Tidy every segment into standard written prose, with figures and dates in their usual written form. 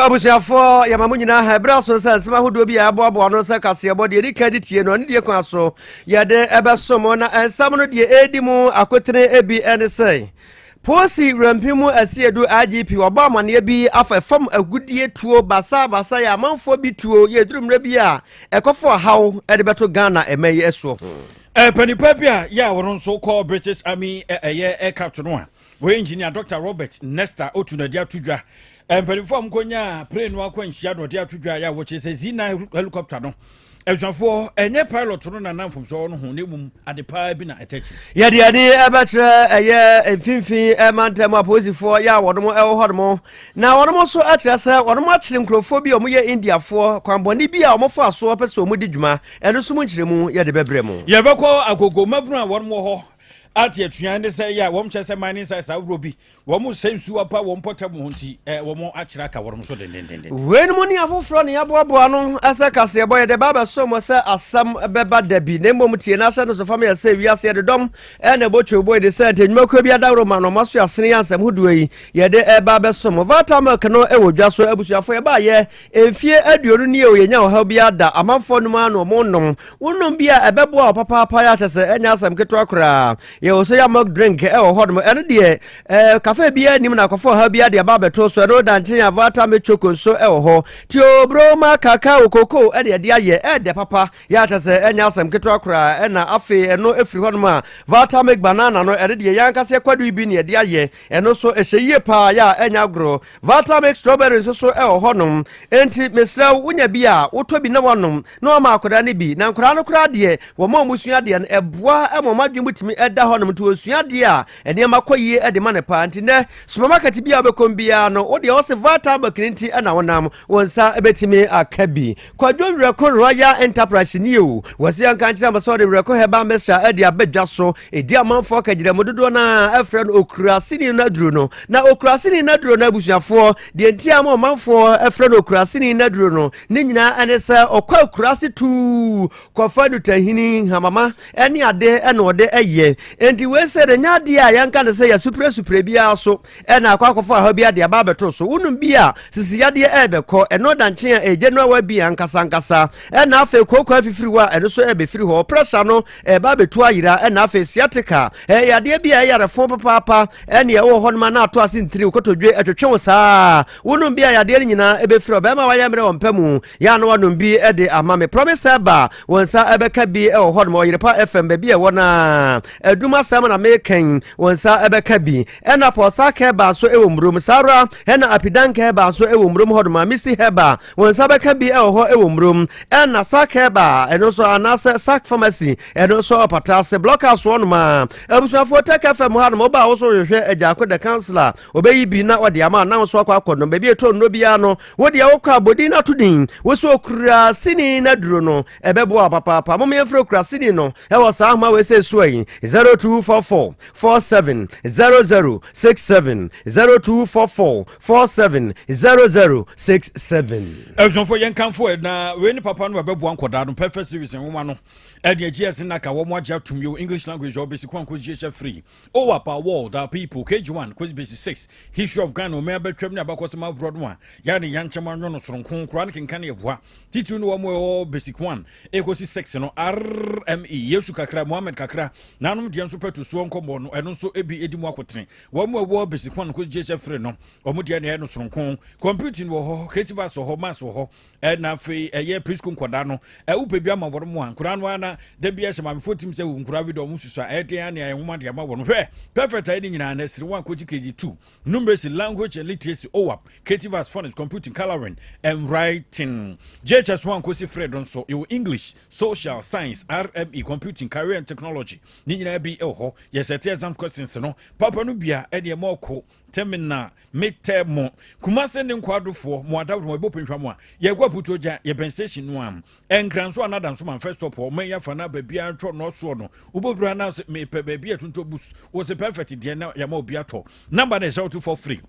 Abusuafoɔ, yɛma mo nyinaa ha. Ɛberɛ aso sɛ nsɛm ahodoɔ bi a ɛboaboa no sɛ kaseɛbɔ deɛ ɛdi kan de tie no ɛne deɛ kwan so yɛde ɛbɛsom. Na nsɛm no deɛ ɛredi mu akotene bi ne sɛ Posi Wurampim mu Asiedu IGP wɔbɔ amanneɛ bi afa fam agudie tuo basabasa yɛ amanfoɔ bi tuo yɛ duru mmerɛ bi a ɛkɔfo ɔhaw de bɛto Ghana ɛma yi ɛsoɔ ho. Panipa bi a yɛ a wɔno nso kɔ British Army ɛyɛ aircraft no a wɔyɛ engineer Dr. Robert Nesta otu na de ato dwa. Mpanimfoɔ a wɔkɔnya plane no akwanhyia na ɔde ato dwa yɛ a wɔkyerɛ sɛ Z9 helicopter no, abusuafoɔ, ɛnyɛ pilot no nana mfomsoɔ no ho, na mmom ade paa bi na ɛtɛ akyiri. Yɛde ani ɛbɛkyerɛ ɛyɛ mfimfini mantam apolisifoɔ yɛ a wɔnom ɛwɔ hɔnom, na wɔnom nso ɛkyerɛ sɛ wɔnom akyere nkurɔfoɔ bi a wɔyɛ Indiafoɔ, kwanbɔne bi a wɔfa soɔ pɛ sɛ wɔn di dwuma. Ɛno nso mu nkyerɛmu yɛde bɛbrɛ mu. Yɛbɛkɔ Agogo. Mmabunu a wɔnom wɔ hɔ ate atua ne sɛ yɛ a wɔn kyerɛ sɛ mining sites ahodoɔ bi wɔn sɛ nsuo apa wɔn mpɔtam ho nti wɔn akyerɛ aka wɔn so dendendenden. Weinom ne afoforɔ ne yɛaboaboa no sɛ kaseɛbɔ yɛde ba bɛso mo sɛ asɛm bɛba da bi, na mmom tie no ahyɛ no so fam yɛ sɛ wiase yɛde dɔm ɛna ɛbɔ twɛbɔ yi de sɛ nti nnwumakuo bi adaworo ma no ɔma so asene yɛ ansɛm hodoɔ yi yɛde ɛba bɛso mo. Vata Milk no ɛwɔ dwa so, abusuafoɔ. Yɛbaayɛ mfie 20 nie o, yɛnya ɔhaw bi ada. Amanfoɔ nom ano ɔmo nom, wonom bi a ɛbɛboa wo papaapa. Yɛ akyɛ sɛ ɛnyɛ asɛm ketewa koraa. Yɛwɔ soya milk drink ɛwɔ hɔ nom. Ɛno deɛ cafe biara nim na akɔfo ɔhaw biara de aba abɛto so. Ɛno da nkyɛn a, Vata Milk Choco nso ɛwɔ hɔ. Theobroma cacao, koko ɛde ɛde ayɛ, ɛɛdɛ papa. Yɛ akyɛ sɛ ɛnyɛ asɛm ketewa koraa. Ɛna afei ɛno efiri hɔ nom a, Vata Milk Banana no, ɛno deɛ yɛn ankasa kwadu bi ne ɛde ayɛ. Ɛno nso ɛhyɛ yie paa yɛ a ɛnyɛ agorɔ. Vata Milk Strawberry nso so ɛwɔ hɔ nom. Enti mesrɛ wo, wonya bi a wotɔ bi na wanom na wama akwadaa no bi. Na nkwadaa no koraa deɛ, wɔn a wɔsua adeɛ no, ɛboa ma wɔn adwene mu tumi ɛda hɔ nom, nti wɔsua adeɛ a nneɛma kɔ yie ɛde ma no paa. Nti nɛ supermarket bi a wobɛkɔm biara no, wodeɛ wɔse Vata Milk no nti ɛna wonam wɔn nsa bɛtumi aka bi. Kwadwo Werɛko Royal Enterprise nie o. Wɔsi yɛnka nkyerɛ mo sɛ ɔde Werɛko Herbal Mixture ɛde aba dwa so. Ɛdi amanfoɔ kagyina mu dodoɔ no a ɛfrɛ no okuraseni no aduro no. Na okuraseni no aduro no, abusuafoɔ, deɛ nti a ma ɔmanfoɔ ɛfrɛ no okuraseni no aduro no ne nyinaa ɛne sɛ ɔkɔ akurase tuu kɔfa dutahini hamama ɛne ade ɛna ɔde ɛyɛ. Enti wei sɛ de nyɛ adeɛ a yɛnka no sɛ yɛsuprɛsuprɛ biara so ɛna akɔ akɔfa ɔhaw bi ade aba abɛto so. Wonom bi a, sisi yadeɛ ɛɛbɛkɔ. Ɛno da nkyɛn a, ɛyɛ general well-being ankasa ankasa. Ɛna afei kooko afifiri hɔ a, ɛno nso ɛbɛfiri hɔ. Pressure no ɛba abɛtu ayera. Ɛna afei sciatica, ɛyɛ yadeɛ bi a ɛyɛ yarefo papaapa. Ɛne ɛwɔ hɔ nom a na ato ase ntiri kotodwe ɛtwetwe wo saa. Wonom bi a, yadeɛ no nyinaa ɛbɛfiri hɔ. Bɛrima wayɛ mmerɛ wɔ mpa mu yɛ a na wanom bi de ama me. Promise ɛba wɔn nsa ɛbɛka bi ɛwɔ hɔ nom. Ɔyerepa FM baabi a ɛwɔ naa adum asɛm na mekan, wɔn nsa ɛbɛka bi. Ɛna Pɔsa Kɛba nso ɛwɔ mmurom saa ara. Ɛna Apidan Kɛba nso ɛwɔ mmurom hɔ nom a Misty Heba wɔn nsa bɛka bi ɛwɔ hɔ ɛwɔ mmurom. Ɛna Sak Heba ɛno nso anaasɛ Sak Pharmacy, ɛno nso ɔpata ase Block House hɔ nom a. Abusuafoɔ, Tech FM ha nom, ɔba a wɔso hwehwɛ Agyaako the Councillor, ɔbɛyi bi na ɔde ama na nso akɔ akɔ nom. Baabi ɛtɔ nnuro biara no, wodeɛ wokɔ abɔdin no ato din wo sɛ okura sini no aduro no, ɛbɛboa wo papaapa. Mom yɛmfrɛ okura sini no ɛwɔ saa ahoma wei sɛ ɛsoa yi: 0244 47 00 67, 0244 47 00 67. Abusuafoɔ, yɛnkamfo ɛ na wei ne papa no ɛbɛboa nkɔdaa no. Perfect Series nwoma no ɛde gs naka wɔn agye atom yo English language ɔbɛsi kwan kɔsi hyɛ free OWAP, Our World Our People, KG1 kɔsi basic 6, History of Ghana, ɔmɛ abɛtwam ne abakɔsɛm avorɔ no a yɛa ne yɛnkyɛm anwɔ no soronko koraa no kenka ne yɛboa titiri no wɔn ɛwɔ basic 1 ɛkɔsi 6 no. RME, Yesu kakra, Mohammed kakra, nanom deɛ nso pɛto soɔ nkɔmmɔ no, ɛno nso ebi ɛdi mu akotene. Wɔn mu ɛwɔ basic 1 kɔsi gye hyɛ free no, wɔn deɛ ne ɛyɛ no soronko. Computing wɔ hɔ, creative arts wɔ hɔ, maths wɔ hɔ. Ɛna afei ɛyɛ preschool nkɔdaa no, ɛwopɛ bi ama wɔn mu a nkoraa no ana da bi ɛhyɛ maamefoɔ tim sɛ nkoraa bi dɛ ɔmo susua ɛyɛ den ane ayɛ nwoma de ama wɔn. Hwɛ, Perfect ayɛ ne nyinaa na ɛsiri 1 kɔsi KG2, numeracy, language and literacy, OWAP, creative arts, phonics, computing, coloring and writing. JHS 1 kɔsi 3 do nso yɛwɔ English, social science, RME, computing, career and technology ne nyinaa bi ɛwɔ hɔ. Yɛsɛte exam questions no papa no bia ɛdeɛ ma ɔkɔ tɛmina metɛ mo Kumase ne nkwadofoɔ mo adaworo mo ɛbɔ pɛnhwa mo a yɛkɔ Aputuo gya yɛbɛn station no a ɛnkran so anada nso man first stop hɔ ɔman yafa na baabi a ntwɔ no soɔ no wobɛdura na sɛ mepɛ baabi a ɛtontɔ bus wɔ sɛ Perfect deɛ na yɛma obi atɔ. Number no yɛ 0243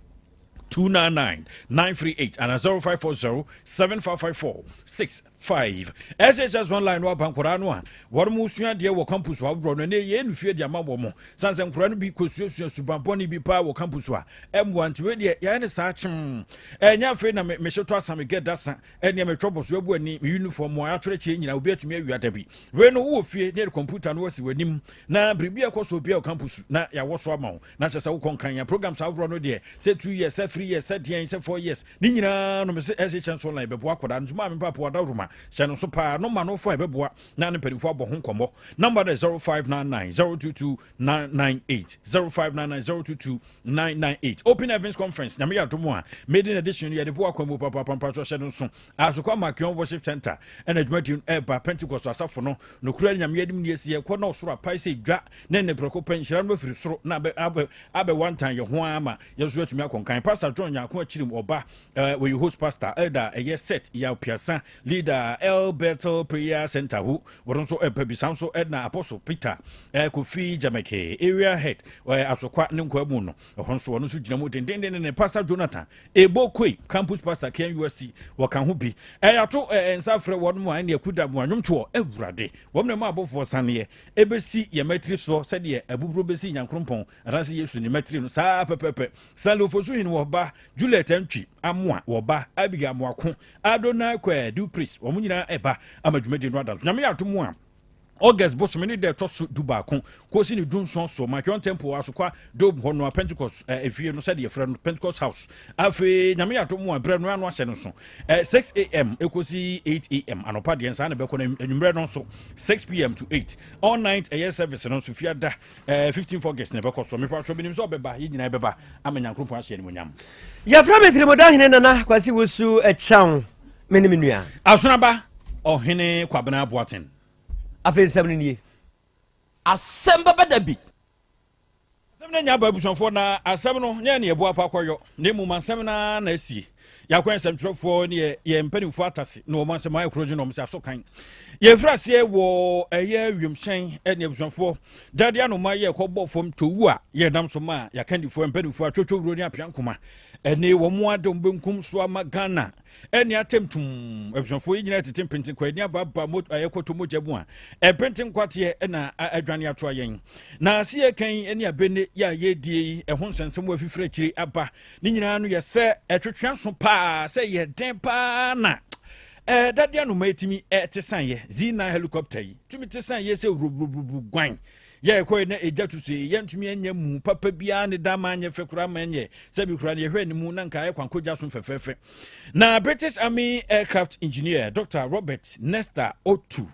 299 938 and 0540 7554 6. 5. SHS Online no aba nkwadaa no a wɔn mo sua adeɛ wɔ campus ahodoɔ no, ɛnɛ yɛn fie de ama wɔn mo san sɛ nkwadaa no bi kɔsuasua subanbɔne bi paa wɔ campus a ɛmmoa. Nti wei deɛ, yɛayɛ ne saa kyem. Ɛnyɛ afei na mehyɛ tɔ asa, megɛ dasa, ɛneɛ metwɔ bɔ so abu ani, me uniform a atwerɛkyerɛ nyinaa obi atumi awia da bi. Wei no, wowɔ fie ne yɛde computer no wasi w'anim na biribi a ɛkɔ so obi a wɔ campus na yɛawɔ so ama wo, na kyerɛ sɛ wokɔ nkan. Programs ahodoɔ no deɛ, sɛ 2 years, sɛ 3 years, sɛ deɛn, sɛ 4 years ne nyinaa no, mese SHS Online bɛboa akɔdaa no. Nso maame papa wadawroma hyɛ no so paa no ma no fa ɛbɛboa na ne mpanimfoɔ abɔ ho nkɔmmɔ. Number no 0599 022 998, 0599 022 998. Open Heavens Conference, Nyame yɛ adom a, maiden edition no yɛde boa kwan mu papapa. Mpatwɔ hyɛ no nso, Asokwa Makion Worship Center ɛna dwumadi no ɛba. Pentecost asafo no nokura Nyame anim ne asi yɛkɔ na ɔsoro apae sɛ dwa ne ne prɛko pɛ nhyira no afiri soro na abɛwantan yɛ ho ama yɛn nso atumi akɔnkan. Pastor John Nyako Akyirim ɔba, wɔyɛ host pastor. Elder ɛyɛ Set Yaw Piasa, leader El Bethel Prayer Center ho, wɔn nso ɛpɛ bisa nso. Ɛna Apostle Peter Kofi Jameke, area head Asokwa ne nkwa mu no, ɛhɔ nso wɔn nso gyina mu dendenden. Ne Pastor Jonathan Ebo Koi, campus pastor KNUST, wɔka ho bi. Ɛyɛ ato nsa frɛ wɔn mu a ɛne akuda mu anwomtoɔ Awurade wɔn na mu abɔfoɔ saneɛ ɛbɛsi yɛn mɛtiri soɔ sɛdeɛ abuburo bɛsi Nyankrompɔn anaasɛ Yesu ne mɛtiri no saa pɛpɛpɛ. Stanley Ofosu Hene wɔba, Juliet Antwi Amoa wɔba, Abigail Amoako, Adonai Kwɛ Dupris, wɔn nyinaa ɛba ama dwumadie no ada so. Nyame yɛ atom a, August bosome ne da ɛtɔ so 11 kɔsi ne 17 so, Makion Temple, Asokwa Dome hɔ no a, Pentecost efie no, sɛdeɛ yɛfrɛ no Pentecost House. Afei Nyame yɛ atom a, berɛ no ano ahyɛ no so 6 am ɛkɔsi 8 am anɔpa deɛ nsaa na bɛkɔ no. Anwummerɛ no nso 6 pm to 8. All night ɛyɛ service no nso fiada 15 August na ɛbɛkɔ so. Mepatwɔ binim sɛ ɔbɛba, yɛ nyinaa bɛba ama Nyankopɔn ahyɛ animonyam. Yɛfrɛ me Tirimuda Hene Nana Kwasi Wusu Ɛkyɛw, me ne me nua Asonaba Ɔhene Kwabena Boaten. Afei nsɛm no nie. Asɛm bɛbɛ da bi. Asɛm no nya aba, abusuafoɔ, na asɛm no nyɛ ne ɛboa pa akɔyɔ, na mmom asɛm no na asie. Yɛakɔ nsɛmtwerɛfoɔ ne yɛ mpanimfoɔ atase na wɔn asɛm ayɛ korɔ gye na wɔn sɛ aso kan. Yɛfiri aseɛ wɔ ɛyɛ wiemhyɛn ne abusuafoɔ dade anoma yɛ kɔbɔ fam towu a yɛnam so ma yɛakandifoɔ mpanimfoɔ atwotwo wuro ne apea nkoma ɛne wɔn ade wɔn benkum so ama Ghana ɛne atɛmtum. Abusuafoɔ yi nyinaa tete mpenten kɔ ani abaaba mo ɛyɛ kɔtɔ mogya mu a ɛmpenten nkwateɛ ɛna adwane atoa yɛn na ase yɛ kan ɛne abene yɛ a yɛdie yi ɛho nsɛnsɛm wɔ afifiri akyire aba ne nyinaa no yɛ sɛ ɛtwetwe so paa sɛ yɛ den paa na dade anoma etimi ɛte san yɛ Z9 helicopter yi tumi te san yɛ sɛ wuruburubu guan yɛ ɛkɔ na egya tu so yɛntumi anya mu papa biara ne da ma anyɛ fɛ koraa ma nyɛ sɛbi koraa no yɛhwɛ anim na nka ayɛ kwankogya so fɛfɛɛfɛ. Na British Army aircraft engineer Dr Robert Nesta Otu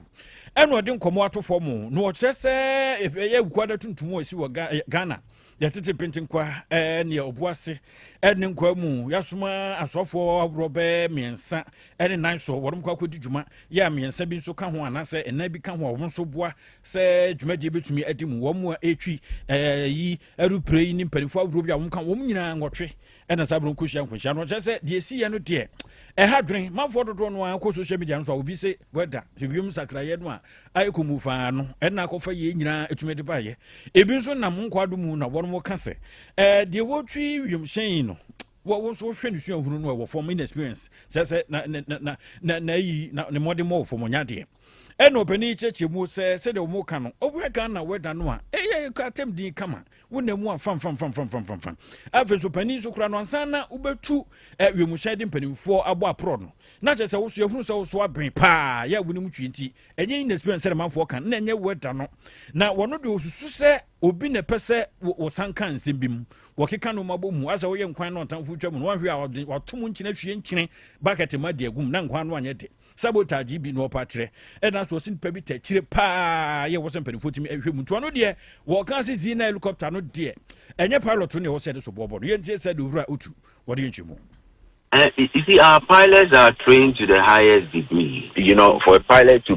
ɛna ɔde nkɔmmɔ ato fam na ɔkyerɛ sɛ ɛyɛ awukuada tuntum a ɛsi wɔ Ghana yɛtete pentenkwa ɛne Ɔboase ɛne nkwa mu yɛasoma asɔfoɔ ahoroɔ bɛɛ mmiɛnsa ɛne nan so wɔn kɔ akɔdi dwuma yɛ a mmiɛnsa bi nso ka ho anaasɛ ɛnan bi ka ho a wɔn nso boa sɛ dwumadie bɛtumi adi mu. Wɔn mu a ɛtwi yi ɛrepire yi ne mpanimfoɔ ahoroɔ bi a wɔn ka wɔn nyinaa nwɔtwe ɛna saa aburo nkɔhyia nkɔhyia no. Ɔkyerɛ sɛ deɛ esi yɛ no deɛ, ɛha dwene manfoɔ dodoɔ no ara kɔ social media no so a obi sɛ wɛda sɛ wiem sakraeɛ no a ayɛ kɔmu faa no ɛna akɔfa yie nyinaa ɛtumi de baayɛ. Ebi nso nam nkwaado mu na wɔn ka sɛ deɛ wɔtwi wiemhyɛn yi no, wɔ nso wohwɛ ne suahunu no ɛwɔ fam, inexperience sɛ sɛ na na na na na ayi na ne mmɔden mmɔ wɔ fam ɔnya deɛ. Ɛna ɔpanin kyerɛkyerɛ mu sɛ sɛdeɛ wɔn ka no, ɔwura Ghana wɛda no a ɛyɛ atɛm din kama wonam mu a famfamfamfamfamfam. Afei nso panin nso kora no ansa na wobɛtu wiemhyɛn de mpanimfoɔ abɔ aporɔ no na kyerɛ sɛ woso yɛhunu sɛ woso abɛn paa yɛ a wonim twi, nti ɛnyɛ inexperience sɛ manfoɔ ka na ɛnyɛ wɛda no. Na wɔno deɛ, ɔsusu sɛ obi na ɛpɛ sɛ wɔsan ka nsɛm bi mu wɔkeka no ma bɔ mu asɛ woyɛ nkwan no ɔtamfo twa mu no wɔahwɛ a wato mu nkyene ahwie nkyene bucket ma de agum na nkwan no anyɛ de sabotage bi na ɔpa kyerɛ. Ɛna so ɔsi nipa bi tɛkyerɛ paa yɛ wɔ sɛ mpanimfoɔ tumi ɛhwɛ mu. Nti ɔno deɛ, wɔka sɛ Z9 helicopter no deɛ, ɛnyɛ pilot no ɛwɔ sɛ ɛde so bɔɔbɔ no. Yɛntie sɛ de Owura Otu wɔde yɛ nkyɛmu. You see, our pilots are trained to the highest degree. For a pilot to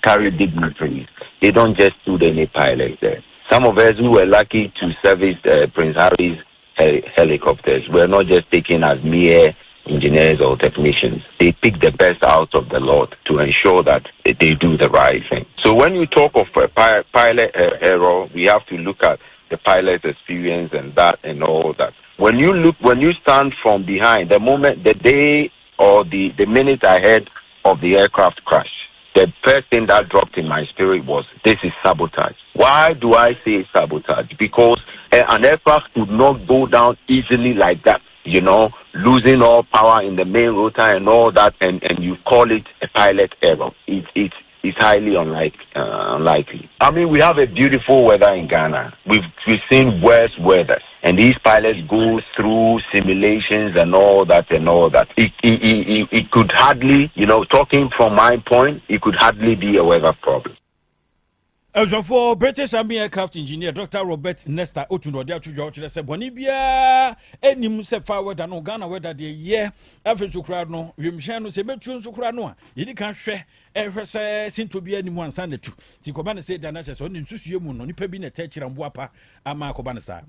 carry dignitaries, they don't just put any pilot there. Some of us who were lucky to service Prince Harry's helicopters were not just taken as mere engineers or technicians. They pick the best out of the lot to ensure that they do the right thing. So when you talk of a pilot error, we have to look at the pilot's experience and that and all that. When you stand from behind, the moment, the day or the minute I heard of of the aircraft crash, the first thing that dropped in my spirit was this is sabotage. Why do I say sabotage? Because an aircraft could not go down easily like that, you know, losing all power in the main rotor and all that, and, and you call it a pilot error. It, it, it's highly unlike, unlikely. I mean, we have a beautiful weather in Ghana. We've, we've seen worse weather. And these pilots go through simulations and all that and all that. It, it, it, it could hardly, you know, talking from my point, it could hardly be a weather problem. Abusuafoɔ, British Army aircraft engineer Dr Robert Nesta Otu na ɔde ato dwa ɔkyerɛ sɛ bɔne biara ɛnim sɛ fa weather no Ghana weather deɛ yɛ afei nso koraa no wiemhyɛn no sɛ ɛbɛtuo nso koraa no a yɛdi kan hwɛ ɛhwɛ sɛ sintɔ bi anim ansa na tu nti kɔba no sɛ da no kyɛ sɛ ɔne nsusue mu no nipa bi na ɛtɛ kyerɛ mboa pa ama akɔba no saa.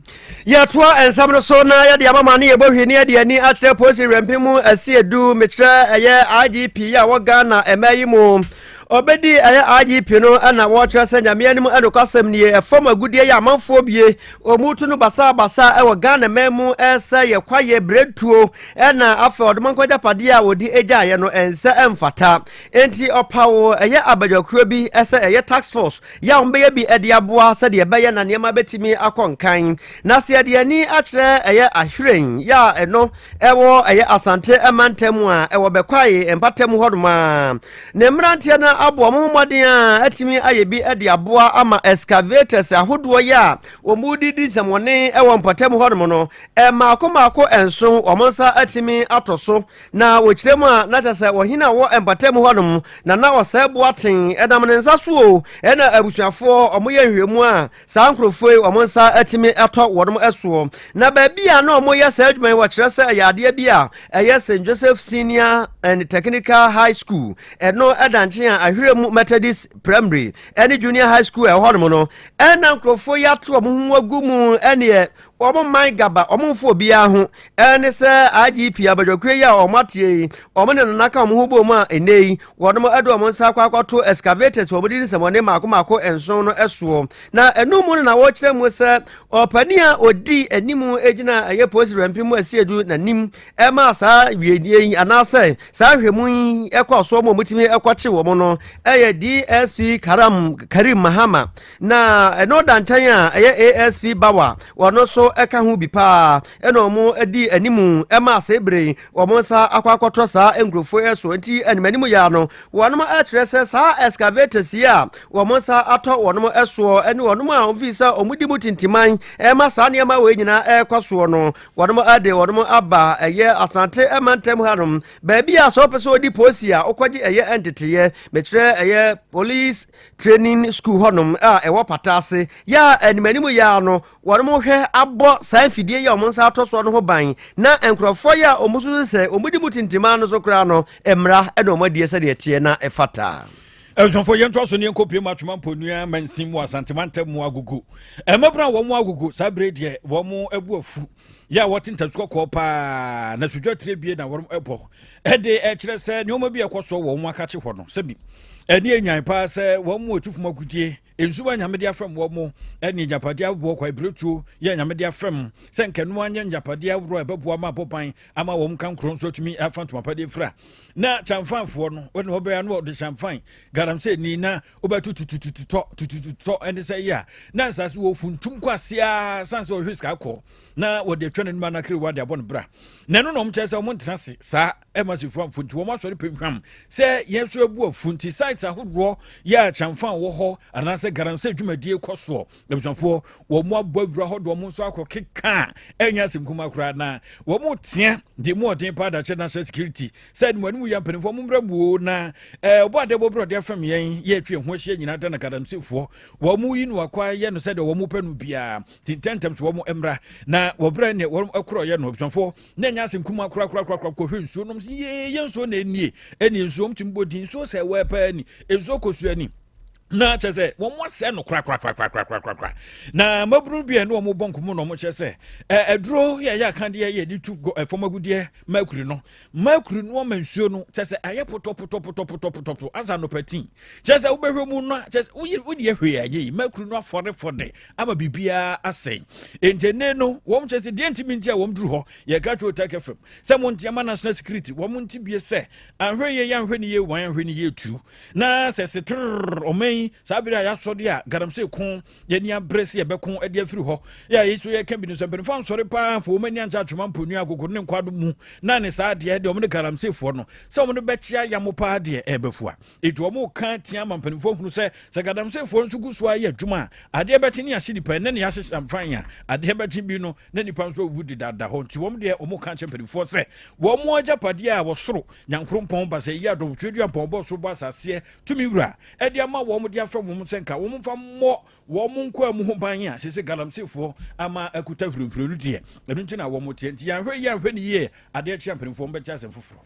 Yɛtoa nsɛm no so na yɛde ama ma ne yɛbɔ hwɛ ne yɛde ani akyerɛ polisi wɛmpe mu asi edu mekyerɛ ɛyɛ IGP a wɔ Ghana ɛmɛ yi mu ɔbɛdi ɛyɛ IGP no ɛna wɔkyerɛ sɛ Nyame anim ɛnokwasɛm nie ɛfam agudie yɛ amanfoɔ bie ɔmu tu no basabasa ɛwɔ Ghana man mu ɛsɛ yɛ kwayɛ berentuo ɛna afei ɔdomankɔ agyapadeɛ a wɔde agyaeɛ no ɛnsɛ ɛmfata enti ɔpawo ɛyɛ abadwakuo bi ɛsɛ ɛyɛ task force yɛ a wɔbɛyɛ bi ɛde aboa sɛdeɛ ɛbɛyɛ na nneɛma bɛtumi akɔ nkan na sɛ yɛde ani akyerɛ ɛyɛ Ahwerɛn yɛ a ɛno ɛwɔ ɛyɛ Asante ɛmantam a ɛwɔ Bɛkwae mpatam hɔnom a ne mmeranteɛ no aboa mo mmɔden a atumi ayɛ bi de aboa ama excavators ahodoɔ yi a wɔn didi nsɛmɔne wɔ mpɔtam hɔnom no mmaako mmaako nson wɔn nsa atumi atɔ so na wɔkyerɛ mu a na kyerɛ sɛ ɔhene a wɔ mpɔtam hɔnom na na ɔsɛe boaten ɛnam ne nsa so o ɛna abusuafoɔ wɔn yɛ nhwɛmu a saa nkurɔfoɔ yi wɔn nsa atumi atɔ wɔn soɔ na baabi a na wɔyɛ saa adwuma yi wɔkyerɛ sɛ ɛyɛ adeɛ bi a ɛyɛ St Joseph Senior and Technical High School ɛno ɛda nkyɛn a Ahwerɛ Methodist Primary ɛne Junior High School ɛwɔ hɔnom no ɛna nkurɔfoɔ yi ato wɔn ho agu mu ɛneɛ wɔn man gaba wɔn mfo obiara ho ɛne sɛ IGP abadwakuo yi a wɔn ateɛ yi wɔn ne nana ka wɔn ho bɔ mu a ɛnɛ yi wɔn ɛde wɔn nsa akɔ akɔto excavators wɔn de nsɛmɔne mmaako mmaako nson no ɛsoɔ na ɛno mu no na wɔkyerɛ mu sɛ ɔpanin a ɔdi anim gyina ɛyɛ polisi rɛmpi mu asiedu n'anim ɛma saa wiedie yi anaasɛ saa ahwɛmu yi ɛkɔ soɔ mu a wɔtumi ɛkɔkye wɔn no ɛyɛ DSP Karam Karim Mahama na ɛno da nkyɛn a ɛyɛ ASP Bawa wɔn nso ɛka ho bi paa ɛna wɔn di anim ɛma asebere wɔn nsa akɔ akɔtɔ saa nkurɔfoɔ yi so nti anim anim yɛ no wɔn ɛkyerɛ sɛ saa excavators yi a wɔn nsa atɔ wɔn soɔ ɛne wɔn a wɔn fi sɛ wɔn di mu tintiman ɛma saa nneɛma wɔ nyinaa ɛrekɔ soɔ no wɔn ɛde wɔn aba ɛyɛ Asante ɛmantam hanom baabi a sɛ ɔpɛ sɛ ɔdi polisi a ɔkɔgye ɛyɛ nteteyɛ mekyerɛ ɛyɛ police training school hɔnom a ɛwɔ pata ase yɛ a animanim yɛ ano wɔn hwɛ abɔ saa mfidie yi a wɔn nsa atɔ soɔ no ho ban na nkurɔfoɔ yi a wɔn nso sɛ wɔn di mu tintiman no so koraa no mmara ɛna wɔn adie sɛdeɛ teɛ na ɛfata. Abusuafoɔ, yɛntoa so ne yɛnkɔpie mu Atwoma Mponua mansin mu Asantemantam mu Agogo mmabunu a wɔn agogo saa bere deɛ wɔn abu afu yɛ a wɔte ntasu kɔkɔɔ paa na sodwa tire bie na wɔn ɛbɔ ɛde ɛkyerɛ sɛ nneɛma bi ɛkɔ soɔ wɔ wɔn akakye hɔ no sɛbi ɛne enyan paa sɛ wɔn mu etu fam agodie nsuba Nyame de afɛm wɔn mo ɛne agyapadeɛ ahodoɔ kwa ebiretuo yɛ Nyame de afɛm sɛ nkɛnoa nyɛ agyapadeɛ ahodoɔ a ɛbɛboa ma abɔ ban ama wɔn nkankoro nso atumi afa ntoma pa de afira na kyamfanfoɔ no wɔde wɔbɛyɛ no wɔde kyamfan galamsey ni na wobɛto tutututɔ tutututɔ ɛne sɛ yɛ a na nsase wɔ funtum kɔ aseɛ san sɛ ɔhwɛ sika kɔ na wɔde atwa n'anim anakere wɔ de abɔ no bra na ɛno na wɔn kyerɛ sɛ wɔn ntena ase saa ɛma sefo amfo nti wɔn asɔre pɛnhwam sɛ yɛn nso abu afu nti sites ahodoɔ yɛ a kyamfan wɔ hɔ anaasɛ galamsey dwumadie kɔ soɔ abusuafoɔ wɔn mu abɔ awura hɔ de wɔn nso akɔ keka a ɛnyɛ asɛm kuma koraa na wɔn teɛ deɛ mu ɔden paa dakyɛ national security sɛ ɛnum anim yɛ mpanimfoɔ mo mmerɛ mu o na ɛɛ ɔbɔ adeɛ bɔ brɛ ɔde afɛm yɛn yɛ atwi ɛho ahyia nyinaa da na galamseyfoɔ wɔn mu yi no akɔ ayɛ no sɛdeɛ wɔn pɛ no biara ti ntɛntɛm so wɔn mmra na wɔbrɛ ne wɔn korɔ yɛ no abusuafoɔ na ɛnyɛ asɛm kuma koraa koraa koraa kɔhwɛ nsuo nom yee yɛ nsuo na ɛnie ɛnie nsuo wɔn ti bɔ di nsuo sɛ ɛwɔ paa ni nsuo kɔ suo ani. Na kyerɛ sɛ wɔn asɛe no korakorakorakorakorakora. Na mmabunu bi a ɛne wɔn bɔ nkɔmmɔ na wɔn kyerɛ sɛ aduro yɛ yɛ akadeɛ yɛ de tu fam agudeɛ mercury no, mercury no ama nsuo no kyerɛ sɛ ayɛ potɔpotɔpotɔpotɔpotɔ asa anɔpa tii. Kyerɛ sɛ wobɛhwɛ mu no, kyerɛ sɛ woyɛ wode yɛ hwee anyɛ yi, mercury no afɔrefɔde ama biribiara asɛe. Enti ɛnɛ no wɔn kyerɛ sɛ deɛ ntumi nti a wɔn duru hɔ yɛka kyerɛ Otec FM sɛ mo nte ama national security wɔn nte bie sɛ anhwɛ yie yɛ anhwɛ ne yie wɔn anhwɛ ne yie tu. Na sɛ setrrr ɔman yi saa bere a yɛasɔ de a galamsey ko yɛni abere sɛ yɛbɛko de afiri hɔ yɛ a yɛso yɛka bi no sɛ mpanimfoɔ ansɔre paa mfa wɔn ani ankyɛ atwoma mponua agogo ne nkwado mu na ne saa deɛ deɛ wɔn ne galamseyfoɔ no sɛ wɔn de bɛkyea yamo paa deɛ ɛbɛfua eti wɔn ka tia ma mpanimfoɔ hunu sɛ sɛ galamseyfoɔ nso gu so ayɛ adwuma a adeɛ bɛkye ne yɛahye nipa ɛnɛ ne yɛahyehyɛ amfan a adeɛ bɛkye bi no na nipa nso awu dedada hɔ nti wɔn deɛ wɔn ka kyerɛ mpanimfoɔ sɛ wɔn agyapadeɛ a wɔsoro Nyankorompɔn ba sɛ yi adom tweaduampɔn bɔ soro bɔ asaseɛ tumi wura de ama wɔn de afrɛ wɔn sɛ nka wɔn mfa mmɔ wɔn nkoa mu ho ban a sese galamseyfoɔ ama akuta hwirenhwiren no deɛ ɛno nti na wɔn teɛ nti yɛanhwɛ yie anhwɛ ne yie adeɛ kye a mpanimfoɔ wɔn bɛte asɛm foforɔ.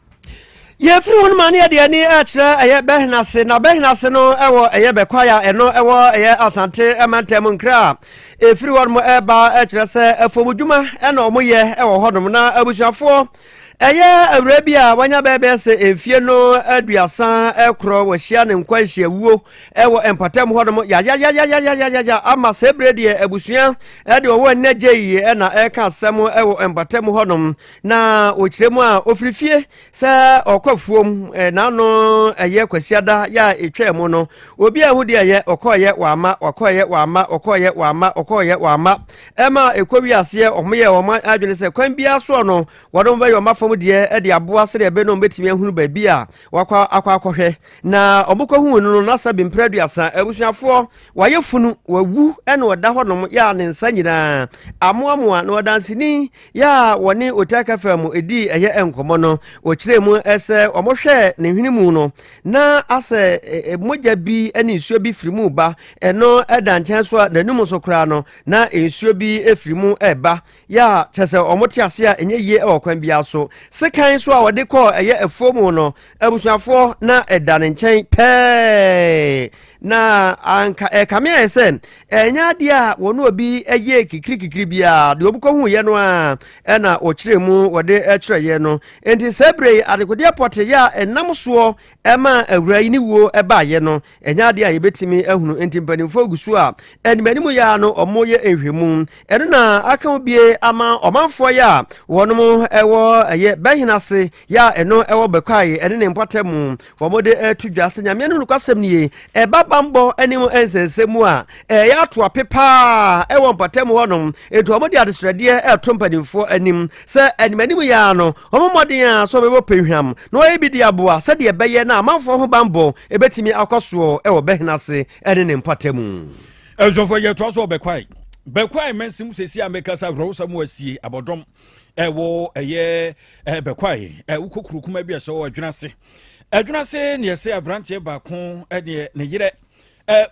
Yɛfiri hɔ no ma ne yɛde ani kyerɛ ɛyɛ Bɛhenase na Bɛhenase no ɛwɔ ɛyɛ Bɛkwae a ɛno ɛwɔ ɛyɛ Asante mantam mu Nkra a ɛfiri hɔ nom ɛba ɛkyerɛ sɛ afuomudwuma ɛna wɔn yɛ ɛwɔ hɔ nom na abusuafoɔ Ɛyɛ awuraa bi a wanya bɛyɛ sɛ mfie no 30 korɔ, wahyia ne nkwanhyia wuo wɔ mpɔtam hɔnom yayayayayayaya ama sɛ bere deɛ abusua de ɔwɔ nnɛ gye yi na ɛreka asɛm wɔ mpɔtam hɔnom. Na ɔkyerɛ mu a ɔfiri fie sɛ ɔkɔ afuom n'ano ɛyɛ Kwasiada yɛ a ɛtwaa mu no, obi a ɛho deɛ ɛyɛ ɔkɔɔyɛ wama, ɔkɔɔyɛ wama, ɔkɔɔyɛ wama, ɔkɔɔyɛ wama. Ɛma ɛkɔwie aseɛ wɔn yɛ wɔn adwene sɛ kwan biara soɔ no wɔn bɛyɛ wɔn afam deɛ de aboa sɛdeɛ ɛbɛyɛ na wɔn bɛtumi ahunu baabi a wakɔ akɔ akɔhwɛ. Na wɔn kɔhuu no no na sɛbi mprɛ 30 abusuafoɔ wayɛ funu wawu ɛna ɔda hɔnom yɛ a ne nsa nyinaa amoamoa. Na ɔdanseni yɛ a wɔne Otak FM ɛdii ɛyɛ nkɔmmɔ no ɔkyerɛɛ mu sɛ wɔhwɛɛ ne hwene mu no na asɛ mogya bi ne nsuo bi firi mu ba, ɛno da nkyɛn so a n'anum nso koraa no na nsuo bi firi mu reba, yɛ a kyerɛ sɛ wɔn te ase a ɛnyɛ yie wɔ kwan biara so. Sekan so a wɔde kɔɔ ɛyɛ afuo mu no, abusuafoɔ na ɛda ne nkyɛn pɛɛ, na anka ɛkame ayɛ sɛ ɛnyɛ adeɛ a wɔn obi yɛ kikirikikiri biara, deɛ wɔkɔhuiɛ no a ɛna wɔkyerɛ mu wɔde kyerɛeɛ no. Enti saa berɛ yi adekodeɛ pɔtee a ɛnam soɔ ɛma awura yi ne wuo baeɛ no, ɛnyɛ adeɛ a yɛbɛtumi ahunu. Enti mpanimfoɔ gu so a anim anim yi ara no wɔyɛ nhwɛmu. Ɛno na aka ho bie ama ɔmanfoɔ yi a wɔnom ɛwɔ ɛyɛ Bɛhene ase yɛ a ɛno ɛwɔ Bɛkwae ɛne ne mpɔtam wɔde ɛto dwa sɛ Nyame anim nokwasɛm nie, ɛba bammɔ anim nsɛnsɛm mu a ɛyɛ ato ape paa ɛwɔ mpɔtam hɔnom. Enti wɔde adesrɛdeɛ ɛto mpanimfoɔ anim sɛ anim anim yi ara no wɔmmɔ mmɔden a sɛ wɔbɛbɔ pɛhwam na wɔayɛ bi de aboa sɛdeɛ ɛbɛyɛ na amanfoɔ ho bammɔ ɛbɛtumi akɔ soɔ wɔ Bɛhene ase ne ne mpɔtam. Abusuafoɔ yɛtoa so wɔ Bɛkwae. Bɛkwae mansin mu seesei a mekasa awerɛhosɛm wɔ asie abɔdɔm ɛwɔ ɛyɛ Bɛkwae. Wokɔ kuro kuma bi a ɛsɛ wɔ Adwene ase. Adwene ase ne ɛsɛ aberanteɛ baako ɛdeɛ ne yerɛ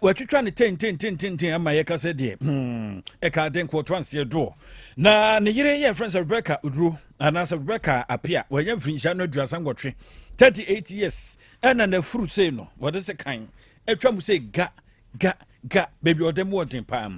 watwitwa ne tententententen ama yɛka sɛ deɛ ɛka de nkoɔto anseɛ doɔ. Na ne yere yɛ frɛ sɛ Rebecca Oduro anaasɛ Rebecca Apia, wanya mfirinhyia no 38, 38 years, ɛna n'afuru sei no wɔde se kan atwa mu sɛ ga ga ga baabi ɔda mu ɔden paa.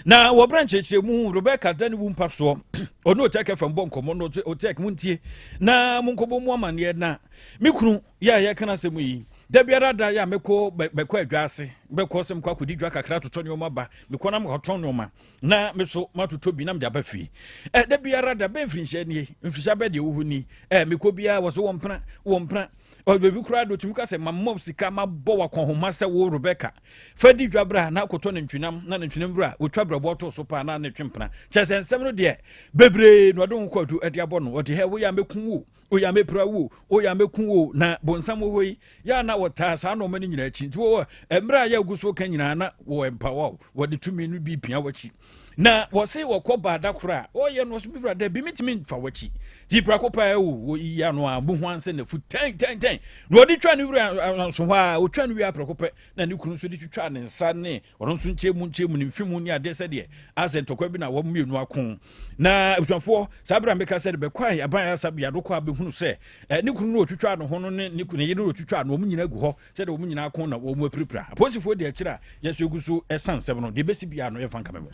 Na wɔbrɛ nkyerɛkyerɛ mu Rebecca da ne wu mpa soɔ, ɔne Otek FM bɔ nkɔmmɔ no, Otek montie na monkɔbɔ mu amanneɛ na me kunu yɛ a yɛka no asɛm yi, da biara da yɛ a mɛkɔ bɛkɔ adwa ase, bɛkɔ sɛ mekɔ akɔdi dwa kakra atotɔ nneɛma ba, mekɔ na mekɔtɔn nneɛma na me so matotɔ bi na mede aba fie. Ɛ da biara da bɛn mfirinhyia nie, mfirinhyia bɛɛ deɛ wɔ hɔ ni, ɛ mekɔ biara wɔ so wɔ mpena wɔ mpena. Baabi koraa de otumi ka sɛ mammɔ sika mabɔ wakɔnhoma sɛ wo Rebecca fa di dwa bra na akɔtɔ nantwinam na nantwinam wura wɔtwa brɛboɔ to so paa na ne twe mpena. Kyerɛ sɛ nsɛm no deɛ bebree na ɔde ho kɔ adu de abɔ no. Ɔde hɛ woyɛ a mɛku wo, woyɛ a mɛpira wo, woyɛ a mɛku wo. Na bonsam wɔ hɔ yi yɛ a na wɔtaa saa nnoɔma no nyinaa akyi. Nti wɔ mmerɛ a yɛ gu so ka nyinaa na wɔ empower wo, wɔde tumi no bi pia w'akyi. Na wɔse wɔkɔ baa da koro a ɔyɛ no ɔso me wura dabi metumi mfa w'akyi. Ti prɛko pɛ o, wɔyi ano a bohu ansa na fu tɛn tɛn tɛn. Na ɔde twa ne wura nso hɔ a, ɔtwa ne wia prɛko pɛ na ne kunu nso de twitwa ne nsa ne ɔno nso nkyɛn mu nkyɛn mu ne mfe mu ne adeɛ sɛdeɛ asɛ ntɔkwa bi na wɔn mmienu ako. Na abusuafoɔ, saa berɛ a meka sɛ de bɛkɔ a aban ayaresa do kɔ a bɛhunu sɛ ne kunu no ɔtwitwa ne ho no ne ne yere no ɔtwitwa no, wɔn nyinaa gu hɔ sɛdeɛ wɔn nyinaa ko na wɔn apirapira. Apolisifoɔ di akyire a yɛn nso yɛgu so san nsɛm no, deɛ ɛbɛsi biara no yɛmfa nkame mo.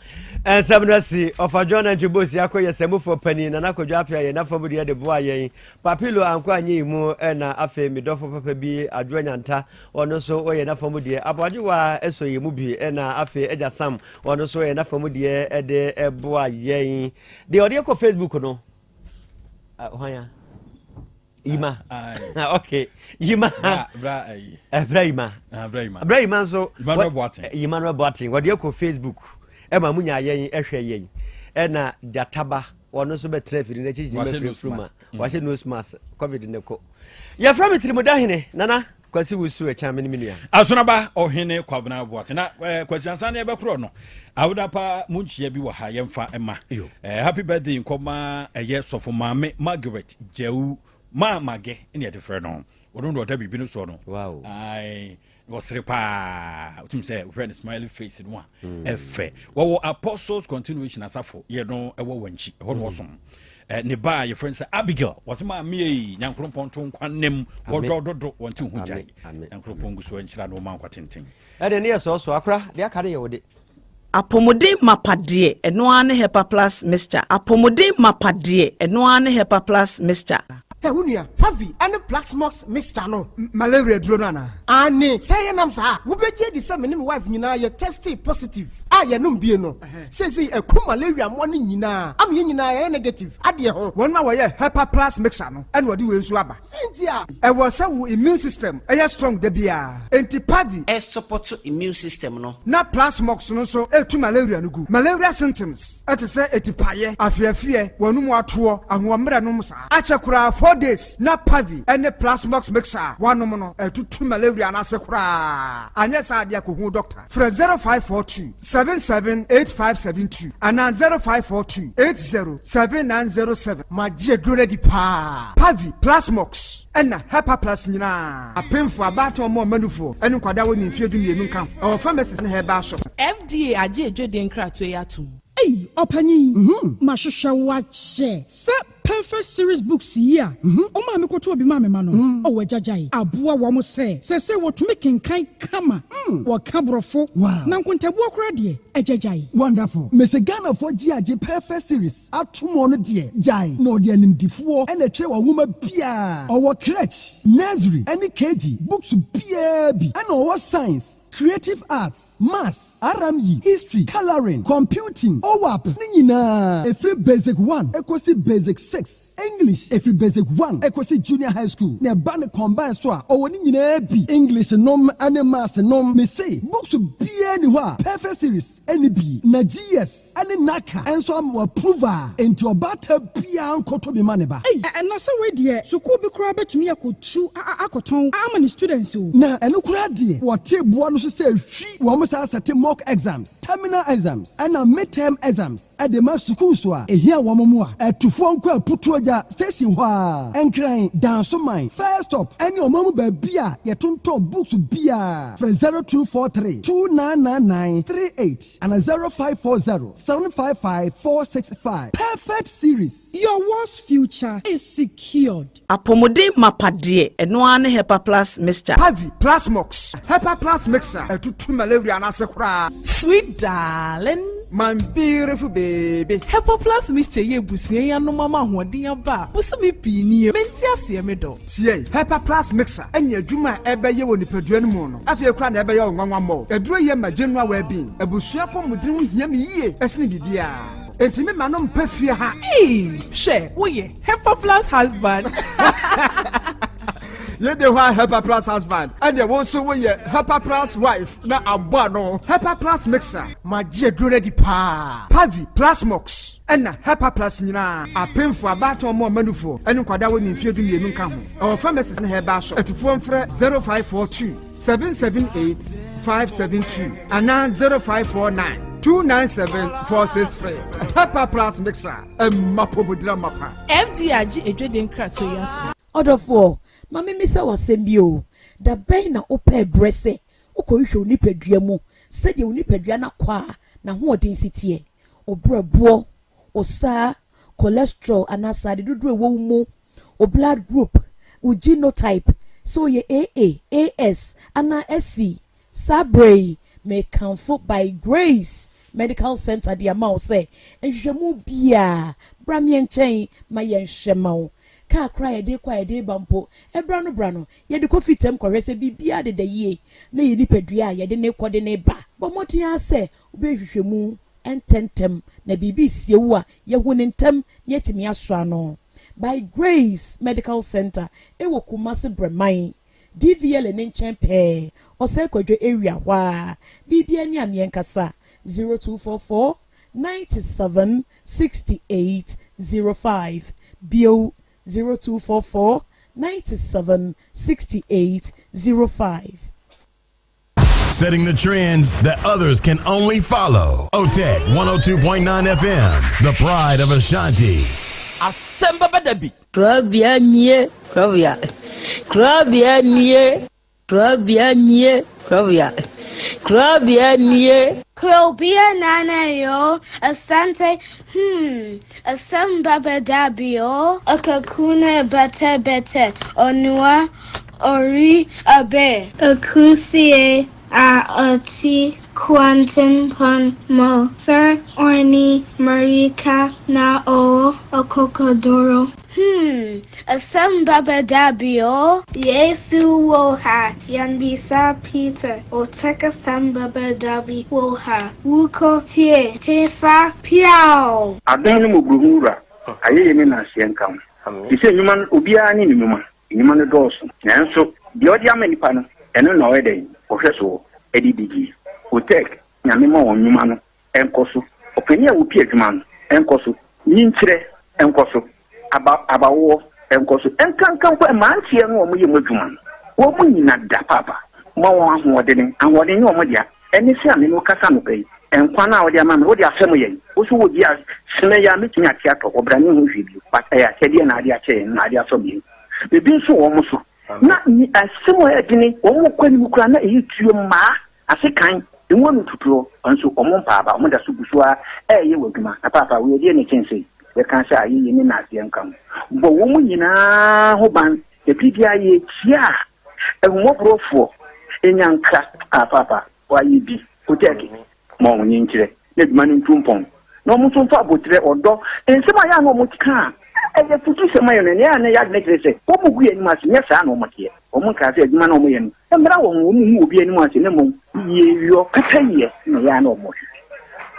Nsɛm no asi, Ɔfa John Antwi Bosi akɔ yɛ sɛmufoɔ panin, Nana Kwadwo Appiah yɛ n'afa mu deɛ de boa yɛn, Papilo Anko Anyɛ mu na afei me dɔfo papa bi Adwoa Nyanta ɔno nso ɔyɛ n'afa mu deɛ, Aboagyewa sɔ yɛn mu bi na afei Agya Sam ɔno nso ɔyɛ n'afa mu deɛ de boa yɛn. Deɛ ɔde kɔ Facebook no, hwan a? Yima. Okay. Yima. Bra ayi. Eh, bra Yima. Ah, bra Yima. Bra Yima nso. Emmanuel Boateng. Emmanuel Boateng. Wɔde akɔ Facebook. Ɛma mu nya yɛn ɛhwɛ yɛn. Ɛna Jataba wɔn nso bɛtena afiri n'akyi gyina firi firi ma. Wahyɛ nose mask. Covid ne ko. Yɛfrɛ me Tirimuda Nana Kwasi Wusu ɛkyan me ne me nua. Asonaba Ɔhene Kwabena Boateng. Na eh, Kwasi ansa ne ɛbɛkorɔ no. Awoda pa mu nkyia bi wɔ ha yɛmfa ɛma. Eh, happy birthday nkɔma ɛyɛ sɔfo maame Margaret Gyawu maa Mage ne yɛde frɛ no. Ɔno na ɔda biribi no soɔ no. Wow. Ae, wɔsere paa. Wotum sɛ wohwɛ ne smiley face no a, ɛfɛ. Wɔwɔ Apostles Continuation Asafo yɛ no ɛwɔ Wankyi. Ɛhɔ na wɔsom. Ne ba a yɛfrɛ no sɛ Abigail. Wɔse maame ei, Nyankoropɔn to nkwa nnem. Wɔdɔ dodo, wɔnte ho gyae. Nyankoropɔn gu so nhyira no ɔma nkwa tenten. Ɛdeɛ ne yɛ sɔɔsɔɔ akora, deɛ aka no yɛ wo de. Apɔmuden mapa deɛ, ɛno ara ne Hepa Plus Mixture. Apɔmuden mapa deɛ, ɛno ara ne Hepa Plus Mixture. Hɛ wo nua, Pavi ne Plaxmox mixture no. Malaria aduro no anaa? Aane, sɛ ɛyɛ nam saa a, wobɛgye adi sɛ me ne me wife nyinaa yɛ testee positive a yɛnom bie no. Seesei aku malaria mmoa no nyinaa ama yɛn nyinaa yɛayɛ negative adeɛ ho. Wɔn a wɔyɛ Hepa Plus mixture no na wɔde wei nso aba. Sɛn nti a? Ɛwɔ sɛ wo immune system yɛ strong da biara. Enti Pavi. Ɛsupɔto immune system no. Na Plasmox no nso ɛtu malaria no gu. Malaria symptoms te sɛ atipaeɛ, afeafeɛ, w'anum atoɔ, ahoɔmmerɛ nom saa. Akyɛ koraa 4 days na Pavi ne Plasmox mixture a woanom no atutu malaria no ase koraa. Anyɛ saa adeɛ a kɔhu doctor. Frɛ 0542 778572 anaa 0542 807907. Magye aduro no adi paa. Pavi, Plasmox, ɛna Hepa Plus nyinaa. Apemfo, abaatan, ɔmo ɔmanufoɔ ne nkwadaa a wɔnni mfeɛ 12 nka ho. Ɛwɔ pharmacies ne herbal shops. FDA agye edwede nkratoɔ yi atom. Ei, ɔpanyin, mahwehwɛ wo akyɛ sɛ Perfect Series books yi a ɔmaa me kɔtɔɔ bi maa me ma no, ɔwɔ agyagyae aboa wɔn sɛ sɛsɛ wɔtumi kenkan kama, wɔka Borɔfo, na nkontabuo koraa deɛ, agyagyae. Wonderful. Mese Ghanafoɔ gye agye Perfect Series ato mu. Ɔno deɛ gyae na ɔde animdifoɔ ɛna ɛtwerɛ wɔn nwoma biara. Ɔwɔ crèche, nursery ɛne KG books biara bi, ɛna ɔwɔ science, creative arts, maths, RME, history, colouring, computing, OWAP ne nyinaa, ɛfiri basic 1 ɛkɔsi basic 6, English ɛfiri basic 1 ɛkɔsi junior high school, na ɛba ne combine so a, ɔwɔ ne nyinaa bi, English nom ne maths nom. Mese books biara ni hɔ a Perfect Series ɛne bi, na GS ɛne NaCCA ɛnso ama wɔ approve a, enti ɔbaata biara nkɔtɔ bi ma ne ba. Ei, ɛna sɛ wei deɛ, sukuu bi koraa bɛtumi akɔtu akɔtɔn ama ne students o. Na ɛno koraa deɛ, wɔte boa no so sɛ hwi wɔn saa sɛte mock exams, terminal exams ɛna midterm exams ɛde ma sukuu so a ehia wɔn mu a ɛtufoɔ nkɔ Aputuogya station hɔ a, Nkran, Dansoman first stop, ɛne ɔman mu baabi a yɛtontɔn books biara. Frɛ 0243 299938 ana 0540 755 465. Perfect Series. Your world's future is secured. Apɔmuden mapa deɛ, ɛno ara ne Hepa Plus Mixture. Pavi, Plasmox, Hepa Plus mixture ɛtutu malaria no ase koraa. Sweet darling. My beautiful baby. Hepa Plus Mixture yɛ ebusua yi anom ama ahoɔden aba a bosome pii nie. Mente aseɛ, me dɔ. Tie, Hepa Plus mixture ɛne adwuma a ɛbɛyɛ wɔ nipadua no mu no, afei koraa na ɛbɛyɛ wo nwanwa mmɔ. Aduro yɛ ma general well-being. Abusua pɔmuden ho hia me yie ɛsene biribiara. Enti me ma no mpɛ fie ha. Ee, hwɛ, woyɛ Hepa Plus husband. Yɛde hɔ a Hepa Plus husband, ɛdeɛ wo nso woyɛ Hepa Plus wife na abɔ ano. Hepa Plus mixture. Magye aduro no adi paa. Pavi, Plasmox, ɛna Hepa Plus nyinaa. Apemfo, abaatan, ɔmo ɔmanufoɔ ɛne nkwadaa wɔ ne mfeɛ 12 nka ho. Ɛwɔ pharmacies ne herbal shop. Atufoɔ mfrɛ 0542 778 572 anaa 0549. 297 463. Hepa Plus Mixture, ɛma apɔmuden amapa. FDA agye adwadie nkratoɔ yi atom. Ɔdɔfoɔ, ma memmisa wo asɛm bi o, da bɛn na wopɛɛ berɛ sɛ wokɔhwehwɛ wo nipadua mu sɛdeɛ wo nipadua no akwaa n'ahoɔden si teɛ, wo berɛboɔ, wo saa, cholesterol anaa sradeɛ dodoɔ a ɛwɔ wo mu, wo blood group, wo genotype, sɛ woyɛ AA, AS anaa SC? Saa berɛ yi, mekamfo By Grace Medical Center de ama wo sɛ nhwehwɛmu biara, bra me nkyɛn ma yɛnhwɛ ma wo. Kaa koraa a yɛde rekɔ a yɛde reba mpo, ɛberɛ ano berɛ ano, yɛde kɔ fitam kɔhwɛ sɛ biribiara deda yie na yɛn nipadua a yɛde no rekɔ de no reba. Bɔ mmɔden ara sɛ wobɛyɛ nhwehwɛmu ntɛmntɛm na biribi resie wo a, yɛahu no ntɛm na yɛatumi asɔ ano. By Grace Medical Center wɔ Kumasi Brɛman, DVLA no nkyɛn pɛɛ, Ɔsɛe Kwadwo area hɔ ara. Biribiara ni a meɛnkasa, 0244 97 68 05, bio 0244 97 68 05. Setting the trends that others can only follow. OTEC 102.9 FM, the pride of Ashanti. Asɛm bɛba da bi. Korabea nie, korabea. Korabea nie, korabea nie, korabea. Korabea nie. Krobea nana yo, asante, hmm, asɛm bɛba da bi o. Akakuna bete bete, onua, ori abe. Akusie a ɔte kwantempɔn mu sɛ ɔne mmirika na ɔwɔ akokoduru. Hmm, asɛm bɛba da bi o. Yesu wɔ ha, yɛmmisa Peter, ɔtɛk asɛm bɛba da bi wɔ ha. Wokɔ tie, hefa, piaw! Adom ne mmɔborɔhunu Wura, ayɛyie ne nnaseɛ nka wo. Te sɛ nnwuma no, obiara ne ne nnwuma. Nnwuma no dɔɔso, nanso deɛ ɔde ama nnipa no, ɛno na ɔyɛ dɛn? Ɔhwɛ soɔ de di die. Otec, Nyame ma wɔn nnwuma no nkɔ so. Ɔpanin a ɔpi adwuma no nkɔ so. Nyinkyerɛ nkɔ so. Aba, abawoɔ nkɔ so. Nkanka mpo mmeranteɛ no a wɔyɛ mu adwuma no, wɔn nyina da paapa. Ma wɔn ahoɔdene. Ahoɔden nyɛ wɔn dea. Ɛne sɛ a me ne wo kasa anɔpa yi, nkwa no a wode ama me, wode afɛm yɛn. Wo nso wɔ bi a, sene yi a mɛtumi ate atɔ hɔ, bra menhu hwee bio. But ɛyɛ akyɛdeɛ na ade akyɛ yɛn, na ade asɔ yɛn. Biribi nso wɔ wɔn so. Na asɛm a ɛyɛ dene, wɔn kɔ anim koraa na ɛyɛ tuo mmaa, asekan, emu ano tutuo, nso wɔn mpa aba, wɔn da so gu so ara ɛreyɛ wɔ adwuma. Na paapa, wei ɛdeɛn na ɛkyɛn sei? Yɛka sɛ ayeyie ne nnaseɛ nka ho. Bɔ wɔn nyinaa ho ban, na biribiara yɛkyia a, ahummɔborɔfoɔ nya nkra. Ah, paapa, wɔayɛ bi, Otɛɛke, ma wɔn nkyerɛ na adwuma no ntu mpɔn, na wɔn nso mfa aboterɛ, ɔdɔ, nsɛm a ɛyɛ a na wɔka a ɛyɛ afutusɛm ma yɛn no, nea ɛyɛ a na ɛyɛ adwene kyerɛ sɛ wɔgu yɛn anim ase, nyɛ saa na wɔteɛ. Wɔnkaa sɛ adwuma no a wɔyɛ no mmra wɔn ho, wɔnhu obi anim ase, na mmom yieyɔ, pɛpɛyɛ na ɛyɛ a na wɔhwehwɛ.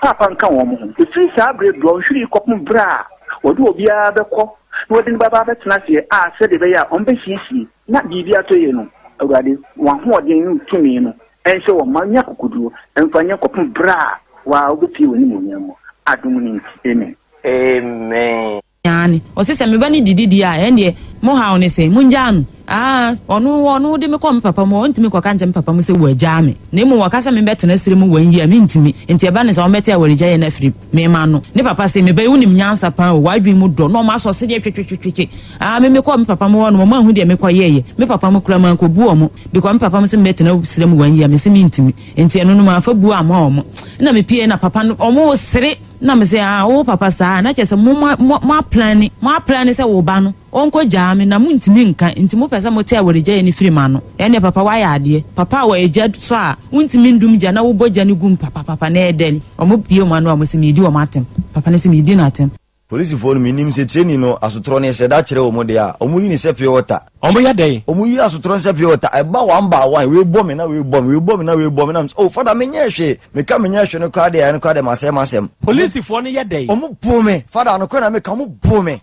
Paapa nka wɔn ho. Ɛfiri saa berɛ dɔnhwere yi kɔpem berɛ a wɔde obiara bɛkɔ na wɔde no bɛba abɛtena aseɛ a sɛdeɛ ɛbɛyɛ a wɔbɛsiesie na biribi atɔ yie no, Awurade, w'ahoɔden ne wo tumi no nhyɛ wɔn ma nya akokoduro mfa nyɛ kɔpem berɛ a wo ara wobɛpue w'animuonyam mu. Adom no nti, amen. Amen. Aane, ɔse sɛ me ba no didi deɛ a, ɛndeɛ mo haw ne sɛn? Mongyaa no. Aa, ɔno, ɔno de me kɔɔ me papa mu hɔ, ɔntumi nkɔka nkyerɛ me papa mu sɛ wɔagyaa me, na mmom ɔka sɛ membɛtena serɛ mu one year a, mentumi. Nti ɛba no saa, wɔbɛte awaregyaeɛ no afiri me mma ano. Ne papa se, Me ba yi, wonim nyansa paa o, w'adwene mu dɔ, na ɔma asɔ sedeɛ twetwetwetwe. Aa, me mekɔɔ me papa mu hɔ no, wɔn anhu deɛ mekɔyɛeɛ. Me papa mu koraa, mankɔbu wɔn, because me papa mu se mebɛtena serɛ mu one year, mese mentumi. Nti ɛno no, mamfa buo amma wɔn. Ɛna mepueɛ na papa no, wɔresere. Na me se, ah, wo papa saa a, na kyerɛ sɛ mo, mo, mo, mo aplane, mo aplane sɛ wo ba no, ɔnkɔ gyaa me, na montumi nka, nti mopɛ sɛ mote awaregyaeɛ no firi m'ano. Ɛnneɛ papa woayɛ adeɛ. Papa a wɔ gya sɔ a, wontumi ndum gya na wobɔ gya no gu mu papapapa na ɛdɛre. Wɔn bue wɔn ano a, wɔse meredi wɔn atɛm. Papa no se meredi no atɛm. Polisifoɔ no mennim sɛ training no asotorɔ no yɛhyɛ da kyerɛ wɔn deɛ a, wɔn yi no sɛ pure water. Wɔn yɛ dɛn? Wɔn yi asotorɔ no sɛ pure water, ɛba one by one, wei bɔ me na wei bɔ me, wei bɔ me na wei bɔ me, na mesɛ oh father menyɛɛ hwee, meka menyɛɛ hwee no koraa deɛ ɛno koraa deɛ masɛe m'asɛm. Polisifoɔ no yɛ dɛn? Wɔn boo me, father nokorɛ na meka, wɔn boo me.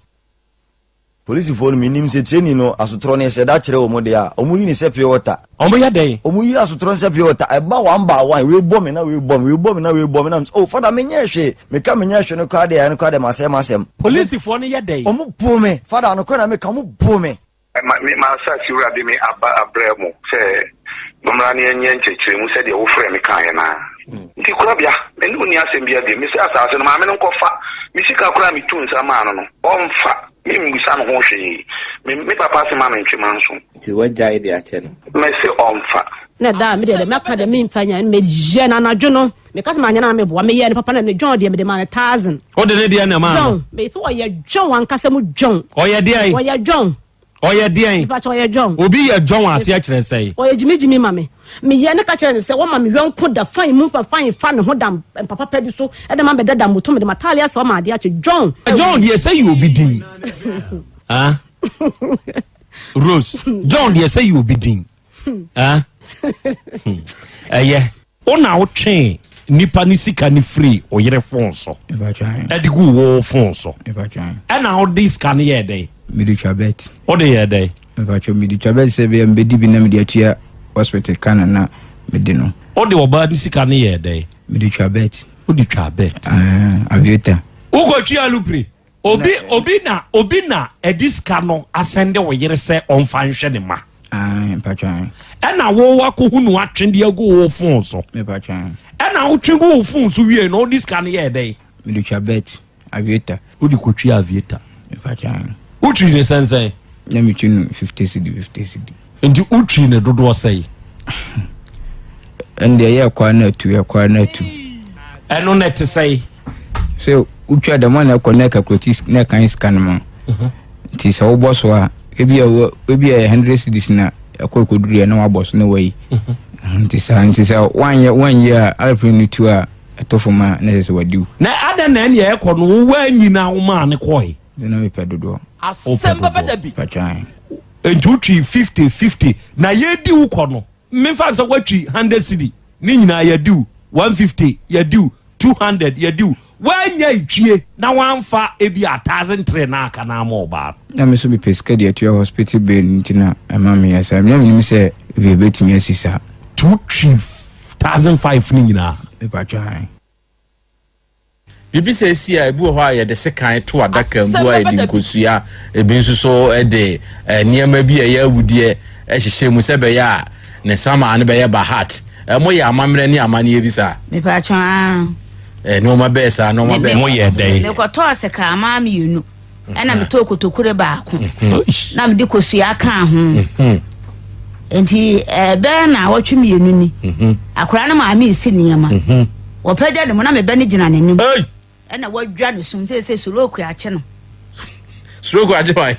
Polisifoɔ no mennim sɛ training no asotorɔ no yɛhyɛ da kyerɛ wɔn deɛ a, wɔn yi no sɛ pure water. Wɔn yɛ dɛn? Wɔn yi asotorɔ no sɛ pure water, ɛba one by one, wei bɔ me na wei bɔ me, wei bɔ me na wei bɔ me, na mesɛ oh father menyɛɛ hwee, meka menyɛɛ hwee no koraa deɛ ɛno koraa deɛ masɛe m'asɛm. Polisifoɔ no yɛ dɛn? Wɔn boo me, father nokorɛ na meka, wɔn boo me. Ma me m'asase wura de me aba abrɛ mo sɛ. Mommra na yɛnyɛ nkyerɛkyerɛmu sɛdeɛ wofrɛɛ me kaeɛ no ara. Nti korabea, me ne wo nni asɛm biara bio. Mese asase no, maame no nkɔfa. Me sika koraa a metuu nsa maa no no, ɔmfa. Memmisa no ho hwee. Me, me papa se ma mentwe manso. Nti woagyae de akyɛ no? Mese ɔmfa. Na da a me deɛ deɛ mɛka deɛ memfa nya no meyɛ no anadwo no meka sɛ manyɛ no a meboa meyɛɛ no papa na ne John deɛ mede maa no thousand. Wode ne deɛ na ɛmaa no? John mese ɔyɛ John ankasa mu John. Ɔyɛ deɛn? Ɔyɛ John. Ɔyɛ deɛn? Mepakyɛ ɔyɛ John. Obi yɛ John aseɛ kyerɛ sɛn? Ɔyɛ gyimigyimi ma me. Meyɛ no ka kyerɛ no sɛ wɔma me yɔnko da fine mu fa fine fa ne ho da mpa papa bi so de ma bɛda da moto mede m'ataade asɛ ɔma adeɛ akye John. John deɛ sɛ yɛ obi din. Ah? Rose, John deɛ sɛ yɛ obi din. Ah? Hmm. Ɛyɛ. Wo na wotwee nipa ne sika no firi wo yere fon so ɛde gu wo fon so. Ɛna wode sika no yɛɛ dɛn? Mede twa bet. Wode yɛɛ dɛn? Mpakyɛw mede twa bet sɛ bɛyɛ mebɛdi bi na mede atua hospital ka na na mede no. Wode ɔbaa no sika no yɛɛ dɛn? Mede twa bet. Wode twa bet. Ah, aviator. Wokɔtwi alupre? Obi obi na obi na ɛde sika no asɛnde wo yere sɛ ɔmfa nhwɛ ne ma. Ae, mpakyɛw ae. Ɛna wo wakɔhu no atwe de agu wo fon so. Mepakyɛw ae. Ɛna wotwe gu wo fon so wie no wode sika no yɛɛ dɛn? Mede twa bet, aviator. Wode kɔtwi aviator. Mepakyɛw ae. Wotwi ne sɛnsɛn? Na metwi no 50 cedi, 50 cedi. Nti wotwi ne dodoɔ sɛn? Ɛnde ɛyɛ ɛkɔ ara na atu, ɛkɔ ara na atu. Ɛno na ɛte sɛn? Sɛ wotwa dɛm a na ɛkɔ na ɛkakulati na ɛkan sika no ma. Mhm. Nti sɛ wobɔ so a, ebi a ebi a ɛyɛ hundred cedis na ɛkɔ ɛkɔduru yɛ na wabɔ so na wayi. Mhm. Nti saa nti sɛ wanyɛ wanyɛ a aeroplane no tu a ɛtɔ fam a na ɛsɛ sɛ wadiw. Na adɛn na ɛnea ɛkɔ no wo wanyi na womaa no kɔe? Na mepɛ dodoɔ. Asɛm bɛba da bi. Patwan. Nti wotwi 50 50 na yɛdi wo kɔ no memfa sɛ woatwi 100 cedi ne nyinaa yɛdi wo 150 yɛdi wo 200 yɛdi wo woanya twie na woamfa ebi a 1003 na aka na ama ɔbaa no. Na me nso mepɛ sika de atua hospital bill nti na ɛma meyɛ saa. Na menim sɛ ebi ebetumi asi saa. Nti wotwi 1005 no nyinaa. Mepatwan. Biribi saa si a, ebi wɔ hɔ a yɛde sekan to adaka mu, ebi wɔ hɔ a yɛde nkosua, ebi nso so de nneɛma bi a ɛyɛ awudeɛ hyehyɛ mu sɛ ɛbɛyɛ a ne samaa no bɛyɛ bahat. Moyɛ amammerɛ ne amanneɛ bi saa? Mepatwɔ aa. Nneɛma bɛɛ saa, nneɛma bɛɛ saa. Moyɛ dɛn? Mekɔtɔɔ sekanmaa mmienu. ɛna metɔɔ kotokure baako mhm. na mede kosua kaa ho mhm. nti ɛbɛyɛ na awɔtwe mmienu ni mhm. akwaraa no maame esi nneɛma wɔpɛgya ne mu na mebɛ no gyina n'anim ɛna wadwa ne sum sɛ sɛ soroku akye no soroku akye hwan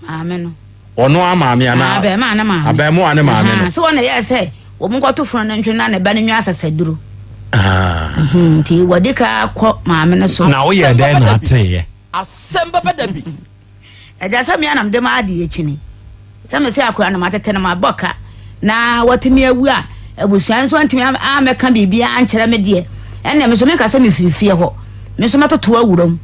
maame no ɔno a maame anaa abɛɛmaa ne maame abɛɛmoa ne maame no sɛ wɔn na yɛ sɛ wɔn nkɔto funu no ntwe na ne ba no nwa asasaduro ah. nti wɔde ka kɔ maame no so na woyɛ dɛn na ateeɛ Asɛm bɛba da bi. Agya sɛ me ara na mede m'adeɛ kyini sɛ mese akora no matete no mabɔ ka na watumi awu a abusua nso antumi ammɛka biribiara ankyerɛ me deɛ ɛnneɛ me nso menka sɛ mefiri fie hɔ me nso mɛtoto awura mu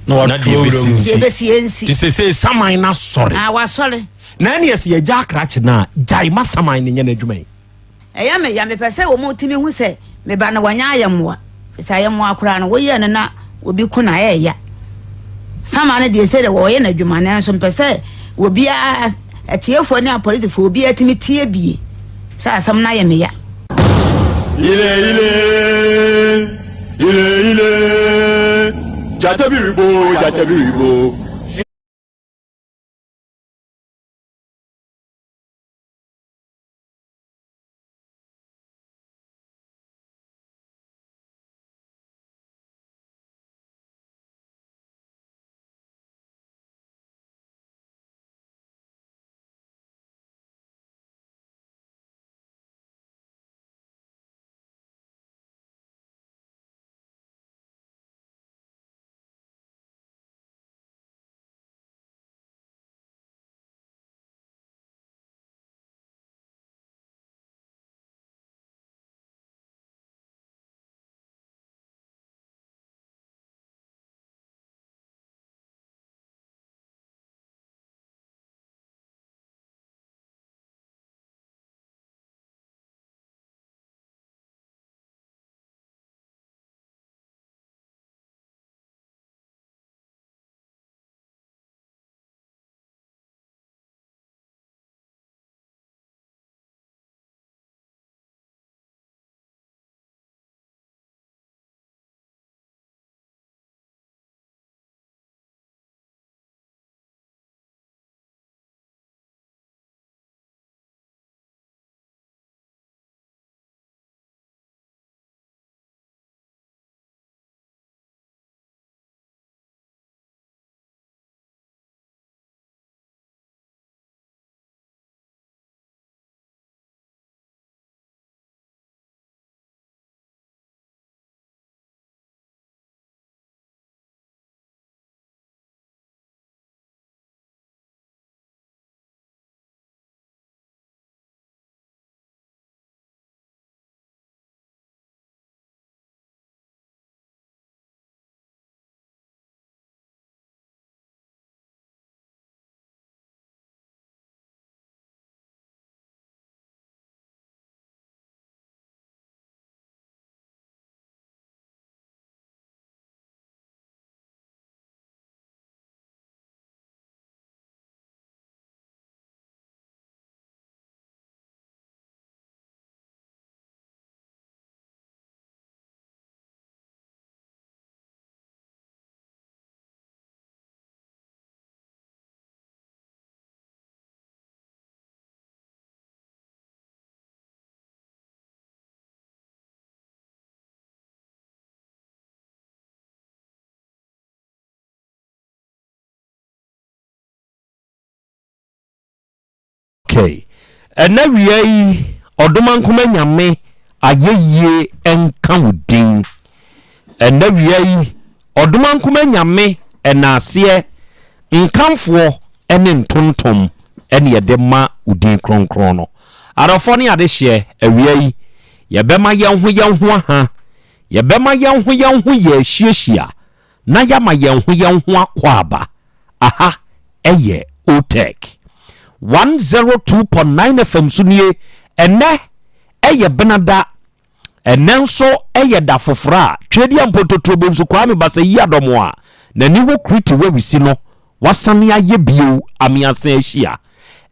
na wato awura mu deɛ ɛbɛsi ɛnsi te sɛ sɛ saman no asɔre ah, wasɔre na ɛneɛ sɛ yɛgya akrakye no a gyae ma saman no nyɛ n'adwuma yi Ɛyɛ me ya, mepɛ sɛ wɔtumi hu sɛ me ba no wanyɛ ayɛmmoa, efisɛ ayɛmmoa koraa no, woyɛ no na obi ko no a, ɛyɛ ya. Sama no deɛ, sei deɛ wɔyɛ no adwuma, nanso mepɛ sɛ obiara, atiefoɔ ne apolisifoɔ, obiara tumi tie bie sɛ asɛm no ayɛ me ya. Ile ile, ile ile, gyata bi rebo, gyata bi rebo. Okay. Ɛnɛ wia yi, Ɔdomankoma Nyame ayɛyie nka wo din. Ɛnɛ wia yi, Ɔdomankoma Nyame ɛnaaseɛ, nkamfoɔ ne ntontom ɛne yɛde ma wo din kronkron no. Adɔfoɔ ne adehyeɛ, awia yi, yɛbɛma yɛn ho yɛn ho aha, yɛbɛma yɛn ho yɛn ho yɛahyiahyia na yɛama yɛn ho yɛn ho akwaaba. Aha yɛ Otec 102.9 FM so nie. Ɛnnɛ yɛ Benada. Ɛnnɛ nso yɛ da foforɔ a Twedeɛ Mpontotorobonsu Kwame Basayi Adɔm a n'ani wɔ Kriti Wawisi no wasane ayɛ bio ameasan ahyia.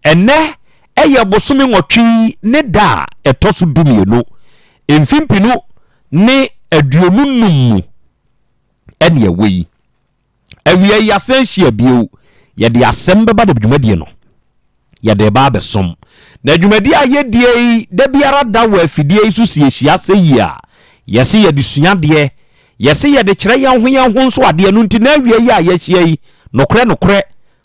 Ɛnnɛ yɛ bosome nwɔtwe yi ne da a ɛtɔ so dumienu, mfe mpenu ne 25 mu ɛne ɛwɔ yi. Awia yi yɛasan ahyia bio, yɛde asɛm bɛba da dwumadie no yɛde reba abɛsom. Na dwumadie a yɛdie yi da biara da wɔ afidie yi so si yɛhyia sɛ yie a, yɛse yɛde sua adeɛ, yɛse yɛde kyerɛ yɛn ho yɛn ho nso adeɛ. Ɛno nti na awia yi a yɛahyia yi, nokorɛ nokorɛ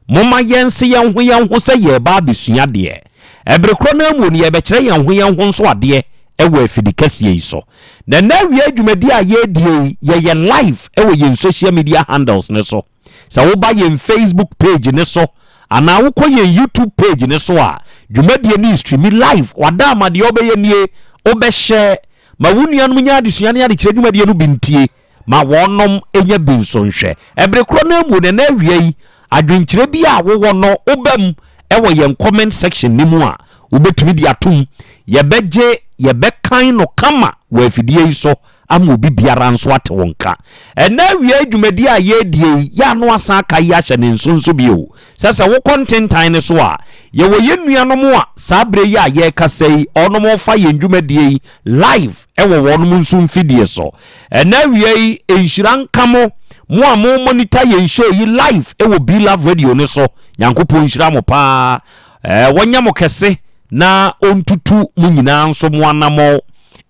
Momma yɛnse yɛn ho yɛn ho sɛ yɛreba abɛsua adeɛ. Ɛbere korɔ no ara mu no, yɛrebɛkyerɛ yɛn ho yɛn ho nso adeɛ wɔ afidi kɛseɛ yi so. Na ɛnnɛ awia dwumadie a yɛredie yi, yɛyɛ live wɔ yɛn social media handles no so. Sɛ woba yɛn Facebook page no so anaa wokɔ yɛn YouTube page no so a, dwumadie no restreami live. Wada ama deɛ wobɛyɛ nie, wobɛhyɛ ma wo nuanom nya adesua ne adekyerɛ dwumadie no bi ntie. Ma wɔnom nya bi nso nhwɛ. Ɛbere korɔ no ara mu no, ɛnnɛ awia yi, adwenkyerɛ bi a wowɔ no, woba mu wɔ yɛn comment section no mu a, wobɛtumi de atom. Yɛbɛgye, yɛbɛkan no kama wɔ afidie yi so ama obi biara nso ate wo nka. Ɛnnɛ awia yi dwumadie a yɛredie yi, yɛ ano asan aka yi ahyɛ ne nso nso bio sɛ sɛ wokɔ ntentan no so a, yɛwɔ yɛn nuanom a saa berɛ yi a yɛrekasa yi, wɔnom refa yɛn dwumadie yi live wɔ wɔnom nso mfidie so. Ɛnɛ awia yi, nhyira nka mo, mo a mo monitor yɛn show yi live wɔ Be Love Radio no so. Nyankopɔn nhyira mo paa. Ɛɛ, wɔnyɛ mo kɛse na ɔntutu mo nyinaa nso mo anamɔn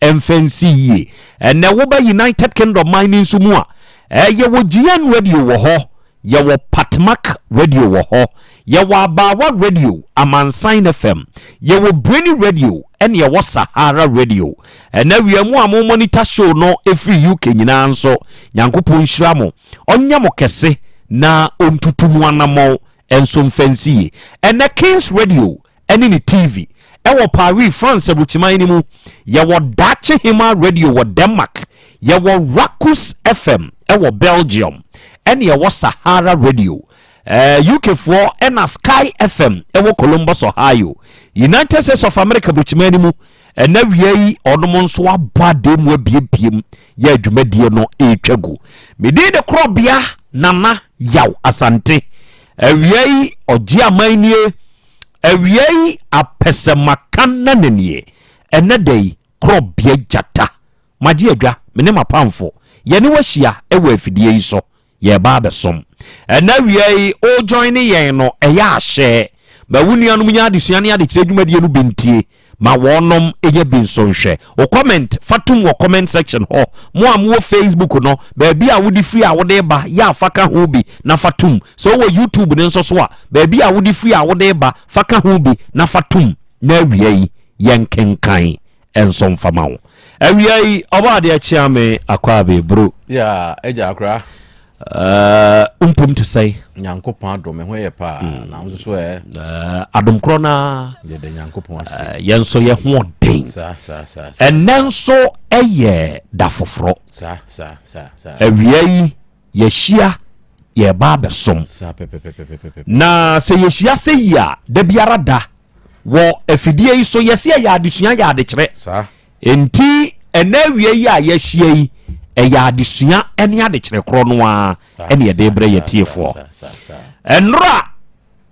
mfa nsi yie. Ɛnɛ woba United Kingdom man no nso mu a, ɛɛ, yɛwɔ GN Radio wɔ hɔ. Yɛwɔ Patmak Radio wɔ hɔ, yɛwɔ Abaawa Radio, Amansan FM, yɛwɔ Brainy Radio ɛne yɛwɔ Sahara Radio. Ɛnɛ awia mu a mo monitor show no ɛfiri UK nyinaa nso, Nyankopɔn nhyira mo, ɔnyɛ mo kɛse na ɔntutu mo anamɔn nso mfa nsi yie. Ɛnɛ Kings Radio ne ne TV wɔ Paris, France aburokyiman no mu. Yɛwɔ Daakye Hemaa Radio wɔ Denmark. Yɛwɔ Rakus FM wɔ Belgium. Ɛne yɛwɔ Sahara Radio. Eh, UK foɔ ɛna Sky FM wɔ Columbus, Ohio. United States of America aburokyiman no mu. Ɛna wia yi ɔnom nso abɔ adeɛ mu abiebiem yɛ adwumadie no ɛretwa gu. Medin de korɔbea Nana Yaw Asante. Awia yi ɔgye aman nie. Awia yi apɛsɛmaka nana nie. Ɛnɛ da yi korɔbea gyata. Magye adwa, me ne m'apamfo. Yɛne wo ahyia wɔ afidie yi so. Yɛreba abɛsom. Ɛnɛ awia yi wo joine yɛn no ɛyɛ ahyɛ. Ma wo nuanom nya adesua ne adekyerɛ dwumadie no bi ntie. Ma wɔnom nyɛ bi nso nhwɛ. Wo comment fa tom wɔ comment section hɔ. Mo a mowɔ Facebook no, baabi a wode firi a wode reba, yɛ a fa ka ho bi na fa tom. Sɛ wowɔ YouTube no nso so a, baabi a wode firi a wode reba, fa ka ho bi na fa tom. Na awia yi, yɛnkenkan nso mfa ma wo. Awia yi, Ɔbɔadeɛ kyea me Akwabe Bro. Yeah, agya akora. Uh, mpom te sɛn? Nyankopɔn adom, me ho yɛ paa. Mm. Na nso so ɛ. Uh, adom korɔ na. Yɛda Nyankopɔn ase. Uh, yɛn nso yɛ ho ɔden. Saa saa saa. Ɛnɛ nso ɛyɛ da foforɔ. Saa saa saa saa. Awia yi yɛhyia yɛba abɛsom. Saa pɛpɛpɛpɛpɛpɛ. Na sɛ yɛhyia sɛ yi a da biara da wɔ afidie yi so yɛse ɛyɛ adesua yɛ adekyerɛ. Saa. Enti ɛnɛ awia yi a yɛahyia yi, ɛyɛ adesua ne adekyerɛ korɔ no ara ɛne yɛde brɛ yɛ tiefoɔ. Ɛnora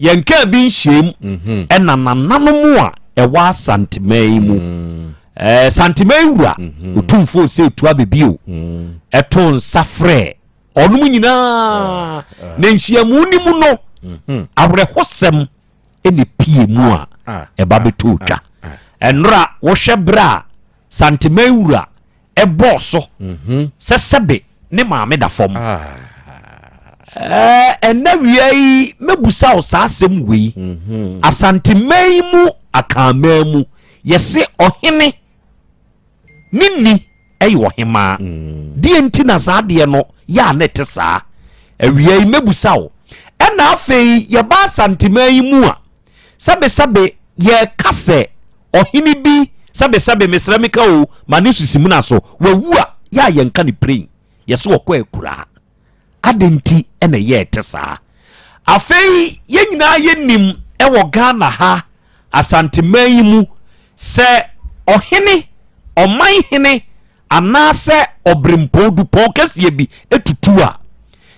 yɛn kaa bi nhyiam mhm. ɛna nananom a ɛwɔ Asanteman yi mu mm. ɛɛ Santeman wura mhm. Otumfoɔ sɛ etu abɛbio mm. ɛto nsa frɛ ɔnom nyinaa na nhyiamu no mu no mhm. awerɛhosɛm ɛna pie mu a ɛba bɛtɔ twa ɛnora wohwɛ berɛ a Santeman wura ɛbɔɔ so mhm. sɛ sɛbe ne maame da fam ɛnɛ wia yi mɛbusa wo saa asɛm wei mhm. Asanteman yi mu. Akanman mu, yɛse ɔhene ne ni yɛ ɔhemaa. Deɛ nti na saa adeɛ no yɛ a na ɛte saa? Awia yi mɛbusa wo. Ɛna afei yɛba Asanteman yi mu a, sɛbesɛbe yɛka sɛ ɔhene bi, sɛbesɛbe mesrɛ meka o, ma ne susimuna so, wawu a, yɛ a yɛnka ne piren, yɛse ɔkɔ akuraa. Adɛn nti na ɛyɛ ɛte saa? Afei yɛn nyinaa yɛnim wɔ Ghana ha, Asanteman yi mu, sɛ ɔhene, ɔman hene anaasɛ ɔberempɔn dupɔn kɛseɛ bi tutu a,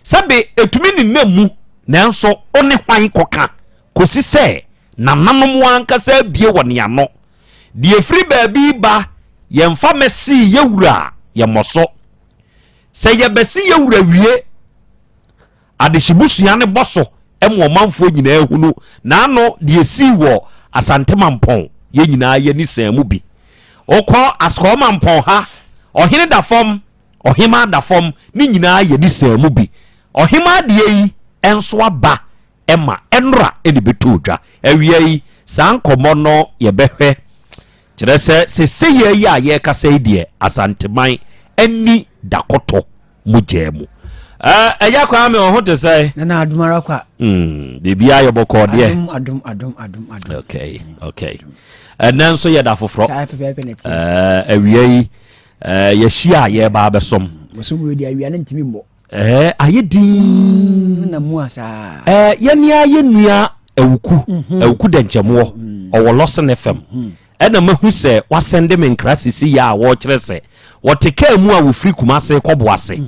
sɛbe ɛtumi nenam mu nanso wo ne hwan kɔka kɔsi sɛ nananom ankasa abue wɔn ano. Deɛ ɛfiri baabi ba, yɛmfa mmɛsee yɛn wura a, yɛmmɔ so. Sɛ yɛbɛse yɛ wura wie adehyebusua no bɔ so ma ɔmanfoɔ nyinaa hunu n'ano deɛ ɛsii wɔ Asante Mampɔn yɛn nyinaa yɛni sɛn mu bi. Wokɔ Askɔɔ Mampɔn ha, ɔhene da fam, ɔhemaa da fam, ne nyinaa yɛni sɛn mu bi. Ɔhemaa deɛ yi nso aba ma ɛnora na ɛbɛtɔɔ dwa. Awia yi, saa nkɔmmɔ no yɛbɛhwɛ. Kyerɛ sɛ, seseiɛ yi a yɛrekasa yi deɛ, Asanteman ani da kɔtɔ mogyaa mu. Ɛɛ, Agya Kwame, wo ho te sɛn? Nana adom ara kwa. Biribiara yɛ bɔkɔɔ deɛ. Adom, adom, adom, adom, adom. Okay, okay. Ɛnɛ nso yɛ da foforɔ. Saa pɛpɛɛpɛ na ɛteɛ. Ɛɛ, awia yi, ɛɛ, yɛahyia a yɛreba abɛsom. Bosom wei deɛ awia no ntumi mmɔ. Ɛɛ ayɛ dinn. Na mu a saa. Ɛɛ yɛne ara yɛ nua Awuku, mhm. Awuku Dɛnkyɛmoɔ, mhm. ɔwɔ Lawson FM. Mhm. Ɛna mahu sɛ wasɛnde me nkra sisi yɛ a wɔrekyerɛ sɛ wɔte kaa mu a wɔfiri Kumase kɔ Boase.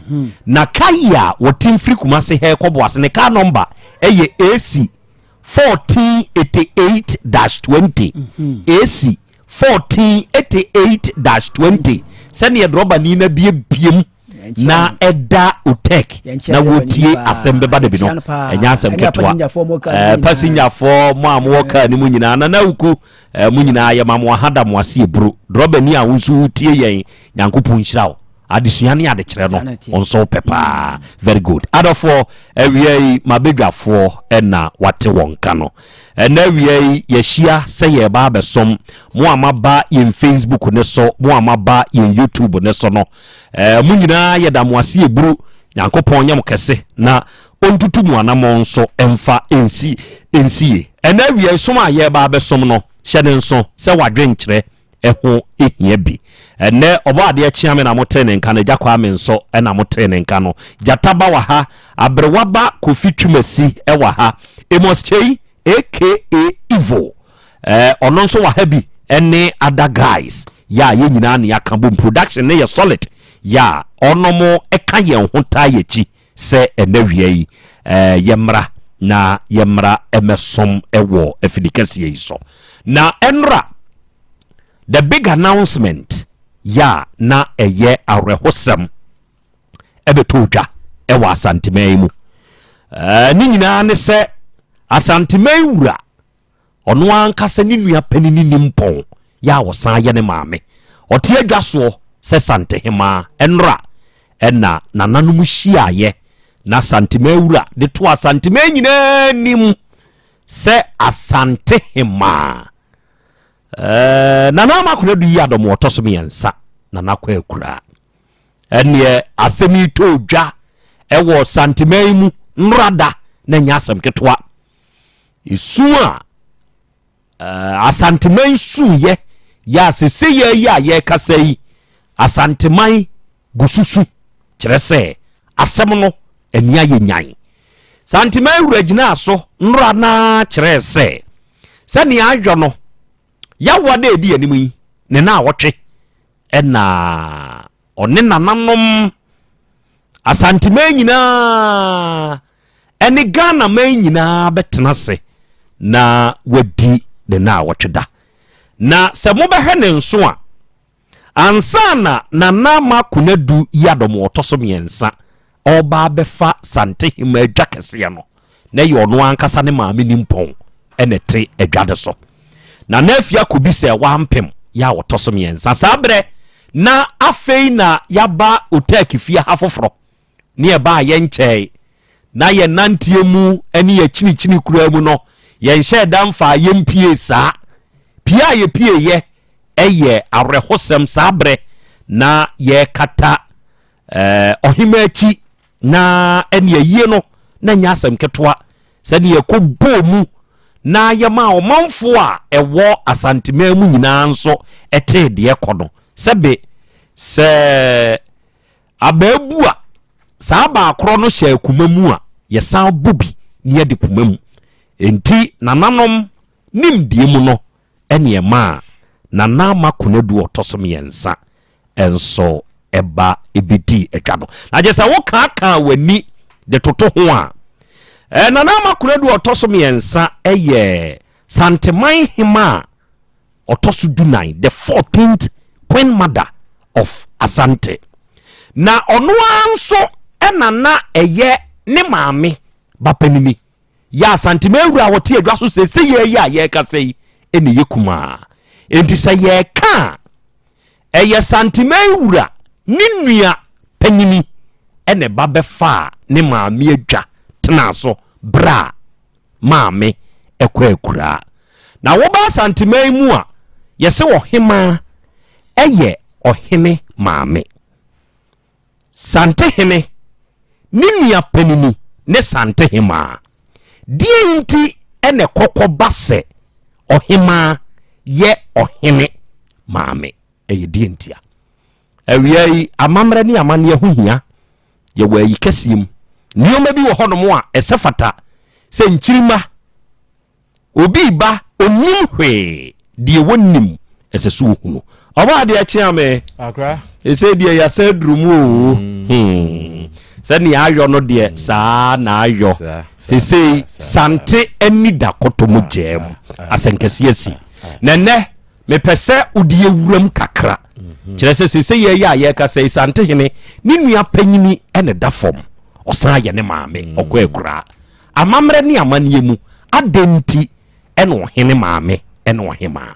Na kaa yi a wɔte mfiri Kumase ha kɔ Boase ne kaa nɔmba ɛyɛ AC 1488-20. AC 1488-20 sɛdeɛ drɔbani no abiebiem na ɛda otek na wɔtie asɛm bɛba da bi no ɛnyɛ asɛm ketewa pasinyafoɔ mo a mowɔ kaa no mu nyinaa nana wuku mo nyinaa yɛma mo aha da mo ase eburo drɔbani a wo nso wotie yɛn nyankopɔn nhyira wo adesua ne adekyerɛ no wo nso wopɛ paa very good adɔfoɔ awia yi mabɛdwafoɔ ɛna wate wɔn ka no Ɛnnɛ awia yi, yɛahyia sɛ yɛreba abɛsom mo a moaba yɛn Facebook no so, mo a moaba yɛn YouTube no so no. Eh, mo nyinaa yɛda mo ase eburu. Nyankopɔn nyɛ mo kɛse na ɔntutu mo anammɔn nso mfa nsi nsie. Ɛnnɛ awia yi, som a yɛreba abɛsom no, hyɛ ne nso sɛ w'adwenkyerɛ ho hia bi. Ɛnnɛ Ɔbɔadeɛ Kyeame na motee ne nka no, Agya Kwame nso na motee ne nka no. Gyata ba wɔ ha, Aberewa ba Kofi Twumasi wɔ ha, Amos Kyei aka Evil, eh, ɔno nso wɔ ha bi, ɛne other guys yɛ a yɛn nyinaa na yɛaka bom. Production no yɛ solid yɛ a ɔnom ka yɛn ho taa yɛn akyi sɛ ɛnnɛ awia yi eh, yɛmmra na yɛmmra mmɛsom wɔ afidi kɛseɛ yi so. Na ɛnora, the big announcement yɛ a na ɛyɛ awerɛhosɛm ɛbɛtɔ dwa ɛwɔ Asanteman yi mu. Eh, ne nyinaa ne sɛ Asanteman wura Ɔno ankasa ne nua panin nimpɔn yɛ a ɔsan yɛ ne maame. Ɔte adwa soɔ sɛ Santehemaa. Ɛnora na nananom hyiaeɛ na Santemaa wura de too Asantemaa nyinaa anim sɛ Asantehemaa. Ɛɛ, Nana Ama Konadu yi adɔm ɔtɔ so mmiɛnsa, Nana Kwakuraa. Ɛnneɛ asɛm yi tɔɔ dwa wɔ Santemaa yi mu nnora da na ɛnyɛ asɛm ketewa. Esu a Asanteman suiɛ yɛ a seseiɛ yi a yɛrekasa yi Asanteman gu so su kyerɛ sɛ asɛm no ani ayɛ nyan. Santeman wura gyinaa so nnora no ara kyerɛɛ sɛ sɛnea ayɔ no yawa da ɛdi anim yi ne naawɔtwe na ɔne nananom Asanteman nyinaa ɛne Ghana man nyinaa bɛtena ase na wadi ne naawɔtwe da. Na sɛ mobɛhwɛ ne nso a, ansa na Nana Ama Konadu Yiadom ɔtɔ so mmiɛnsa ɔreba abɛfa Santehema adwa kɛseɛ no, na ɛyɛ ɔno ankasa ne maame nimpɔn na ɛte adwa no so. Nana Afia Kobi sɛ wampem yɛ a ɔtɔ so mmiɛnsa. Saa berɛ na afei na yɛaba Otaaki fie ha foforɔ ne ɛbaa yɛnkyɛe na yɛn nanteɛ mu ne yɛn kyinikyini koraa mu no, yɛnhyɛɛ da mfaa yɛn mpie saa. Pie a yɛpieeɛ yɛ awerɛhosɛm saa berɛ na yɛrekata ɔhema akyi na ɛne ayie no na nyɛ asɛm ketewa sɛdeɛ yɛkɔbɔɔ mu na yɛmaa ɔmanfoɔ a ɛwɔ Asanteman mu nyinaa nso tee deɛ ɛkɔ no. Sɛbe sɛ abaa bu a, saa abaa korɔ no hyɛ akuma mu a, yɛsan bɔ bi na yɛde kuma mu. Enti nananom nimdeɛ mu no ɛne ɛmaa Nana Ama Konadu a ɔtɔ so mmiɛnsa nso ba bɛdii adwa no. Na gye sɛ wokaakaa w'ani de toto ho a, eh, Nana Ama Konadu a ɔtɔ so mmiɛnsa yɛ Santeman hema a ɔtɔ so dunan, the 14th Queen Mother of Asante. Na ɔno ara nso na na ɛyɛ ne maame ba panini. Yɛ Asantema wura a ɔte adwa so seesei yi a yɛrekasa yi na ɛyɛ kumaa. Enti sɛ yɛreka a, ɛyɛ Santema wura ne nua panyini na ɛba bɛfaa ne maame adwa tenaa so berɛ a maame kɔ akuraa. Na woba Asanteman mu a, yɛse ɔhemaa yɛ ɔhene maame. Santehene ne nua panini ne Santehemaa. Deɛn nti na ɛkɔkɔ ba sɛ ɔhemaa yɛ ɔhene maame? Ɛyɛ deɛn ntia? Awia yi, amammerɛ ne amanneɛ ho hia. Yɛwɔ ayi kɛseɛ mu. Nneɛma bi wɔ hɔnom a ɛsɛ fata sɛ nkyirimma Obi reba, ɔnnim hwee, deɛ wɔnnim, ɛsɛ sɛ ɔhunu. Ɔbɔ adeɛ kyea me. Akra. Ɛsɛ deɛ yɛasɛ aduru mu o. Hmm. Sɛnea ayɔ no deɛ saa na ayɔ. Sesei Sante ani da kɔtɔ mu gyaa mu. Asɛnkɛseɛ asi. Na ɛnɛ mepɛ sɛ wode yɛ wuram kakra. Kyerɛ sɛ sesei yɛyɛ a yɛrekasa yi Sante hene ne nua panyini na ɛda fam. Ɔsan yɛ ne maame. Ɔkɔ akuraa. Amammerɛ ne amanneɛ mu, adɛn nti na ɔhene maame ne ɔhemaa?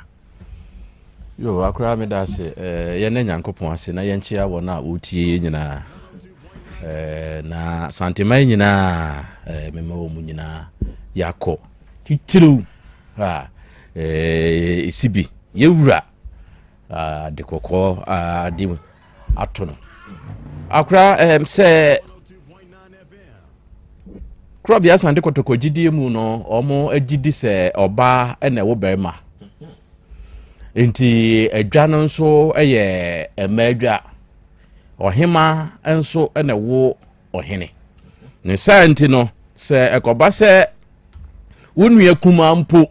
Yo, akora meda ase. Eh, yɛn Nyankopɔn ase na yɛnkyea wɔn a wɔtie yɛn nyinaa. Eh, na Santeman nyinaa, eh, mema wɔn mu nyinaa yɛakɔ titiriw a eh, ɛsi bi yɛwura ade kɔkɔɔ ade ato no. Akora eh, sɛ Korɔbea Asante Kɔtɔkɔ gyidie mu no, wɔn gye di sɛ ɔbaa na ɛwo barima. Nti adwa no nso yɛ mmaa adwa. Ɔhema nso na ɛwo ɔhene. Ne saa nti no, sɛ ɛkɔba sɛ wo nua kumaa mpo,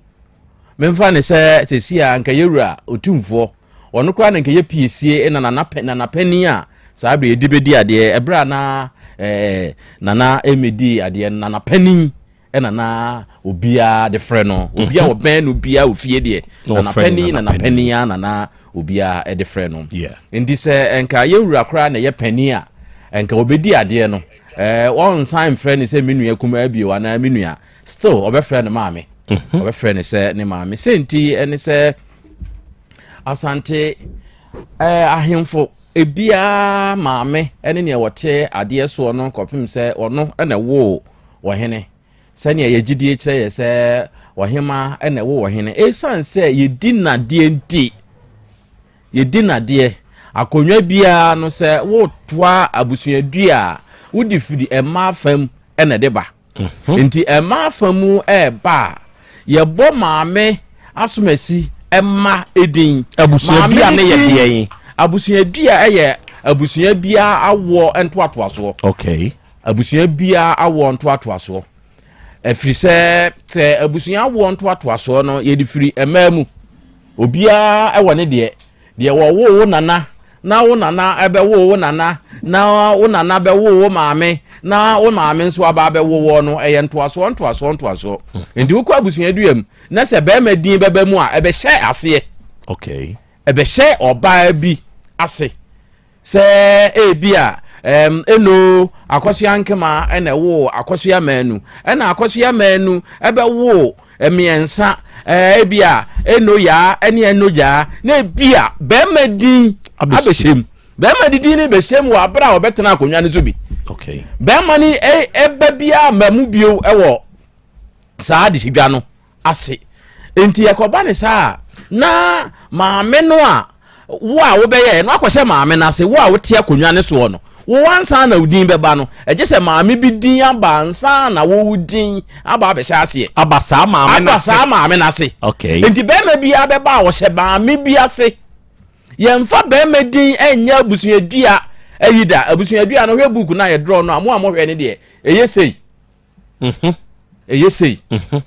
memfa ne sɛ sɛsi a nka yɛwura otumfoɔ Ɔno koraa na nka ɛyɛ piesie na nana pɛ nana panin a saa bere yɛde bɛdi adeɛ ɛberɛ a na ɛɛ nana ɛmɛdi adeɛ nana panin ɛna na obiara de frɛ no mhm. obiara ɔbɛn no obiara ofie deɛ nana panin nana panin a nana obiara ɛde frɛ no nti sɛ nka yɛwura koraa na ɛyɛ panin a nka ɔbɛdi adeɛ no ɛɛ wɔnsan mfrɛ no sɛ me nua kumaa bio anaa me nua still ɔbɛfrɛ no maame mhm. ɔbɛfrɛ no sɛ ne maame sɛ nti ɛne sɛ Asante eh, ahemfo ebiara maame ne nea wɔte adeɛ soɔ no kɔpem sɛ ɔno na ɛwoo ɔhene sɛnea yɛgyidie kyerɛ yɛ sɛ ɔhema na ɛwo ɔhene ɛsiane sɛ yɛdi nadeɛ nti yɛdi nadeɛ akonnwa biara no sɛ wotoa abusuadua a wode firi mmaa fam na ɛde ba Mhm. Nti ɛma afa mu ɛɛba a, yɛbɔ maame asomasi ɛma edin. Abusuadua ne yɛ deɛn? Abusuadua ɛyɛ abusua biara awoɔ ntoatoasoɔ. Okay. Abusua biara awoɔ ntoatoasoɔ. Ɛfiri sɛ sɛ abusua awoɔ ntoatoasoɔ no yɛde firi mmaa mu. Obiara ɛwɔ ne deɛ. Deɛ wɔwoo wo nana, na wo nana bɛwoo wo nana, na wo nana bɛwoo wo maame, na wo maame nso aba abɛwo woɔ no, ɛyɛ ntoasoɔ ntoasoɔ ntoasoɔ. Nti wokɔ abusua dua mu, na sɛ barima din bɛba mu a, ɛbɛhyɛ aseɛ. Okay. Ɛbɛhyɛ ɔbaa bi ase. Sɛ ebia ɛm eno Akɔsoa Nkema na ɛwoo Akɔsoa Manu, ɛna Akɔsoa Manu ɛbɛwoo mmiɛnsa, ɛɛ ebia eno Yaa ɛne eno Gyaa, na ebia bɛrima din abɛhyɛ mu. Bɛrima de din no bɛhyɛ mu wɔ abere a ɔbɛtena akonnwa no so bi. Okay. Bɛrima no ɛba biara mma mu bio ɛwɔ saa adehyedwa no ase. Enti ɛkɔba ne saa a, Na maame no a wo a wobɛyɛɛ no akɔhyɛ maame no ase, wo a wote akonnwa no soɔ no, wo ansa na wo din bɛba no, ɛgye sɛ maame bi din aba ansa na wo wo din aba abɛhyɛ aseɛ. Aba saa maame no Aba ase. saa maame no ase. Okay. Nti bɛrima biara bɛba a ɔhyɛ maame bi ase. Yɛmfa bɛrima din nyɛ abusuadua ayi da. Abusuadua no, hwɛ book no a yɛdraw no a, mo a mohwɛ no deɛ, ɛyɛ sei. Mhm. Ɛyɛ sei. Mhm.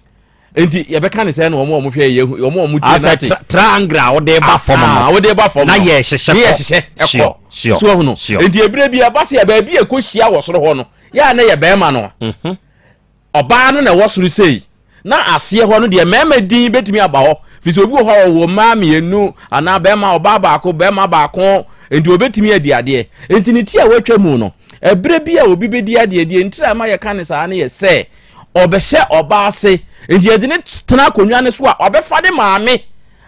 Nti yɛbɛka ne sɛ na wɔn a wɔhwɛ yɛ wɔn a wɔn tie nate. Asɛ triangle a wɔde ba fam no. Ah, wɔde ba fam no. Na yɛ hyehyɛ kɔ. Ne yɛ hyehyɛ ɛkɔ. Sure. So ɛho no. Nti ebire bi ɛba sɛ baabi a ɛkɔ hyia wɔ soro hɔ no, yɛ a na yɛ bɛrima no. Mhm. Ɔbaa no na ɛwɔ soro sei. Na aseɛ hɔ no deɛ mmarima din bɛtumi aba hɔ, firi sɛ obi wɔ hɔ a ɔwɔ mmaa mmienu anaa barima, ɔbaa baako, barima baako, enti ɔbɛtumi adi adeɛ. Enti ne ti a watwa mu no, ɛberɛ bi a obi bɛdi adeɛ, deɛ ntira a ɛma yɛka no saa no yɛ sɛ ɔbɛhyɛ ɔbaa ase, enti yɛde no tena akonnwa no so a, ɔbɛfa ne maame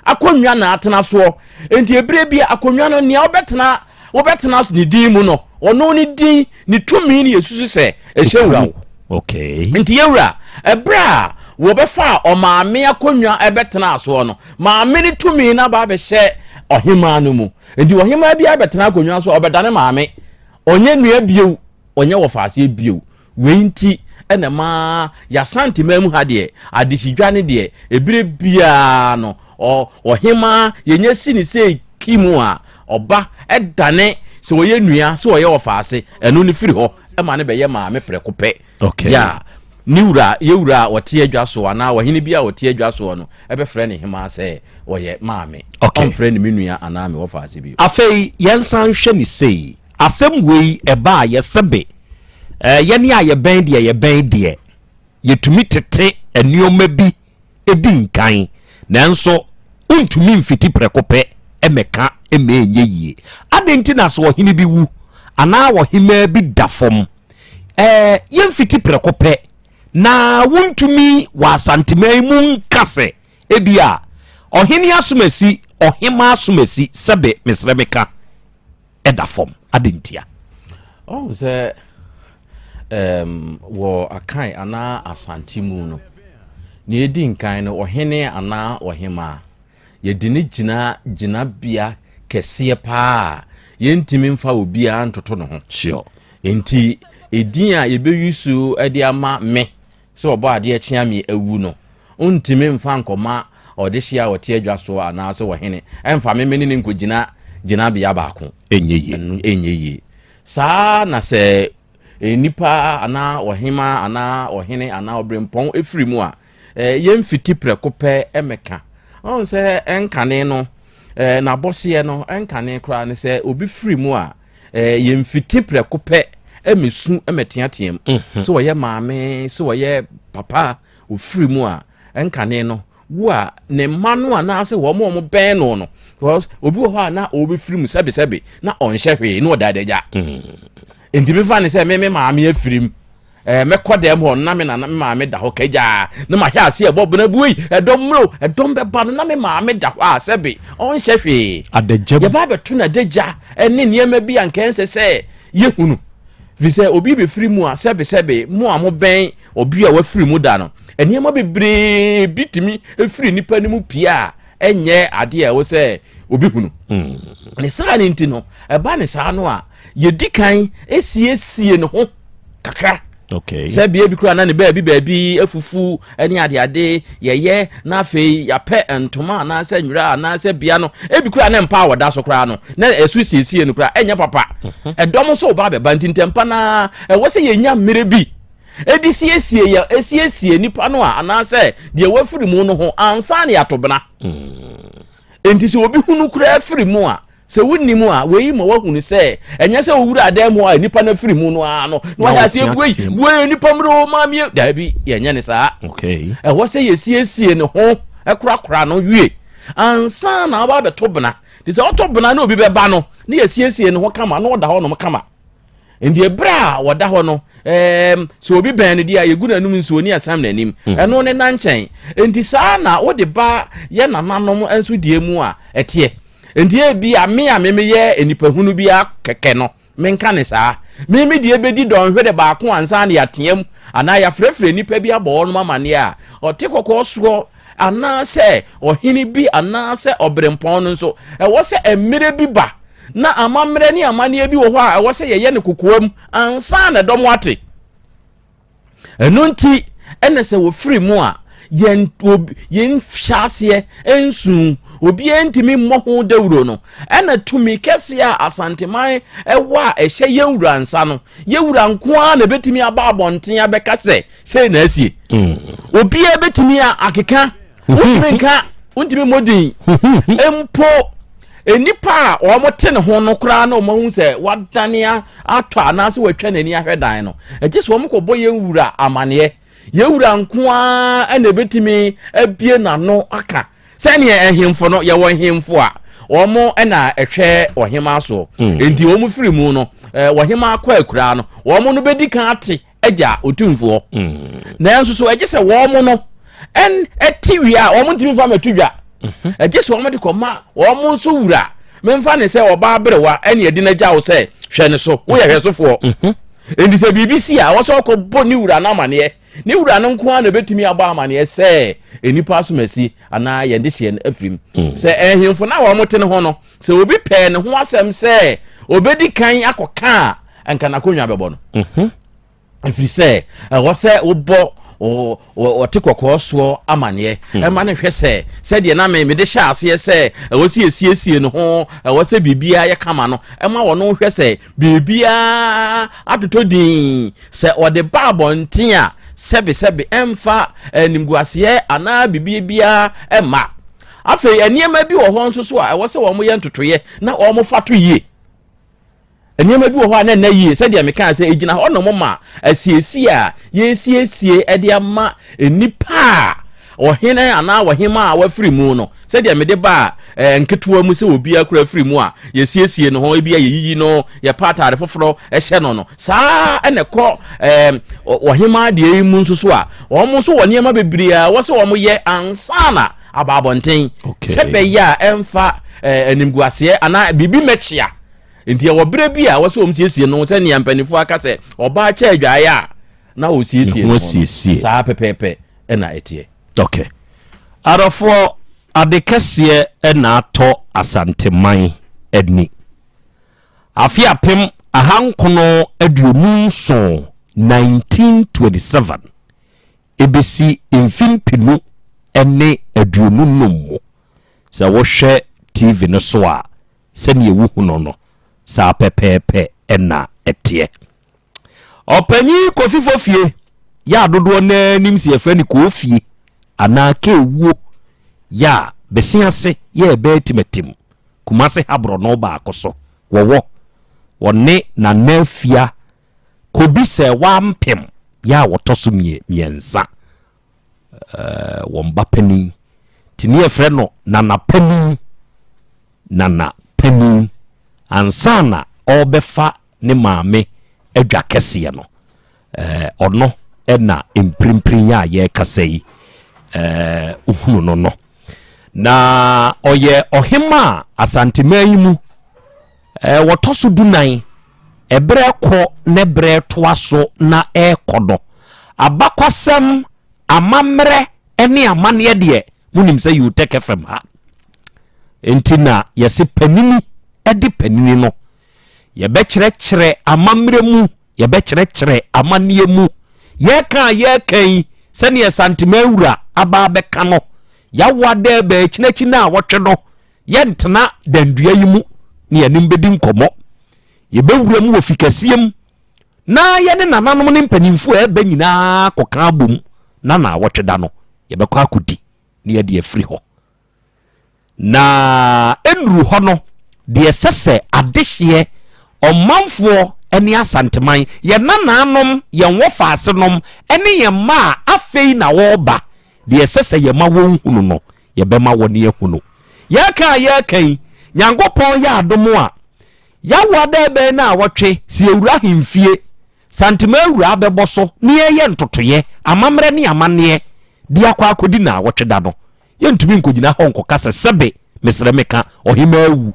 akonnwa na atena soɔ. Enti ɛberɛ bi a akonnwa no, nea wobɛtena wobɛtena ne din mu no, ɔno ne din, ne tumi ne yɛsusu sɛ ɛhyɛ wo mu. Okay. Nti yɛwura, ɛberɛ a wɔbɛfaa ɔmaame akonnwa ɛbɛtenaa soɔ no, maame no tumi no aba abɛhyɛ ɔhemaa no mu. Nti ɔhemaa biara bɛtena akonnwa so a, ɔbɛdane maame. Ɔnyɛ nua bio, ɔnyɛ wɔfaaseɛ bio. Wei nti na ɛma y'Asanteman mu ha deɛ, adehyedwa no deɛ, ɛberɛ biara no, ɔ, ɔhemaa, yɛnya si no sei ki mu a, ɔba dane, sɛ ɔyɛ nua, sɛ ɔyɛ ɔfaase, ɛno no firi hɔ ma no bɛyɛ maame prɛko pɛ. Okay. Yɛ a, ne wura, yɛ wura a ɔte adwa soɔ anaa ɔhene bi a ɔte adwa soɔ no bɛfrɛ ne hemaa sɛ ɔyɛ maame. Okay. Ɔmfrɛ no me nua anaa me wɔfaase bio. Afei yɛnsan nhwɛ no sei. Asɛm wei ɛba a yɛsɛbe eh, yɛne a yɛbɛn deɛ yɛbɛn deɛ, yɛtumi tete nneɛma bi di nkan, nanso wontumi mfiti prɛko pɛ mmɛka mma ɛnyɛ yie. Adɛn nti na sɛ ɔhene bi wu anaa ɔhemmaa bi da fam, eh, yɛmfiti prɛko pɛ na wontumi wɔ Asanteman mu nka sɛ ebia ɔhene asomasi, ɔhemmaa asomasi, sɛbe mesrɛ meka, da fam. Adɛn ntia? Ɔhu sɛ um, wɔ Akan anaa Asante mu no, nea edi nkan no, ɔhene anaa ɔhemaa, yɛde no gyina gyinabea kɛseɛ paa a yɛntumi mfa obiara ntoto ne ho. Sure. Enti, edin a yɛbɛyi so de ama me Sɛ ɔbɔ adeɛ kyea me awu no, ɔntumi mfa nkɔma ɔdehyeɛ a ɔte adwa soɔ anaasɛ ɔhene, ɛmfa me me ne no nkɔgyina gyinabea baako. Ɛnyɛ yie. Ɛno ɛnyɛ yie. Saa ara na sɛ nnipa anaa ɔhemaa anaa ɔhene anaa ɔberempɔn firi mu a, yɛmfiti prɛko pɛ mmɛka. Ɔhu sɛ ɛnkane no, n'abɔseɛ no, ɛnkane koraa no, sɛ obi firi mu a, Eh, yɛmfiti prɛko pɛ mɛsu mɛteateam mhm. sɛ ɔyɛ maame sɛ ɔyɛ papa ɔfiri mu a ɛnkane no wo a ne mma no anaasɛ wɔn a wɔn bɛn no no because obi wɔ hɔ a na ɔbɛfiri mu sɛbesɛbe na ɔnhyɛ hwee na ɔda adagya mm. nti mefa ne sɛ me me maame afiri mu Eh, mɛkɔ dɛm hɔ na me nana me maame da hɔ kagyaa na mahwɛ ase ɛbɔ bena buei ɛdɔm mmerɛw ɛdɔm bɛba no na me maame da hɔ a sɛbe ɔnhyɛ hwee adagya yɛba abɛto no adagya ɛne nneɛma bi a nka ɛnsɛ sɛ yɛhunu fi sɛ obi bɛfiri mu a sɛbe sɛbe mo a mobɛn obi a wafiri mu da no nneɛma bebree bi tumi firi nipa no mu pie a ɛnyɛ adeɛ a ɛwɔ sɛ obi hunu hmm. ne saa ne nti no ɛba ne saa no a yɛdi kan esiesie ne ho kakra okay. sɛ bea bi koraa na ne baabi baabi afufu ne adeade yɛyɛ na afei yɛapɛ ntoma anaasɛ nwera anaasɛ bea no ebi koraa ne mpa a wɔda so koraa no na ɛso siesie no koraa ɛnyɛ papa mhm. ɛdɔm nso ba abɛba nti ntɛmpa na ɛwɔ sɛ yɛnya mmerɛ bi ɛde siesie yɛ esiesie nipa no a anaasɛ deɛ wafiri mu no ho ansa na yɛato bena mm. nti sɛ obi hunu koraa firi mu a Sɛ wonni mu a, wei ma woahunu sɛ ɛnyɛ sɛ wowura dan mu a nnipa no afiri mu no ara no na wayɛ aseɛ buei buei nnipa mmerɛ o maame daabi yɛnyɛ ne saa. Ɛwɔ sɛ yɛsiesie ne ho korakora no wie ansa na aba abɛto bena. Te sɛ ɔtɔ bena na obi bɛba no na yɛsiesie ne ho kama na ɔda hɔnom kama. Nti ɛberɛ a wɔda hɔ no, ɛɛm, sɛ obi bɛn no deɛ a, yɛgu n'anom nsuo ne yɛsam n'anim. Mm. Ɛno ne na nkyɛn. Nti saa na wode ba yɛ nananom nso deɛ mu a ɛteɛ. Nti ebi a me a me meyɛ nipahunu bi a kɛkɛ no, menka ne saa. Me me deɛ bɛdi dɔnhwere baako ansa na yɛateam anaa yɛafrɛfrɛ nnipa bi abɔ wɔnom amanneɛ a, ɔte kɔkɔɔ soɔ. anaasɛ ɔhene bi anaasɛ ɔberempɔn no nso, ɛwɔ sɛ mmerɛ bi ba na amammerɛ ne amanneɛ bi wɔ hɔ a ɛwɔ sɛ yɛyɛ no kokoam ansa na ɛdɔm ate. Ɛno nti ɛna sɛ wɔfiri mu a, yɛn yɛn hyɛ aseɛ nsu obiara ntumi mmɔ ho dawuro no. Ɛna tumi kɛseɛ a Asanteman ɛwɔ a ɛhyɛ yɛn wura nsa no, yɛn wura nko ara na ɛbɛtumi aba abɔnten abɛka sɛ sei na asie. Obiara bɛtumi akeka, wontumi nka, wontumi mmɔ din mpo. Nnipa a wɔte ne ho no koraa na wɔahu sɛ wadane atɔ anaasɛ watwa n'ani ahwɛ dan no, ɛgye sɛ wɔkɔbɔ yɛn wura amaneɛ. Yɛn wura nko ara na ɛbɛtumi abie n'ano aka. Sɛdeɛ ahemfo no, yɛwɔ ahemfo a wɔn na ɛhwɛ ɔhemaa soɔ. Enti wɔn firi mu no, ɔhemaa kɔ akuraa no, wɔn no bɛdi kan ate agya otumfoɔ. Nanso so ɛgye sɛ wɔn no ɛte wie a, wɔn ntumi nfa mɛto dwa. Ɛgye sɛ wɔn de kɔma wɔn nso wura. Memfa ne sɛ ɔbaa berewa ɛne ɛde no agya wo sɛ hwɛ ne so, woyɛ hwɛsofoɔ. Enti sɛ biribi si a, ɛwɔ sɛ ɔkɔbɔ ne wura no amaneɛ. Ne wura no nko ara na ɛbɛtumi abɔ amaneɛ sɛ nnipa asomasi anaa yɛn dehyeɛ no afirim. Sɛ ahemfo no a wɔte ne ho no, sɛ obi pɛɛ ne ho asɛm sɛ ɔbɛdi kan akɔka a, anka n'akonnwa bɛbɔ no. Ɛfiri sɛ ɛwɔ sɛ wobɔ ɔte kɔkɔɔ soɔ amaneɛ ɛma no hwɛ sɛ sɛdeɛ na mede hyɛ aseɛ sɛ ɛwɔ sɛ yɛsiesie ne ho, ɛwɔ sɛ biribiara yɛ kama no, ɛma wɔno hwɛ sɛ biribiara atotɔ din. Sɛ ɔde ba abɔnten a, sɛbesɛbe ɛmfa animguaseɛ anaa biribiara mma. Afei nneɛma bi wɔ hɔ nso so a ɛwɔ sɛ wɔyɛ ntotoeɛ na wɔfa to yie. Nneɛma bi wɔ hɔ a na ɛnna yie, sɛdeɛ mekaa sɛ ɛgyina hɔ nom ma asiesie a yɛresiesie de ama nnipa a ɔhene anaa ɔhemmaa a wafiri mu no, sɛdeɛ mede baa eh, nketewa mu sɛ obiara kura firi mu a yɛsiesie no ho, ebi a yɛyiyi no, yɛpa ataade foforɔ hyɛ no no, saa ɛna ɛkɔ eh, ɔhemmaa deɛ yi mu nso so a, wɔn nso wɔ nneɛma bebree a wɔ sɛ wɔn yɛ ansa na aba abɔnten, sɛ bɛyɛ a ɛmfa eh, animguaseɛ anaa biribi mɛkyea. Nti ɛwɔ berɛ bi a wɔ sɛ wɔn siesie no sɛnea mpanimfoɔ aka sɛ ɔbaa kyɛ adwaeɛ a na ɔsiesie ne ho no, saa pɛpɛɛpɛ na ɛteɛ. Ok. Adɔfoɔ, ade kɛseɛ na atɔ Asanteman ani. Afe 1927, 1927, ɛbɛsi mfe 2025 mu, sɛ wohwɛ TV no so a, sɛdeɛ wohu no no, saa pɛpɛɛpɛ na ɛteɛ. Ɔpanyin Kofi Fofie yɛ a dodoɔ no ara nim sɛ yɛfrɛ no Koofie anaa Keewuo yɛ a bese ase yɛ ɛbɛɛ timatim Kumase ha borɔno baako so wɔwɔ wɔne Nana Afia Kobi Sɛɛwaa Mpem yɛ a wɔtɔ so mmiɛnsa wɔn ba panin nti ne yɛfrɛ no Nana Panin Nana Panin ansa na ɔrebɛfa ne maame adwa kɛseɛ no, ɔno na mprempren a yɛrekasa yi wohunu no no. Na ɔyɛ ɔhema a Asanteman yi mu wɔtɔ so dunan, ɛberɛ kɔ na ɛberɛ toa so na ɛrekɔ no. Abakwasɛm, amammerɛ ne amanneɛ deɛ, monim sɛ Utech FM ha. Nti na yɛse panini de panini no. Yɛbɛkyerɛkyerɛ amammerɛ mu, yɛbɛkyerɛkyerɛ amanneɛ mu. Yɛreka a yɛreka yi, sɛdeɛ Santemaa wura aba abɛka no, yɛawoa dɛ bɛakyinakyi no a wɔtwe no, yɛntena dandua yi mu ne yɛne bɛdi nkɔmmɔ. Yɛbɛwura mu wɔ fi kɛseɛ mu na yɛne nananom ne mpanimfoɔ a ɛba nyinaa kɔka abom na naawɔtwe da no, yɛbɛkɔ akɔdi na yɛde afiri hɔ. Na ɛnnuru hɔ no, deɛ ɛsɛ sɛ adehyeɛ, ɔmanfoɔ ne Asanteman, yɛn nanaanom, yɛn wɔfaasenom ne yɛn mma a afei na wɔreba, deɛ ɛsɛ sɛ yɛma wɔhunu no, yɛbɛma wɔn ahunu. Yɛreka a yɛreka yi, Nyankopɔn yɛ adom a, yɛawo adɛɛbɛn naawɔtwe, sɛ yɛwura ahemfie, Santema awuraa bɛbɔ so na yɛreyɛ ntotoeɛ, amammerɛ ne amanneɛ de akɔ akɔdi naawɔtwe da no, Yɛntumi nkɔgyina hɔ nkɔka sɛ, Sɛbe, mesrɛ meka, ɔhemaa awu.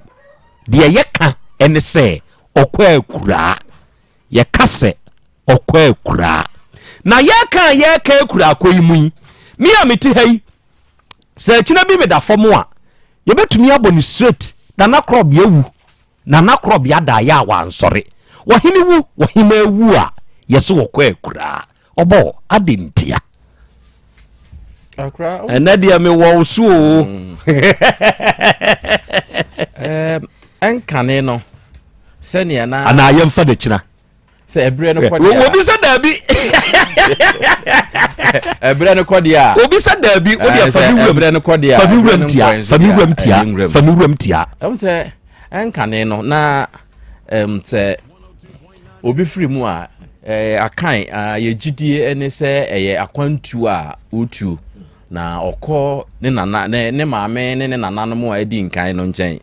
Deɛ yɛka ne sɛ, Ɔkɔ akuraa. Yɛka sɛ, Ɔkɔ akuraa. Na yɛka a yɛreka akuraa kɔ yi mu yi, me a mete ha yi, Sɛ akyina bi meda fam a, yɛbɛtumi abɔ no straight, Nana Korɔbea wu, Nana Korɔbea daeɛ a wansɔre. Ɔhene wu, ɔhemaa wu a, yɛse wɔkɔ akuraa. Ɔbɔ, adɛn ntia? Ɛnɛ deɛ mewɔ wo so o. Ɛnkane no, sɛnea na. Anaa yɛmfa no akyina. sɛ ɛberɛ no kɔ deɛ obi sɛ daabi ɛberɛ no kɔ deɛ a obi sɛ daabi o deɛ fa mi wuram ɛberɛ no kɔ deɛ fa mi wuram tia fa mi wuram tia fa mi wuram tia. Ɛmu sɛ ɛnkane no na ɛm sɛ obi firi mu a ɛɛ akan yɛ gyidie ɛne sɛ ɛyɛ akwantuo a wotuo na ɔkɔ ne nana ne ne maame ne ne nananom a ɛdi nkan no nkyɛn.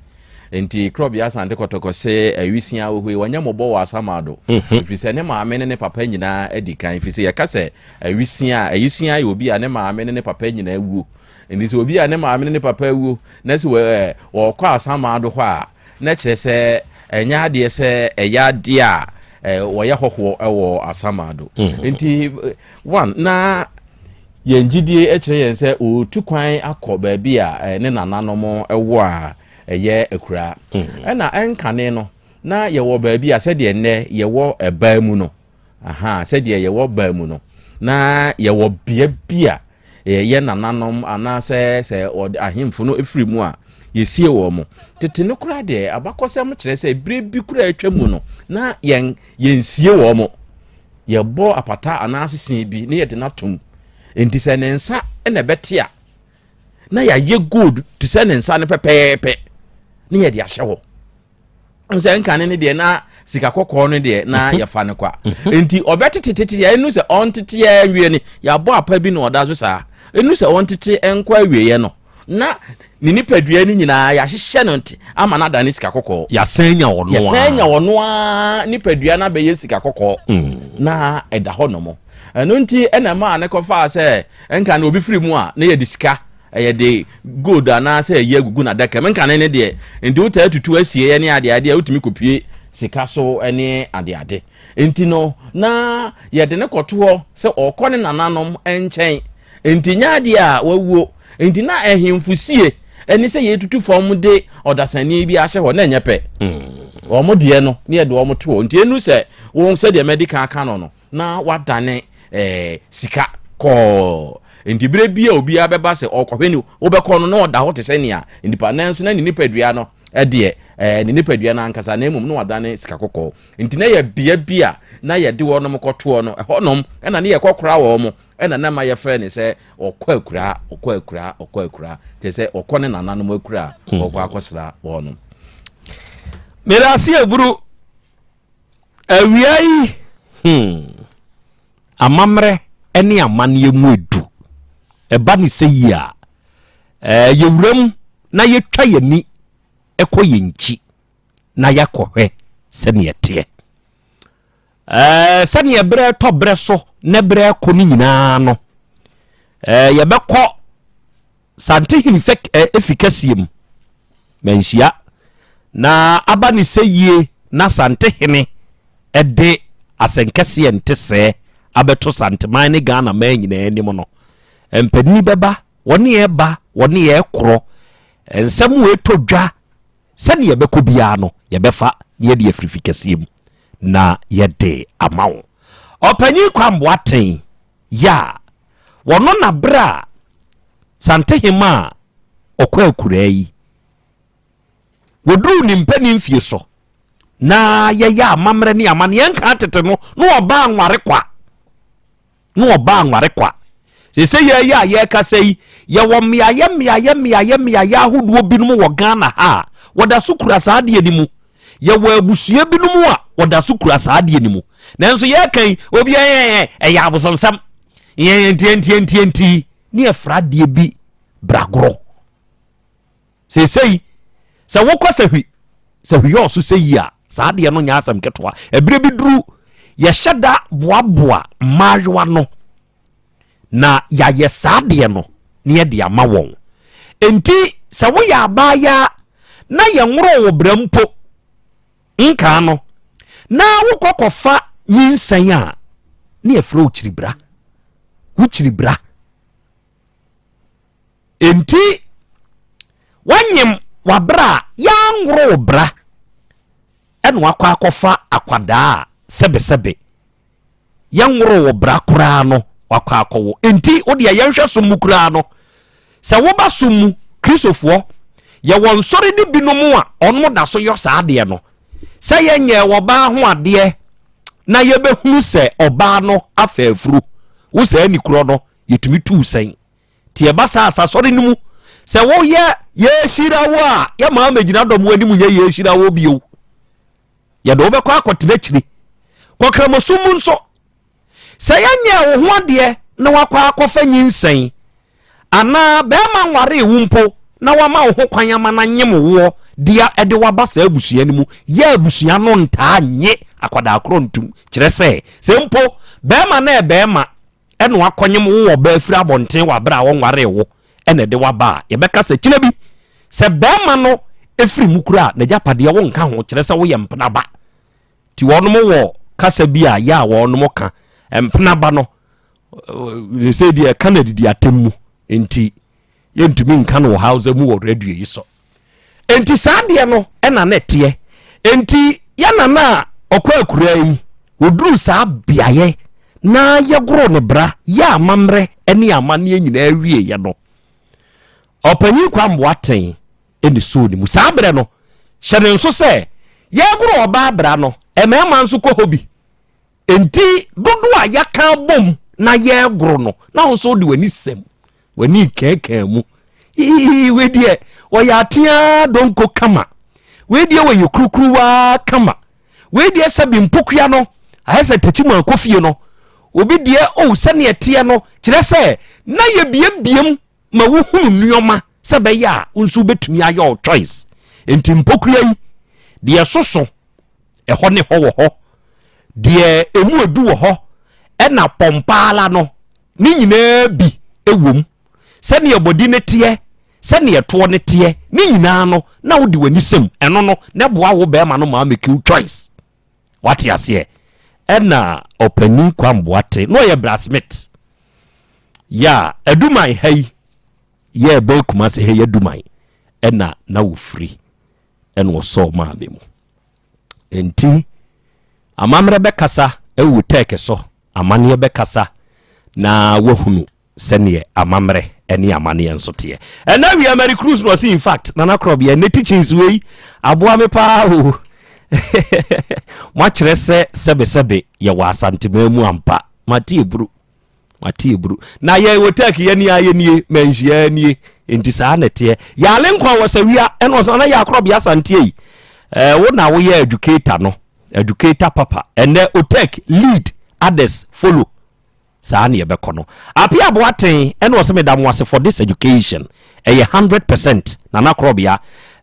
Enti Krɔbea Asante Kɔtɔkɔ se awisia wɔ hɔ yi, wɔnyɛ mmɔbɔ wɔ Asamado, ɛfiri sɛ ne maame ne ne papa nyinaa adi kan. Ɛfiri sɛ yɛka sɛ awisia a, awisia yɛ obi a ne maame ne ne papa nyinaa awuo. Enti sɛ obi a ne maame ne ne papa awuo na sɛ wɔkɔ Asamado hɔ a, na kyerɛ sɛ ɛnyɛ adeɛ sɛ ɛyɛ adeɛ a wɔyɛ hɔhoɔ wɔ Asamado. Enti one, na yɛn gyidie kyerɛ yɛn sɛ ɔretu kwan akɔ baabi a ne nananom wɔ a ɛyɛ akuraa. Mm. Ɛna ɛnkane no, na yɛwɔ baabi a sɛdeɛ nnɛ yɛwɔ ɛbaa mu no, aha, sɛdeɛ yɛwɔ baa mu no, na yɛwɔ bea bi a yɛ nananom anaasɛ sɛ ahemfo no firi mu a yɛsie wɔn mo. Tete no koraa deɛ abakɔsɛm kyerɛ sɛ berɛ bi koraa atwa mu no, na yɛn yɛnsie wɔn mo. Yɛbɔ apata anaa sese bi na yɛde no atom. Enti sɛ ne nsa na ɛbɛte a, na yɛayɛ gold te sɛ ne nsa no pɛpɛɛpɛ na yɛde ahyɛ hɔ sɛ nkane no deɛ na sika kɔkɔɔ no deɛ na mhm. yɛfa no kwa mhm. nti ɔbɛtetetete yɛ ɛnu sɛ ɔntete yɛ nwie no yɛabɔ apa bi na ɔda so saa ɛnu sɛ ɔntete nkɔ awieɛ no na ne nipadua no nyinaa yɛahyehyɛ no nte ama no adane sika kɔkɔɔ yɛasɛn nya ɔno yɛsɛn nya ɔno a nipadua no abɛyɛ sika kɔkɔɔ mm. na ɛda hɔ nom ɛno nti ɛna ɛmaa ne kɔfaa sɛ Nka no obi firi mu a na yɛde sika yɛde gold anaasɛ ɛyi agugu n'adaka mu nka ne ne deɛ nti wotaa tutu asie ne adeade a wotumi kɔpue sika so ne adeade nti no na yɛde ne kɔto hɔ sɛ ɔkɔ ne nananom nkyɛn nti nyɛ adeɛ a wawuo nti na ahemfo sie ɛne sɛ yɛtutu fam de ɔdasani bi ahyɛ hɔ na ɛnyɛ pɛ hmm. wɔn deɛ no ne yɛde wɔn to hɔ nti enu sɛ wɔn sɛdeɛ mɛdi kan aka no no na wadane eh, sika kɔɔ. Nti berɛ bi a obiara bɛba sɛ ɔkɔhwɛ ni wobɛkɔ no na ɔda hɔ te sɛ nea nipa nanso na ne nipadua no deɛ eh, ne nipadua no ankasa na mmom na wadane sika kɔkɔɔ. Nti na yɛ bea bi a na yɛde wɔnom kɔtoɔ no ɛhɔnom ɛna ne yɛkɔkora wɔn mo ɛna na ma yɛfrɛ ne sɛ ɔkɔ akuraa ɔkɔ akuraa ɔkɔ akuraa te sɛ ɔkɔ ne nananom akuraa ɔkɔ akɔsra wɔnom. Meda ase aburu. Awia yi, hmm, amammerɛ ne amanneɛ mu edu. Ɛba ne sɛ yi a, ɛɛ yɛwura mu na yɛtwa yɛn ani kɔ yɛn nkyi na yɛakɔhwɛ sɛnea ɛteɛ. Ɛɛ sɛnea berɛ tɔ berɛ so na berɛ kɔ no nyinaa no, ɛɛ yɛbɛkɔ Santehene fɛ efi kɛseɛ mu manhyia na aba ne sɛ yie na Santehene de asɛnkɛseɛ nte sɛɛ abɛto Santeman ne Ghana man nyinaa anim no, mpanini bɛba, wɔne ɛba, wɔne ɛkorɔ, nsɛm wei tɔ dwa sɛdeɛ ɛbɛkɔ biara no yɛbɛfa na yɛde afiri fi kɛseɛ mu na yɛde ama wo. Ɔpanyin Kwame Boateng yɛ a, wɔno na berɛ a Santehema a ɔkɔ akuraa yi, wɔduruu ne mpanin mfie so na yɛyɛ amammerɛ ne amanneɛ nka tete no na ɔbaa nware kwa na ɔbaa nware kwa sese yɛyɛ a yɛrekasa yi yɛwɔ mmeaeɛ mmeaeɛ mmeaeɛ mmeaeɛ ahodoɔ binom wɔ Ghana ha a wɔda so kura saa adeɛ no mu Yɛwɔ abusua binom a wɔda so kura saa adeɛ no mu. Nanso yɛreka yi, obi ɛyɛ ɛyɛ abosonsɛm. Yɛn ntiantiantianti ne yɛfra adeɛ bi bragorɔ. Seesei, sɛ wokɔ sahwi, sahwi yɛ ɔso sɛ yi a, saa adeɛ no nyɛ asɛm ketewa. Ɛberɛ bi duru, yɛhyɛ da boaboa mmaayewa no na yɛayɛ saa adeɛ no na yɛde ama wɔn. Enti sɛ woyɛ abaayaa na yɛnworoo wo bra mpo nkaa no na wokɔ kɔfa nyinsɛn a, ne yɛfrɛ wo kyiribra. Wo kyiribra. Enti wanyem wabra a yɛanworo wo bra ɛna wakɔ akɔfa akwadaa a sɛbesɛbe yɛnworo wo bra koraa no wakɔ akɔwo. Enti wo deɛ yɛnhwɛ som mu koraa no, sɛ woba som mu, Kristofoɔ, yɛwɔ nsɔre no binom a ɔnom da so yɔ saa adeɛ no, sɛ yɛnyɛɛ ɔbaa ho adeɛ na yɛbɛhunu sɛ ɔbaa no afa afuro, wo saa ni korɔ no, yɛtumi tuu sɛn. Nti ɛba saa sɛ asɔre no mu, sɛ woyɛ yɛhyira wo a, yɛma mɛgyina dɔm anim nyɛ yɛhyira wo bio. Yɛde wo bɛkɔ akɔtena akyiri. Kɔ Kramosom mu nso, sɛ yɛnyɛɛ wo ho adeɛ na woakɔ akɔfa nyinsɛn, anaa barima nwaree wo mpo na wama wo ho kwan ama no anyem woɔ de de wo aba saa abusua no mu, yɛ abusua no ntaa nnye akwadaa korɔ ntom. Kyerɛ sɛ, sɛ mpo barima no yɛ barima na wakɔnyem wo wɔ ɔbaa firi abɔnten wɔ aberɛ a ɔnwaree wo na ɛde wo aba a, yɛbɛka sɛ kyena bi sɛ barima no firi mu koraa a, n'agyapadeɛ wonka ho, kyerɛ sɛ woyɛ mpena ba. Nti wɔnom wɔ kasa bi a yɛ a wɔnom ka, mpena ba no, sɛ deɛ ɛka no adidi atɛm mu, nti yɛntumi nka no wɔ Hausa mu wɔ radio yi so. Enti saa adeɛ no na na ɛteɛ. Enti yɛ nana a ɔkɔ akuraa yi, wɔduruu saa beaeɛ na yɛgoroo ne bra, yɛ amammerɛ ne amanneɛ nyinaa wieeɛ no, Ɔpanyin Kwame Boateng ne soo ne mu. Saa berɛ no, hyɛ ne nso sɛ yɛregoro ɔbaa bra no, mmarima nso kɔ hɔ bi. Enti dodoɔ a yɛaka abom na yɛregoro no, na wo nso wode w'ani sɛm W'ani rekaakaa mu. Hii, wei deɛ wɔyɛ ateaa donko kama. Wei deɛ wɔyɛ kurukuruwaa kama. Wei deɛ sɛbi mpokua no ayɛ sɛ takyi mu akɔ fie no. Obi deɛ oh sɛnea ɛteɛ no kyerɛ sɛ na yɛbiebiem ma wohunu nneɛma sɛ bɛyɛ a wo nso wobɛtumi ayɛ wo choice. Nti mpokua yi deɛ ɛsoso ɛhɔ ne hɔ wɔ hɔ, deɛ ɛmu edu wɔ hɔ, ɛna pɔmpaala no Ne nyinaa bi wom. Sɛdeɛ bɔdi no teɛ, sɛdeɛ ɛtoɔ no teɛ, ne nyinaa no, na wode w'ani sɛm. Ɛno no, na ɛboa wo bɛrima no ma make you choice. Wate aseɛ? Ɛna ɔpanin Kwam Boate, na ɔyɛ Brasmith. Ya, Aduman ha yi, yɛ ɛbɛn Kumase ha yi Aduman, ɛna na wɔfiri, ɛna ɔsɔɔ maame mu. Enti, amammerɛ bɛkasa wɔ tɛɛke so. Amanneɛ bɛkasa na woahunu sɛdeɛ amammerɛ ne amanneɛ nso teɛ. Ɛnɛ awia Mary Cruz na ɔse in fact Nana Korɔbea ɛnɛ teachings wei aboa me paa o. Moakyerɛ sɛ sɛbesɛbe yɛwɔ Asanteman mu ampa. Mate eburu. Mate eburu. Na yɛn wɔ Turkey yɛn ni a yɛn nie manhyia nie. Enti saa na ɛteɛ. Yale nkwa wɔ sawia ɛna ɔsɛ Nana yɛ Akorɔbea Asanteɛ yi. Ɛɛ wo na woyɛ educator no. Educator papa. Ɛnɛ Otek lead others follow. Saa ne yɛbɛkɔ no. Apia Boateng ɛna ɔsɛ meda mo ase for this education. Ɛyɛ 100% Nana Korɔbea.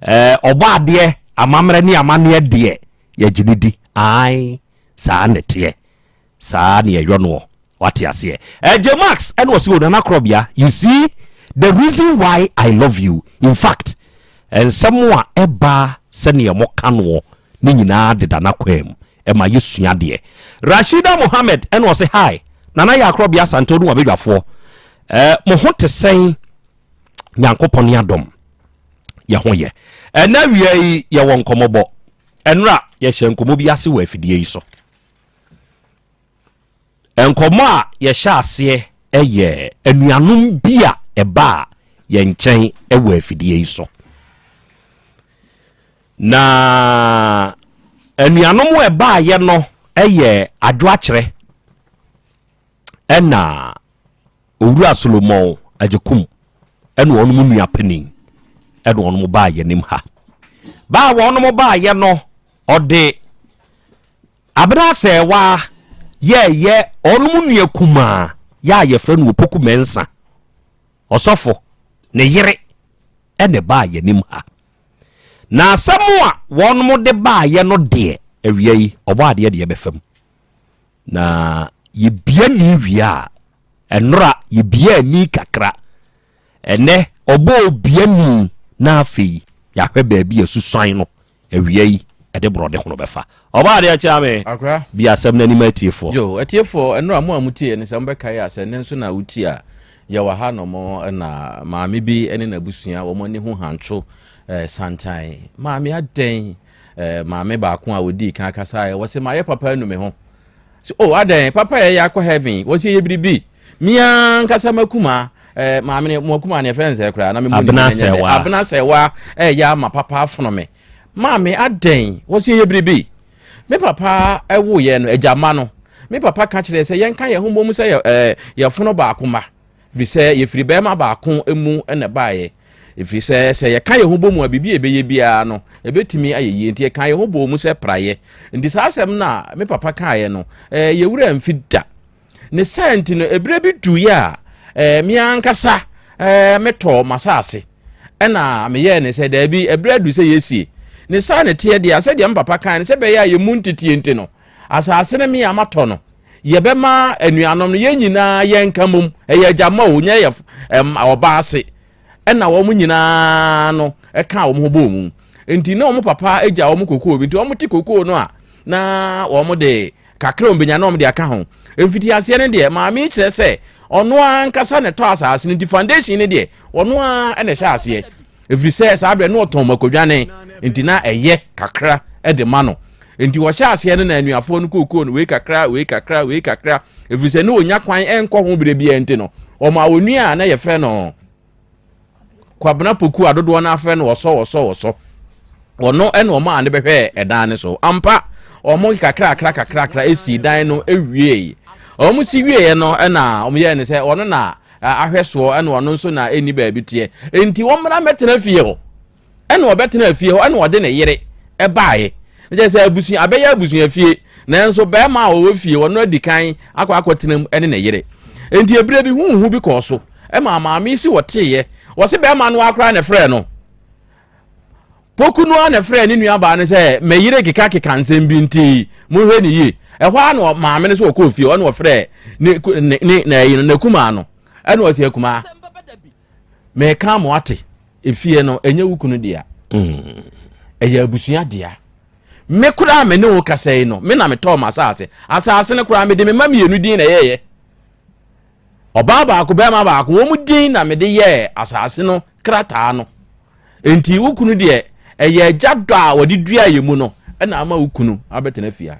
Ɛɛ ɔbɔ adeɛ amammerɛ ne amanneɛ deɛ yɛgye ne di. Ae saa ne teɛ. Saa ne yɛyɔ noɔ. Wate aseɛ. Ɛɛ Max ɛna ɔsɛ o Nana Korɔbea you see the reason why I love you in fact nsɛm a ɛba sɛdeɛ moka noɔ ne nyinaa deda n'akwan mu ɛma yɛsua adeɛ. Rashida Mohammed ɛna ɔse hi Nana yɛ akorɔbea Asante wo ne wabadwafoɔ eh, mo ho te sɛn Nyankopɔn ne adom yɛ ho yɛ. Ɛnɛ awia yi yɛwɔ nkɔmmɔbɔ ɛnora yɛhyɛ nkɔmmɔ bi ase wɔ afidie yi so. Nkɔmmɔ a yɛhyɛ aseɛ yɛ anuanom bi a ɛbaa yɛn nkyɛn wɔ afidie yi so. Na anuanom a ɛbaeɛ no yɛ Adwoakyerɛ ɛna Owura Solomon Agyekum ɛna wɔn nua panin ɛna wɔn baa yɛn anim ha. Baa wɔn baeɛ no, ɔde Abena Asɛɛwaa yɛɛyɛ wɔn nua kumaa yɛ a yɛfrɛ no Opoku Mensah, ɔsɔfo, ne yere ɛna ɛbaa yɛn anim ha. Na asɛm a wɔnom de baeɛ no deɛ, awia yi, ɔbɔ adeɛ deɛ bɛfa mu. Na yɛbia ni wie a, ɛnora yɛbia ani kakra. Ɛnɛ ɔbɔ obia ni na afei yɛahwɛ baabi a susuan no awia yi ɛde borɔde hono bɛfa. Ɔbɔ adeɛ kyea me. Akora. Bi asɛm no anim atiefoɔ. Yo, atiefoɔ, ɛnora mo a motieɛ no sɛ mobɛkae a, sɛ ɛnnɛ nso na wotie a, Yɛwɔ ha nom na maame bi ne n'abusua wɔn ani ho hantwo eh, santan. Maame adɛn? Eh, maame baako a ɔdii kan kasaeɛ, wɔse mayɛ papa anu me ho. Sɛ, oh, adɛn, papa yɛ yɛ akɔ heaven, wɔse yɛ biribi. Me ankasa makuma, eh, maame ne, mo akuma ne ɛfɛ nsɛ koraa, na me mu Abena Sɛwa. Abena Sɛwa, eh, yɛ ama papa afono me. Maame adɛn, wɔse yɛ biribi. Me papa woo yɛn no, agya mma no, me papa ka kyerɛɛ sɛ yɛnka yɛn ho mmom sɛ yɛ, ɛɛ, yɛfono baako mma, ɛfiri sɛ yɛfiri barima baako mu na ɛbaeɛ. Ɛfiri sɛ sɛ yɛka yɛn ho bɔ mu a, biribi a yɛbɛyɛ biara no, ɛbɛtumi ayɛ yie. Nti yɛkaa yɛn ho bɔɔ mu sɛ praeɛ. Nti saa asɛm no a me papa kaeɛ no, ɛɛ, yɛn werɛ amfi da. Ne saa nti no, ɛberɛ bi duiɛ a, ɛɛ, me ankasa ɛɛ, metɔɔ m'asase. Ɛna meyɛɛ ne sɛ, daabi, ɛberɛ adu sɛ yɛsie. Ne saa ne teɛ deɛ a, sɛdeɛ me papa kae no, sɛ ɛbɛyɛ a yɛn mu nteteɛ nti no, asase no me a matɔ no, yɛbɛma anuanom no, yɛn nyinaa yɛnka mmom. Ɛyɛ agya mma o, nyɛ yɛ ɔba ase. Ɛna wɔn nyinaa no ɛkaa wɔn ho bɔɔ mu. Nti na wɔn papa agya wɔn kokoo bi, nti wɔn te kokoo no a, na wɔn de Kakra a wɔbɛnya na wɔde aka ho. Mfitiaseɛ no deɛ, maame yi kyerɛ sɛ ɔno ankasa na ɛtɔ asase no nti foundation no deɛ ɔno ara na ɛhyɛ aseɛ. Ɛfiri sɛ saa berɛ no ɔtɔn makodwane nti na ɛyɛ kakra de ma no. Nti wɔhyɛ aseɛ no na anuafoɔ no kookoo no wei kakra, wei kakra, wei kakra. Ɛfiri sɛ na ɔnya kwan nkɔ ho berɛ biara nti no, ɔmaa onua a na yɛfrɛ no Kwabena Poku a dodoɔ no afrɛ no ɔsɔ ɔsɔ ɔsɔ. Ɔno ɛna ɔmaa no bɛhwɛɛ ɛdan no so. Ampa, wɔn kakrakra kakrakra esii dan no ewiei. Wɔn si wieɛ no ɛna wɔn yɛɛ no sɛ ɔno na ahwɛ soɔ ɛna ɔno nso na ɛnni baabi teɛ. Enti wɔn mmra mmɛtena fie hɔ. Ɛna ɔbɛtenaa fie hɔ, ɛna ɔde ne yere baeɛ. Na kyerɛ sɛ abusua abɛyɛ abusua fie, nanso barima a ɔwɔ fie ɔno adi kan akɔ akɔtena mu ne ne yere. Enti ebire bi huhu bi kɔɔ so ma maame yi si wɔteeɛ. Wɔse barima no ara koraa na ɛfrɛɛ no. Poku no ara na ɛfrɛɛ ne nuabaa no sɛ me yere kekakeka nsɛm bi nti monhwɛ ne yie. Ɛhɔ ara na maame no sɛ ɔkɔɔ fie ɔna ɔfrɛɛ ne ne ne ne n'akumaa no ɛna ɔse akumaa meka mo ate efie no ɛnyɛ wo kunu dea mm. ɛyɛ abusua dea me koraa me ne wo kasa yi no me na metɔɔ m'asase asase no koraa mede me ma mmienu din na ɛyɛyɛ ɔbaa baako bɛrima baako wɔn mu din na mede yɛɛ asase no krataa no nti wo kunu deɛ ɛyɛ agya dɔ a wɔde dua yɛ mu no ɛna ama wo kunu abɛtena fie ha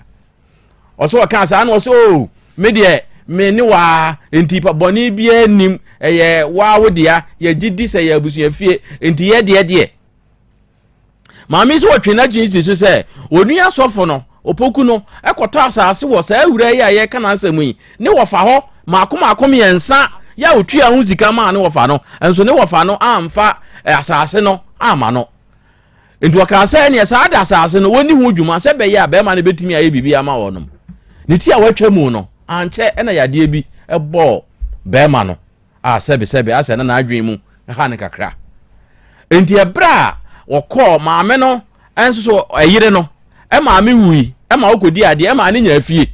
Ɔsɛ ɔkaa saa na ɔsɛ oo me deɛ me ne waa nti pa bɔne biara nnim ɛyɛ waa wo dea yɛgye di sɛ yɛ abusua fie nti yɛ deɛ deɛ. Maame sɛ ɔtwe n'adwene si so sɛ onua sɔfo no opoku no ɛkɔtɔ asase wɔ saa awura yi a yɛka n'asɛm yi ne wɔfa hɔ maako maako mmiɛnsa yɛ a otua ho sika maa ne wɔfa no nso ne wɔfa no amfa asase no ama no. Enti wɔkaa sɛ, Ɛnneɛ saa da asase no, wɔnni ho dwuma sɛ ɛbɛyɛ a barima no bɛtumi ayɛ biribi ama wɔnom. Ne ti a watwa mu no, ankyɛ na yadeɛ bi bɔɔ barima no a sɛbesɛbe asɛ na n'adwene mu ha no kakra. Enti ɛberɛ a wɔkɔɔ maame no nso so ɛyere no maame wui ma wɔkɔdi adeɛ ma ne nyaa fie.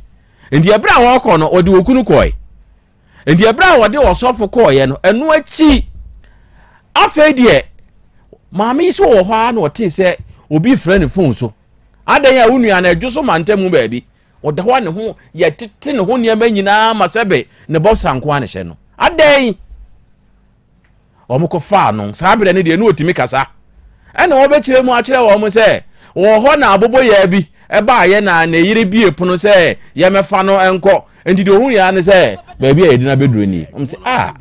Enti ɛberɛ a wɔrekɔ no, wɔde okunu kɔe. Enti ɛberɛ a wɔde ɔsɔfo kɔɔeɛ no, ɛno akyi afei deɛ maame yi sɛ wɔ hɔ ara na ɔtee sɛ obi frɛ ne fon so. Adɛn a wo nua no adwo so mantam baabi. Ɔda hɔ a ne ho yɛtete ne ho nneɛma nyinaa ma sɛbe ne bɔksa nko ara na ɛhyɛ no. Adɛn? Wɔkɔfaa no. Saa berɛ no deɛ ne ɔtumi kasa. Ɛna wɔbɛkyerɛ mu akyerɛ wɔn sɛ wɔ hɔ na aboboyaa bi baeɛ na ne yere bie pono sɛ yɛmɛfa no nkɔ. Nti deɛ ɔhu yɛ ne sɛ baabi a yɛde no abɛduro nie. Wɔn sɛ ah.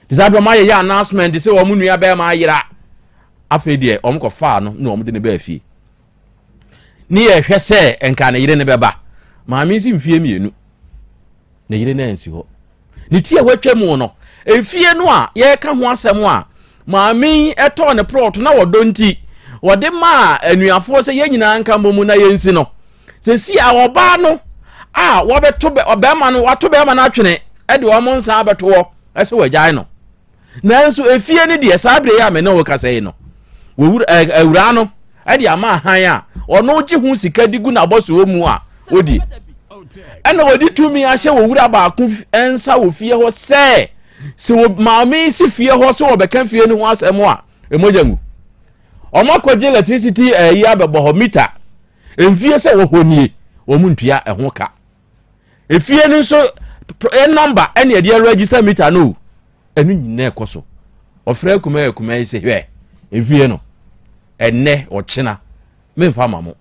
Te saa berɛ wɔn ayɛyɛ announcement sɛ wɔn nua bɛrima ayera. Afei deɛ wɔn kɔfaa no na wɔn de no baa fie. Ne yɛhwɛ sɛ nka ne yere no bɛba. Maame nsi mfie mmienu. Ne yere no ansi hɔ. Ne ti a watwa mu no, efie no a yɛreka ho asɛm a maame yi tɔɔ ne prɔto na wɔdɔ nti wɔde maa anuafoɔ sɛ yɛn nyinaa nka mmɔ mu na yɛnsi no. Sɛsi a ɔbaa no a wɔbɛto bɛrima no wato bɛrima no atwene de wɔn nsa abɛto hɔ sɛ wɔagyae no. Nanso efie no deɛ saa berɛ yi a me ne wo kasa yi no, wɔwura awuraa no de ama ahan a ɔno gye ho sika de gu n'abɔsoɔ mu a ɔdi. Ɛna wɔde tumi ahyɛ wɔ wura baako nsa wɔ fie hɔ sɛ sɛ wɔ maame yi si fie hɔ sɛ wɔbɛka fie no ho asɛm a ɛmogya ngu. Wɔn akɔgye electricity ɛyi abɛbɔ hɔ mita mfie sɛ wɔ hɔ nie wɔn ntua ɛho ka. Efie no nso number ɛne ɛde register meter no ɛno nyinaa ɛkɔ so. Ɔfrɛ akuma akuma yi sɛ hwɛ efie no ɛnɛ ɔkyena memfa ma mo.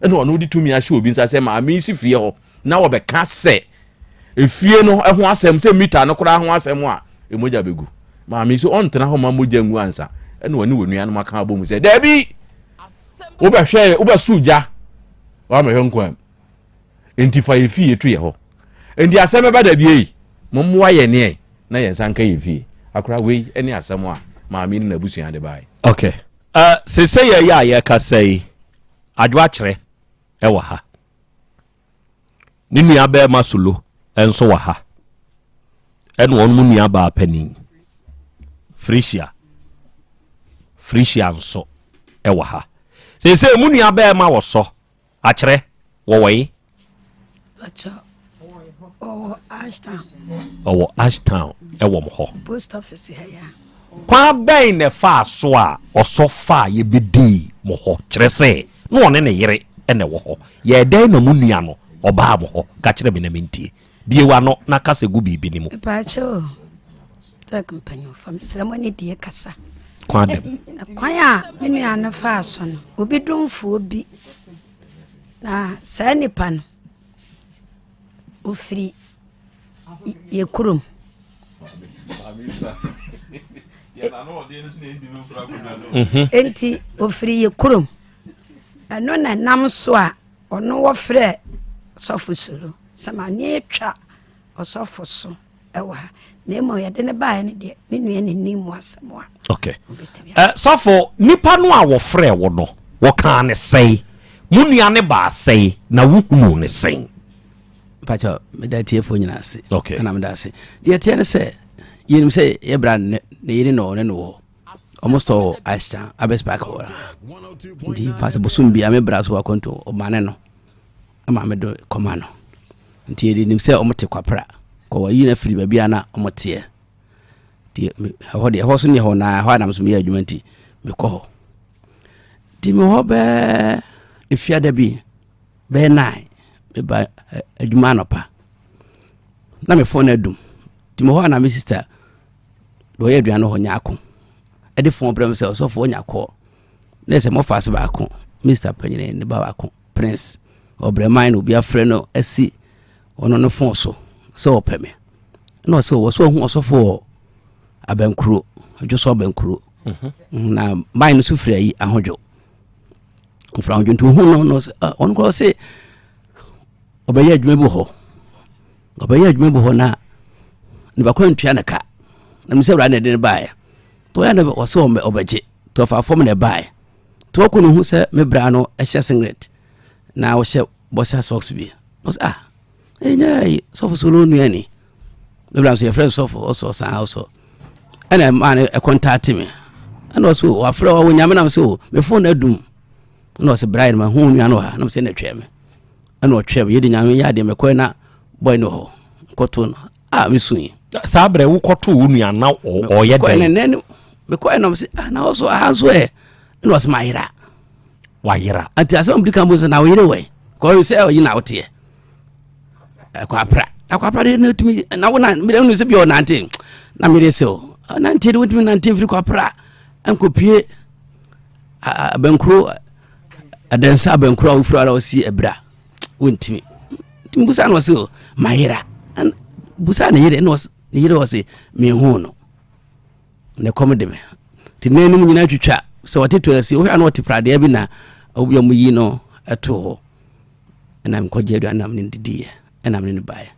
Ɛna ɔno de tumi ahyɛ obi nsa sɛ maame yi si fie hɔ na wɔbɛka sɛ efie no ho asɛm sɛ mita no koraa ho asɛm a mogya bɛgu. Maame yi sɛ ɔntena hɔ ma mogya ngu ansa. Ɛna ɔne wɔn nuanom aka abɔ mu sɛ daabi wobɛhwɛ wobɛso gya wamɛhwɛ nkwan nti fa yɛ fie to yɛ hɔ. Nti asɛm bɛba da bie yi mommoa yɛn neɛ na yɛn nsa nka yɛ fie. Akora wei ne asɛm a maame ne n'abusua de bae. Okay. Uh, sese yɛ yɛ a yɛkasa yi, Adwo Akyerɛ wɔ ha. Ne nua bɛrima Solo nso wɔ ha. Ɛna wɔn mu nua baa panin Frisia. Frisia nso wɔ ha. Sese mu nua bɛrima wɔ sɔ Akyerɛ, wɔwɔ he? Ɔwɔ Ashtown. Ɔwɔ Ashtown ɛwɔ mo hɔ. Post office ha ya. Kwan bɛn na ɛfaa so a ɔsɔ faa yɛbɛdii mo hɔ? Kyerɛ sɛ, na ɔne ne yere na ɛwɔ hɔ. Yɛɛ dɛn na mo nua no ɔbaa mo hɔ? Ka kyerɛ me na mentie. Bue w'ano na kasa gu biribi no mu. Mepaakyɛw o, Tech mpanyimfoɔ, mesrɛ mo ne die kasa. Kwan dɛm? Kwan a me nua no faa so no, obi domfoɔ bi na saa nipa no, ofiri yɛ kurom. Enti ofiri yɛ kurom. Ɛno na ɛnam so a ɔno wɔfrɛ sɔfo solo sɛ ma ne atwa ɔsɔfo so wɔ ha na mmom yɛde no baeɛ no deɛ me nua ne nim mu asɛm a okay. Uh, sɔfo nipa no a wɔfrɛ wo no wɔkaa ne sɛe mo nua ne baa sɛe na wohunuu ne sɛn? Mpakyɛ meda atiefoɔ nyina ase. Okay. Ɛna meda ase. Deɛ ɛteɛ ne sɛ yɛnim sɛ yɛbra ne yere na ɔne no wɔ ɔmo sɔ wɔ Ashtown Abes Park hɔ nti fa sɛ bosom bia me bra so akɔnto ɔmane no ama me do kɔma no nti yɛde nim sɛ ɔmo te kwapra kɔ wɔyi no afiri baabi a na ɔmo teɛ nti ɛhɔ deɛ ɛhɔ so ne ɛhɔ na ɛhɔ a nam so meyɛ adwuma nti mekɔ hɔ nti mewɔ hɔ bɛɛ efiada bi bɛyɛ nine meba adwuma anɔpa na me fon adum nti mewɔ hɔ a na me sister deɛ ɔyɛ aduane hɔ nyaako ɛde fon brɛ me sɛ ɔsɔfo ɔnya kɔɔ na ɛsɛ mɔfa ase baako mr panyini ne ba baako prince ɔbrɛman na obi afrɛ no asi ɔno no fon so sɛ ɔpɛ me na ɔsɛ ɔwɔ so ɔhu ɔsɔfo wɔ abankuro dwo so abankuro mhm. na man no so firi ayi ahodwo mfra ahodwo nti ohun no no ɔno koraa ɔse ɔbɛyɛ adwuma bi wɔ hɔ ɔbɛyɛ adwuma bi wɔ hɔ na ne bakora ntua ne ka na mesɛ awurade na ɛde no baeɛ nti ɔyɛ na ɔsɛ ɔbɛgye nti ɔfa fam na ɛbaeɛ nti ɔkɔ no hu sɛ me bra no ɛhyɛ singlet na ɔhyɛ bɔhyɛ socks bi ɔsɛ ah ɛnyɛ sɔfo so no nua ni me bra nso yɛfrɛ no sɔfo ɔsɔ ɔsan ɔsɔ ɛna ɛmaa no ɛkɔntaate me ɛna ɔsɛ wafrɛ wa wonyame nam sɛ o me fon adum ɛna ɔsɛ bra yɛ no ma hu nua no wɔ ha nam sɛ na ɛtwɛn me ɛna ɔtwɛn me yɛde nyame yɛ adeɛ mɛkɔɛ na bɔe no wɔ hɔ nkɔto no a mesu yi saa berɛ wokɔto wo nua na ɔyɛ dɛn mekɔɛ na ɔsɛ ah na ɔsɔ aha nso ɛ ɛna ɔsɛ mayera wayera nti asɛm a mede ka mu sɛ na woyere wɔ kɔre sɛ ɔyi na woteɛ ɛkɔ apra akɔ apra de na tumi na wo na mede nu sɛ bi ɔnante na mede sɛ o nante de wotumi nante mfiri kɔ apra nkɔpie abankuro adansa abankuro a wofiri ara ɔsi abira wontumi nti mbusa na ɔse o mayera busa ne yere na ne yere ɔse mehu no ne kɔm de me nti na anim nyinaa twitwa sɛ ɔte to asi wohwɛ a na ɔte pradeɛ bi na obi a yi no ɛto hɔ ɛna mekɔgye aduane na mene didiiɛ ɛna mene no baeɛ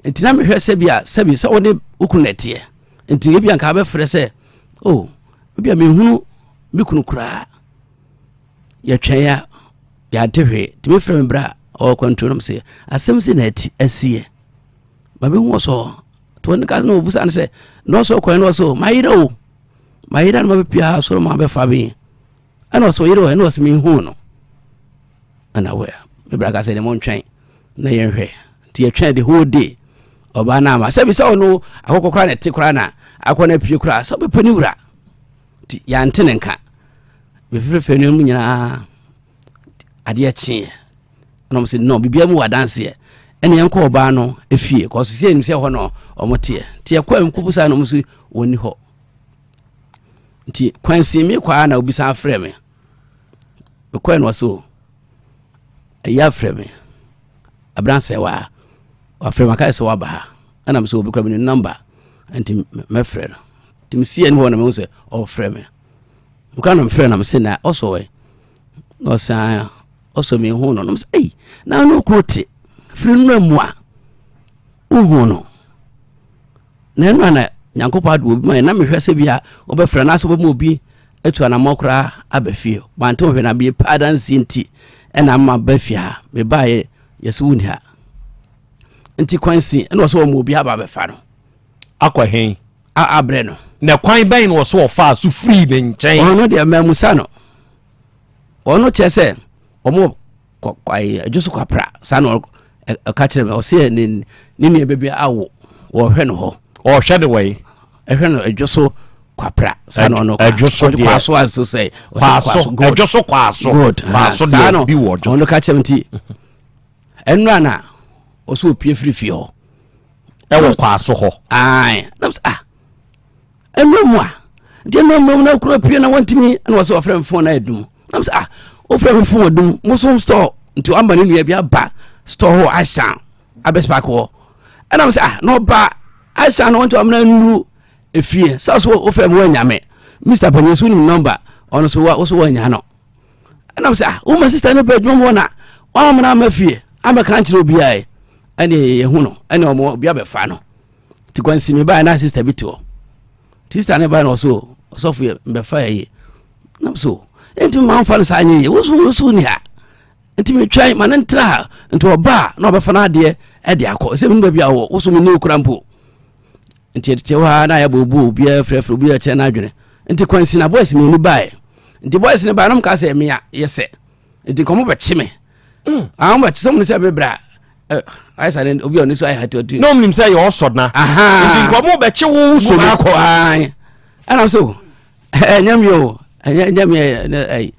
nti na mehwɛ sɛ bi a sɛbi sɛ wo ne wo kunu na ɛteɛ nti ebi anka wobɛfrɛ sɛ o oh, ebi a mehunu me kunu koraa yɛtwɛn a yɛante hwee nti mefrɛ me berɛ a ɔwɔ kwantuo nom sɛ asɛm sɛ na ati asiɛ ma bɛhu ɔsɔ nti wɔne ka na ɔbusa no sɛ na ɔsɔ kwan no ɔsɔ mayerɛ o mayerɛ no mabɛpia ha soro ma bɛfa me ɛna ɔsɛ ɔyere wɔ ɛna ɔsɛ mehu no ɛna wɛ me bra ka sɛ ne mo ntwɛn na yɛnhwɛ nti yɛtwɛn the whole day ɔbaa no ama sɛbi sɛ ɔno akɔkɔ koraa na ɛte koraa na akɔ no apue koraa sɛ ɔbɛpɛ ne wura nti yɛante ne nka mefefefe no mu nyinaa adeɛ kyeeɛ ɛna ɔmo sɛ no biribiara mu wɔ adanseɛ Ɛne yɛnkɔ ɔbaa no efie kɔso sɛ yɛnim sɛ ɛhɔ na ɔmo teɛ. Nti yɛkɔ a mekɔbu saa na ɔmo so wɔnni hɔ. Nti kwansin me kɔ a na obi san frɛ me. Mekɔɛ na ɔsɛ o ɛyɛ afrɛ me. Abransɛ wa wafrɛ me aka sɛ waba ha. Ɛna me sɛ obi kora me ne nɔmba nti mɛfrɛ no. Nti mesie ne hɔ na mehu sɛ ɔfrɛ me. Mekora na mefrɛ na mese na ɔsɔ ɛ. Na ɔsan ɔsɔ me hu no. Na mese ei na ne okunu te firi nnura mu a wohu no. Na ɛno a na Nyankopɔn ade obi ma yɛ na mehwɛ sɛ bia wɔbɛfrɛ anaasɛ wɔbɛma obi atu anammɔ koraa aba fie. Mante ho hwɛ na meyɛ pɛ adanseɛ nti ɛna ama ba fie ha. Mebaeɛ yɛsɛ wonni ha. Nti kwansi ɛna ɔsɛ wɔma obi aba abɛfa no. Akɔ he? Abrɛ no. Na kwan bɛn na ɔsɛ ɔfaa so firii ne nkyɛn? Ɔno deɛ mamusa no. Ɔno kyerɛ sɛ ɔmo adwo so kwapra saa na ɔka kyerɛ me ɔsɛ ne ne nua bɛbi awo wɔhwɛ no hɔ. Ɔhwɛ no wɔ ɛhwɛ no adwo so kwapra saa na ɔno adwo so deɛ kwaso aso sɛ kwaso adwo so kwaso good kwaso deɛ bi wɔ ɔno ka kyerɛ me nti ɛnura na ɔsɛ opie firi fie hɔ ɛwɔ kwaso hɔ ae na sɛ ah ɛnura mu a nti ɛnura mu na okura pie na wɔntumi ɛna wɔsɛ wɔfrɛ me fon na ɛdum na sɛ ah wofrɛ me fon ɛdum mo so store nti wama ne nua bi aba store hɔ ahyɛn abɛspark hɔ ɛna sɛ ah na ɔba ahyɛn na wɔntumi amena nuru efie sɛ so wofrɛ me wɔanya me mr panyin so nim nɔmba ɔno so wa so wɔanya no ɛna sɛ ah woma sista no ba adwuma mu hɔ na wɔamena ama fie amɛka nkyerɛ obiara ɛne yɛhu no ɛne ɔmo obi abɛfa no nti kwansi me baeɛ na sista bi te hɔ nti sista ne baeɛ na ɔso ɔsɔfo yɛ mbɛfa yɛ yi nam so nti ma nfa no saa nyɛ yie woso woso ni ha nti metwɛn ma ne ntra ha nti ɔba a na ɔbɛfa no adeɛ ɛde akɔ sɛ menu baabi a wɔ woso me ne okura mpo nti ɛte hɔ a na ayɛ bɔɔbu obiara frɛfrɛ obiara kyerɛ n'adwene nti kwansi na boys mmienu baeɛ nti boys ne baeɛ na ɔmo kaa sɛ mea yɛ sɛ nti nkɔmɔ bɛkye me mm. ah, ɔmo bɛkye sɛ ɔmo ne sɛ mebra ayɛ sa ne obi a ɔne so ayɛ hatuatu na ɔmo nim sɛ yɛ ɔsɔ na nti nkɔmɔ bɛkye wo so no akɔ ɛnam so ɛnyɛ mi o ɛnyɛ mi ɛyi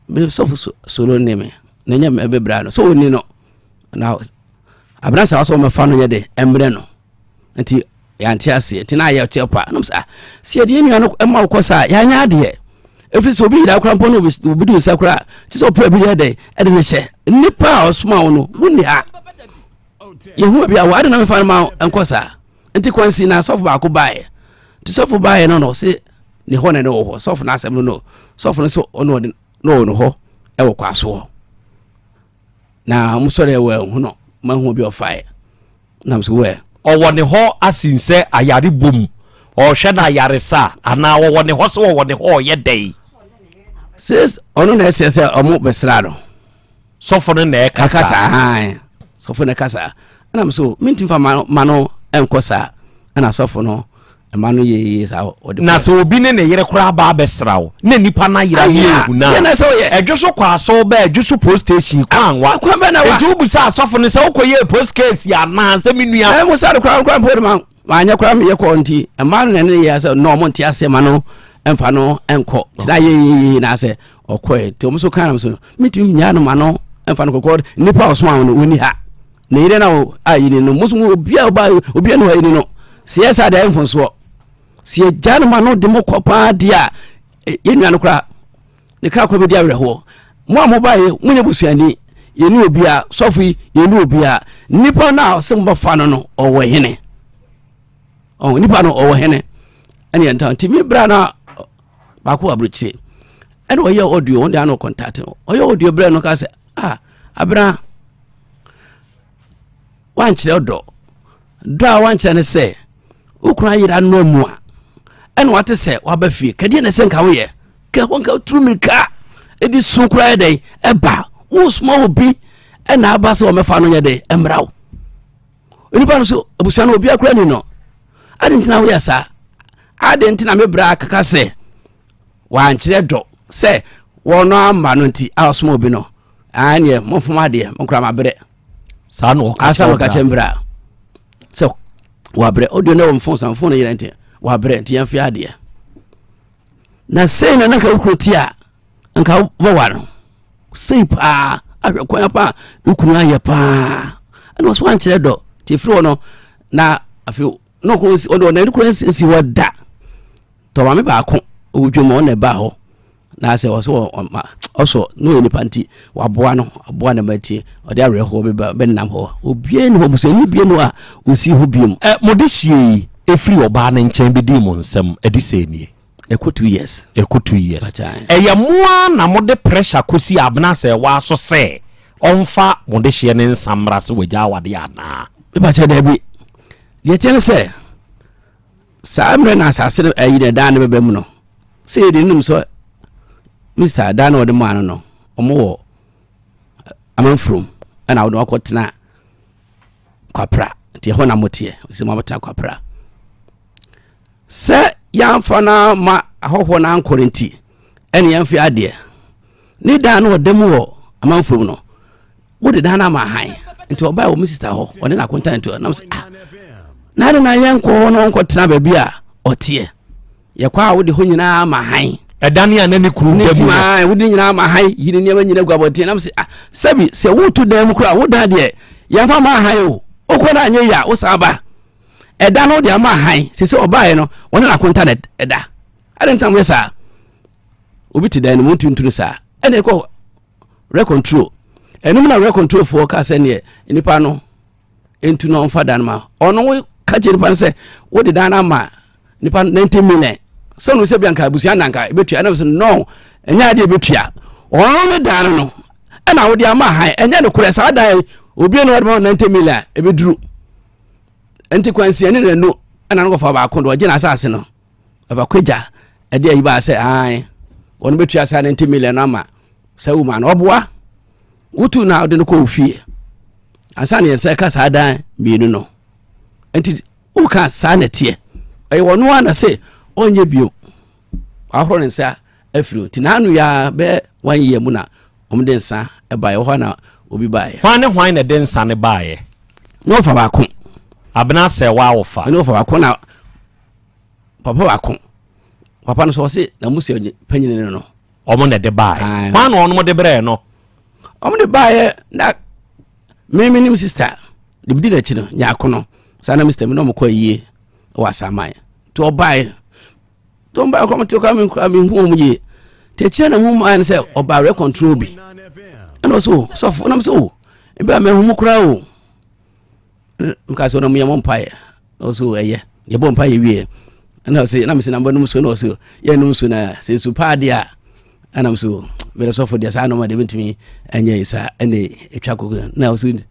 me sɔfo solo ne me na ɛnyɛ mi ɛbɛbra no so ɔni no na abena sɛ ɔsɛ ɔmɛfa no yɛ de ɛmmerɛ no nti yɛante aseɛ nti na ayɛ ɔteɛ pa nom sɛ ah sɛ yɛde yɛn nua no ma wokɔ saa yɛanyɛ adeɛ ɛfiri sɛ obi yera kora mpo no obi de nsa kora kyɛ sɛ ɔpɛ bi yɛ dɛn ɛde ne hyɛ nnipa a ɔsoma wo no wonni ha yɛhu baabi a wɔ ade na mefa no ma nkɔ saa nti kwansi na sɔfo baako baeɛ nti sɔfo baeɛ no na ɔse ne hɔ na ne wɔ hɔ sɔfo no asɛm no no sɔfo no sɛ ɔno ɔde na ɔwɔ no hɔ ɛwɔ kwasoɔ na wɔn sɔre wɔ ɛho no mahu obi ɔfaeɛ nam so wɛ. Ɔwɔ ne hɔ asin sɛ ayare bom ɔrehwɛ no ayaresa anaa ɔwɔ ne hɔ sɛ ɔwɔ ne hɔ ɔyɛ dɛn. Sis ɔno na ɛsɛ sɛ ɔmo bɛsra no. Sɔfo no na ɛka saa. Ɛka sɔfo na ɛka saa ɛnam so minti fa ma no ɛnkɔ saa ɛna sɔfo no ɛma no yɛ yie saa ɔde na sɛ obi ne ne yere koraa ba abɛsra wo na nipa no ayera ne ehu na ɛdwo so kɔ asɔw bɛ ɛdwo so post station kɔ anwa nti wobu sɛ asɔfo no sɛ wokɔyɛ post case anaa sɛ me nua ɛmo sa de koraa koraa mpo de ma maanyɛ koraa meyɛ kɔ nti ɛma no na ne yɛ sɛ na ɔmo nte aseɛ ma no ɛmfa no ɛnkɔ nti na yɛ yɛ yɛ na sɛ ɔkɔɛ nti ɔmo so kan so metumi nyaa no ma no ɛmfa no kɔkɔ nipa ɔsoma no wɔni ha Ne yere na a yini no mo so obi a ɔba obi a ne hɔ yini no sɛ yɛ saa deɛ mfonsoɔ sɛ yɛgya no ma no de mo kɔ paa deɛ a yɛn nua no koraa ne kra kɔ bɛdi awerɛhoɔ mo a mobaeɛ monyɛ busuani yɛne obiara sɔfo yi yɛne obiara nipa no a ɔsɛ mobɛfa no no ɔwɔ hene ɔwɔ nipa no ɔwɔ hene ɛne yɛn ntam nti me bra no baako wɔ aburokyire ɛna ɔyɛ audio wɔn de ano kɔntate no ɔyɛ audio brɛ no ka sɛ ah abena wankyerɛ dɔ dɔ a wankyerɛ ne sɛ wo kunu ayera no mu a ɛna wate sɛ waba fie kɛdeɛ na ɛsɛ nka woyɛ kɛ hɔ nka turu mirika ɛdi su koraa yɛ dɛn ɛba wosoma obi ɛna aba sɛ wɔmɛfa no nyɛ dɛn ɛmmra wo nipa no so abusua no obi akora ni no ade ntina woyɛ saa ade ntina me bra kaka sɛ Wankyerɛ dɔ sɛ wɔn amma no nti a ɔsoma obi no. Ae neɛ momfom adeɛ mo koraa mabrɛ. Saa na ɔka kyerɛ ɔka kyerɛ mbra sɛ wabrɛ ɔdeɛ no wɔ mfon sa mfon no yerɛ nti wabrɛ nti yɛmfe adeɛ. Na sei na na nka wo kunu ti a nka wobɛware no sei paa ahwɛ kwan pa wo kunu ayɛ paa. Ɛna ɔso wankyerɛ dɔ. Nti ɛfiri hɔ no na afei na ɔkɔ nsi ɔde ɔna kura nsi hɔ da. Tɔ maame baako ɔwɔ dwom ɔna ɛbaa hɔ na sɛ ɔso ɔma ɔsɔ na ɔyɛ nipa nti waboa no aboa ne ma nti ɔde awerɛhoɔ bɛba bɛnam hɔ. Obiara ni hɔ busuani biara ni hɔ a ɔsi hɔ biom. Ɛ mo de hyeɛ yi ɛfiri ɔbaa no nkyɛn bɛdii mo nsam ɛde sɛn nie? Ɛkɔ 2 years. Ɛkɔ 2 years. Ɛyɛ mo ara na mode pressure kɔsi Abena Serwaa so sɛ ɔmfa mo dehyeɛ no nsa mmra sɛ wagya awadeɛ anaa? Mepakyɛ daabi. Deɛ ɛteɛ ne sɛ, saa mmerɛ na asase no ayi na dan no bɛba mu no, sɛ yɛde nim sɛ Mr. dan na ɔde maa no no, ɔmo wɔ amanfurom ɛna wɔde wakɔtena Kwapra. Nti ɛhɔ na moteɛ, sɛ mo abɛtena Kwapra. Sɛ yɛamfa no amma ahɔhoɔ no ankɔ no nti, ɛne yɛmfe adeɛ. Ne dan no ɔda mu wɔ amanfoɔ mu no, wode dan no ama ahan. Nti ɔbaa wɔ me sista hɔ, ɔne n'akonta nti ɔnam sɛ, ah, na ade na yɛnkɔ hɔ na ɔnkɔtena baabi a ɔteɛ. Yɛkɔ a wode hɔ nyinaa ma han. Ɛdane a na ne kunu da mu no. Wode nyinaa ma han, yi ne nneɛma nyinaa gu abɔnten. Nam sɛ, ah, sɛbi sɛ woto dan mu koraa, wo dan deɛ yɛmfa ma han o. Wokɔ no anyɛ yie a, wosan ba. Ɛda no wode ama hann. Sese ɔbaeɛ no, wɔne n'akonta na ɛda. Adɛn nti na moyɛ saa? Obi te dan no mu ntuntunu saa. Ɛna ɛkɔ rɛ control. Ɛnum na rɛ control foɔ ka sɛ neɛ nipa no ntu na ɔmfa dan ma. Ɔno ka kyerɛ nipa no sɛ wode dan no ama nipa no 90 million. Sɛ ɔno sɛ bi anka abusua na anka ɛbɛtua. Ɛna sɛ no, ɛnyɛ adeɛ ɛbɛtua. Ɔno ne dan no no ɛna wode ama hann. Ɛnyɛ nokorɛ saa dan obi na ɔde ma 90 million ɛbɛduru. Nti kwansia ne nanu ɛna no kɔfa baako de ɔgye n'asase no ɛfa kwagya ɛde ayi baa sɛ ae wɔn bɛtua saa 90 million no ama sɛ wuma no ɔboa wotu na ɔde no kɔ ofie ansa ne yɛn ka saa dan mmienu no nti woka saa na ɛteɛ ɛyɛ wɔn a na sɛ ɔnyɛ bio wahoro ne nsa afiri nti n'ano yɛ a bɛyɛ one year mu na wɔn de nsa baeɛ wɔ hɔ na obi baeɛ. Hwan ne hwan na ɛde nsa no baeɛ? Ne ɔfa baako. Abena sɛ wa ɔfa. Ne ɔfa baako na papa baako. Papa no so ɔse na musua panyin no no. Wɔn na ɛde baeɛ. Hwan na wɔn de brɛɛ no? Wɔn de baeɛ na me me nim sista de bi di n'akyi no nyaako no saa na mr mi na wɔn kɔ ayie wɔ asaman nti ɔbaeɛ tó ń bá ẹkọ tí ọkọ mi nkura mi hu wɔn yie tí ekyirɛ na hu maa no sɛ ɔba rɛ control bi ɛna ɔsɛ o sɔfo ɛna ɔsɛ o ebi a mɛ hu mu kura o nka sɛ ɔna mu yɛ mo mpa yɛ na ɔsɛ o ɛyɛ yɛ bɔ mpa yɛ wie ɛna ɔsɛ ɛna mi sɛ na mbɛ num so ɛna ɔsɛ yɛ num so na sɛ nsu paa deɛ a ɛna mi sɛ mɛ sɔfo deɛ saa nɔɔma deɛ mi ntumi ɛnyɛ yi saa ɛna etwa koko na ɔsɛ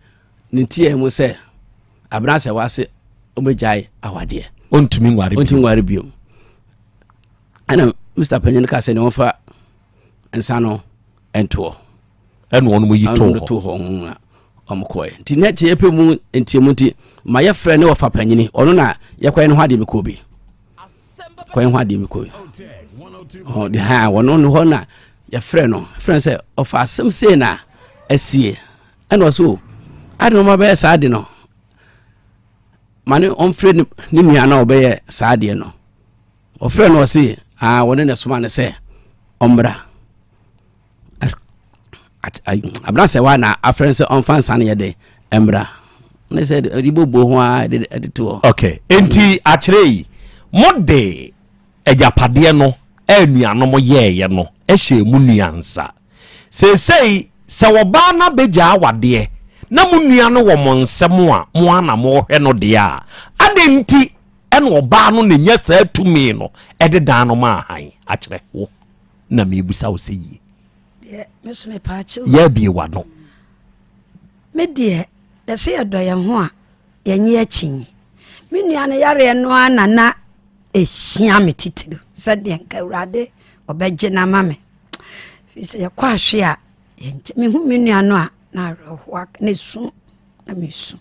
ne ti yɛ mu sɛ abena sɛ wase ɔbɛgyae awadeɛ. Ɔntumi nware bio. Ɔntumi nware bio. Ɛna Mr. Panyin ka sɛ ne wɔmfa nsa no ntoɔ. Ɛna wɔn yi too hɔ. Too hɔ na wɔn kɔɛ. Nti na kyɛ yɛpɛ mu ntie mu nti ma yɛfrɛ ne wɔfa panyini ɔno na yɛkɔɛ ne ho adeɛ mekɔ bi. Kɔɛ ho adeɛ mekɔ bi. Ɔde ha wɔn no hɔ na yɛfrɛ no frɛ sɛ ɔfa asɛm sei na asie ɛna ɔsɛ o ade na ɔma bɛyɛ saa ade no ma ne ɔmfrɛ ne nua no a ɔbɛyɛ saa adeɛ no ɔfrɛ no ɔse aa wɔne na soma no sɛ ɔmmra abena sɛ wa na afrɛ no sɛ ɔmfa nsa no yɛ de mmra ne sɛ ɛde bɔbɔ ho a ɛde to hɔ. Ok enti akyerɛ yi mo de agyapadeɛ no a anuanom yɛɛyɛ no hyɛɛ mo nua nsa Seesei sɛ ɔbaa no abɛgyaa awadeɛ na mo nua no wɔ mo nsam a mo ara na morehwɛ no deɛ a, adɛn nti na ɔbaa no na nya saa tumi no de dan no maa hann? Akyerɛ wo na merebisa wo sɛ yie. Deɛ me so mepaakyɛw. Yɛ abie w'ano. Me deɛ, yɛsɛ yɛdɔ yɛn ho a, yɛnyɛ akyinnye. Me nua no yareɛ no ara na na ɛhia me titiriw sɛdeɛ nka Awurade ɔbɛgye no ama me. Firi sɛ yɛkɔ ahwe a, yɛnkyɛ. Mehu me nua no a, na awerɛhoɔ na esu na mesu.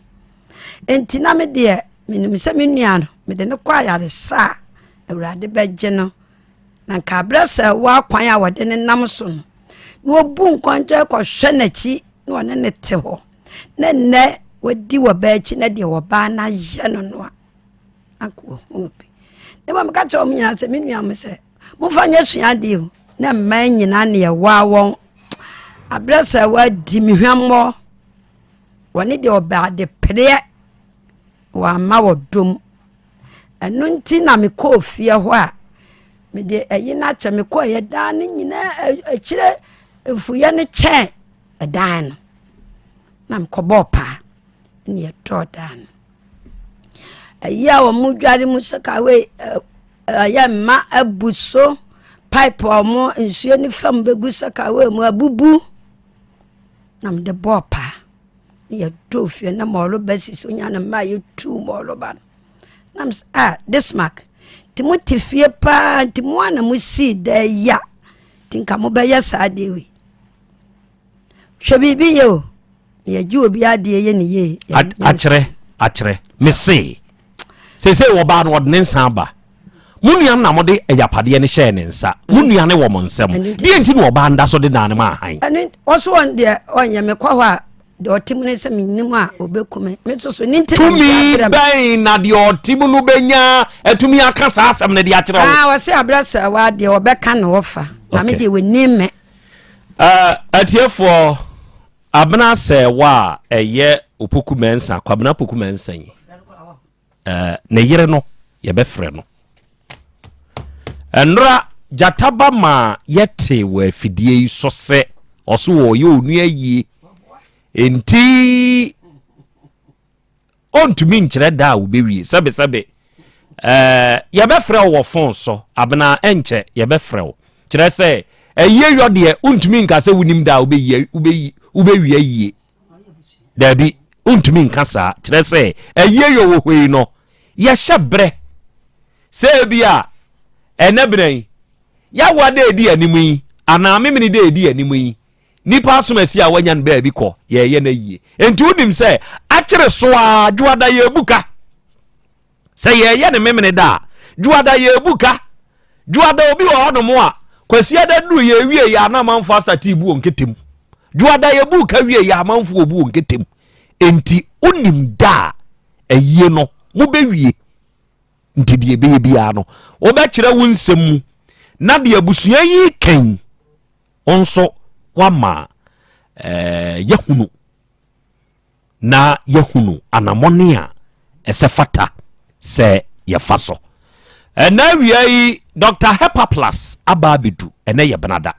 Enti na me deɛ, menim sɛ me nua no, mede no kɔ ayaresa a, Awurade bɛgye no. Na nka aberɛ sɛ wɔ akwan a wɔde ne nam so no, na wɔbu nkɔnkyɛ kɔhwɛ n'akyi na ɔne ne te hɔ. Na nnɛ wadi wɔbaa akyi na deɛ wɔbaa no ayɛ no no a, anka wɔhunu bi. Na mmom meka kyerɛ wɔn nyinaa sɛ me nua mo sɛ Momfa nyɛ suadeɛ o, na mmaa nyinaa ne ɛwaa wɔn. Aberɛ sɛ wadi me hwammɔ. Wɔne deɛ ɔbɛ adepereɛ wamma ɔdɔ mu. Ɛno nti na mekɔɔ fie hɔ a mede ayi no akyɛ mekɔɔyɛ dan no nyinaa akyire mfuyɛ no kyɛn ɛdan no na mekɔbɔɔ paa ne yɛtɔɔ dan no. Ayi a wɔn dware mu sɛ kawe ɛyɛ mma abu so pipe a wɔn nsuo no fam bɛgu sɛ kawe mu abubu. Na mede bɔɔ paa ne yɛdɔɔ fie na mɔɔloba sisi onya no mma yɛtuu mɔɔloba no na mesɛ ah Bismarck nti mote fie paa nti mo a na mosii da ya nti nka mobɛyɛ saa deɛ wei hwɛ biribi yɛ o yɛgye obi adeɛ yɛ ne yie akyerɛ akyerɛ mese Seesei ɔbaa no, ɔde ne nsa aba. Mo nua no na mode agyapadeɛ no hyɛɛ ne nsa. Mo nua no wɔ mo nsam. Deɛ nti na ɔbaa no da so de dan no maa hann? Ɛno ɔso wɔn deɛ ɔnyɛ mekɔ hɔ a deɛ ɔte mu no sɛ menim a ɔbɛku me me nso so ne nti na Tumi bɛn na deɛ ɔte mu no bɛnya atumi aka saa asɛm no de akyerɛ wo? Ah, ɔse abrɛ sɛ waa deɛ ɔbɛka na ɔfa na me deɛ wɔnim me. Uh, atiefoɔ Abena Sɛɛwa a ɛyɛ Opoku Mensah, Kwabena Opoku Mensah yi, eh, ne yere no, yɛbɛfrɛ no. Ɛnora gyata ba ma yɛte wɔ afidie yi so sɛ ɔso wɔyɛ onua yie nti Ɔntumi nkyerɛ da a wobɛwie. Sɛbesɛbe, ɛɛ, yɛbɛfrɛ wo wɔ fon so, Abena, ɛnkyɛ yɛbɛfrɛ wo. Kyerɛ sɛ, ayie yɔ deɛ, wontumi nka sɛ wonim da a wobɛyi, wobɛyi, wobɛwie ayie. Daabi, wontumi nka saa. Kyerɛ sɛ, ayie yɔ wɔ hɔ yi no, yɛhyɛ berɛ sɛ ebi a ɛnɛ berɛ yi, Yawoa da edi anim yi, anaa Memene da edi anim yi, Nipa asomasi a wanya no baabi kɔ, yɛreyɛ no ayie. Enti wonim sɛ akyere so ara Dwoada yɛrebu ka. Sɛ yɛreyɛ no Memeneda a, Dwoada yɛrebu ka. Dwoada obi wɔ hɔnom a, Kwasiada duru yɛwie yɛ a na amanfoɔ astate bu wɔn kete mu. Dwoada yɛbu ka wie yɛ amanfoɔ bu wɔn kete mu. Enti wonim da a ayie no mobɛwie. Nti deɛ ɛbɛyɛ biara no, wobɛkyerɛ wo nsɛm mu na deɛ abusua yi ka yi, Wo nso woama yɛahunu na yɛahunu anammɔne a ɛsɛ fata sɛ yɛfa so. Ɛnɛ awia yi Dr. Hepaplus aba abɛdu, ɛnɛ yɛ benada.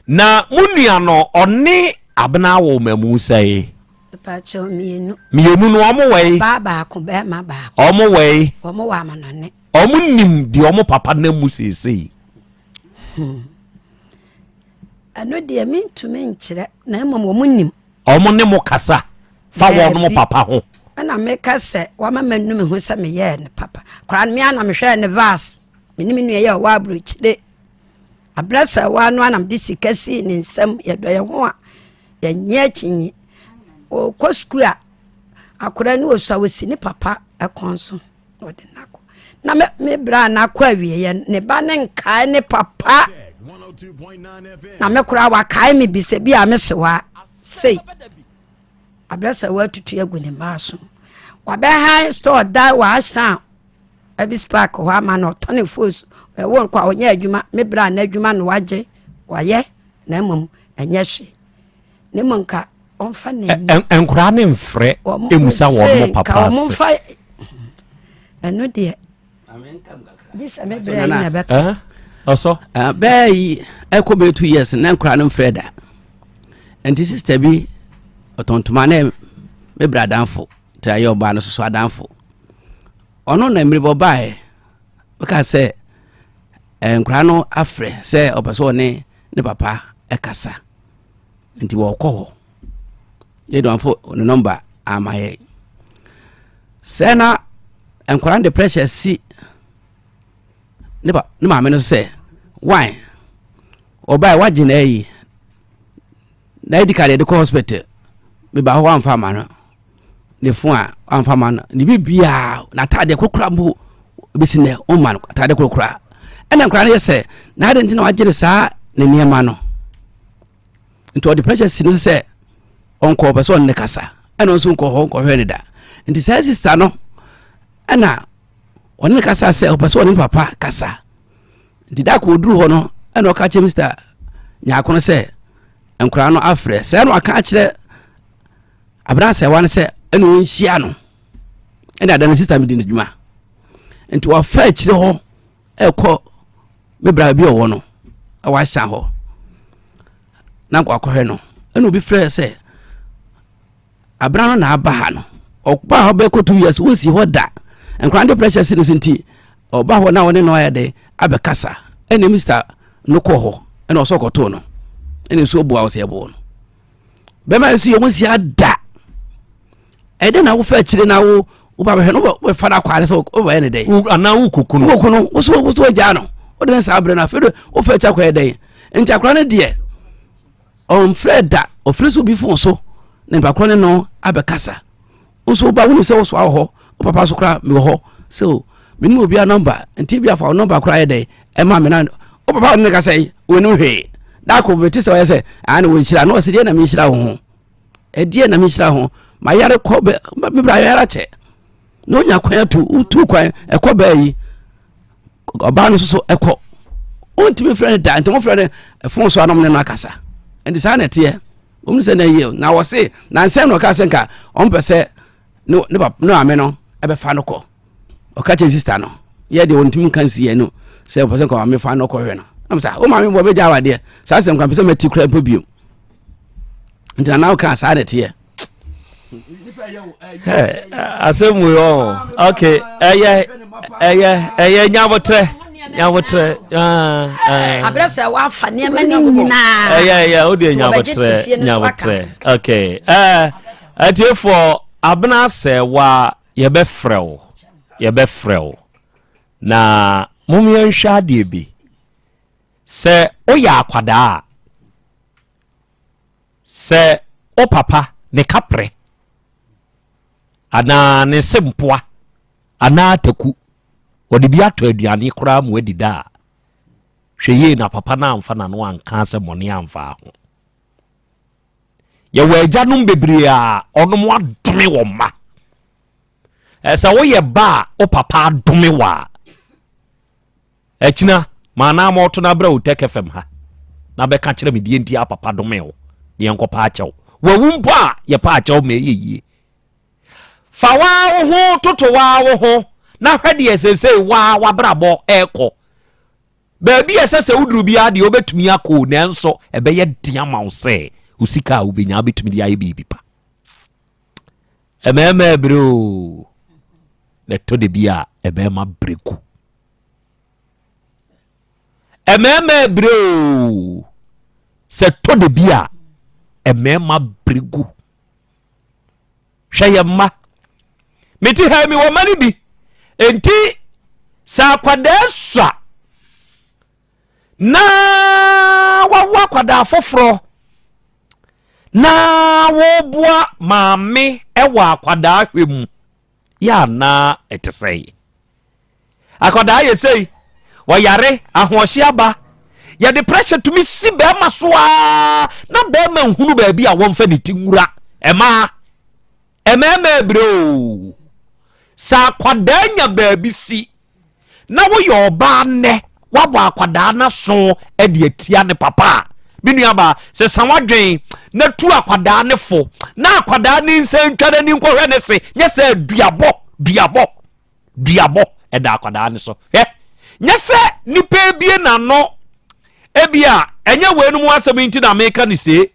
Na mo nua no ɔne abena wɔ mamu sɛe? Mmienu. Mmienu no ɔmo wɔ yi? Ɔbaa baako, bɛrima baako. Ɔmo wɔ yi? Ɔmo wɔ amanɔne. Ɔmo nim deɛ ɔmo papa nam mu seesei? Hmm. Ɛno deɛ mentumi nkyerɛ na mmom wɔn nim. Wɔn ne mo kasa fa wɔn mo papa ho. Ɛna meka sɛ wama manu me ho sɛ meyɛɛ ne papa. Koraa no me ara na mehwɛɛ ne vas. Me ne me nua yɛ ɔwɔ aburokyire. Abrɛ sɛ wa no anam de sika sii ne nsam yɛdɔ yɛn ho a yɛnyɛ akyinyi. Ɔkɔ sukuu a akwadaa no ɔsua ɔsi ne papa kɔn so. na ɔde no akɔ na me me bra na akɔ awieɛ ne ba ne nkae ne papa na me koraa wakae me bi sɛ bi a me sewa sei abrɛ sɛ watutu agu ne mmaa so wabɛhan store da wɔasan abi spark hɔ ama na ɔtɔ ne fos ɛwɔ nkɔ a ɔnyɛ adwuma me bra na adwuma na wagye wayɛ na mmom ɛnyɛ hwee ne mu nka ɔmfa n'ani. Nkwadaa ne mfrɛ emusa wɔn mo papa ase. Ɛno deɛ gye sɛ me brɛ yi na ɛbɛka. Ɔsɔ. Bɛɛ yi ɛkɔ bɛyɛ 2 years na nkwadaa no mfrɛ da nti sister bi ɔtɔntoma ne me brɛ adanfo te ayɛ ɔbaa no soso adanfo ɔno na mmerɛ bɔ baeɛ ɔka sɛ nkwadaa no afrɛ sɛ ɔpɛ sɛ ɔne ne papa ɛkasa. Nti wɔkɔ hɔ. Yɛ de wɔamfa ne nɔmba ama yɛ. Sɛ na nkwadaa no de pressure si ne pa ne maame no so sɛ why ɔbaa wagye na ayi na edi ka deɛ de kɔ hospital meba hɔ wamfa ama no ne fon a wamfa ama no ne biribiara n'ataadeɛ kokora mpo bɛsi nnɛ ɔmma no ataadeɛ kokora ɛna nkwadaa no yɛ sɛ na adi nti na wagye ne saa ne nneɛma no nti ɔde pressure si no sɛ ɔnkɔ ɔpɛ sɛ ɔne ne kasa ɛna ɔnso nkɔ hɔ nkɔhwɛ ne da nti saa sista no ɛna ɔne ne kasa sɛ ɔpɛ sɛ ɔne ne papa kasa nti da kɔ ɔduru hɔ no ɛna ɔka kyerɛ mr nyaako no sɛ nkwadaa no afrɛ sɛ ɛna ɔka akyerɛ. Abena Asɛwa no sɛ ɛna ɔnhyia no ɛna ada no sista medi no dwuma nti wafa akyire hɔ ɛkɔ me bra bi ɔwɔ no ɛwɔ ahyɛn hɔ na wakɔhwɛ no ɛna obi frɛ sɛ abena no na aba ha no ɔba hɔ bɛkɔ 2 years wɔnsi hɔ da nkora de pressure si no so nti ɔba hɔ na ɔne no ayɛ dɛ abɛkasa ɛna mr no kɔ hɔ ɛna ɔsɛ ɔkɔtoo no ɛna nsuo boa wo sɛ ɛboɔ no bɛma nso yɛ wɔn si ada ɛdɛ na wofa akyire na wo woba bɛhwɛ no wobɛfa no akware sɛ wobɛyɛ ne dɛn anaa wokɔku no wokɔku no wo so wo so wagyaa no wode ne saa berɛ no afei de wofa akyi akɔyɛ dɛn nti akora no deɛ ɔmfrɛ da ɔfrɛ sɛ obi fon so na nipa korɔ ne no abɛkasa nso woba wonim sɛ wosoa wɔ hɔ wo papa so koraa mewɔ hɔ so menim obiara nɔmba nti bi afa wo nɔmba koraa yɛ dɛn ɛma me na wo papa ne kasa yi wɔnim hwee daako bɛte sɛ ɔyɛ sɛ aa na wɔnhyira na ɔsɛ deɛ na menhyira wo ho ɛdeɛ na menhyira ho mayare kɔ bɛ mebra ayare akyɛ na onya kwan atu wotu kwan ɛkɔ bɛɛ yi ɔbaa no nso so ɛkɔ wontumi frɛ no da nti mofrɛ no ɛfon so anom ne no akasa nti saa na ɛteɛ wɔn sɛ na yie na wɔse na nsɛm na ɔka sɛ nka ɔmpɛ sɛ ne ne papa ne maame no ɛbɛfa no kɔ ɔka kyerɛ sista no yɛ deɛ ɔntumi nka nsi yɛ no sɛ ɔpɛ sɛ nka maame fa no kɔ hwɛ no ɛm sɛ wo maame bɔ bɛgya awadeɛ saa sɛm kwan pɛ sɛ mɛti kura mpo bio nti na na ɔka saa na ɛteɛ. Asɛm wei ɔ ok ɛyɛ ɛyɛ ɛyɛ nyabotrɛ nyabotrɛ. Abrɛ sɛ wafa nneɛma no nyinaa. Ɛyɛ ɛyɛ o deɛ nyabotrɛ nyabotrɛ ok ɛɛ atiefoɔ abena sɛ wa yɛbɛfrɛ wo yɛbɛfrɛ wo na mom yɛnhwɛ adeɛ bi sɛ woyɛ akwadaa a. Sɛ wo papa ne kaprɛ anaa ne sempoa anaa taku, ɔde bi atɔ aduane koraa ma woadi da a, hwɛ yie na papa no amfa n'ano anka asɛmmɔne amfa ho. Yɛwɔ agyanom bebree a ɔnom adome wɔn mma. Sɛ woyɛ ba a wo papa adome wo a, Akyina, ma anaa ma ɔto no abrɛ wo Tech FM ha na bɛka kyerɛ me deɛ nti a papa domee wo na yɛnkɔpa akyɛw. Wawu mpo a, yɛpa akyɛw ma ɛyɛ yie. Fa waa wo ho toto waa wo ho na hwɛ deɛ seesei waa w'abrabɔ ɛrekɔ. Baabi a ɛsɛ sɛ woduru biara deɛ wobɛtumi akɔ o, nanso ɛbɛyɛ den ama wo sɛ wo sika a wobɛnya wobɛtumi de ayɛ biribi pa. Ɛmɛɛmɛ bere o, na ɛtɔ da bi a ɛmɛɛma bere gu. Mmarima ɛbrɛ oo, sɛ tɔ da bi a mmarima brɛ gu. Hwɛ yɛn mma. Mete ha mi wɔ mma no bi. Enti sɛ akwadaa sua na wawo akwadaa foforɔ na wɔboa maame wɔ akwadaa hwɛ mu yɛ anaa ɛte sɛn? Akwadaa yɛ sei, ɔyare, ahoɔhye aba. Yɛde pressure tumi si bɛrima so aa na bɛrima nhunu baabi a wɔmfa ne ti nwura. Ɛmaa, ɛmɛɛma ɛbrɛ oo. Sɛ akwadaa nya baabi si na woyɛ ɔbaa nnɛ, woabɔ akwadaa no aso de atia ne papa a, me nuabaa, sesa w'adwen na tu akwadaa no fo na akwadaa ne nsa ntwa n'ani nkɔhwɛ ne se, nyɛ sɛ duabɔ, duabɔ. Duabɔ ɛda akwadaa no so. Hwɛ, nyɛ sɛ nipa ebie n'ano ebi a ɛnyɛ wei no mu asɛm nti na meka ne see.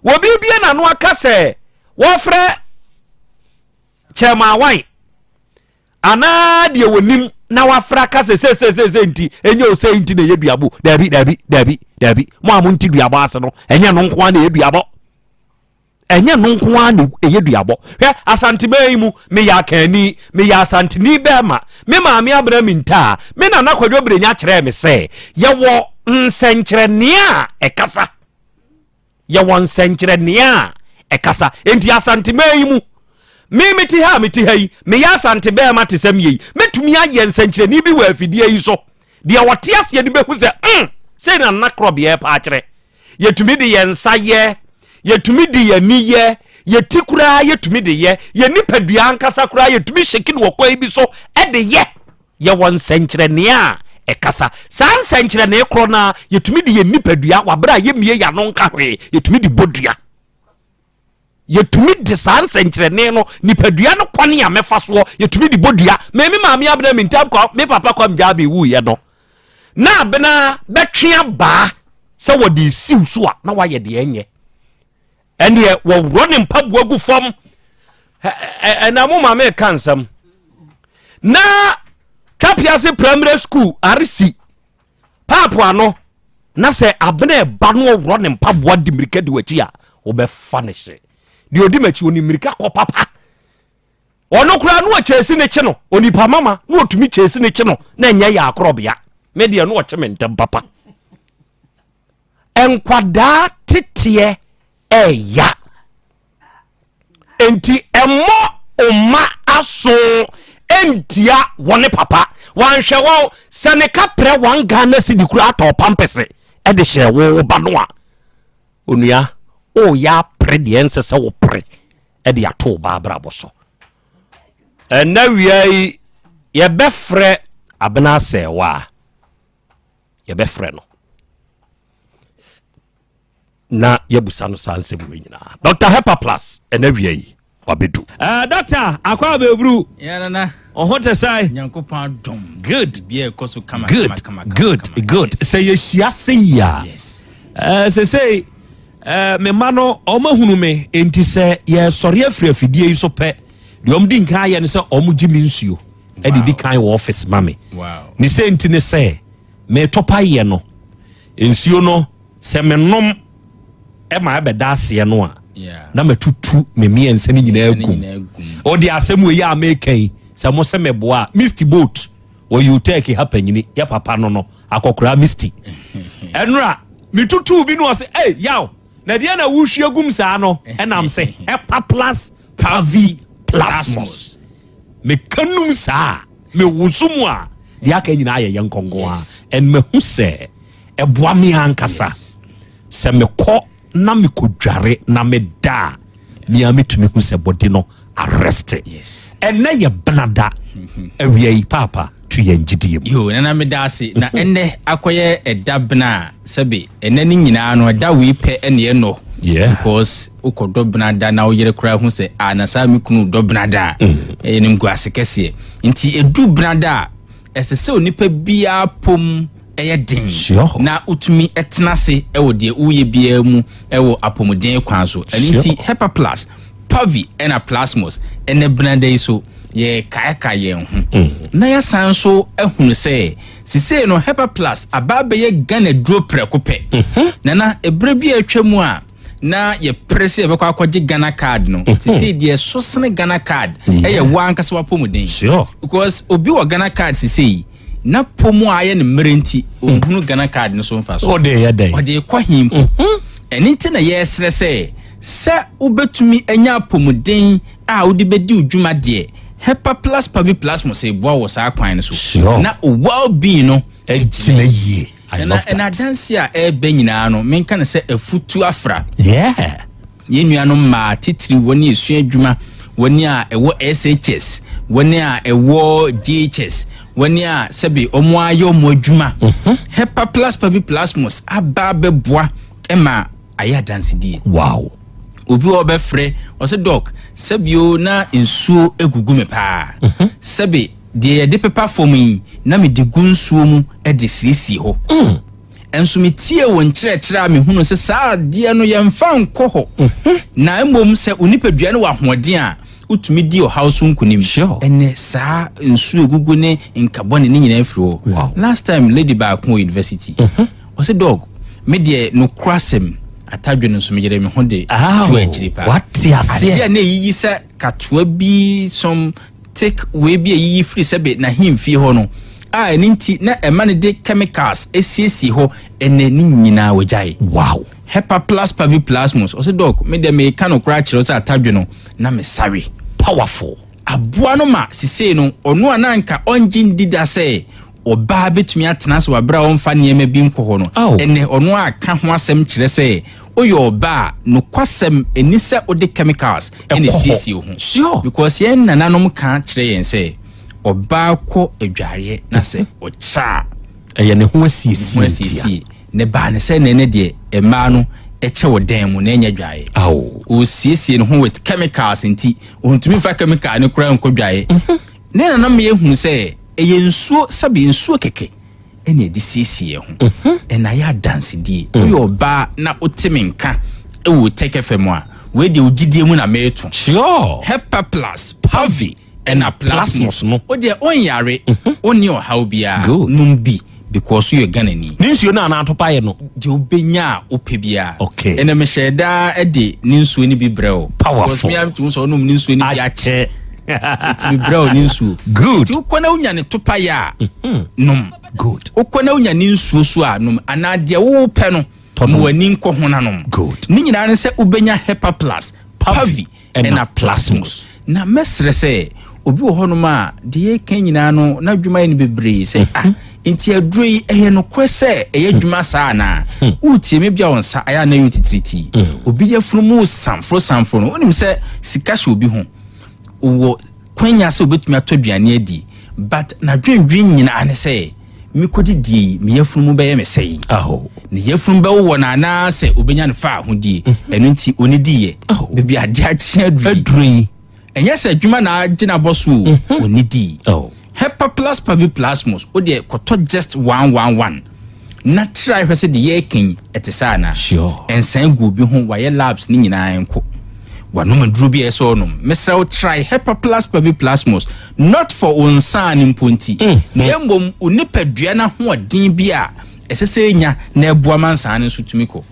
Wɔbi bie n'ano aka sɛ wɔfrɛ kyɛmawan anaa deɛ wɔnim na wafrɛ aka sɛ seeseeseesei nti ɛnyɛ o sɛ nti na ɛyɛ duabɔ. Daabi, daabi, daabi, daabi. Mo a mo nti duabɔ ase no, ɛnyɛ no nko ara na ɛyɛ duabɔ. Ɛnyɛ ɛno nko ara na ɛyɛ duabɔ. Hwɛ, Asanteman yi mu, meyɛ Akanni, meyɛ Asanteni bɛrima. Me maame Abena Mintaa, me nana Kwadwo Brenya kyerɛɛ me sɛ yɛwɔ nsɛnkyerɛnneɛ a ɛkasa. Yɛwɔ nsɛnkyerɛnneɛ a ɛkasa. Enti Asanteman yi mu, me mete ha a mete ha yi, meyɛ Asante bɛrima te sɛ meɛ yi, mɛtumi ayɛ nsɛnkyerɛnne bi wɔ afidie yi so. Deɛ ɔte aseɛ no bɛhu sɛ, mm, sei na Nana Korɔbeɛ repa akyerɛ. Yɛtumi de yɛn nsa yɛ, yɛtumi de yɛn ani yɛ, yɛn ti koraa yɛtumi de yɛ, yɛn nipadua ankasa koraa yɛtumi hyɛki no wɔ kwan bi so de yɛ. Yɛwɔ nsɛnkyerɛnneɛ a ɛkasa. Saa nsɛnkyerɛnne korɔ no ara yɛtumi de yɛn nipadua wɔ berɛ a yɛmmie yɛn ano nka hwee, yɛtumi de bɔ dua. Yɛtumi de saa nsɛnkyerɛnne no, nipadua no kwan a mɛfa soɔ, yɛtumi de bɔ dua. Me me maame Abena Mintam kwa, me papa Kwam Gyabe wuiɛ no, na Abena bɛtwe abaa sɛ wɔde resiw so a, na wayɛ deɛ ɛnyɛ. Ɛnneɛ wɔworɔ ne mpaboa gu fam. Ɛna mo maame reka nsɛm. Na Twapiase Primary School RC Paapo ano na sɛ abena ɛba no ɔworɔ ne mpaboa di mmirika di w'akyi a wobɛfa ne hye deɛ ɔdi m'akyi ɔni mmirika kɔ papa ɔno koraa no ɔkyɛsi ne kye no onipa mama na ɔtumi kyɛsi ne kye no na ɛnyɛ yɛ akorɔbea me deɛ no ɔkye me ntɛm papa nkwadaa teteɛ ɛya Enti ɛmmɔ mma aso ntia wɔne papa. Wanhwɛ wɔn sɛ ne kaprɛ one Ghana cedi koraa tɔɔ pampɛse de hyɛɛ wo wo ba no a, onua, woyɛ apere deɛ ɛnsɛ sɛ wopere de ato wo ba abrabɔ so. Ɛnna wia yi yɛbɛfrɛ Abena Asɛɛwa a, yɛbɛfrɛ no. na yɛabusa no saa nsɛm wei nyinaa. Dr. Hepa Plus, ɛna wia yi wabɛdu. Uh, Doctor, akɔ abɛburu. Yeah, nana. Ɔho te sɛ. Nyankopɔn adom. Good. Bia ɛkɔ so kama good, kama kama. Good, kama, good. Yes. Sɛ yɛhyia se yi a. Yes. Uh, sɛ sɛ uh, me mma no ɔmo ahunu me enti sɛ yɛsɔre afiri afidie yi so pɛ deɛ ɔmo di nkan ayɛ no sɛ ɔmo gye me nsuo ɛde di kan wɔ ɔfis ma me. Wow. Ne sɛ nti ne sɛ metɔ pa yɛ no nsuo no Sɛ menom ma ɛbɛda aseɛ no a, na matutu me mmiɛnsa no nyinaa gum. Wode asɛm wei a meka yi, sɛ mo sɛ meboa a, Misty Boat wɔ Utec ha panyini, yɛ papa no no, akɔkoraa Misty. Ɛnora, metutuu bi no ɔse, ei, yaw, na deɛ na wohwie gum saa no, ɛnam sɛ Hepa Plus Pavi Plasmos. Meka num saa a, mewoso mu a, deɛ aka nyinaa yɛ yɛ nkɔnkɔn a, and mahu sɛ Ɛboa me ankasa. Sɛ mekɔ na mekɔdware na meda a, me ara metumi hu sɛ body no areste. Ɛnnɛ yɛ benada awia yi, Paapa, tu yɛn gyidie mu. Yoo, Nana meda ase. Na ɛnnɛ akɔyɛ ɛda bena a, sɛbe ɛnnɛ no nyinaa no ɛda wei pɛ ɛna ɛnɔ. Because wokɔdɔ benada na wo yere koraa hu sɛ ah na saa me kunu dɔ benada a, ɛyɛ animguase kɛseɛ. Nti ɛdu benada a, Ɛsɛ sɛ onipa biara pom yɛ den na wotumi tena ase wɔ deɛ woyɛ biara mu wɔ apɔmuden kwan so. Ɛno nti Hepaplus, Pavi ɛna Plasmos ɛnɛ benada yi so yɛrekaakae yɛn ho mm. na yɛasan nso ahunu sɛ sisei no Hepaplus aba abɛyɛ Ghana duro prɛko pɛ. Mhm. Nana, ɛberɛ bi a atwa mu a na yɛpere sɛ yɛbɛkɔ akɔgye Ghana card no mhm. sesei deɛ ɛso sene Ghana card ɛyɛ wo ankasa w'apɔmuden because obi wɔ Ghana card sesei na pɔ mu a ayɛ no mmerɛ nti hmm. ɔnhunu Ghana card no so mfa so ɔde kɔ he mpo mhm. ɛno nti na yɛsrɛ sɛ sɛ wobɛtumi anya apɔmuden a wode bɛdi wo dwuma deɛ Hepa Plus Paviplasmos ɛboa wɔ saa kwan no so na well being no agyina yie I Na love ɛna that. adanse a ɛreba nyinaa no, menka no sɛ afutu afra. Yeah. Yɛn nuanom mmaa, titiriw wɔn a esua adwuma, wɔn a ɛwɔ SHS, wɔn a ɛwɔ JHS, wɔn a sɛbe wɔn ayɛ wɔn adwuma. Mhm. Hepaplus paviplasmus aba abɛboa ma ayɛ adansedie. Wow. Obi wɔ hɔ ɔbɛfrɛ, ɔsɛ dɔk, sɛbe o na nsuo egugu me paa. Mhm. Sɛbe Deɛ yɛde pepa fam yi, na mede gu nsuo mu de siesie hɔ. Nso metiee wo nkyerɛkyerɛ a mehunuu sɛ saa adeɛ no yɛmfa nkɔ hɔ, na mmom sɛ wo nipadua no wɔ ahoɔden a, wotumi di ɔhaw so nkonim. Ɛnnɛ saa nsuo egugu ne nka bɔne ne nyinaa firi hɔ. Last time lady baako wɔ university, ɔse dɔg, me deɛ nokorasɛm, atadwe no nso meyere me ho de tu akyiri paa. Adeɛ a na ɛyiyi sɛ katoa bi some Take wei bi a eyiyi firi sɛbe n'ahemfie hɔ no a ɛno nti na ɛma no de chemicals siesie hɔ ɛnɛ ne nyinaa wagyae. Wow. Hepaplus paviplasmus ɔse doc me deɛ meka nokorɛ akyerɛ wo sɛ atadwe no na me sawe. Powerful. Aboa no ma sesei no ɔno a na anka ɔngye ndi da sɛ ɔbaa bɛtumi atena ase wɔ aberɛ a ɔmfa nneɛma bi nkɔ hɔ no ɛnɛ ɔno a ka ho asɛm kyerɛ sɛ Woyɛ ɔbaa a, nokwasɛm ɛni sɛ wode chemicals na ɛsiesie wo ho. Sure. Because yɛn nananom ka kyerɛ yɛn sɛ, ɔbaa kɔ adwareɛ na sɛ ɔkyɛ a, Ɛyɛ ne ho asiesie ne ho ntia. asiesie. Na ɛbaa ne sɛ nnɛ no deɛ, mmaa no Ɛkyɛ wɔ dan mu na ɛnyɛ dwaeɛ. Ɔresiesie ne ho with chemicals nti ɔntumi mfa chemical no koraa nkɔ dwaeɛ. Ne nana ma yɛhunu sɛ ɛyɛ nsuo, sɛbe nsuo kɛkɛ ɛna ɛde siesie yɛn ho. Ɛna ayɛ adansedie. Woyɛ ɔbaa na wote me nka ɛwɔ Tech FM a, wei deɛ wo gyidie mu na mereto. Sure. Hepa Plus, Pavi ɛna Plasmos. Plasmos no. Wo deɛ wonyare, wonni ɔhaw biara. Good. Nom bi because woyɛ Ghanani. Ne nsuo no anaa atopaeɛ no? Deɛ wobɛnya a wopɛ biara. Okay. Ɛnna mehyɛɛ daa de ne nsuo no bi brɛ wo. Powerful. Because me ara metumi sɛ ɔnom ne nsuo no bi akyɛ. Nti mebrɛ wo ne nsuo. Good. Nti wokɔ na wonya ne topaeɛ a, nom. Good. Wokɔ na wonya ne nsuo so a, nom. Anaa deɛ wopɛ no, ma w'ani nkɔ ho na nom. Good. Ne nyinaa ne sɛ wobɛnya Hepa Plus, Pavi, ɛna Plasmos. Na mɛsrɛ sɛ obi wɔ hɔnom a deɛ yɛka nyinaa no n'adwuma yɛ no bebree sɛ, ah, nti aduro yi ɛyɛ nokorɛ sɛ ɛyɛ adwuma saa anaa? Wotie me bia wo nsa ayɛ a na ɛyɛ titiritii. Obi yafunu mu samforo samforo no, wonim sɛ sika hyɛ obi ho. Wɔ kwanya sɛ obetumi atɔ aduane adi, but n'adwendwen nyinaa ne sɛ mekɔdidie yi, me yafunu mu bɛyɛ me sɛe. Ne yafunu bɛwowɔ no anaasɛ obenya no fa ahodie. Ɛno nti onidiiɛ. Baabi adeɛ akye aduru yi. Ɛnyɛ sɛ adwuma na agye n'abɔ so o, onidii. Hepa Plus Paviplasmos, wo deɛ kɔtɔ just 111 na try hwɛ sɛ deɛ yɛreka yi ɛte saa anaa. Ɛnsan gu obi ho, wayɛ labs ne nyinaa nko. Wanom aduro bi a ɛsɛ ɔnom. Mesrɛ wo try Hepa Plus Paviplasmos, not for wo nsa no mpo nti, na mmom wo nipadua no ahoɔden bi a ɛsɛ sɛ enya na ɛboa ma nsaa no nso tumi kɔ.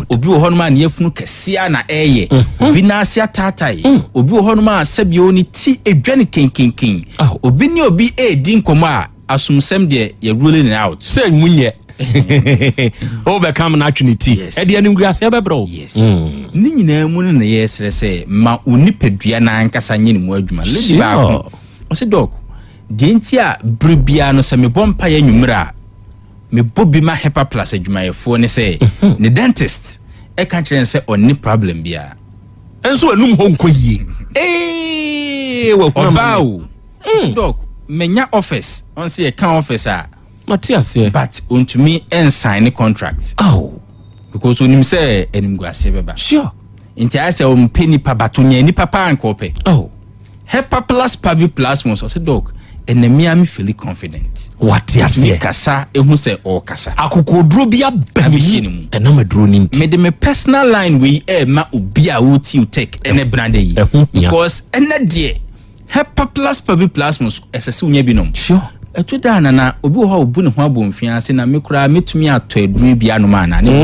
Obi wɔ hɔnom a ne yafunu kɛseɛ a na ɛreyɛ. Obi nan ase ataatae. Obi wɔ hɔnom a sɛbio ne ti edwa no kenkenken. Obi ne obi redi nkɔmmɔ a asomsɛm deɛ yɛ ruling it out. Sɛ mu nyɛ. Wobɛka m no atwe ne ti. Ɛde animguaseɛ bɛbrɛ wo. Yes. Ne nyinaa mu no na yɛsrɛ sɛ ma wo nipadua no ankasa nyɛ ne mu adwuma. Lady baako, ɔse Doc, deɛ nti a bere biara no sɛ mebɔ mpaeɛ anwummerɛ a mebɔ bi ma Hepa Plus adwumayɛfoɔ ne sɛ ne dentist ɛka kyerɛ no sɛ ɔnni problem biara. Nso anum hɔ nkɔ yie. Ee, wahunu Ɔbaa amane. o. Ɔse Doc, manya office. Ɔn sɛ yɛka office a. Mate aseɛ. But ɔntumi nsign ne contract. Oh. Because onim sɛ animguaseɛ bɛba. Sure. Nti ayɛ sɛ ɔmpɛ nipa but ɔnya nipa paa nka ɔpɛ. Oh. Hepa Plus Paviplasmos, ɔse Doc, ɛnɛ me ara me feeli confident. Wate aseɛ. Ɔtumi kasa ehu sɛ ɔrekasa. Akokoɔduro bi aba ne mu. Ɛnam aduro no nti. Mede me personal line wei ɛrema obi a ɔretie wo tech ɛnɛ benada yi. Ɛho hia. Because ɛnɛ deɛ Hepa Plus Paviplasmos ɛsɛ sɛ wonya bi nom. Sure. Ɛto da a nana obi wɔ hɔ a obu ne ho abomfiaa se na me koraa mɛtumi atɔ aduro bi anom anaa ne bo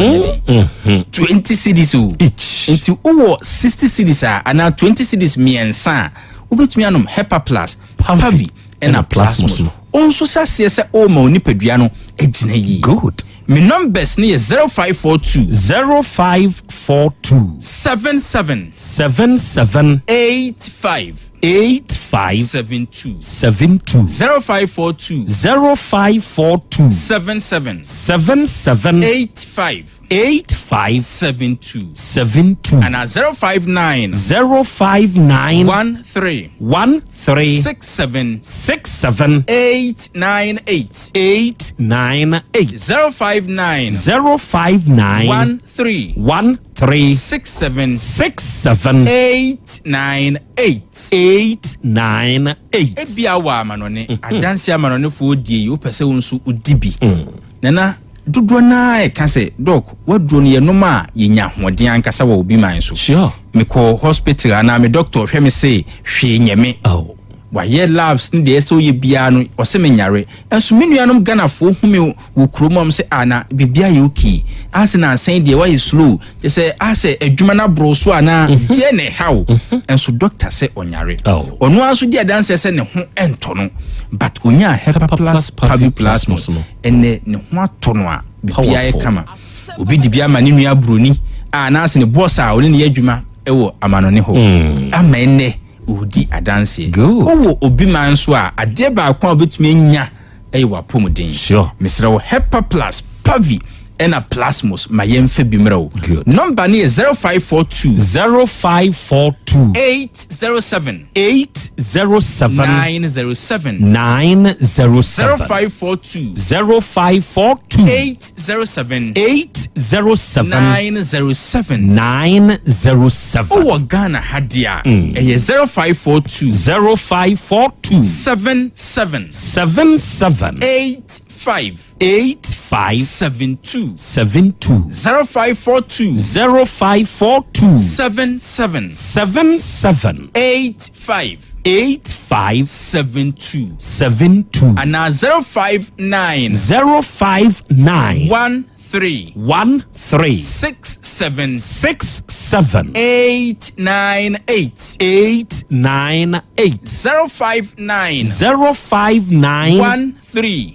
nyɛ den. 20 cedis o. Nti wowɔ 60 cedis a anaa 20 cedis mmiɛnsa a wobɛtumi anom Hepa Plus, Pavi ɛna Plasmos. Wo nso hyɛ aseɛ sɛ woma wo nipadua no agyina yie. Good. Me numbers no yɛ 0542. 0542. 77. 77. 85. 85. 72. 72. 0542. 0542. 77. 77. 85. 85. 72. 72. And a 059. 059. 13. 13. 67. 67. 898. 898. 059. 059. 13. 13. 67. 67. 898. 898. Ebia wɔ amanɔne, adanse amanɔnefoɔ die yi, wopɛ sɛ wo nso wodi bi. Nana, dodoɔ no ara ɛka sɛ, Doc, waduro no yɛnom a yɛnya ahoɔden ankasa wɔ obi man so. Sure. Mekɔ hospital anaa me doctor hwɛ me se hwee nyɛ me. Oh. Wayɛ labs ne deɛ ɛsɛ ɔyɛ biara no, ɔse menyare. Nso me nuanom Ghanafoɔ hu me wɔ kurom a, wɔn sɛ, ah, na biribi ayɛ okay. Ase na asɛn deɛ wayɛ slow. Kyɛ sɛ, asɛ adwuma no aboro so anaa deɛ na ɛha wo. Nso doctor sɛ ɔnyare. Ɔno ara nso di adanseɛ sɛ ne ho ntɔ no. But ɔnyaa Hepa Plus Paviplasmos no, ɛnɛ ne ho atɔ no a, biribiara yɛ kama. Obi de bi ama ne nua buroni a anaasɛ ne boss a ɔne ne yɛ adwuma wɔ amanɔne hɔ. Ama ɛnɛ ɔredi adanseɛ. Wowɔ obi man nso a, adeɛ baako a wobɛtumi anya yɛ w'apɔmuden. Sure. Mesrɛ wo, Hepa Plus, Pavi, ɛna Plasmos ma yɛmfa bi mmerɛ wo. Nɔmba no yɛ 0542. 0542. 807. 807. 907. 907. 0542. 0542. 807. 807. 907. 907. Wowɔ Ghana ha deɛ a, ɛyɛ 0542. 0542. 77. 77. 85. 85. 72. 72. 0542. 0542. 77. 77. 85. 85. 72. 72. Anaa 059. 059. 13. 13. 67. 67. 898. 898. 059. 059. 13.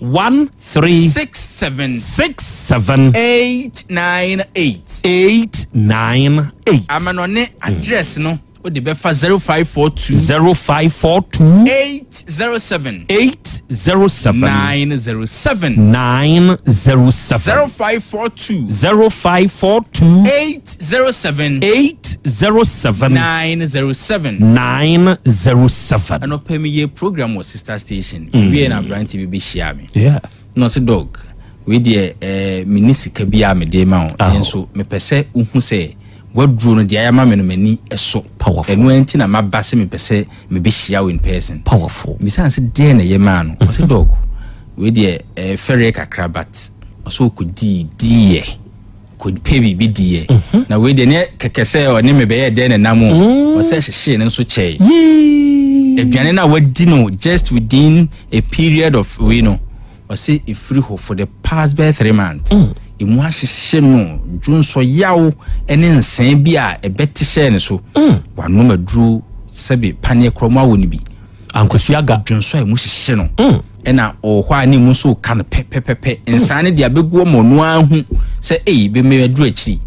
13. 67. 67. 898. 898. Amanɔne address no wode bɛfa 0542. 0542. 807. 807. 907. 907. 0542. 0542. 807. 807. 907. 907. Anɔpa meyɛ program wɔ sister station. Mewie na aberante bi bɛhyia me. Yeah. Na ɔse dog, wei deɛ eh, menni sika biara mede ma wo, nanso mepɛ sɛ wohu sɛ w'aduro no deɛ ayɛ ama me no m'ani sɔ. Powerful. Ɛno ara nti na maba sɛ mepɛ sɛ mebɛhyia wo in person. Powerful. Mebisaa no sɛ deɛn na ɛyɛ maa no? Ɔse dog, wei deɛ ɛyɛ fɛreɛ kakra but ɔse ɔkɔdii diiɛ. Kɔpɛ biribi diiɛ. Na wei deɛ ne kɛkɛ sɛ ɔne me bɛyɛ dɛn na nam o. Ɔsɛ hyehyee no nso kyɛe. Aduane no a wadi no just within a period of wei no, ɔsɛ ɛfiri hɔ for the past bɛyɛ 3 months. Emu ahyehye no, dwonsɔ yaw ne nsɛn bi a ɛbɛte hyɛɛ ne so. Wanom aduro sɛbe paneɛ korɔ mu awɔ no bi. Ankwasi aga. Dwonsɔ a emu hyehye no. Ɛna ɔwɔ hɔ a ne mu nso ka no pɛpɛpɛpɛ. Nsaa no de abɛgu ɔma ɔno ara hu sɛ ei bɛmɛ aduru akyiri.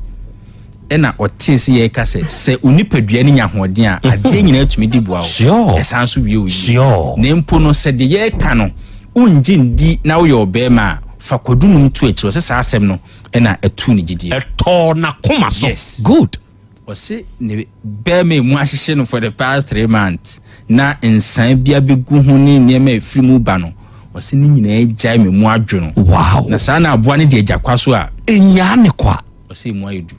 Ɛna ɔtee sɛ yɛreka sɛ sɛ onipadua no nya ahoɔden a adeɛ nyinaa tumi di boa wo. Ɛsan nso wie wo yie. Na mpo no sɛ deɛ yɛreka no wongye ndi na woyɛ ɔbarima a, fa kwadu nom to akyiri. Ɔsɛ saa asɛm no ɛna ɛtuu ne gyidie. Ɛtɔɔ n'akoma so. Yes. Good. Ɔse ne bɛɛma emu ahyehye no for the past 3 months na nsan bi abegu ho ne nneɛma a ɛfiri mu ba no, ɔse ne nyinaa agyae ma emu adwo no. Wow. Na saa na aboa no de agya kwa so a. Ɛnyaa ne kwa. Ɔse emu ayɛ du.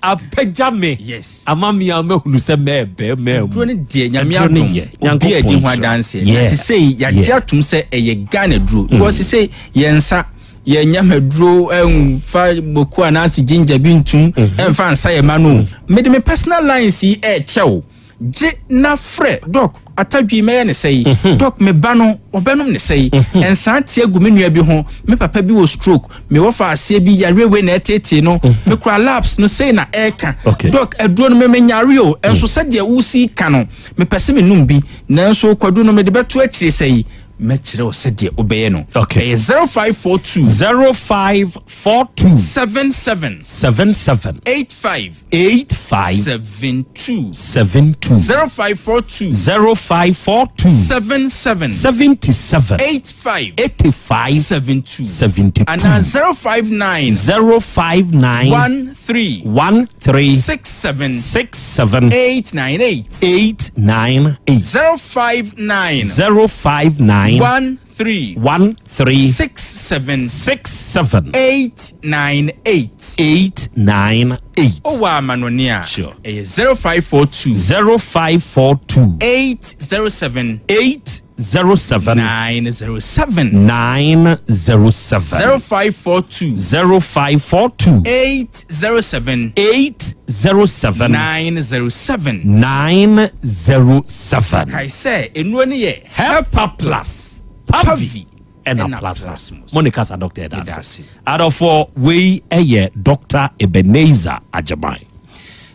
Apagya me. Yes. Ama me a mahunu sɛ mɛɛbɛɛ mɛɛ mu. Aduro no deɛ Nyame Aduro no adom yɛ. obi a ɛdi ho Nyankopɔn nhyira. adanseɛ. Na Yeah. sesei yɛagye Yeah. atom sɛ ɛyɛ Ghana duro. Because sesei yɛn nsa yɛnyɛ maduro ɛnfa boku anaasɛ ginger bi ntum ɛnfa nsa yɛ ma no. Mede me personal lines yi ɛɛkyɛ wo. Gye na frɛ doc atadwi mɛyɛ ne sɛyi. Doc me ba no ɔbɛnom ne sɛyi. Nsaa te agu me nua bi ho. Me papa bi wɔ stroke. Me wɔfa aseɛ bi yareɛ wei na ɛtetee no. Me kura labs no sei na ɛɛka. Doc aduro no me menyare o. Ɛnso sɛdeɛ wosi ka no mepɛ sɛ menum bi. Nanso kwadu no mede bɛto akyire sɛyi. Mɛkyerɛ wo sɛdeɛ wobɛyɛ no. Okay. Ɛyɛ 0542. 0542. 77. 77. 85. 85. 72. 72. 0542. 0542. 77. 77. 85. 85. 72. 72. Anaa 059. 059. 13. 13. 67. 67. 898. 898. 059. 059. 13. 13. 67. 67. 898. 898. Owó amanoni a. Sure. Ɛyɛ 0542. 0542. 807. 807. 907. 907. 0542. 0542. 807. 807. 907. 907. Kae sɛ nnuro no yɛ Helper Plus, Pavi, ɛna Plasmos. Mo ne kasa Dr. Ɛda ase. Adɔfoɔ, wei ɛyɛ Dr. Ebenezer Agyeman,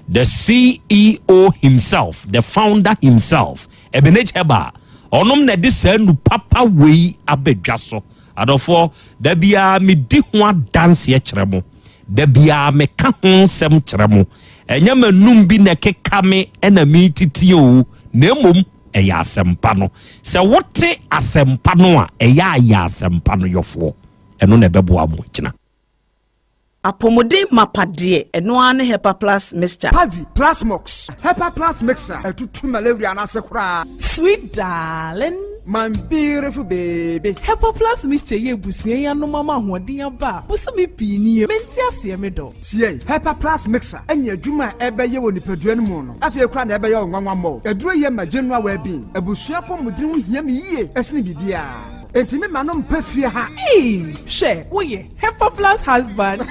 the CEO himself, the founder himself, Ebenezer Herbal. Ɔnom na ɛde saa nu papa wei abɛdwa so. Adɔfoɔ, da biara medi ho adanseɛ kyerɛ mo. Da biara meka ho nsɛm kyerɛ mo. Ɛnyɛ m'anum bi na ɛkeka me ɛna metiti o, na mmom ɛyɛ asɛmpa no. Sɛ wote asɛmpa no a, ɛyɛ ayɛ asɛmpa no yɔfoɔ. Ɛno na ɛbɛboa mo akyina. Apɔmuden mapa deɛ, ɛno ara ne Hepa Plus Mixture. Pavi, Plasmox, Hepa Plus Mixture, ɛtutu malaria no ase koraa. Sweet darling. My beautiful baby. Hepa Plus Mixture yi abusua yi anom ama ahoɔden aba a bosome pii nie. Mente aseɛ me dɔ. Tie, Hepa Plus Mixture ne adwuma a ɛbɛyɛ wɔ nipadua no mu no, afei koraa na ɛbɛyɛ wo nwanwa mmɔ. Aduro yi ma general well-being. Abusua apɔmuden ho hia me yie sene biribiara. Enti me ma no mpa fie ha. Eii hwɛ woyɛ Hepa plus husband.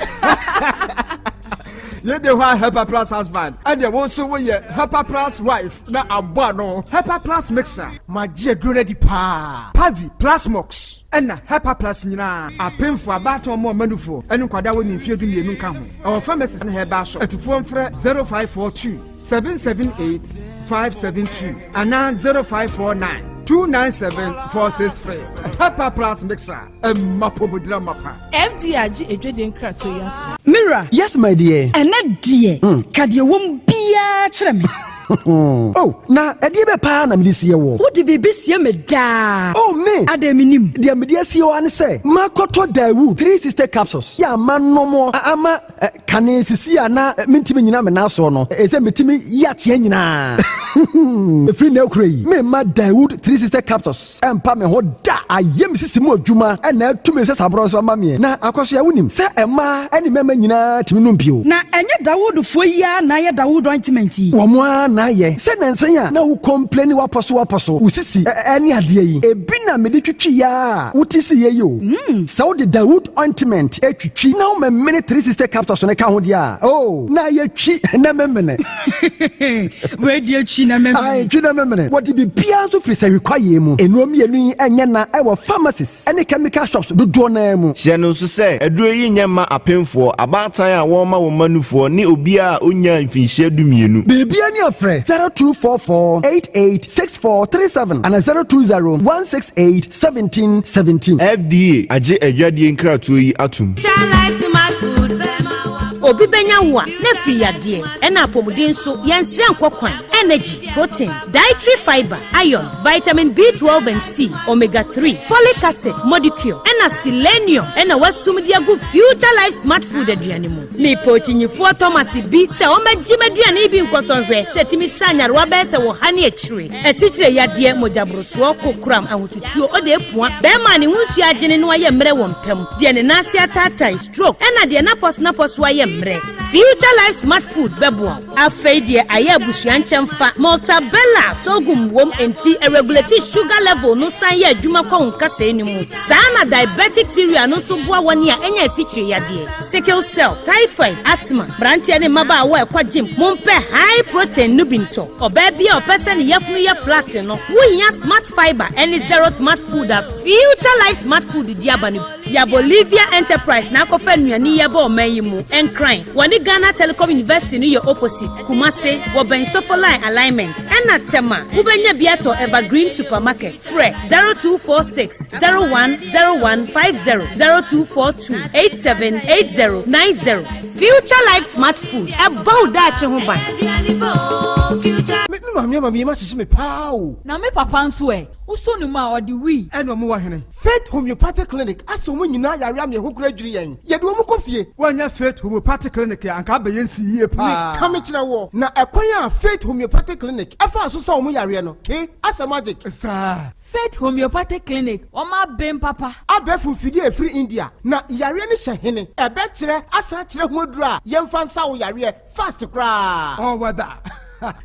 Yei de hɔ a Hepa plus husband ɛdeɛ wo nso woyɛ Hepa plus wife na abɔ ano. Hepa plus mixer. Magye aduro no adi paa. Pavi, Plasmox ɛna Hepa plus nyinaa. Apemfoɔ, abaatan ɔmo ɔma nufoɔ ɛne nkwadaa a wɔnni mfeɛ 12 nka ho. Ɛwɔ pharmacies ne herbal shop. Atufoɔ mfrɛ 0542 778 572 anaa 0549 297 463. Hepa plus mixer. Ɛmma pɔmudira mapa. FDA agye adwadie nkratoɔ yi atom. Me wura. Yes my dear. Ɛnɛ deɛ, ka deɛ ɛwɔ mu biara kyerɛ me. Oh, na ɛdeɛ bɛ paa na mede sie woɔ? Wode biribi sie me daa. Oh, me! Adɛn mennim? Deɛ mede asie wo ara ne sɛ, makɔtɔ Daewoo 360 capsules yɛ a manom ama Kane sisi a na mentumi nnyina me nan soɔ no, ɛsɛ metumi yi ateɛ nyinaa. Ɛfiri nnɛ rekora yi, meremma Daewoo 360 Capsules mpa me ho da. Ayɛ me sisi mu adwuma na atu me nsasaborɔ nso ama meɛ. Na Akwasoa, wonim sɛ mmaa ne mmarima nyinaa tumi nom bio. Na ɛnyɛ Dawoodfoɔ yi ara na ayɛ Dawood ointment yi? Wɔn ara na ayɛ. Sɛ nnansa yi a na wo complaini wapɔso wapɔso, wo sisi ne adeɛ yi, ebi na mede twitwiiɛ ara a wote siiɛ yi o. Sɛ wode Dawood ointment twitwi na womemene 360 capsules no ka ho deɛ a, oh, na ayɛ twi na memene. Wei deɛ twi na memene. Ae, twi na memene. Wɔde biribiara nso firi sahwi kwaeɛ mu. Nnuro mmienu yi nyɛ na ɛwɔ pharmacies ne chemical shops dodoɔ no ara mu. Hyɛ no nso sɛ, aduro yi nyɛ mma apemfoɔ, abaatan a wɔrema wɔn mma nufoɔ ne obiara a ɔnnyaa mfinhyia dumienu. Biribiara ni a frɛ 0244 88 6437 anaa 020 168 1717. FDA agye adwadie nkratoɔ yi atom. Obi bɛnya wo a, na afiri yadeɛ, ɛna apɔmuden nso, yɛnsrɛ nkɔ kwan. Energy, protein, dietary fiber, iron, vitamin B12 and C, omega 3, folic acid, modicure, ɛna selenium ɛna wasum de agu Future Life Smart Food aduane mu. Mepɛ okyinyifoɔ Thomas bi sɛ ɔmmɛgye m'aduane yi bi nkɔsɔ nhwɛ sɛ ɛtumi sa nyarewa bɛyɛ sɛ wɔ ha ne akyire, asikyire yadeɛ, mogyaborosoɔ, kokoram, ahotutuo, ɔde apua, bɛrima a ne ho nsuo agyene na wayɛ mmerɛ wɔ mpa mu, deɛ ne nan ase ataatae, stroke, ɛna deɛ n'apɔso n'apɔso ayɛ mmerɛ. Future Life Smart Food bɛboa wo. Afei deɛ ayɛ abusua nkyɛmfa, Maltabella sorghum wom enti ɛregulate sugar level no san yɛ adwuma kɔ wo nkasɛɛ no mu. Saa na diabetic cereal no nso boa wɔn a anya asikyire yadeɛ, sickle cell, typhoid, asthma, mmeranteɛ ne mmabaawa a ɛkɔ gym, mompɛ high protein no bi ntɔ. Ɔbaa bi a ɔpɛ sɛ ne yafunu yɛ flat no, wohia Smart Fiber ne Zero Smart Food a Future Life Smart Food di aba no bi. Ya Bolivia Enterprise na akɔfa nnuane yi aba ɔman yi mu. Nkran, wɔne Ghana Telecom University no yɛ opposite. Kumase, wɔbɛn Sofoline Alignment. Ɛna Tema, wobɛnya bi atɔ Evergreen Supermarket. Frɛ 0246 010150, 0242 878090. Future Life Smart Food, ɛbɔ wo daakye ho ban. Me me maame ama me yam ahyehye me paa o. Na me papa nso ɛ? Wosɔ ne mu a, ɔde wii. Ɛna ɔmo wɔ hene? Faith Homeopathic Clinic asɛ ɔmo nyinaa yare ama yɛn ho kora dwiri yɛn. Yɛde ɔmo kɔ fie. Woannya Faith Homeopathic Clinic a, anka abɛyɛ nsi yie paa. Meka me kyerɛ woɔ, na ɛkwan a Faith Homeopathic Clinic ɛfaa so sa ɔmo yareɛ no, ke, asɛ magic. Saa. Faith Homeopathic Clinic, wɔn aben papa. Abɛɛfo mfidie a ɛfiri India, na yareɛ no hyɛ hene? Ɛbɛkyerɛ asan akyerɛ ho aduro a yɛmfa nsa wo yareɛ fast koraa. All weather.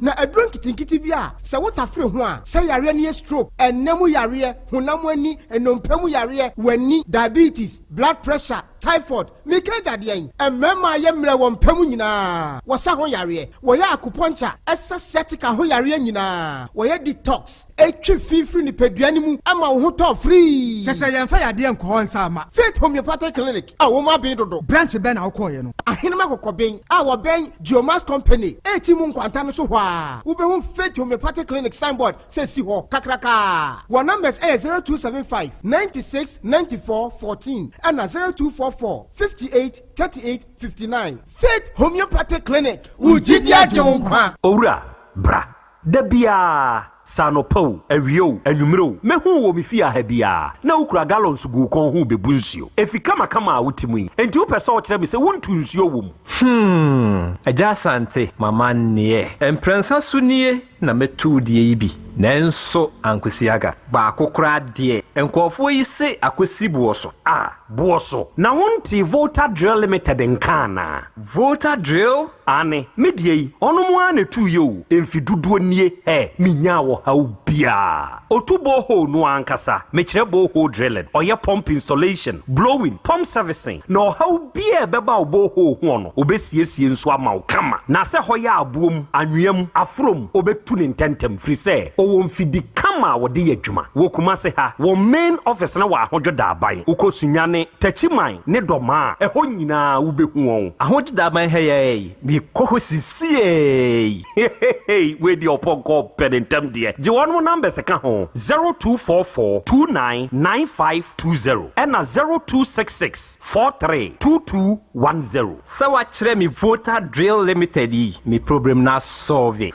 Na aduro nketenkete bi a sɛ wotafere ho a, sɛ yareɛ no yɛ stroke, ɛnna mu yareɛ, honam ani, nnompe mu yareɛ, w'ani, diabetes, blood pressure, typhoid, meka agya deɛn? Mmarima a yɛ mmerɛ wɔ mpa mu nyinaa, wɔsa ho yareɛ, wɔyɛ acupuncture, ɛsa sciatica ho yareɛ nyinaa, wɔyɛ detox, ɛtwe fi firi nipadua no mu ma wo ho tɔ firii. Kyɛ sɛ yɛmfa yadeɛ nkɔ hɔ nsa mma. Faith Homeopathic Clinic a wɔn aben dodo. Branch bɛn na wokɔeɛ no? Ahenem Akɔkɔben a wɔbɛn Geomax Company ɛreti mu nkwanta no so hɔ ara, wobɛhu Faith Homeopathic Clinic signboard sɛ si hɔ kakrakaa. Wɔn numbers yɛ 0275 96 94 14 ɛna 0244 58 38 59. Faith Homeopathic Clinic, wo gyidi agye wo nkwa. Owura, bra. Da biara. Sɛ anɔpa o, awia o, anwummere o, mɛhu wo wɔ me fie ha biara, na wokura gallons gu wo kɔn ho rebebu nsuo. Efi kamakama a wote mu yi, enti wopɛ sɛ wokyerɛ me sɛ wontu nsuo wɔ mu? Hmm, Agya Asante, m'amanneɛ. Mprɛnsa so nie na mɛtu wo deɛ yi bi, nanso ankosi aga. Baako koraa deɛ, nkurɔfoɔ yi se akɔsi boɔ so. Ah, boɔ so? Na wontee Volta Drill Limited nka anaa? Volta Drill? Aane, me deɛ yi, ɔnom ara na ɛtuiɛ o, mfe dodoɔ nie, hɛ, menyaa ɔhaw biara. Ɔtu borehole no ara ankasa, mekyerɛ borehole drilling, ɔyɛ pump installation, blowing, pump servicing, na ɔhaw biara a ɛbɛba wo borehole hoɔ no, ɔbɛsiesie nso ama wo kama. Na sɛ hɔ yɛ aboɔ mu, anwea mu, aforɔ mu, ɔbɛtu no ntɛntɛm, firi sɛ ɔwɔ mfidi kama a wɔde yɛ adwuma. Wɔ Kumase ha, wɔn main office no wɔ Ahodwo Daaban. Wokɔ Sunyani, Techiman ne Dɔmaa a, ɛhɔ nyinaa wobɛhu wɔn. Ahodwo Daaban ha yi ara yi, mekɔ hɔ sisiei. Hehehe wei deɛ ɔpɔnkɔ ɔpɛ ne ntɛm deɛ. Gye wɔnom numbers ka ho, 0244 29 9520 ɛna 0266 43 2210. Sɛ wakyerɛ me Volta Drill Limited yi, me problem no asɔlve.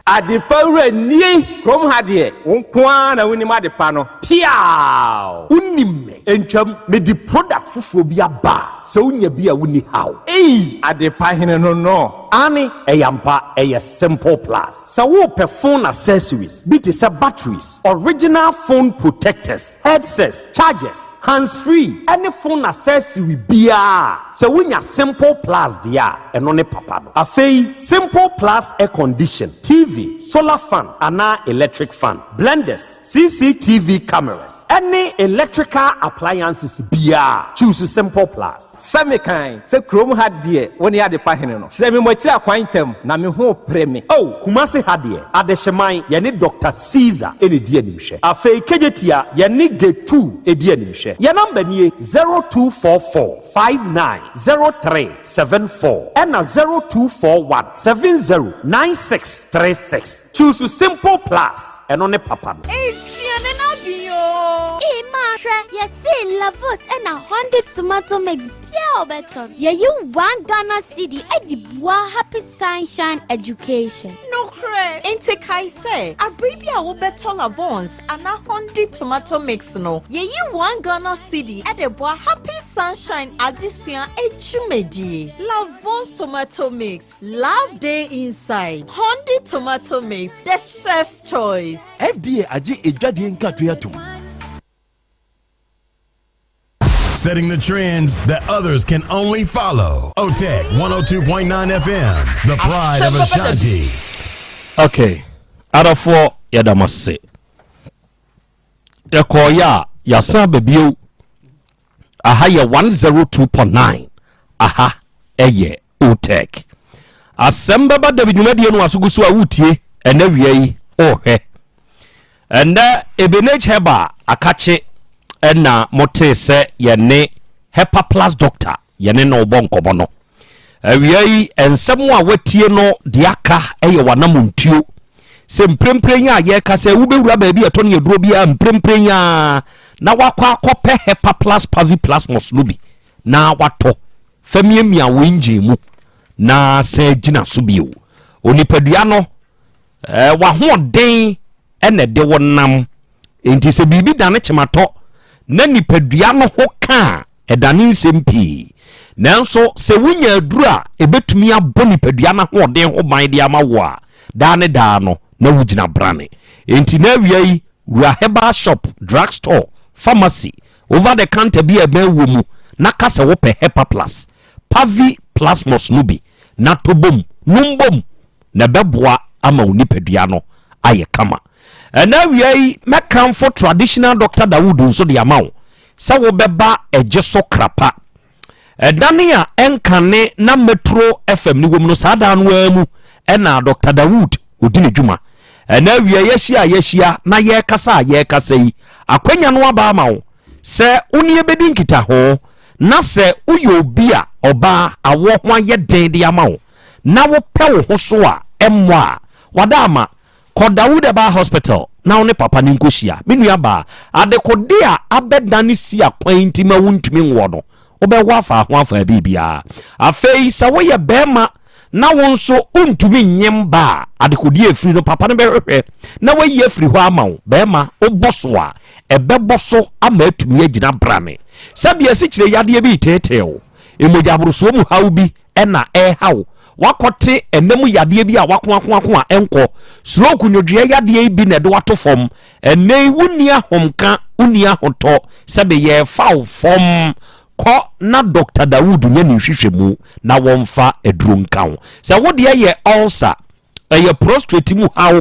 Adepa wura nie! Kurom ha deɛ, wo nko ara na wonim adepa no. Piaaw! Wonim me. Ntwam, mede product foforɔ bi aba a, sɛ wonya bi a wonni haw. Ei! Adepa hene no no. Aane, ɛyɛ ampa, ɛyɛ Simple Plus. Sɛ worepɛ phone accessories bi te sɛ batteries, original phone protectors, headsets, chargers, hands free ɛne phone accessory biara a, sɛ wonya Simple Plus deɛ a, ɛno ne papa no. Afei, Simple Plus air condition, TV, solar fan anaa electric fan, blenders, CCTV cameras, ɛne electrical appliances biara, choose Simple Plus. Sɛ mekan sɛ kurom ha deɛ wo ne adepa hene no, kyerɛ me mo akyiri akwan ntɛm, na me ho repere me. Oh, Kumasi ha deɛ, Adehyeman, yɛne Doctor Caesar na ɛdi animhwɛ. Afei Kejetia, yɛne Getu di animhwɛ. Yɛn number nie, 0244 59 03 74 ɛna 0241 70 96 36. Choose Simple Plus, ɛno ne papa no. Aduane no aben oo. Ee maa hwɛ, yɛsee Lavos ɛna Honda tomato mix biaa a wobɛtɔ no, yɛyi one Ghana cedi de boa Happy Sunshine Education. Nokorɛ! Enti kae sɛ, abere bi a wobɛtɔ Lavons anaa Honda tomato mix no, yɛyi one Ghana cedi de boa Happy Sunshine adesua adwumadie. Lavons tomato mix, love dey inside. Honda tomato mix, the chef's choice. FDA agye adwadie nkratoɔ yi atom. Setting the trends that others can only follow. OTEC 102.9 FM, the pride of Ashanti. Okay, adɔfoɔ yɛda mo ase. Yɛkɔɔyɛ a yɛasan aba bio. Aha yɛ 102.9. Aha ɛyɛ OTEC. Asɛm bɛba David dwumadie no aso gu so a wotie ɛnɛ wia yi wohwɛ. Ɛnɛ Ebenage Herbal akakye ɛna motee sɛ yɛne Hepa Plus Doctor yɛne no bɔ nkɔmmɔ no. Awia yi nsɛm a watie no deɛ aka ɛyɛ w'anamontuo sɛ mprempren a yɛreka sɛ wobɛwura baabi a ɛtɔ ne aduro biara mprempren a na wakɔ akɔpɛ Hepa Plus Pavi Plasmos no bi na watɔ fa miamia wo engine mu na san gyina so bio. Onipadua no, eh, w'ahoɔden na ɛde wo nam. Enti sɛ biribi dane kyematɔ na nipadua no ho ka a, ɛdane nsɛm pii. Nanso sɛ wonya aduru a ɛbɛtumi abɔ nipadua no ahoɔden ho ban de ama wo a, daa ne daa no, na wogyina brane. Enti na awia yi, wura herbal shop, drug store, pharmacy, Over the counter bi a ɛbɛn wuo mu na ka sɛ wopɛ Hepa Plus, Pavi Plasmos no bi na tɔ bom, nom bom na ɛbɛboa ama wo nipadua no ayɛ kama. Ɛnɛ awia yi mɛkamfo Traditional Doctor Dawood nso de ama wo sɛ wobɛba ɛgye so krapa. Ɛdane a ɛnkane na Metro FM no wom no saa dan no ara mu ɛna Doctor Dawood ɔdi ne dwuma. Ɛnɛ awia yɛahyia a yɛahyia na yɛrekasa a yɛrekasa yi, akwanya no aba ama wo sɛ wo ne yɛbɛdi nkitaho na sɛ woyɛ obi a ɔbaa awoɔ ho ayɛ den de ama wo na wopɛ wo ho so a ɛmmɔ a, wada ama Kɔ Dawood Herbal Hospital na wo ne papa no nkɔhyia. Me nua baa, adekode a abɛdane si akwan nti ma wontumi nwoɔ no, wobɛwo afa ho afa biribiara. Afei sɛ woyɛ barima na wo nso wontumi nyem ba a, adekodeɛ afiri no papa no bɛhwehwɛ na wayi afiri hɔ ama wo. Bɛrima, wobɔ so a, ɛbɛbɔ so ama atumi agyina brane. Sɛbi asikyire yadeɛ bi reteetee wo, mmogya-aborosoɔ mu haw bi na ɛreha wo, woakɔte ɛna mu yadeɛ bi a wakoakoako a ɛnkɔ, stroke nnwodwoeɛ yadeɛ yi bi na ɛde wo ato fam. Ɛnnɛ yi wonni ahomka, wonni ahotɔ, sɛbe yɛrefa wo fam. Kɔ na Dɔkta Dawood nyɛ ne nhwehwɛmu na wɔmfa aduro nka wo. Sɛ wo deɛ yɛ ulcer, ɛyɛ prostrate mu haw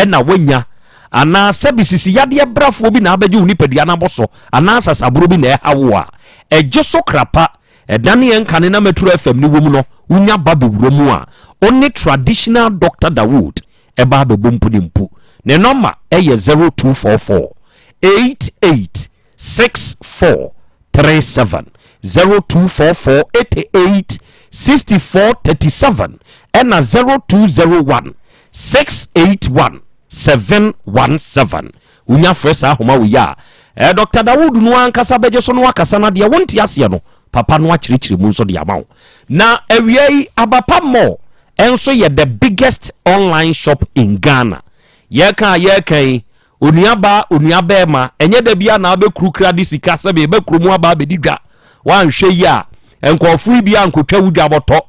na woanya, anaa sɛbe sisi yadeɛ brafoɔ bi na abɛgye wo nipadua no abɔ so, anaa sasaboro bi na ɛha wo a, ɛgye so krapa. Ɛdane yɛn kane na Metro FM no wom no, wonya ba bɛwura mu a, wo ne Traditional Doctor Dawood ɛba abɛbɔ mpu ne mpu. Ne nɔma yɛ 0244 88 64 37, 0244 88 64 37 ɛna 0201 681 717. Wonya frɛ saa ahoma wei a, eh, Dr. Dawood no ankasa bɛgye so no akasa na deɛ wonte aseɛ no, papa no akyerɛkyerɛ mu nso de ama wo. Na awia yi, Abapa Mall nso yɛ the biggest online shop in Ghana. Yɛka a yɛka yi, Onua baa, onua bɛɛma, ɛnyɛ da biara na wobɛkurukura de sika sɛ meba kurom aba abɛdi dwa. Woanhwɛ yie a, nkurɔfo yi bi ankɔtwa wo dwa bɔtɔ,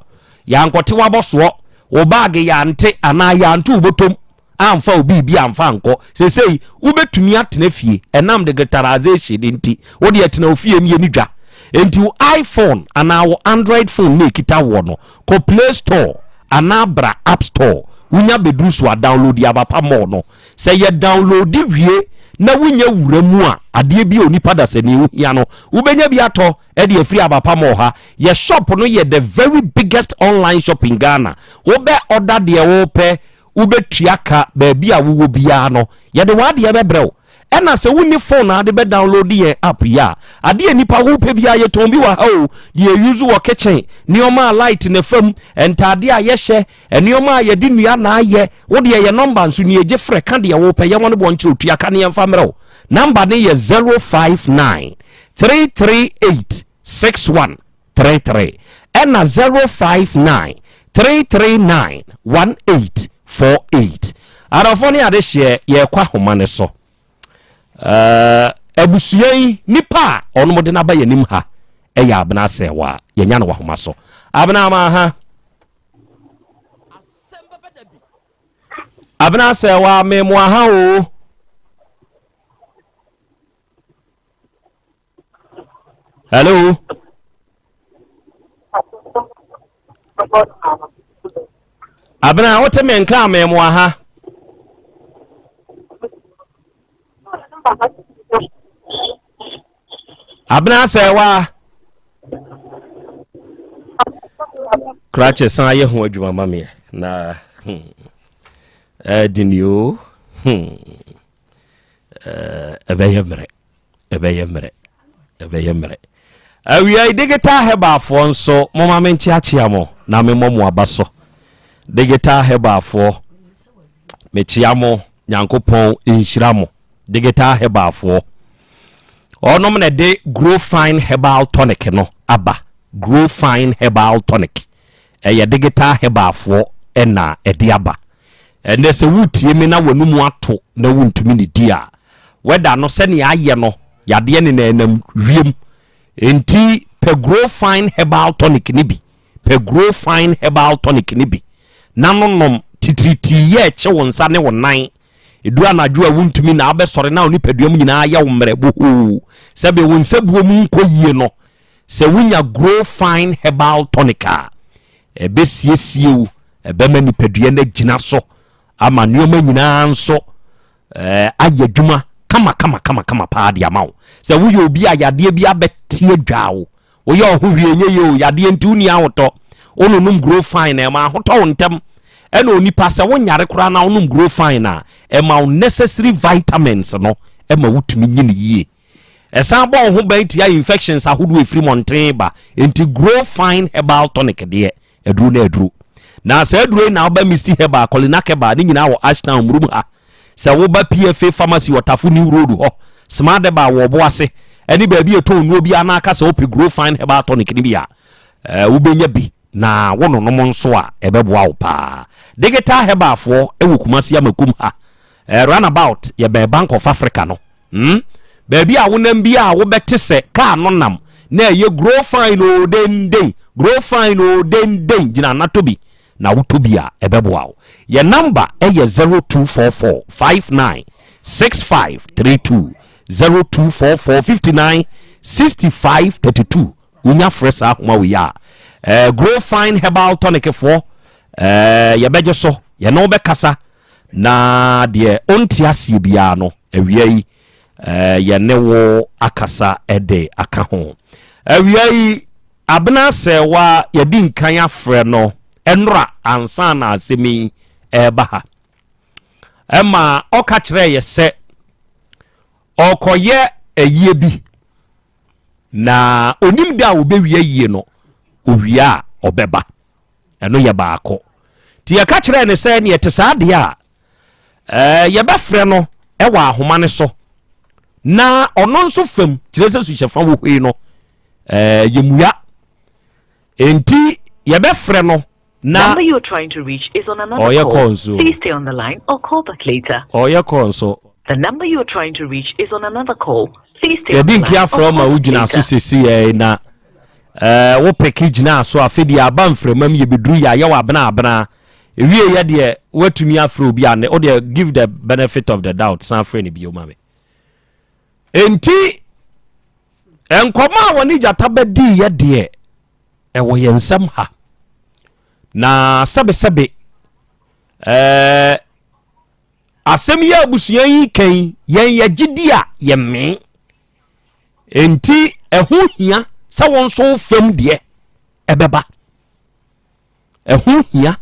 yɛankɔte w'abɔsoɔ, wo baage yɛante anaa yɛanto wo bɔtɔm amfa wo biribi amfa ankɔ. Seesei wobɛtumi atena fie ɛnam digitalization nti, wo deɛ tena wo fie nie ne dwa. Enti wo iPhone anaa wo Android phone na ɛkita woɔ no, kɔ Play Store anaa bra App Store, wonya bɛduru so a, download Abapa Mall no. Sɛ yɛ downloadi wie na wonya wura mu a, adeɛ bi a onipa dasani ho hia no, wobɛnya bi atɔ de afiri Abapa Mall ha. Yɛ shop no yɛ the very biggest online shop in Ghana. Wobɛ order deɛ wopɛ, wobɛtua ka baabi a wowɔ biara no, yɛde w'adeɛ bɛbrɛ wo. Ɛna sɛ wonni phone a wode bɛ downloadi yɛn app yi a, adeɛ a nipa wopɛ biara yɛtɔn bi wɔ ha o, deɛ yɛ use wɔ kitchen, nneɛma a light na ɛfa mu, ntaadeɛ a yɛhyɛ, Nneɛma a yɛde nnua na ayɛ. Wo deɛ yɛ nɔmba nso nie, gye frɛ ka deɛ wopɛ, yɛn wɔne boɔ nkyerɛ wo, tua ka ne yɛmfa mmerɛ wo. Nɔmba no yɛ 059 338 6133 ɛna 059 339 1848. Adɔfoɔ ne adehyeɛ, yɛrekɔ ahoma no so. Uh, abusua yi nipa a ɔnom de n'aba yɛn anim ha ɛyɛ Abena Asɛwa. Yɛnya no wɔ ahoma so. Abena ama ha. Abena sɛ wa me mo aha o. Hello. Abena wote me nka me mo aha. Abena sɛ wa. Krakye san yɛ ho adwuma ma meɛ na hmm, ɛdini o hmm, ɛbɛyɛ mmerɛ ɛbɛyɛ mmerɛ ɛbɛyɛ mmerɛ awia yi digital herbalfoɔ nso moma menkyeakyea mo na memmɔ mo aba so digital herbalfoɔ mekyea mo nyankopɔn nhyira mo Digital Herbal foɔ. Ɔnom na ɛde Grow Fine Herbal Tonic no aba. Grow Fine Herbal Tonic. Ɛyɛ Digital Herbal foɔ na ɛde aba. Ɛnɛ sɛ wotie me na w'anum ato na wontumi ne di a, wɛda no sɛnea ayɛ no, yadeɛ ne na ɛnam wiem. Enti pɛ Grow Fine Herbal Tonic no bi. Pɛ Grow Fine Herbal Tonic no bi na nonom titiritii yɛ ɛkye wo nsa ne wo nan Ɛduru anadwo a wontumi na wobɛsɔre na wo nipadua mu nyinaa ayɛ wo mmerɛ bohoo. Sɛdeɛ wo nsabuo mu nkɔ yie no, sɛ wonya Grow Fine Herbal Tonic a, ɛbɛsiesie wo, ɛbɛma nipadua no agyina so ama nneɛma nyinaa nso eh, ayɛ adwuma kama kama kama kama paa de ama wo. Sɛ woyɛ obi a yadeɛ bi abɛte adwaa wo, Woyɛ wo ho hwee nyɛ yie o, yadeɛ nti wonni ahotɔ. Wononom Grow Fine na ɛma ahotɔ wo ntɛm. Ɛna onipa sɛ wonyare koraa na wonom Grow Fine a, ɛma wo necessary vitamins no ma wotumi nyini yie. Ɛsan bɔ wo ho ban tia infections ahodoɔ a ɛfiri mmɔnten ba. Enti Grow Fine Herbal Tonic deɛ, Aduro ne aduro. Na saa aduro yi na woba Misty Herbal, Kolinak Herbal, ne nyinaa wɔ Ashtown Murum ha. Sɛ woba PFA Pharmacy wɔ Tafo New Road hɔ, Smart Herbal wɔ Ɔboase, ɛne baabi a ɛtɔn nnuro biara na aka sɛ wopɛ Grow Fine Herbal Tonic no bi a, eh, wobɛnya bi. Na wononom nso a, ɛbɛboa wo paa. Digital Herbal foɔ wɔ Kumasi Amakum ha. Eh, runabout, yɛbɛn Bank of Africa no. Hmm? Baabi a wonam bi a wobɛte sɛ kaa no nam na ɛyɛ grow fine o denden, grow fine o denden, gyina na tɔ bi. Na wotɔ bi a, ɛbɛboa wo. Yɛn namba yɛ 0244 59 65 32, 0244 59 65 32. Wonya frɛ saa ahoma wei a, eh, Grow Fine Herbal Tonic foɔ, eh, yɛbɛgye so, yɛne wo bɛkasa, na deɛ ɔnte aseɛ biara no, awia yi, eh, yɛne wo akasa de aka ho. Awia yi, Abena Sɛwa yɛdi nkan afrɛ no ɛnora ansa na asɛm yi ɛreba ha. Ɛma ɔka kyerɛɛ yɛ sɛ ɔrekɔyɛ ayie bi Na onim da a obewie ayie no, owie a ɔbɛba. Ɛno yɛ baako. Nti yɛka kyerɛɛ no sɛ neɛ ɛte saa deɛ a, ɛɛ yɛbɛfrɛ no wɔ ahoma no so na ɔno nso fam kyerɛ sɛ suhyɛfa wɔ hɔ yi no ɛɛ yɛmmua. Enti yɛbɛfrɛ no na Number you are trying to reach is on another ɔyɛ call. call nso. Please stay on the line or call back later. Ɔyɛ call nso. The number you are trying to reach is on another call. Please stay on Yɛde the nki line or afrɛ wo call ma back wogyina so later. sesi yɛ na ɛɛ wo peke gyinaa so afe deɛ aba mframa mu yɛbɛduru yɛ ayɛ wɔ abena abena ewie yɛ deɛ woatumi afrɛ obi a ne wo deɛ give the benefit of the doubt san frɛ no bio ma me enti nkɔmɔ a wɔne gyata bɛdii yɛ deɛ Ɛwɔ yɛn nsam ha. Na sɛbesɛbe, ɛɛ, asɛm yi a abusua yi ka yi, yɛn yɛgye di a, yɛmmee. Enti ɛho hia sɛ wɔn nso wo fam deɛ ɛbɛba. Ɛho hia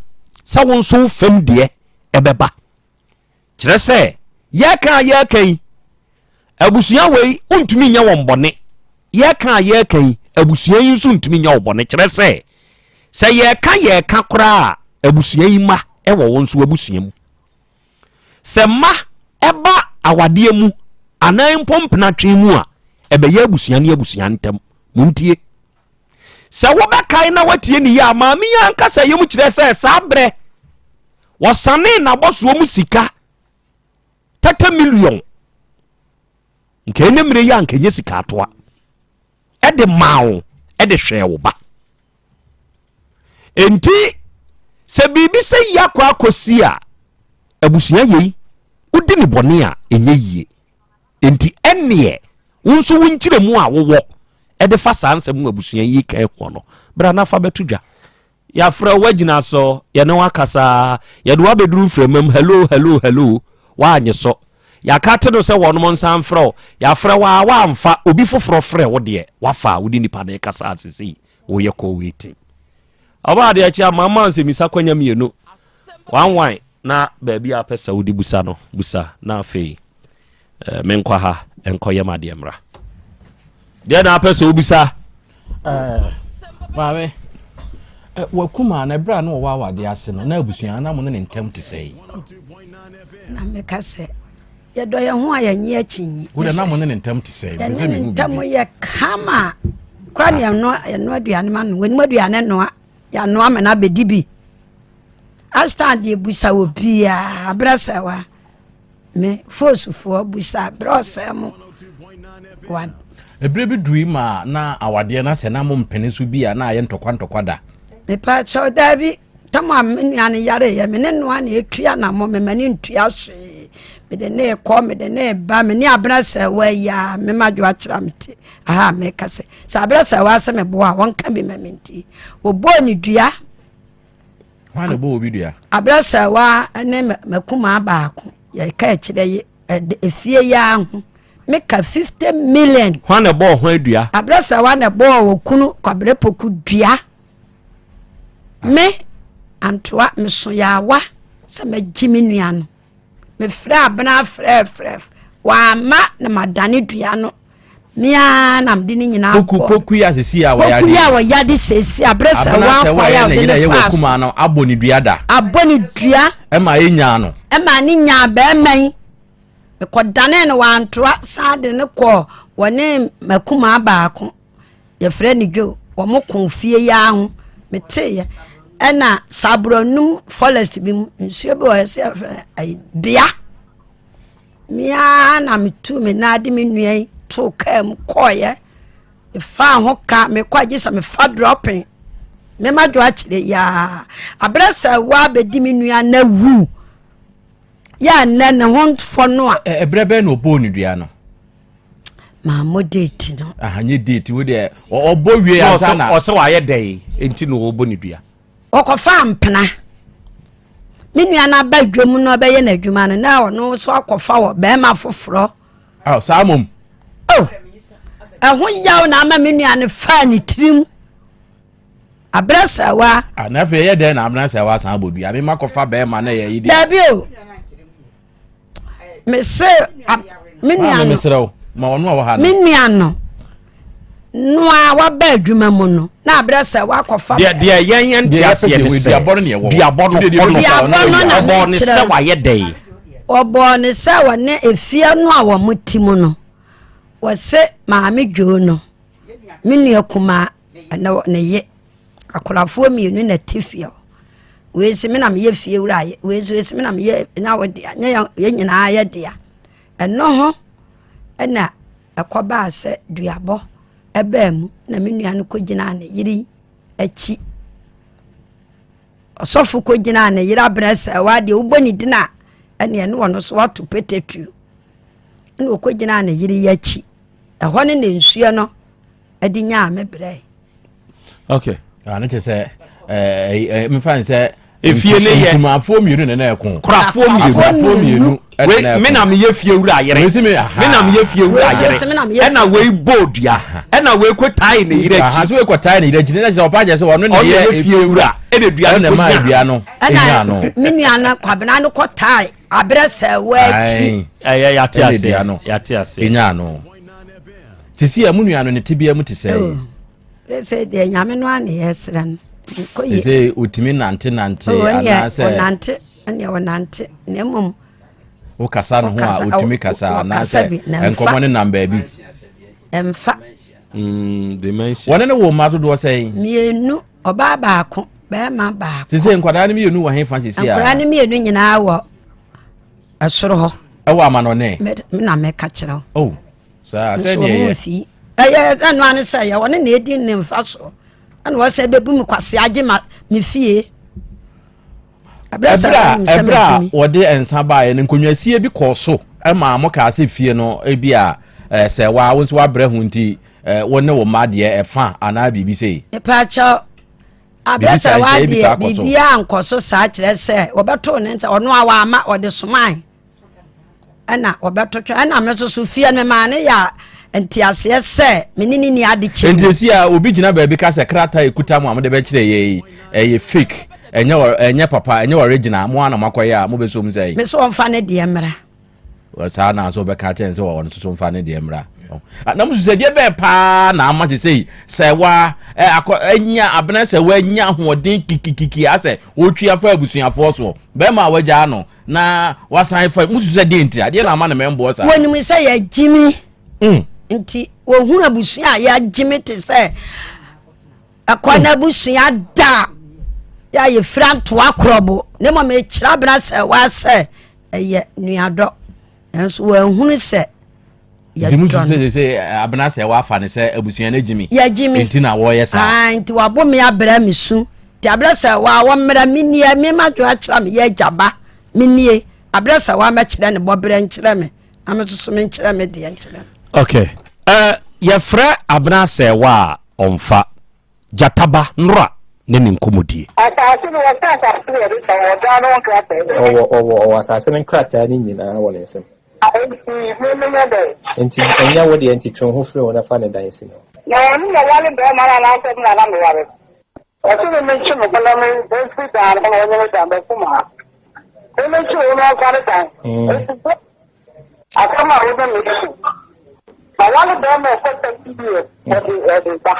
sɛ wo nso wo fam deɛ ɛbɛba. Kyerɛ sɛ, yɛreka a yɛreka yi, abusua wei wontumi nyɛ wɔn bɔne. Yɛreka a yɛreka yi, abusua yi nso ntumi nyɛ wo bɔne. Kyerɛ sɛ, sɛ yɛreka yɛreka koraa a, abusua yi mma wɔ wo nso abusua mu. Sɛ mma ɛba awadeɛ mu anaa mpo mpenatwe mu a, ɛbɛyɛ abusua ne abusua ntam. Montie. Sɛ wobɛkae na woatie ne yie a, maame yi ankasa yam kyerɛ sɛ saa berɛ wɔsanee n'abɔsoɔ mu sika 30 million nka ɛnɛ mmerɛ yi a nka ɛnyɛ sika atoa ɛde maa wo ɛde hwɛɛ wo ba enti sɛ biribi sɛ yi akɔ akɔsi a abusua yei wodi ne bɔne a ɛnyɛ yie Enti ɛnneɛ, wo nso wo nkyerɛmu a wowɔ de fa saa nsɛm a abusua yi reka ho no, bra na fa bɛto dwa. Yɛafrɛ wo, woagyina so, yɛne wo akasa, yɛde wo abɛduru mframa mu, hello, hello, hello, woannye so. Yɛaka ate no sɛ wɔnom nsan mfrɛ wo, yɛafrɛ wo a woamfa, obi foforɔ frɛ wo deɛ, woafa a wode nipa no rekasa a sesei woyɛ call waiting. Ɔbaa adeɛ akyi a mama nsɛmmisa kwanya mmienu, one one, na baabi a pɛ sɛ wode busa no, busa na afei eh, menkɔ ha nkɔyɛ m'adeɛ mmra. Deɛ na apɛ sɛ wobisa? Eh, maame, eh, wakuma na ɛberɛ a na wɔwɔ awadeɛ ase no, na abusua na mo ne ne ntam te sɛ yi. Na meka sɛ yɛdɔ yɛn ho a yɛnye akyinnye. Wo deɛ na mo ne ne ntam te sɛ? Yɛne ne ntam yɛ kama. Kora ne yɛnoa yɛnoa aduane ma no, wɔnim aduane noa, yɛanoa ma no abɛdi bi. Astan deɛ busa wɔ biaa, berɛ sɛ wa. Me fosufoɔ busa berɛ ɔsɛe mo wa. Ɛberɛ bi dui ma na awadeɛ no asɛ na mo mpene so bi a na ayɛ ntɔkwa ntɔkwa da. Mepaakyɛw daabi tam a me nua no yareeɛ me ne noa na ɛtua na mo mema ne ntua hwee mede ne kɔ mede ne ba me ne abena sɛ wayi a mema dwo akyerɛ me te aha meka sɛ sɛ abena sɛ wa sɛ meboa a wɔnka bi ma me nti wɔbɔɔ ne dua Hwan na ɔbɔ obi dua? Abrasaawa ne m'akumaa baako yɛka akyerɛ yi efie yi ara ho meka 50 million. Hwan na ɛbɔɔ hwan dua? Abrasaawa na ɛbɔɔ okunu Kwabena Poku dua. Me antoa meso yaawa sɛ mɛgye me nua no. Mefrɛ abena frɛfrɛ wamma na madane dua no. Me ara na mede ne nyinaa Poku kɔ. poku yi a sisi a wɔyade. Poku yi a wɔyade sisi abere sɛ Abena sɛ wɔakɔ yɛ wɔyɛ ne ɔde yere ne ɛyɛ faa so. wɔkumaa no abɔ ne dua da. Abɔ ne dua. Ɛma enyaa no. Ɛma ne nyaa bɛrima yi. Mekɔdanee no wantoa san de ne kɔɔ wɔne m'akumaa baako yɛfrɛ no Dwo wɔn ko fie yi ara ho. Meteeɛ. Ɛna Saborɔnum forest bi mu, nsuo bi wɔ hɔ sɛ yɛfrɛ no ayi bea. Me ara na metuu me nan de me nua yi too kaa mu kɔeɛ. Mefaa ho ka, mekɔ a gye sɛ mefa drɔpen. Mema dwo akyerɛ yi ara. Aberɛ sɛ woabɛdi me nua na wu. Yɛ a nnɛ ne ho mfɔ no a. Ɛberɛ bɛn na ɔbɔɔ ne dua no? Mammɔ date no. Aha nye date wo deɛ ɔbɔ wie ansa na. Ɔsɛ wayɛ dɛn nti na ɔbɔ ne dua? Ɔkɔfaa mpena. Me nua no aba dwam na ɔbɛyɛ n'adwuma no na ɔno nso akɔfa wɔ bɛrima foforɔ. Aw saa mom. Oh, ɛho yaw na ama me nua no faa ne tirim. Abrɛ sɛwa. Ah, na afei ɛyɛ dɛn na abena sɛwa san abɔ dua? Mema kɔfa bɛrima na ɛyɛ yi deɛ. Dabi o. Mese me nua no. Mesrɛ wo, ma ɔno a wɔ ha no. Me nua no. No a waba adwuma mu no na abrɛ sɛ wakɔfa. Deɛ deɛ yɛn yɛn te aseɛ ne sɛ duabɔ no na ɛwɔ hɔ. Duabɔ no duabɔ no na ɔbɔ ne sɛ wayɛ dɛn. Ɔbɔɔ ne sɛ wɔne efie no a wɔn te mu no wɔse maame dwoo no me nua kumaa ɛna ne ye akorafoɔ mmienu na te fie hɔ wei se me na meyɛ fie wura wei nso se me na meyɛ na wo dea nyɛ yɛn nyinaa yɛ dea ɛno ho ɛna ɛkɔbaa sɛ duabɔ ɛbaa mu na me nua no kɔgyinaa ne yere akyi ɔsɔfo kɔgyinaa ne yere abrɛ sɛ wadeɛ wobɔ ne din a ɛne ɛne ɔno so wato petetuo ɛna ɔkɔgyinaa ne yere yi akyi ɛhɔ ne ne nsuo no ɛde nyaa me brɛ. ok ah, ne kyɛ sɛ eh, eh, mefa ne sɛ efie ne yɛ nkumafoɔ mmienu na na ɛko korafoɔ mmienu wei me na meyɛ fie wura yere me na meyɛ fie wura yere ɛna wei bɔ dua ɛna wei kɔ tae ne yere akyi so wei kɔ tae ne yere akyi ne kyɛ sɛ ɔpa kyɛ sɛ ɔno na yɛ fie wura ɛna dua no kɔ dua no ɛna me nua no kwabena no kɔ tae abrɛ sɛ wɔakyi ɛyɛ yate ase yate ase ɛnya no Sisi a mo nua no ne tebea mu te sɛ. Oh, sɛ deɛ nyame no a ne yɛsrɛ no nkɔ yie. Sɛ otumi nante nante oh, anaasɛ. Ɔnante ɛneɛ ɔnante na mmom. Wokasa no ho a otumi kasa anaasɛ nkɔmɔ ne nam baabi. Ɛmfa. Mm, dementia. Wɔne ne wo mma dodoɔ sɛn? Mmienu, ɔbaa baako, bɛrima baako. Sese nkwadaa no mmienu wɔ hefa sese a? Nkwadaa no mmienu nyinaa wɔ ɛsoro hɔ. Ɛwɔ amanɔne? Me na mɛka kyerɛ wo. Oh. Saa sɛ deɛ yɛ. Fi. Ɛyɛ ɛno ano sɛ yɛ ɔne na edi ne nfa so ɛna ɔsɛ bɛbu mi kwase agye ma me fie. Ɛberɛ a ɛberɛ a wɔde nsa baeɛ no nkonnwasie bi kɔɔ so ɛma mo kaa sɛ fie no ebi a sɛ wa wo nso wabrɛ ho nti wo ne wo mma deɛ ɛfa anaa biribi sei. Mepaakyɛw abrɛ sɛ wadeɛ biribiara nkɔ so saa kyerɛ sɛ wɔbɛtoo ne nsa ɔno a wama ɔde somae. ɛna wɔbɛtotwa ɛna me nso so fie no memaa ne yɛ nteaseɛ sɛ me ne ne ni ade kyɛ nti esi a obi gyina baabi ka sɛ krataa ekuta mu a mode bɛkyerɛ yɛ yi ɛyɛ fake ɛnyɛ ɛnyɛ papa ɛnyɛ original mo ana moakɔyɛ a mobɛsɔ mu sɛ me so ɔmfa ne deɛ mmra saa na nso wobɛka kyɛn sɛ ɔno nso so mfa ne deɛ mmra ah, na musu sɛ deɛ bɛn paa na ama sesei sɛ wa akɔ anya abena sɛ wanya ahoɔden kikikiki asɛ wɔtwi afa abusuafoɔ soɔ bɛrima a wagyaa no na wasan fa mu sɛ deɛ nti adeɛ na ama ne mɛmboɔ saa. Wɔnim sɛ yɛagyimi mm. nti wɔhunu abusua a yɛagyimi te sɛ ɛkɔ no abusua da yɛ a yɛfira ntoa korɔbo ne mmom ɛkyerɛ abena sɛ wɔasɛ ɛyɛ nuadɔ nanso wɔahunu sɛ Nti mo susu sɛ sɛ abena sɛ wafa ne sɛ abusua no agyimi. Yɛgyimi. Nti na wɔyɛ saa. Ah, nti wabo me abrɛ me su. Nti abrɛ sɛ wa wɔmmrɛ me nie me ma dwo akyerɛ me yɛ agya ba me nie abrɛ sɛ wa mɛkyerɛ ne bɔbrɛ nkyerɛ me na me soso me nkyerɛ me deɛ nkyerɛ. Okay. Uh, yɛfrɛ abena sɛ wa a ɔmfa. Gyataba Nora ne ne nkɔmmɔdie. Asase no, wɔsɛ asase no yɛde tɔn, ɔdan no ho nkrataa nyinaa. Ɔwɔ, ɔwɔ, ɔwɔ asase no nkrataa no nyinaa wɔ ne nsam. Enti me menyɛ dɛn? Enti ɛnyɛ wo deɛ, enti twe wo ho firi ho na fa ne dan si hɔ. Na ɔno na ɔware barima no anaasɛ me na na meware no? Ɔse me mentwe me ho na me mfiri dan no ho na ɔnyɛ me dan ba kumaa. Me mentwe me ho na ɔmfa ne dan. Enti bɛ asɛm a wode me si. Na wale barima ɛkɔ 30 years ɔde ɔde ba.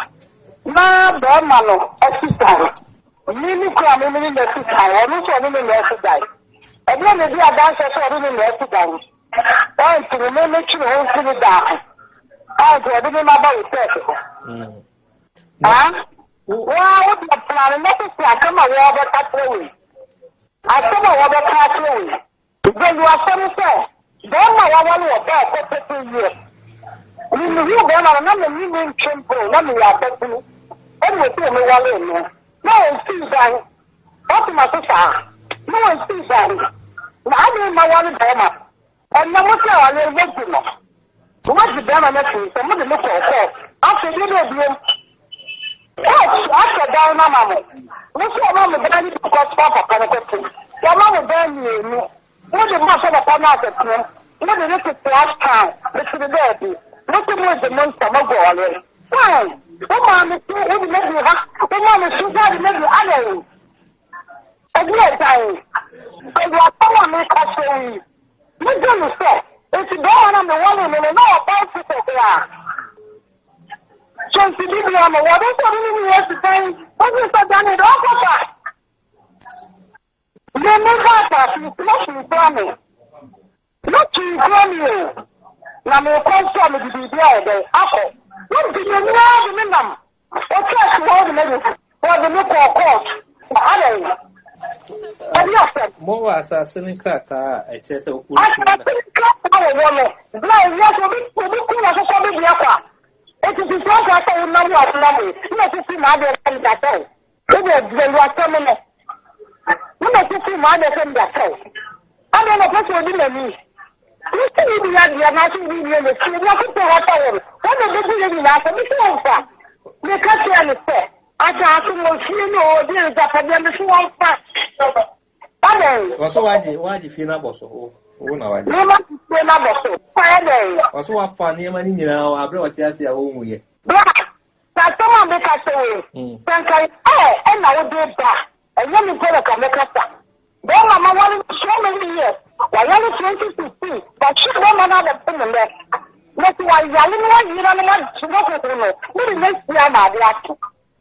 Na barima no asi dan. Me me kura me me ne no asi dan. Ɔno nso ɔne ne na asi dan. Ɛdeɛ na ɛdi adanseɛ sɛ ɔde ne na asi dan. Ɔnti no me metwe me ho mfiri ne dan ho. Ɔnti ɔde me ma ba wo church hɔ. Ah? Wo ara wo deɛ tena no na sisi asɛm a wɔrebɛka akyerɛ wo yi. Asɛm a wɔbɛka akyerɛ wo yi. Dwadu asɛm sɛ, barima a waware ɔbaa a ɔkɔ 30 years. Me mehuu barima no na me ne no ntwe mpo na meyɛ ababunu ɛna ɔsii me waree no. Na ɔnsii dan. Woate m'ase saa? Na ɔnsii dan. Na adɛn maware barima no? Ɛnnɛ mo sɛ awareɛ moagu no. Moagye barima no afiri nsam, mode no kɔɔ court. Afei deɛ bɛɛ biom? Court ahyɛ dan no ama mo. Mo nso wɔma mo dan no bi kɔ soa papa no kɔtom. Wɔma mo dan mmienu. Mode ma sɛ papa no asɛteam. Mode no tete Ashtown. Mefiri baabi. Mo nso moregye mo nsam agu awareɛ no. Fine. Womaa me so wode me aduru ha. Womaa me so wode me aduru adɛn? Ɛdeɛ dan. Ɛyɛ asɛm a meka kyerɛ wo yi. Megye no sɛ, enti barima no a mewaree no no, na ɔbaa Efeso koraa? So nti bibia no, wɔde sɛ ɔde ne ne Yesu dan, wogye sɛ dane de ɔkɔfa. Me me ba asase nti, mɛtwe kura me. Mɛtwe kura me o. Na mekɔ nso a mede biribi ayɛ dɛn akɔ. Wogye m'ani ara de me nam. Ɔtwa so wɔde me de wɔde me kɔɔ court. Adɛn? Ɛde asɛm. Mowɔ asase no nkrataa a ɛkyerɛ sɛ woretu Asase na. no nkrataa wɔ hɔ no, bere a ewia sɛ obi obi ku na sosɔ bi deɛ kwa. Eti sisi ɔka sɛ wonam a wonam yi, na sisi m'adeɛ sɛ meda sɛw. Wode adwuma asɛm no, na sisi m'adeɛ sɛ meda sɛw. Adɛn na ɔpɛ sɛ odi m'ani? Mese wo nni adeɛ anaasɛ wo nni n'akyi, Onyankopɔn hata wɔn, wɔn na ɛbɛbu yɛn nyinaa atɛn. Mese wɔmfa. Meka kyerɛɛ no sɛ, Asase no, ofie no, ɔde agyapadeɛ, mese wɔmfa. Adɛn? Wɔso wagye wagye fie no abɔ so, wo wo na wagye. Mema fie no abɔ so. Ayɛ dɛn? Wɔso wafa nneɛma no nyinaa wɔ abere a ɔte ase a ɔnwuiɛ. Bra, sɛ asɛm a meka kyerɛ wo yi, sɛ nka ɛ ɛna wode ba a, ɛnyɛ me mpo na ka mɛkasa. Bɛrima ma ware no so many years, wayare 2016, wahwɛ bɛrima no abɛpem nnɛ. Na sɛ wayare no ayera no magye no hoho no, mede no asie ama ade akye.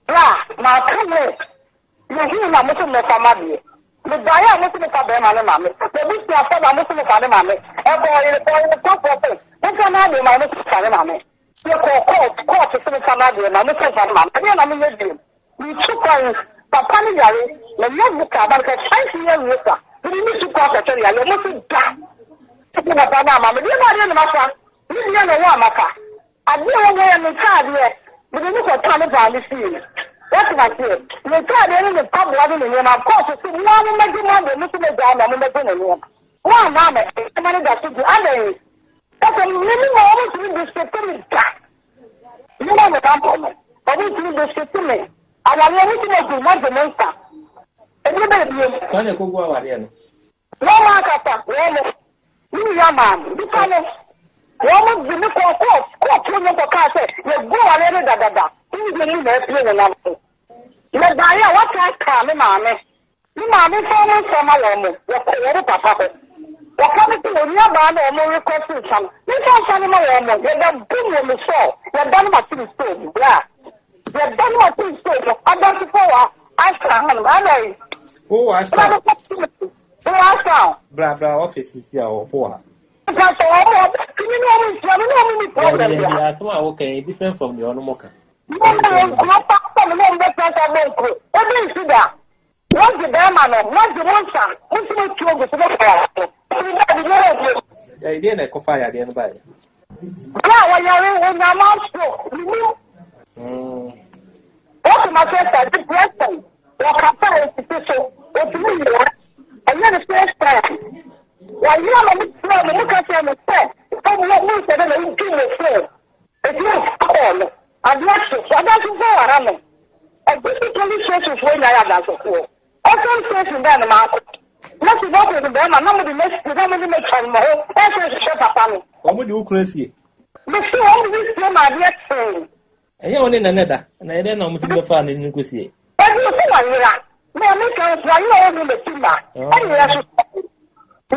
Bra, maka wo, mehuu na mo se mmɛfa m'adeɛ. Mebaeɛ a mo se mefa bɛrima no ma me. M'abusuafoɔ ba mo se mefa no ma me. Ɛbɔɔ yere bɔɔ yere sɔfoɔ se momfa n'adeɛ ma me, mo se mefa no ma me. Yɛkɔɔ court, court se memfa m'adeɛ ma, mo se mfa no ma me. Ɛdeɛn na menyɛ biom? Metu kwan, papa no yare, manya visa aba no sɛ 5 year visa, mede me tu kwan akɔhwɛ no yareɛ, ɔmo se da! Mede papa no ama me, deɛ na adeɛ na mafa, me deɛ na ɛwɔ a mafa, adeɛ a ɛwɔ hɔ yɛ me ntaadeɛ, mede no kɔtɔɔ me paa me fie, woate aseɛ, me ntaadeɛ ne me mpaboa ne me nneɛma, court se mo ara mommɛgye mo adeɛ, me nso mɛgyaa mo a mommɛgye mo nneɛma, moamma ammɛgye, nneɛma no da so gu, adɛn? Ɛsɛ me ne ma wɔn ntumi bisete me da. Me na me ba bɔ no. Wɔn ntumi bisete me. Awareɛ no tumi agu ma gye me nsa. Ebi bɛ ebiem. Wɔn na ekogu awareɛ no. Wɔn ankasa wɔn mo. Me nua maa me nipa no. Wɔn de me kɔɔ kɔɔt kɔɔt no kɔ kaa sɛ yɛgu awareɛ no dadada. Ne deɛ mu na apue ne nam so. Mebaeɛ a wɔsan kaa me maame. Me maame mfa wɔn nsa mma wɔn, wɔkɔ wɔn papa hɔ. Papa no sɛ wɔn nuabaa na wɔn request nsa no, memfa nsa no ma wɔn, yɛbɛbom wɔ me sɔɔ, yɛda no mate me sɔɔ mu, bra, yɛda no mate me sɔɔ mu, adansefoɔ wɔ Ashtown hanom, adɛn? Wowɔ Ashtown? Wowɔ Ashtown? Bra, bra office sisi a wɔwɔ ha. Nka sɛ wɔn, wɔn, me ne wɔn nhyia, me ne wɔn nni problem Dabi, bia. dabi, asɛm a woka yi different from deɛ ɔno mo ka. Mo ne wɔn nkuro pa sɛ me ne wɔn bɛtena sɛ bɔ nkuro, ebi nsi da. Mogye bɛɛma no, mogye mo nsa, mo nso mo tuo gu so mo faa so. Ɛfiri dɛ biribi wɔ bio. Ɛdeɛn na ɛkɔfaa yadeɛ no baeɛ? Berɛ a wɔyare, wɔnyaa man stroke, menim. Wɔte Manchester, depression, wɔkasa a ɛsisi so, wɔtumi yera, ɛnyɛ ne first time. Wɔyera ma mo kyerɛ mo, mo ka kyerɛ mo sɛ, mo mo nsɛ dɛ na wodwi mo phone. Eti wo fa kɔɔ no, adeɛ kye so, adansefoɔ wɔ ha nom. Ɛgye police station foɔ nyinaa yɛ adansefoɔ. Ɔsɛm station bɛn na makɔ? Na si bɔkɔ no bɛrima na mode no asie na mode no atwa mo ho ɛsɛ hwehwɛ papa no. Wɔn de wo kunu asie. Mese wɔn de no sie ma adeɛ kyee. Ɛnyɛ wo ne Nana da, na ɛdɛn na wɔn tumi bɛfaa no de no kɔsie? Ɛduru sɛ wayera, na ɔne ka nso wayera a ɔnhu n'akyi mma, ɛne yɛhwehwɛ no.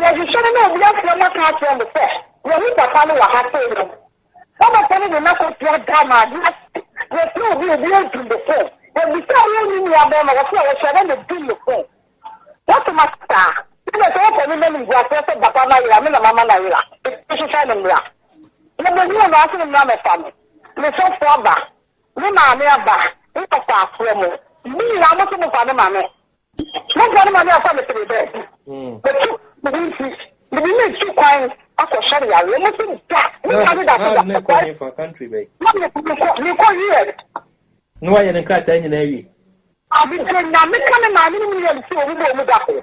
Yɛhwehwɛ no na obi afrɛ no aka akyerɛ no sɛ yɛne papa no wɔ ha sei no. Wɔbɛfa no de no akɔtua Ghana ade ase. Yɛfrɛ obi obi adum ne phone. Yɛbisaa wo ne nua bɛrima wɔse a wɔhyɛ dɛ na dum ne phone. Wote m'ase saa? Ɛna sɛ wopɛ me m'animguaseɛ sɛ papa no ayera me na mama no ayera. Hwehwɛ no mmra. Yɛbɛhuu no ase no mmra mɛfa no. Me sɔfo aba. Me maame aba. wɔfa afoɔ mo. Mo nyinaa mo se mo fa no ma me. Mo fa no ma me afa me tene baabi. Metu me ho nti, mede no retu kwan akɔhwɛ no yareɛ. Mo se da, me nua no da so da. Na kɔ hefa, country bɛn? Na mekɔ, mekɔ US. Na wayɛ ne nkrataa nyinaa awie? Abigye Nyame ka me maame ne me nua no sɛ wɔn bɔ wɔn da koro.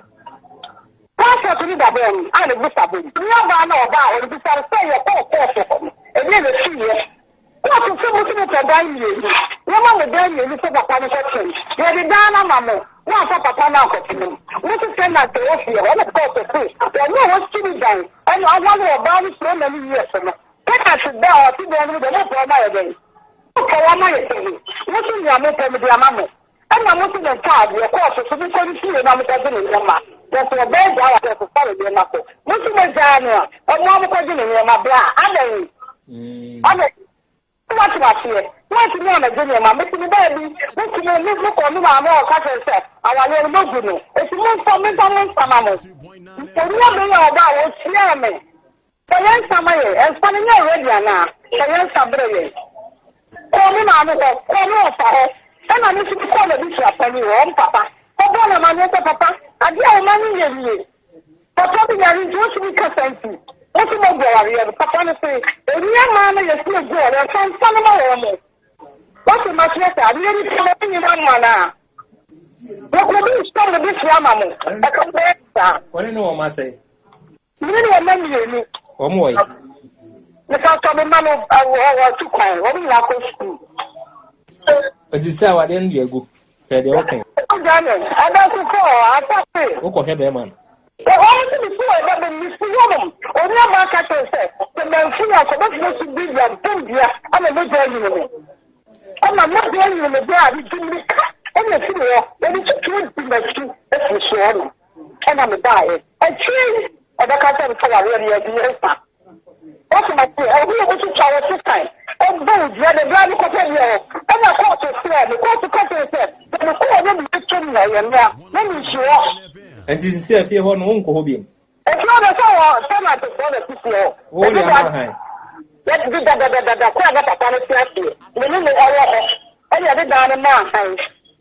Passport no da bɔn mu a ne visa bɔ mu. Nua baa no a ɔbaa hɔ no bisa no sɛ yɛkɔɔ kɔɔto hɔ no ɛdeɛn na ɛsiiɛ. Kɔɔto sɛ mo se mopɛ dan mmienu, yɛma mo dan mmienu sɛ papa no nkɔtena mu. Yɛde dan no ama mo, moamfa papa no ankɔtena mu. Mo se tenant a ɛwɔ fie hɔ ɛna kɔɔto se wɔn a wɔsi ne dan ɛna aware ɔbaa no so many years no tenant da a ɔte dan no mu deɛ mopɛ wɔn ayɛ dɛn? Mopɛ wɔn ayɛ dɛn? Mo se nea mopɛ mede ama mo. Ɛnna mo se ne ntaadeɛ, kɔɔ so so mokɔ ne fie na mokɔgye ne nneɛma. Na sɛ ɔbaa gyaa a, ɔsesa ne nneɛma kɔ. Mo nso mogyaa no a, ɔmo a mokɔgye ne nneɛma bra. Adɛn? Adɛn? Moate aseɛ? Moantumi ammɛgye nneɛma. Mete me baabi, motumi, me, mekɔ me maame hɔ ka kyerɛ no sɛ, awareɛ no, moagu no. Enti momfa, memfa mo nsa ma mo. Onua bɛn a ɔbaa hɔ, ɔtiaa me. Fa yɛn nsa ma yɛn. Nsa no nyɛ ready anaa? Fa yɛn nsa brɛ yɛn. Kɔɔ me maame hɔ, kɔɔ me wɔfa hɔ, ɛna me nso mekɔɔ m'abusua panin hɔ, wɔn papa. Kɔbɔɔ no amanneɛ sɛ, Papa, adeɛ a wo mma no yɛ nie. Papa bi yare nti ɔntumi nkasa nti, mo nso moagu awareɛ no. Papa no se, Onua mmaa no yɛse yɛgu awareɛ, fa nsa no ma wɔn. Woate makyerɛ sɛ adeɛ no nti mo nyina mo anaa? Wɔkɔdi nsa mo de fie ama mo. Ɛka bɛyɛ saa. Wɔne ne wɔn asɛe. Me ne wɔn mma mmienu. Wɔn wɔ he? Mepatɔ me mma no wɔatu kwan, wɔn nyinaa kɔ sukuu. Enti sɛ awadeɛ no deɛ agu, hwɛ deɛ woka yi. Wogya me, ɛda so kɔ asase. Wokɔhwɛ bɛrima no. Wɔn nso mesi wɔ ɛda bɛ mesi hɔnom. Onua baa ka kyerɛ sɛ, sɛ mamfi a, kɔbɛtena su bi dua bom dua ama mogya anyini me. Ɛma mogya anyini me berɛ a medi mmirika ɛna ɛfiri hɔ, wɔde tutuo di m'akyi afiri so hɔnom. Ɛna mebaeɛ. Akyire yi, ɔbɛka sɛ mfa wareɛ no yɛde yɛn nsa. Wote aseɛ? Obi a ɔbɛtwitwa wo sekan, ɔbɔ wo dua, da biara mekɔpɛ deɛ hɔ. Ɛna kɔɔto frɛɛ me. Kɔɔto ka kyerɛɛ me sɛ, sɛ mekɔ hɔ na meyɛ tom na ɛyɛ me a, na mensi hɔ. Ɛnti sisi a fie hɔ no wonkɔ hɔ biom? Efie hɔ deɛ sɛ wɔ tenantfoɔ na ɛte fie hɔ. Wo deɛ ama han? Yɛde dadadadada koro a na papa no te aseɛ, me ne no wɔ hɔ, ɛna yɛde dan no maa han.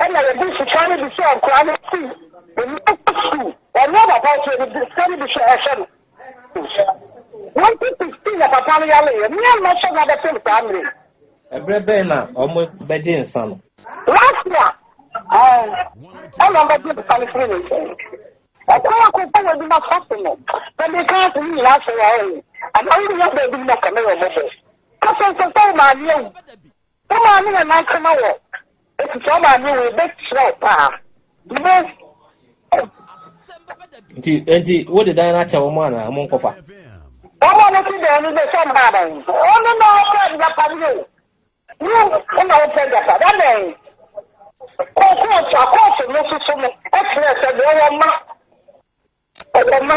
Ɛna yɛde sika no bi sɛ nkwadaa no sukuu, mma kɔ sukuu. Ɔno papa nso yɛde sika no bi sɛ ɛhwɛ no. 2016 na papa no yareeɛ, me a mɛhwɛ no abɛpem saa mmerɛ yi. Ɛberɛ bɛn na wɔbɛgye nsa no? Last year, ɛna wɔbɛgye nsa no firi ne nkyɛn. Ɔkwan a nkurɔfoɔ wɔ adwuma fa so no, na meka asɛm nyinaa sɛ wɔn anaa wo nua baabi no na meyɛ mmɔbɔ. Ka sɛ nsɛ sɛ wo maame awu. Wo maame na nankama wɔ eti sɛ wo maame wu ebɛkyerɛ wo paa. Me. Nti nti wo de dan no akyɛ wɔn anaa wɔn nkɔfa? Wɔn a wɔte dan no bɛ sɛ wɔn adan. Wɔn na wɔpɛ agyapadeɛ o. Wo na wopɛ agyapade adɛn? Kɔ kɔɔto a kɔɔto no soso no kyerɛ sɛ deɛ ɔwɔ mma ɔwɔ mma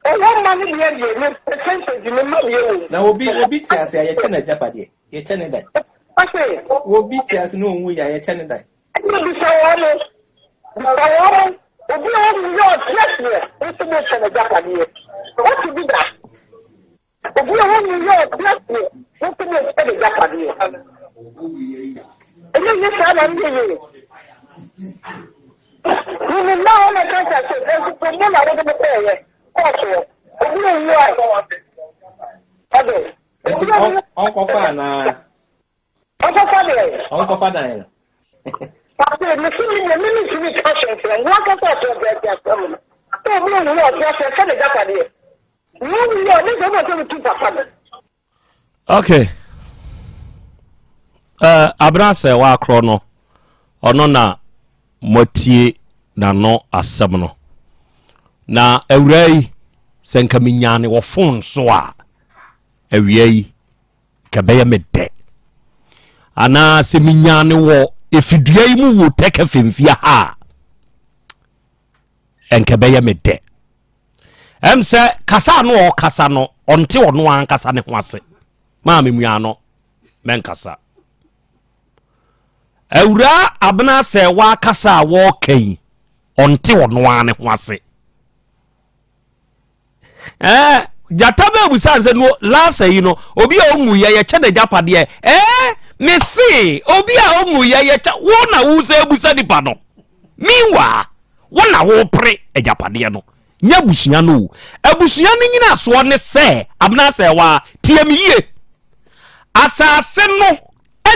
ɔwɔ mma no deɛ deɛ ne percentage ne mma deɛ wɔ mu. Na obi obi te ase a yɛkyɛ no agyapadeɛ yɛkyɛ ne dan. Ɔse. Obi te ase na onwu yɛ a yɛkyɛ ne dan. Ɛna bisa wɔn mo bisa wɔn mo obi a ɔnwu yɛ ɔte aseɛ nso mo kyɛ no agyapadeɛ wote bi da. Obi a ɔnni yɛ ɔte aseɛ nso na ɔpɛ n'agyapadeɛ. Ɛnyɛ nyɛ saa na ɛnyɛ yie. Mimi mma hɔ na ɛka sɛ sɛ nso mu na wode me kɔɔyɛ kɔɔtoɔ. Obi a owu a ɔde. Nti ɔnkɔfa anaa? Ɔnkɔfa deɛ. Ɔnkɔfa dan no. Pase mesi mi deɛ mimi ntumi nka hwɛ nkyerɛ wo ankasa ɔte ɔte asɛm no. Sɛ obi a owu a ɔte aseɛ sɛ n'agyapadeɛ. Okay. Uh, abena sɛ wakorɔ no ɔno na moatie n'ano asɛm no na awura yi sɛ nka menyaa ne wɔ fon so a awia yi nka ɛbɛyɛ me dɛ anaa sɛ menyaa ne wɔ efidua yi mu wɔ tɛkɛ fɛmfia ha a nka ɛbɛyɛ me dɛ Ɛm sɛ kasa no ɔkasa no ɔnte ɔno ankasa ne ho ase. Maa me mua no mɛnkasa. Awuraa Abena sɛ wakasa a wɔreka yi ɔnte ɔno ara ne ho ase. Ɛɛ gyata bɛɛ busa sɛ no lasa yi no obi a ɔnwu yɛ yɛkyɛ n'agyapadeɛ ɛɛ. Mese obi a ɔnwuiɛ yɛkyɛ wo na wo sɛ abusa nipa no. Meanwhile, wo na wopere agyapadeɛ no. Nyɛ abusua no o. Abusua no nyinasoɔ ne sɛ, Abena Asɛɛwaa, tie me yie. Asase no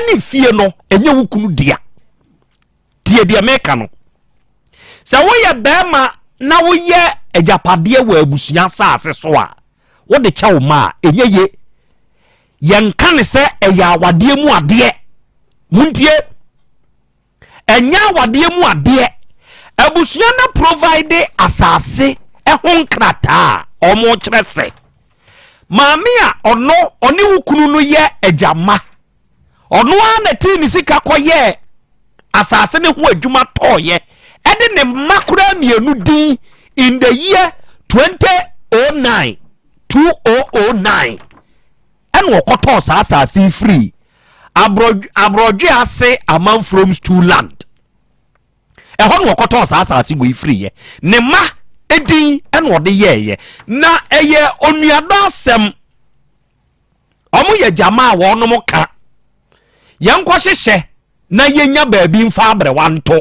ne fie no, ɛnyɛ wo kunu dea. Tie deɛ meka no. Sɛ woyɛ bɛrima na woyɛ agyapadeɛ wɔ abusua asase so a, wode kyɛ wo mma a, ɛnyɛ ye. Yɛnka ne sɛ ɛyɛ awadeɛ mu adeɛ. Montie. Ɛnyɛ awadeɛ mu adeɛ. Abusua no provide asase ho nkrataa a wɔkyerɛ sɛ maame a ɔno ɔne wo kunu no yɛ agya mma. Ɔno ara na tee ne sika kɔyɛɛ asase no ho adwuma tɔɔyɛ ɛde ne mma koraa mmienu din in the year 2009 2009 ɛna ɔkɔtɔɔ saa asase yi firii Aborɔdwe ase Amanfurom Stool Land. Ɛhɔ na ɔkɔtɔɔ saa asase wei firiiɛ. Ne mma edin ɛna ɔde yɛɛyɛ. Na ɛyɛ onuadɔ asɛm. Wɔn yɛ gyama a wɔnom ka. Yɛnkɔ hyehyɛ na yɛnya baabi mfa abrɛwa nto.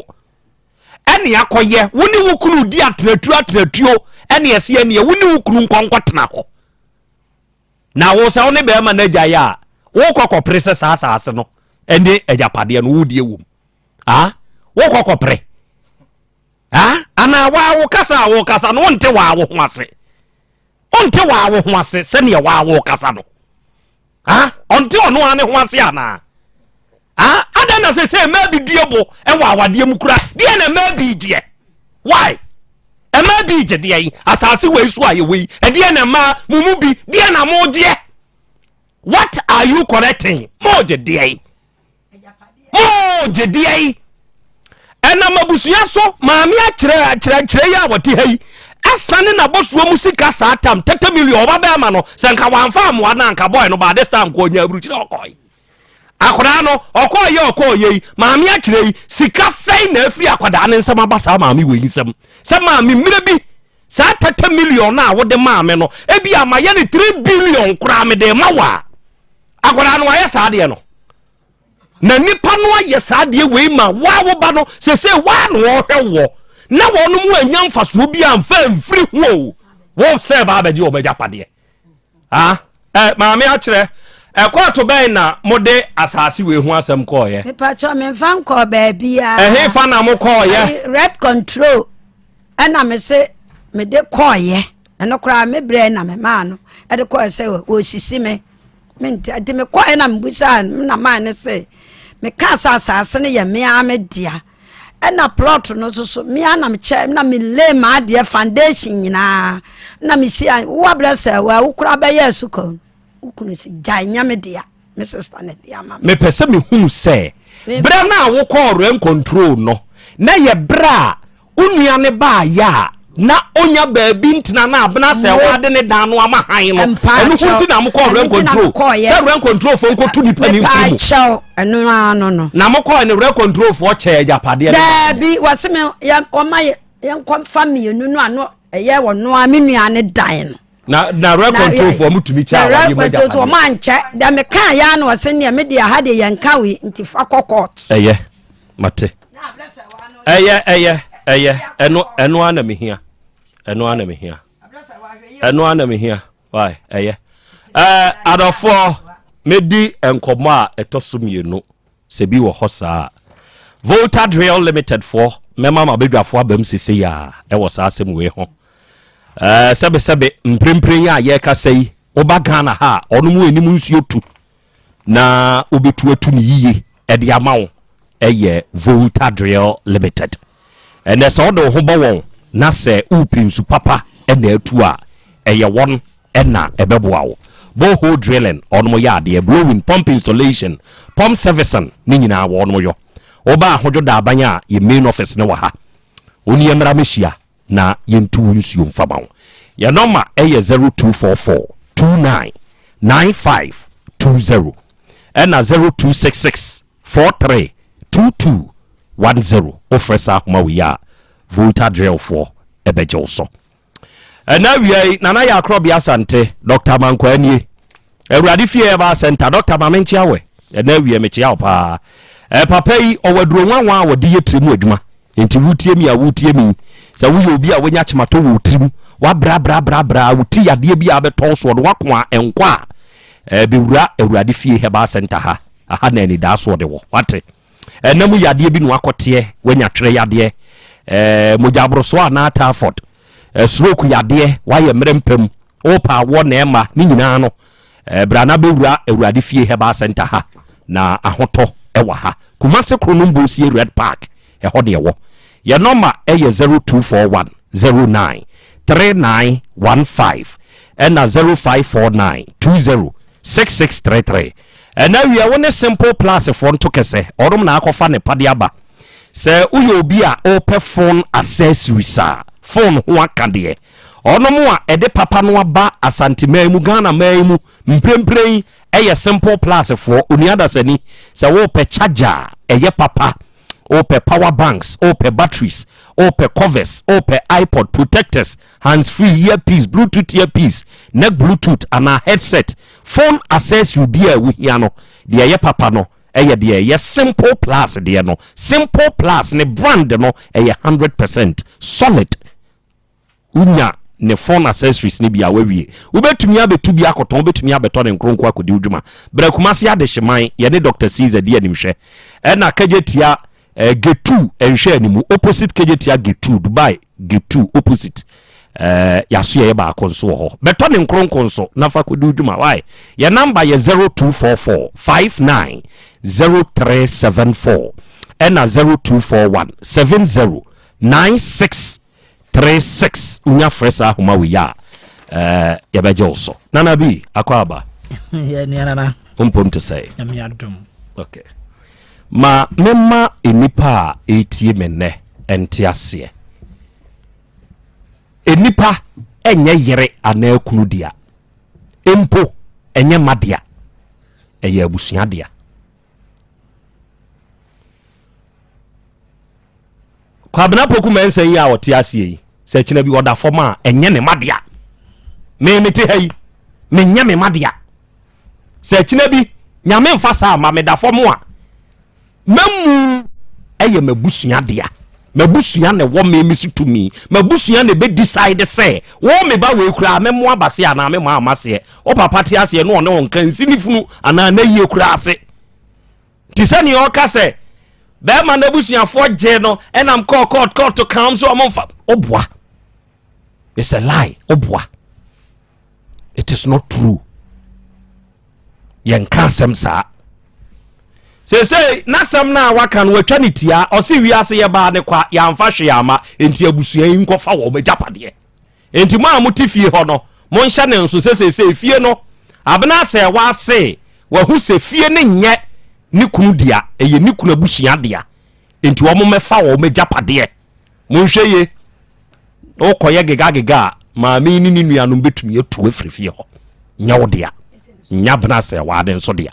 Ɛne akɔyɛ wo ne wo kunu di atenatuo atenatuo ɛne ɛse ɛneɛ wo ne wo kunu nkɔ nkɔtena hɔ. Na wo sɛ wo ne bɛrima no agyae a, wokɔ kɔpere sɛ saa asase no ne agyapadeɛ no wodie wom. Ah, wokɔ kɔpere. Ah, anaa waa wo kasa a wokasa no wonte waa wo ho ase. Wonte waa wo ho ase sɛdeɛ waa wo kasa no. Ah, ɔnte ɔno ara ne ho ase anaa? Ah, adɛn na sɛ sɛ mmaa bi due bo wɔ awadeɛ mu kura deɛ na mmaa bi gyeɛ? Why? Mmaa bi gye deɛ yi asase wei so a yɛwɔ yi ɛdeɛ na mmaa mo mu bi deɛ na mo gyeɛ? What are you correcting? Mo gye deɛ yi. Mo gye deɛ yi. Ɛnam abusua so maame akyerɛ akyerɛkyerɛ yi a wɔte ha yi ɛsane n'abɔsoɔ mu sika saa tam 30 million ɔba bɛrima no sɛ nka wɔamfa amoa no anka bɔɔl no ba this time kɔ ɔnya aburukyerɛ ɔkɔe. Akwadaa no, ɔkɔɔyɛ ɔkɔɔyɛ yi, maame akyerɛ yi, sika sɛn na afiri akwadaa no nsam aba saa maame wei nsam? Sɛ maame mmerɛ bi, saa 30 million no a wode maa me no, ebi a mayɛ no 3 billion koraa mede ma wo a, akwadaa no wayɛ saa adeɛ no. Na nipa no ayɛ saa adeɛ wei ma waa wo ba no, sese waa na ɔhwɛ woɔ, na wɔn mu anya mfasoɔ bi amfa amfiri ho o, wo sɛ baa bɛgye wɔn agyapadeɛ. Ah, eh, maame akyerɛ, ɛkɔɔto bɛn na mode asase wei ho asɛm kɔɔyɛ? Mepakyɛ memfa nkɔɔ baabiara. Ɛhe fa na mo kɔɔyɛ? Red control ɛna me se mede kɔɔyɛ. Ɛno koraa me brɛ na me maa no ɛde kɔɔyɛ sɛ wɔsisi me. Mente nti mekɔɔyɛ na mebusaa na maa ne se mekaa sɛ asase no yɛ me ara me dea. Ɛna plot no nso so me ara na mekyɛ na me lay m'adeɛ foundation nyinaa na me si wo abrɛ sɛ wa wo koraa bɛyɛ asukɔ wo kunu si gyae nyɛ me dea me sister ne dea ma me. Mepɛ sɛ mehunu sɛ berɛ no a wokɔɔ rent control no na yɛ berɛ a Wo nua no baayɛ a na onya baabi ntena na abena sɛ wade ne dan no ama han no. Ɛno ho nti na mokɔɔ rent control. Sɛ rent control foɔ nkɔtu nipa no mfiri mu. Mepaakyɛw ɛno ara no no. Na mokɔɔ ne rent control foɔ kyɛɛ agyapadeɛ no. Daabi wɔse me yɛ wɔma yɛnkɔ fa mmienu no ano ɛyɛ wɔn a me nua ne dan no. Na na rent control foɔ mo tumi kyɛ awadeɛ mu agyapadeɛ. Wɔn ankyɛ deɛ meka yɛ ano ɔse neɛ me deɛ ha deɛ yɛnka wei nti fa kɔ court. Ɛyɛ mate. Ɛyɛ ɛyɛ ɛyɛ ɛno ɛno ara na mehia ɛno ara na mehia ɛno ara na mehia why ɛyɛ ɛɛ adɔfoɔ medi nkɔmɔ a ɛtɔ so mmienu sɛ bi wɔ hɔ saa Volta Drill Limited foɔ mɛma ma badwafoɔ abam sese yi a ɛwɔ saa asɛm wei ho ɛɛ sɛbesɛbe mprempren a yɛrekasa yi woba Ghana ha a ɔno mu anim nsuo tu na wobɛtu atu no yiye de ama wo yɛ Volta Drill Limited. Ɛnɛ sɛ wode wo ho bɔ wɔn na sɛ wopɛ nsu papa na atu a, ɛyɛ wɔn na ɛbɛboa wo. Borehole drilling, wɔnom yɛ adeɛ, blowing, pump installation, pump servicing, ne nyinaa wɔnom yɔ. Woba Ahodwo Daaban a, yɛn main office no wɔ ha. Wo ne yɛn mmra mmɛhyia na yɛntu wo nsuo mfa ma wo. Yɛn nɔma yɛ 0244 29 95 20 ɛna 0266 43 22 10. Wofrɛ saa ahoma wei a, Volta Drillfoɔ bɛgye wo so. Ɛna awia yi, Nana Yɛ Akorɔbea Asante, Dr. Amankwaa nie. Awurade Fie Herbal Center, Dr. Ma menkyea wɛ. Ɛnɛ awie mekyea wo paa. Eh, papa yi ɔwɔ aduro nwanwa a wɔde yɛ tiri mu adwuma. Nti wotie mi a wotie mi. Sɛ woyɛ obi a wonya kyematɔ wɔ wo tirim, wabrabrabrabra, wo ti yadeɛ bi a abɛtɔ wo soɔ no, wako a ɛnkɔ a, eh, bɛwura Awurade fie Herbal Center ha. Aha na anidaasoɔ de wɔ. Wate? Ɛna mu yadeɛ bi na wakɔteɛ, wanya twerɛ yadeɛ, eh, mogya aborosoɔ anaa typhoid, eh, stroke yadeɛ, wayɛ mmerɛ mpam, wopa awoɔ na ɛma, ne nyinaa no, eh, bra na bɛwura Awurade fie Herbal Center ha, na ahotɔ ɛwɔ ha. Kumase Kronom Bosie Red Park, ɛhɔ ne ɛwɔ. Yɛ nɔma ɛyɛ 0241 09 3915 ɛna 0549 20 6633. Ɛna awia wo ne Simple Plus foɔ nto kɛsɛ, ɔnom na akɔfa ne pade aba. Sɛ woyɛ obi a wopɛ phone accessories a, phone ho aka deɛ, ɔnom a ɛde papa no aba Asanteman mu, Ghana man mu mprempren yi ɛyɛ Simple Plus foɔ. Onua dasani, sɛ wopɛ charger a ɛyɛ papa, wopɛ power banks, wopɛ batteries, wopɛ covers, wopɛ iPod protectors, hands free, earpiece, bluetooth earpiece, neck bluetooth anaa headset, phone accessory bi a wohia no, deɛ ɛyɛ papa no ɛyɛ deɛ ɛyɛ Simple Plus deɛ no. Simple Plus ne brand no ɛyɛ 100% solid. Wonya ne phone accessories no bi a, wawie. Wobɛtumi abɛtu bi akɔtɔn, wobɛtumi abɛtɔ ne nkronko akɔdi wo dwuma. Brɛ Kumasi Adehyeman, yɛne Dr. Caesar di animhwɛ. Ɛna Kejetia eh, Gate 2 nhwɛ animu, opposite Kejetia Gate 2, Dubai Gate 2 opposite. Eh, yɛaso yɛyɛ baako nso wɔ hɔ. Bɛtɔ ne nkronko nso na fa kɔdi wo dwuma. Why? Yɛ namba yɛ 0244 59 0374 ɛna 0241 70 96 36 wonya frɛ saa ahoma wei a eh, yɛbɛgye wo so. Nana bi akɔ aba. Yɛ nua nana. Mpom te sɛ. Nyame adom. Okay. Ma mema nnipa a ɛretie me nnɛ nte aseɛ. Nnipa ɛnyɛ yere anaa kunu dea. Mpo ɛnyɛ mma dea. Ɛyɛ abusua dea. Kwabena Poku Mensah yi a ɔte aseɛ yi, sɛ kyena bi ɔda fam a, ɛnyɛ ne ma dea. Me mete ha yi, menyɛ me ma dea. Sɛ kyena bi, Nyame mfa saa ma meda fam a, mamu ɛyɛ m'abusua dea. M'abusua na ɛwɔ me me so tumi. M'abusua na ɛbɛ decide sɛ, wo me ba wei koraa mɛmo abaseɛ anaa memmɔ amaseɛ. Wo papa te aseɛ na ɔne wo nka nsi ne funu anaa n'ayie koraa ase. Te sɛ nea ɔka sɛ bɛrima no abusuafoɔ gyee no ɛnam kɔɔ court court kam so ɔmo nfa ɔboa. It's a lie ɔboa. It is not true. Yɛnka asɛm saa. Seesei n'asɛm no a waka no watwa ne tia ɔse wiase yɛbaa ne kwa yɛamfa hwee ama enti abusua yi nkɔfa wɔn agyapadeɛ. Enti mo a mote fie hɔ no, monhyɛ no nso sɛ seesei fie no, Abena Asɛɛwa se wahu sɛ fie no nyɛ ne kunu dea, ɛyɛ ne kunu abusua dea. Enti wɔmmɛfa wɔn agyapadeɛ. Monhwɛ yie, na wokɔyɛ gegagega a, maame yi ne ne nuanom bɛtumi atu afiri fie hɔ. Nyɛ wo dea, nyɛ Abena Asɛɛwa ne nso dea.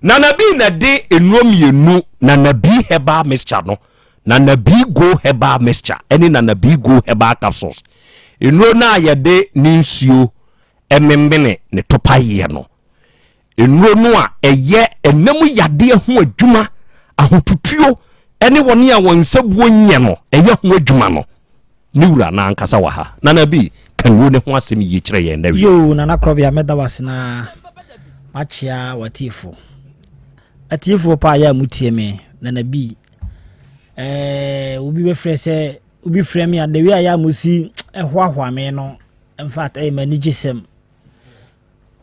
Nana Bii na ɛde nnuro mmienu, Nana Bii Herbal Mixture no Nana B Go Herbal Mixture ne Nana B Go Herbal Capsules. Nnuro no a yɛde ne nsuo memene ne topaeɛ no. Nnuro no a ɛyɛ ɛna mu yadeɛ ho adwuma, ahotutuo ne wɔn a wɔn nsabuo nyɛ no, ɛyɛ ho adwuma no. Ne wura no ankasa wɔ ha. Nana B, ka nnuro no ho asɛm yie kyerɛ yɛn na wie. Yoo, Nana Korɔbea, mɛda wo ase na makyea w'atiefoɔ. Atiefoɔ paa yɛ a motie me, Nana B. Eh, obi bɛfrɛ sɛ obi frɛ me a the way a yɛ a mosi hoahoa me no in fact ɛyɛ m'anigye sɛm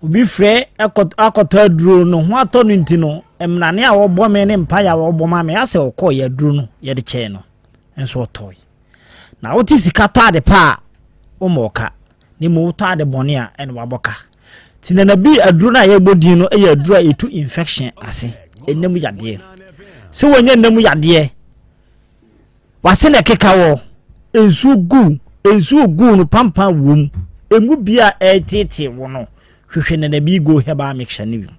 obi frɛ akɔtɔ aduro no ho atɔ no nti no mmerane a wɔbɔ me ne mpaeɛ a wɔbɔ ma me asɛ ɔkɔɔ yɛ aduro no yɛde kyɛɛ no nso ɔtɔe na wote sika tɔ ade pa a woma ɔka na mmom wotɔ ade bɔne a ɛna wabɔ ka Nti nana bi aduro no a yɛbɔ din no yɛ aduro a ɛtu infection ase, ɛnna mu yadeɛ. Sɛ wɔnya nna mu yadeɛ, wase na ɛkeka wɔ, nsuo gu, nsuo gu no pampan wom, emu bi a ɛreteetee wo no, hwehwɛ nana bi go herbal mixture no bi.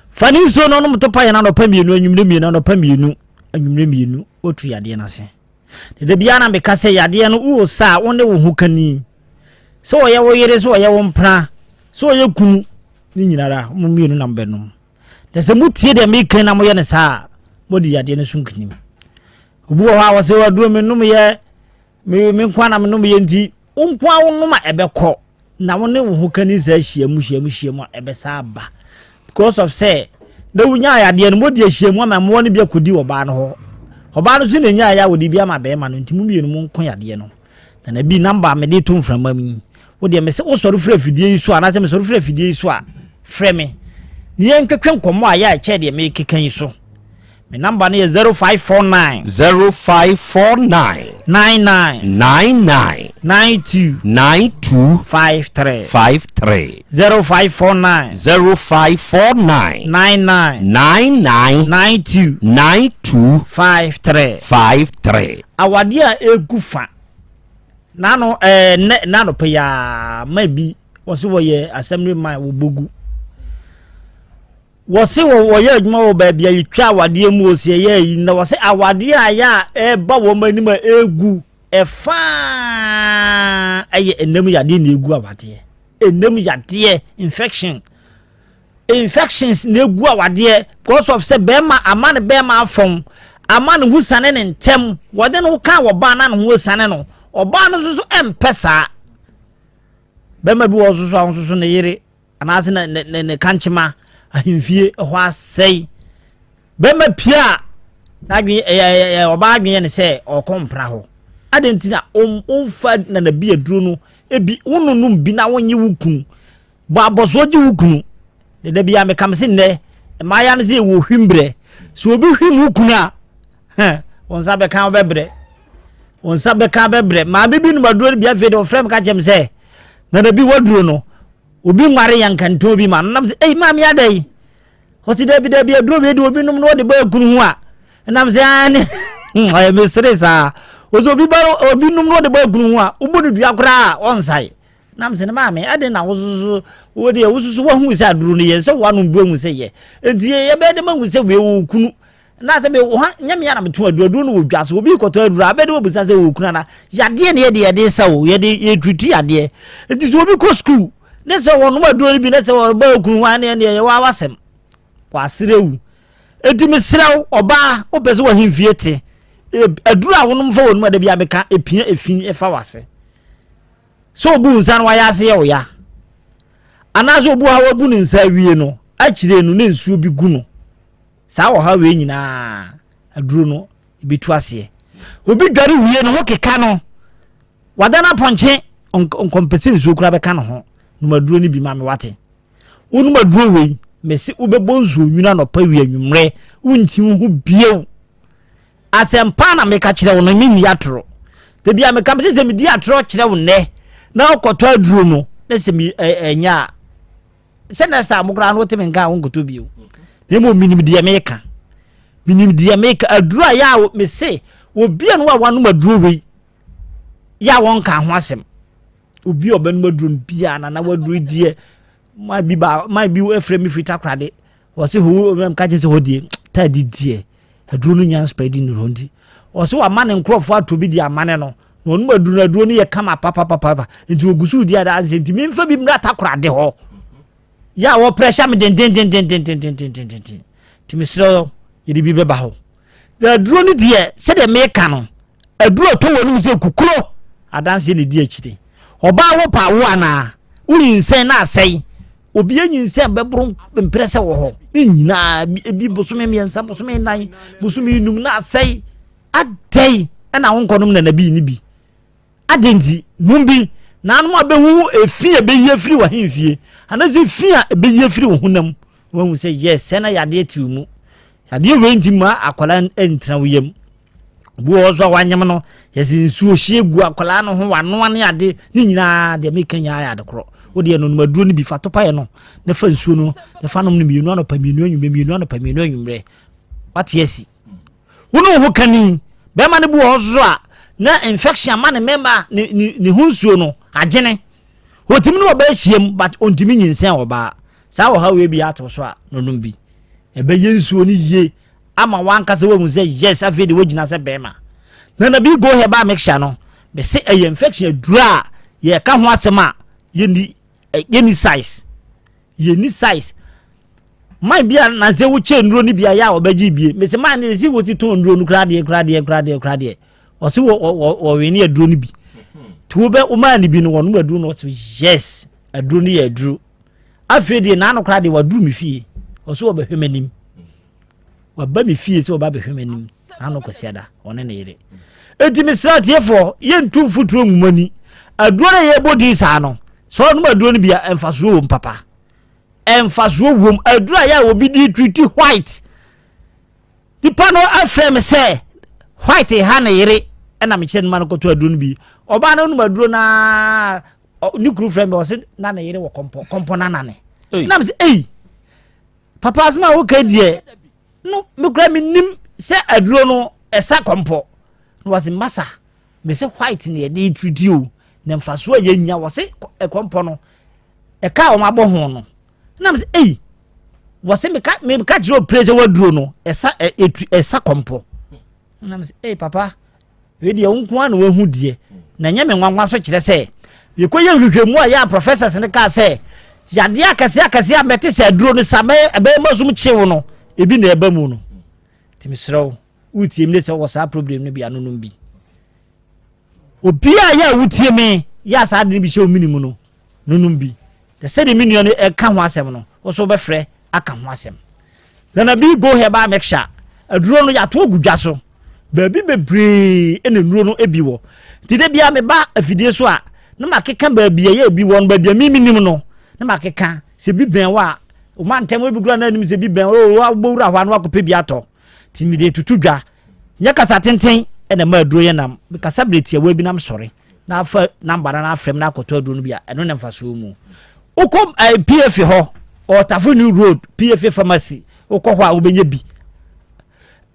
Fa ne nsuo no nom to pa yɛn anɔpa mmienu, anwummerɛ mmienu, anɔpa mmienu, anwummerɛ mmienu, wotu yadeɛ no ase. Na da biara na meka sɛ yadeɛ no wowɔ sa a wo ne wo ho kani. Sɛ ɔyɛ wo yere, sɛ ɔyɛ wo mpena, sɛ ɔyɛ kunu, ne nyinara mo mmienu na mobɛnom. Na sɛ motie deɛ meka na moyɛ no saa a, moadi yadeɛ no so nkonim. Obi wɔ hɔ a wɔsɛ aduro menom yɛ me me nko na menom yɛ nti wo nko a wonom a ɛbɛkɔ na wo ne wo ho kani saa hyia mu hyia mu hyia mu a ɛbɛsa aba because of sɛ na wonya yadeɛ no modi ahyia mu ama mmoa no bi akɔdi ɔbaa no hɔ ɔbaa no nso na ɛnya yɛ a wɔde bi ama bɛrima no nti mo mmienu mo nko yadeɛ no na na bi namba a mede to mframa mu yi wo deɛ mese wosɔre firi afidie yi so anaasɛ mesɔre firi afidie yi so a frɛ me na yɛntwetwe nkɔmmɔ a yɛ a ɛkyɛ deɛ mekeka yi so me namba no yɛ 0549 0549 99 99 92 92 53 53 0549 0549 99 99 92 92 53 53 Awadeɛ a ɛgu fa N'ano ɛɛ nnɛ n'anɔpa yi ara ma bi wɔsi wɔyɛ assembly man wɔ Bogu. Wɔsi wɔ wɔyɛ adwuma wɔ baabi a yɛtwa awadeɛ mu osi ɛyɛ ayi na wɔsi awadeɛ a yɛ a ɛreba wɔn anim a ɛregu ɛfaa ɛyɛ ɛnam yadeɛ na ɛgu awadeɛ ɛnam yadeɛ infection. Infections na egu awadeɛ because of sɛ bɛrima ama ne bɛrima afɔn ama ne ho sane ne ntɛm wɔde ne ho ka ɔbaa na ne ho sane no ɔbaa no nso so ɛmpɛ saa bɛrima bi wɔ nso so a nso so ne yere anaasɛ ne ne ne kankyema ahemfie ɛhɔ asɛe bɛrima pia a n'adwene ɛyɛ ɛyɛ ɔbaa adwene yɛ ne sɛ ɔkɔ mpra hɔ adeɛ nti na ɔmfa nanabi aduro no ebi wononom bi na wonye wo kunu Bɔ abɔsoɔ gye wo kunu. Na da biara meka me se nnɛ mmaayewa no sɛ yɛwɔ hwim berɛ. Sɛ obi hwim wo kunu a, hɛ, wo nsa bɛka wobɛbrɛ. Wo nsa bɛka bɛbrɛ. Maame bi nom aduro no bi afei de ɔfrɛ me ka kyerɛ me sɛ, Nana bi waduro no, obi nware yɛ nkantɔn bi ma no. Nam sɛ, ei maame ada yi. Ɔte dabi dabi aduro wei de obi nom na ɔde bɔ ekunu ho a. Nam sɛ aane, ɛyɛ mesere saa. Ɔsɛ obi ba obi nom na ɔde bɔ ekunu ho a, wobɔ no dua koraa a ɔnsae. Na mese no, Maame, adɛn na wososo wo deɛ wososo woahu sɛ aduro no yɛ sɛ woanom bi woahu sɛ yɛ nti yɛbɛyɛ dɛ mahu sɛ wei wɔ kunu na sɛ me ha nyɛ me a na meto aduro aduro no wɔ dwa so obi kɔtɔ aduro a bɛde wɔbusa sɛ wɔ kunu ana yadeɛ na yɛde yɛde sa o yɛde yɛtriti yadeɛ nti sɛ obi kɔ sukuu ne sɛ wɔnom aduro no bi ne sɛ wɔba okunu ho a ne ɛneɛ yɛwɔ awasɛm wɔaserɛ wu nti mesrɛ wo ɔbaa wopɛ sɛ wahemfie te aduro a wonom fa wɔ nom a da bi a meka epia efi ɛfa wase Sɛ obu nsa no wayɛ ase yɛ wo ya anaasɛ obu ha wabu ne nsa awie no akyire no na nsuo bi gu no saa ɔhaw wei nyinaa aduro no ebetu aseɛ obi dware wie no ho keka no wada no apɔnkye nkɔmpɛsɛ nsuo koraa bɛka ne ho nom aduro no bi ma me wate wonom aduro wei mese wobɛbɔ nsuo nwunu anɔpa wie anwummerɛ wonti wo ho bio Asɛmpa na meka kyerɛ wo no, menni atorɔ. Da bi a meka mese sɛ medi atorɔ kyerɛ wo nnɛ na wokɔtɔ aduro no na sɛ mi ɛnyɛ a sɛ next time koraa no wote me nka a wonkɔtɔ bio. Na mmom menim deɛ meka. Menim deɛ meka. Aduro a yɛ a mese obi a no a wanom aduro wei yɛ a wɔnka ho asɛm. Obi a ɔbɛnom aduro no biara na na waduro deɛ ma bi ba ma bi efrɛ mi firi takorade wɔsi ho ka kyerɛ sɛ hɔ deɛ taa di deɛ Aduro no nya spreadi nnuru hɔ nti ɔsɛ wama ne nkurɔfoɔ atɔ bi de ama ne no na ɔnom aduro no aduro no yɛ kama papapapa nti ɔgu so redi adanseɛ nti memfa bi mmra takorade hɔ yɛ a wɔprɛhyɛ me dendendendendendendendenden nti mesrɛ wo yɛde bi bɛba hɔ na aduro no deɛ sɛdeɛ meka no aduro ɔtɔ wɔ no mu sɛ kukuro adanseɛ na ɛdi akyire ɔbaa wo pa wo anaa wonyinsɛn na asɛe Obi anyinsɛn bɛboro mprɛsɛ wɔ hɔ ne nyinaa ebi bosome mmiɛnsa bosome nnan bosome num na asɛe adɛn ɛna wo nkɔnom nana bi ne bi adɛn nti nom bi na anom abɛhu efi a ɛbɛyi afiri w'ahemfie anaasɛ efi a ɛbɛyi afiri wo honam wahu sɛ yes sɛ na yadeɛ te wo mu yadeɛ wei nti ma akwadaa ntena wo yam Obi wɔ hɔ nso a wanyem no, yɛsɛ nsuo hye gu akwadaa no ho, wanoa ne ade ne nyinaa deɛ meka nyinaa yɛ ade korɔ. Wo deɛ no nom aduro no bi fa topaeɛ no na fa nsuo no na fa nom no mmienu anɔpa mmienu anwummerɛ mmienu anɔpa mmienu anwummerɛ. Wate asi. Wo ne wo ho kani bɛrima no bi wɔ hɔ nso a na infection ama ne mmarima ne ne ne ho nsuo no agyene. Wɔtumi ne ɔbaa hyiam but ɔntumi nyinsɛn ɔbaa. Saa ɔhaw wei bi ato so a no nom bi. Ɛbɛyɛ nsuo no yie ama wankasa wahu sɛ yes afei de wagyina sɛ bɛrima na na bi go herbal mixture no mese ɛyɛ infection aduro a yɛka ho asɛm a yɛni yɛni size yɛni size. Man bi a nansɛ wo kyɛ nnuro no bi a yɛ a ɔbɛgye bie. Mese man no ɛsi wɔsi tɔn nnuro no koraa deɛ koraa deɛ koraa deɛ koraa deɛ. Ɔse wɔ wɔ wɔwe ne aduro no bi. Nti wobɛ womaa no bi no wɔnom aduro no ɔse yes aduro no yɛ aduro. Afei deɛ naano koraa deɛ waduru me fie. Ɔse ɔbɛhwɛ m'anim. Waba me fie sɛ ɔba bɛhwɛ m'anim naano kwasiada ɔne ne yere. Enti mesrɛ atiefoɔ yɛntu mfuturo ngu mo ani. Aduro no a yɛbɔ din saa no sɛ ɔnom aduro no bi a mfasoɔ wɔ mu papa. Mfasoɔ wom. Aduro a yɛ a obi de treat white. Nipa no afrɛ me sɛ white ha ne yere ɛna mekyerɛ no ma no kɔtɔ aduro no bi. Ɔbaa no nom aduro no ara ne kunu frɛ me ɔse na ne yere wɔ kɔmpɔ kɔmpɔ no anane. Na me sɛ ei papa asɛm a woka deɛ no mekura menim sɛ aduro no ɛsa kɔmpɔ. Na wɔse masa mese white ne yɛde treat o na mfasoɔ a yɛnya wɔse kɔmpɔ no ɛka a wɔn abɔ ho no na mo sɛ ei wɔsɛ meka meka kyerɛ opire sɛ waduro no ɛsa ɛtu ɛsa kɔmpɔ na mo sɛ ei papa wei deɛ wo nko ara na wahu deɛ na ɛnyɛ me nwanwa so kyerɛ sɛ yɛkɔyɛ nhwehwɛmu a yɛ a professors no kaa sɛ yadeɛ akɛseɛ akɛseɛ a mɛte sɛ aduro no sa bɛyɛ ɛbɛyɛ masum kyew no ebi na ɛba mu no nti mesrɛ wo wotie mi ne sɛ wɔ saa problem no bi anonom bi Obiara a yɛ a wotie me yɛ a saa ade no bi hyɛ wo mene mu no, no nom bi. Na sɛdeɛ me nua no ɛka ho asɛm no, wo nso wobɛfrɛ aka ho asɛm. Nana bi go herbal mixture, aduro no yɛato agu dwa so. Baabi bebree na nnuro no bi wɔ. Nti da biara meba afidie so a, na makeka baabi a ɛyɛ bi wɔ no, baabi a me menim no, na makeka. Sɛ bi bɛn wo a, wo ma ntɛm, ebi koraa na anim sɛ bi bɛn wo, wobɛwura hɔ a na wakɔpɛ bi atɔ. Nti mede tutu dwa. Nyɛ kasa tenten na ɛma aduro yɛ nam. Mekasa berɛ tiawa bi na mesɔre na afa namba no na afrɛ me na akɔtɔ aduro no bi a, ɛno na mfasoɔ mu. Wokɔ eh, PFA hɔ, Ɔtafo New Road, PFA Pharmacy, wokɔ hɔ a wobɛnya bi.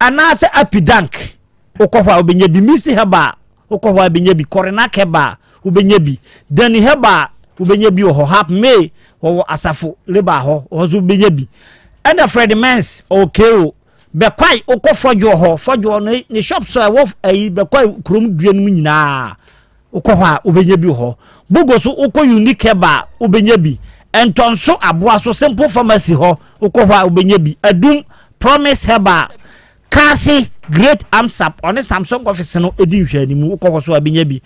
Anaasɛ Apidank, wokɔ hɔ a wobɛnya bi. Misty Herbal, wokɔ hɔ a wobɛnya bi. Korinak Herbal, wobɛnya bi. Danny Herbal, wobɛnya bi wɔ hɔ. Hap May, wɔwɔ Asafo Labour hɔ, hɔ nso wobɛnya bi. Ɛna Fred Mens, ɔwɔ KO. Bɛkwae wokɔ Fɔdwoɔ hɔ, Fɔdwoɔ no ne shops a ɛwɔ ayi Bɛkwae kurom dua no mu nyinaa wokɔ hɔ a wobɛnya bi wɔ hɔ. Bogo so wokɔ Unique Herbal a wobɛnya bi. Ntɔnso Aboa so Simple Pharmacy hɔ wokɔ hɔ a wobɛnya bi. Adum Promise Herbal, Kaase Great Amsap ɔne Samsung office no di nhwɛanimu wokɔ hɔ so a wobɛnya bi.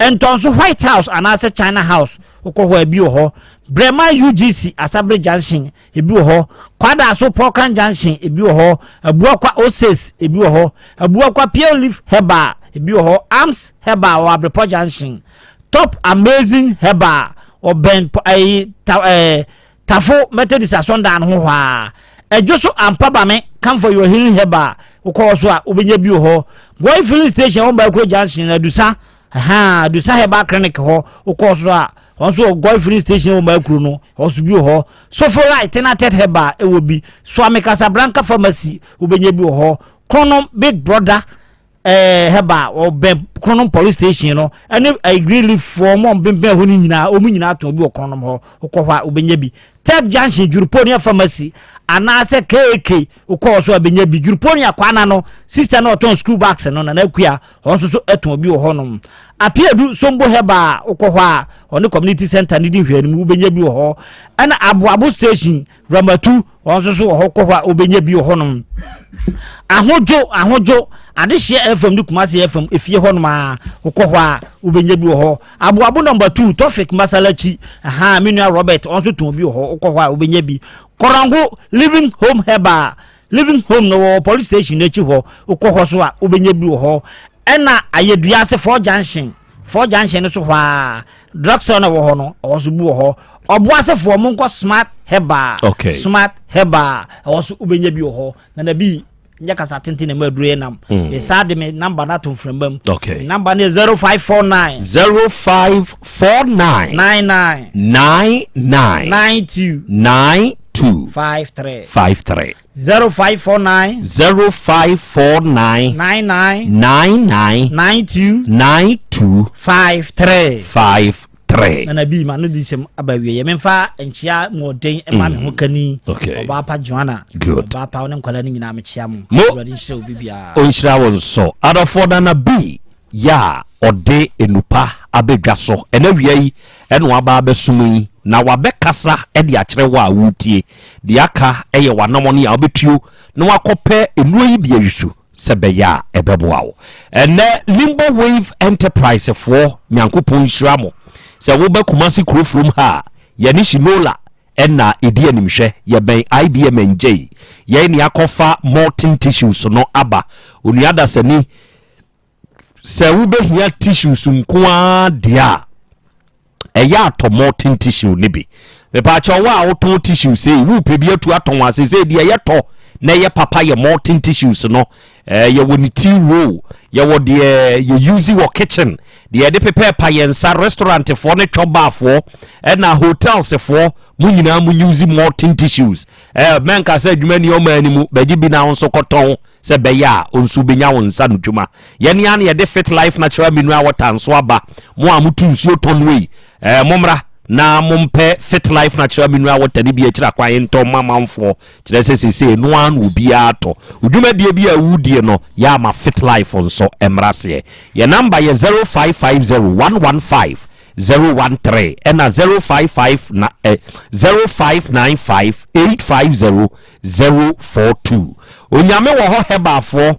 Ntɔnso White House anaasɛ China House wokɔ hɔ a ebi wɔ hɔ. Brɛman UGC Asabere Junction Ebi wɔ hɔ. Kwadaso Pɔkan Junction, ebi wɔ hɔ. Abuakwa Osays, ebi wɔ hɔ. Abuakwa Pure Leaf Herbal, ebi wɔ hɔ. Arms Herbal wɔ Abrepɔ Junction. Top Amazing Herbal, ɔbɛn ɛyi ta ɛɛ Tafo Methodist Asɔndan no ho hɔ ara. Ɛdwo so Ampa Bame, Come for your healing herbal, wokɔ hɔ so a wobɛnya bi wɔ hɔ. Goy Filling Station wɔ Mbaakuro Junction, Adusa, Ahaa, Adusa Herbal Clinic hɔ, wokɔ hɔ so a, Hɔ nso wɔ Goy filling station wɔ Maakuro no, hɔ nso bi wɔ hɔ. Sofolai Tenated Herbal wɔ bi. Suame Casablanca Pharmacy, wobɛnya bi wɔ hɔ. Kronom Big Brother eh, Herbal, ɔbɛn Kronom Police Station no, ɛne eh, Green Leaf foɔ, wɔn a wɔbɛnbɛn hɔ no nyinaa, wɔn nyinaa tɔn bi wɔ Kronom hɔ. Wokɔ hɔ a, wobɛnya bi. Third Junction, Juruponia Pharmacy, anaasɛ KAK, wokɔ hɔ so a, bɛnya bi. Juruponia Kwana no, sister no a ɔtɔn school bags no, Nana Akua, Hɔ nso so ɛtɔn bi wɔ hɔnom. Apeadu Sombo Herbal a wokɔ hɔ a ɔne community center no di nhwɛanim wobɛnya bi wɔ hɔ. Ɛna Aboabo station Ramatu hɔ nso so wɔ hɔ kɔ hɔ a wobɛnya bi wɔ hɔnom. Ahodwo Ahodwo Adehyeɛ FM ne Kumasi FM efie hɔnom a wokɔ hɔ a wobɛnya bi wɔ hɔ. Aboabo number 2 Tofik Masalachi aha me nua Robert ɔno nso tɔn bi wɔ hɔ wokɔ hɔ a wobɛnya bi. Korango Living Home Herbal Living Home no wɔ police station n'akyi hɔ, wokɔ hɔ so a wobɛnya bi wɔ hɔ. Ɛna Ayɛdua ase Four Junction, Four Junction no so hɔ a drug store na ɛwɔ hɔ no, ɛhɔ so bi wɔ hɔ. Ɔboasefoɔ monkɔ Smart Herbal, okay. Smart Herbal, ɛhɔ so wobɛnya bi wɔ hɔ. Na na bi nyɛ kasa tenten na ɛma aduro yɛ nam. Mm. Saa de me number no ato mframa mu. Okay. Me number no yɛ 0549. 0549. 99. 99. 92. 92. 53. 53. 0549. 0549. 99. 99. 92. 92. 53. 53. Nana bi ma no di sɛm aba wie yɛ memfa nkyea mu ɔden ma me ho kani okay. ɔbaa pa Joanna Good. ɔbaa pa ne nkwadaa no nyinaa mekyea mo Mo. Awurade nhyira obi biara Ɔnhyira wo nso. Adɔfoɔ Nana B, yeah. ɔde nnupa aba dwa so. Ɛnnɛ awia yi na waba abɛsom yi, na wabɛkasa de akyerɛ wo a woretie. Deɛ aka yɛ w'anamɔne a wobɛtuo na woakɔpɛ nnuro yi bi awisu sɛ ɛbɛyɛ a ɛbɛboa wo. Ɛnnɛ Limbo Wave Enterprise foɔ, Nyankopɔn nhyira mo. Sɛ woba Kumasi kuro furom ha a, yɛne Shinola na ɛdi animhwɛ. Yɛbɛn IBM Ngyei. Yɛn ne akɔfa Molten Tissues no aba. Onua Dasani, Sɛ wobɛhia tissues nko ara deɛ a, ɛyɛ a tɔ molten tissue no bi. Mepaakyɛw wo a wotɔn tissue sei, wopɛ bi atu atɔn a, seesei deɛ ɛyɛ tɔ na ɛyɛ papa yɛ molten tissues no. Eh, yɛwɔ ne tea roll, yɛwɔ deɛ yɛ use wɔ kitchen, deɛ yɛde pepɛɛpa yɛn nsa, restaurant foɔ ne chop bar foɔ, ɛna hotels foɔ, mo nyinaa mo use molten tissues. Eh, mɛnka sɛ adwuma ni ɔman no mu, bɛgye bi na wo nso kɔtɔn. sɛ ɛbɛyɛ a wo nso wobɛnya wo nsa no dwuma. Yɛn ara na yɛde Fit Life Natural Mineral Water nso aba. Mo a motu nsuo tɔn wei, eh, mommra na mompɛ Fit Life Natural Mineral Water no bi akyiri akwan ntɔ mma amanfoɔ. Kyerɛ sɛ seesei ɛno ara na obiara tɔ. Wo dwumadie bi a wodie no, yɛ ama Fit Life nso mmra aseɛ. Yɛn namba yɛ 0550 115 013 ɛna 055 na, eh, 0595 850 042. Onyame wɔ hɔ Herbalfoɔ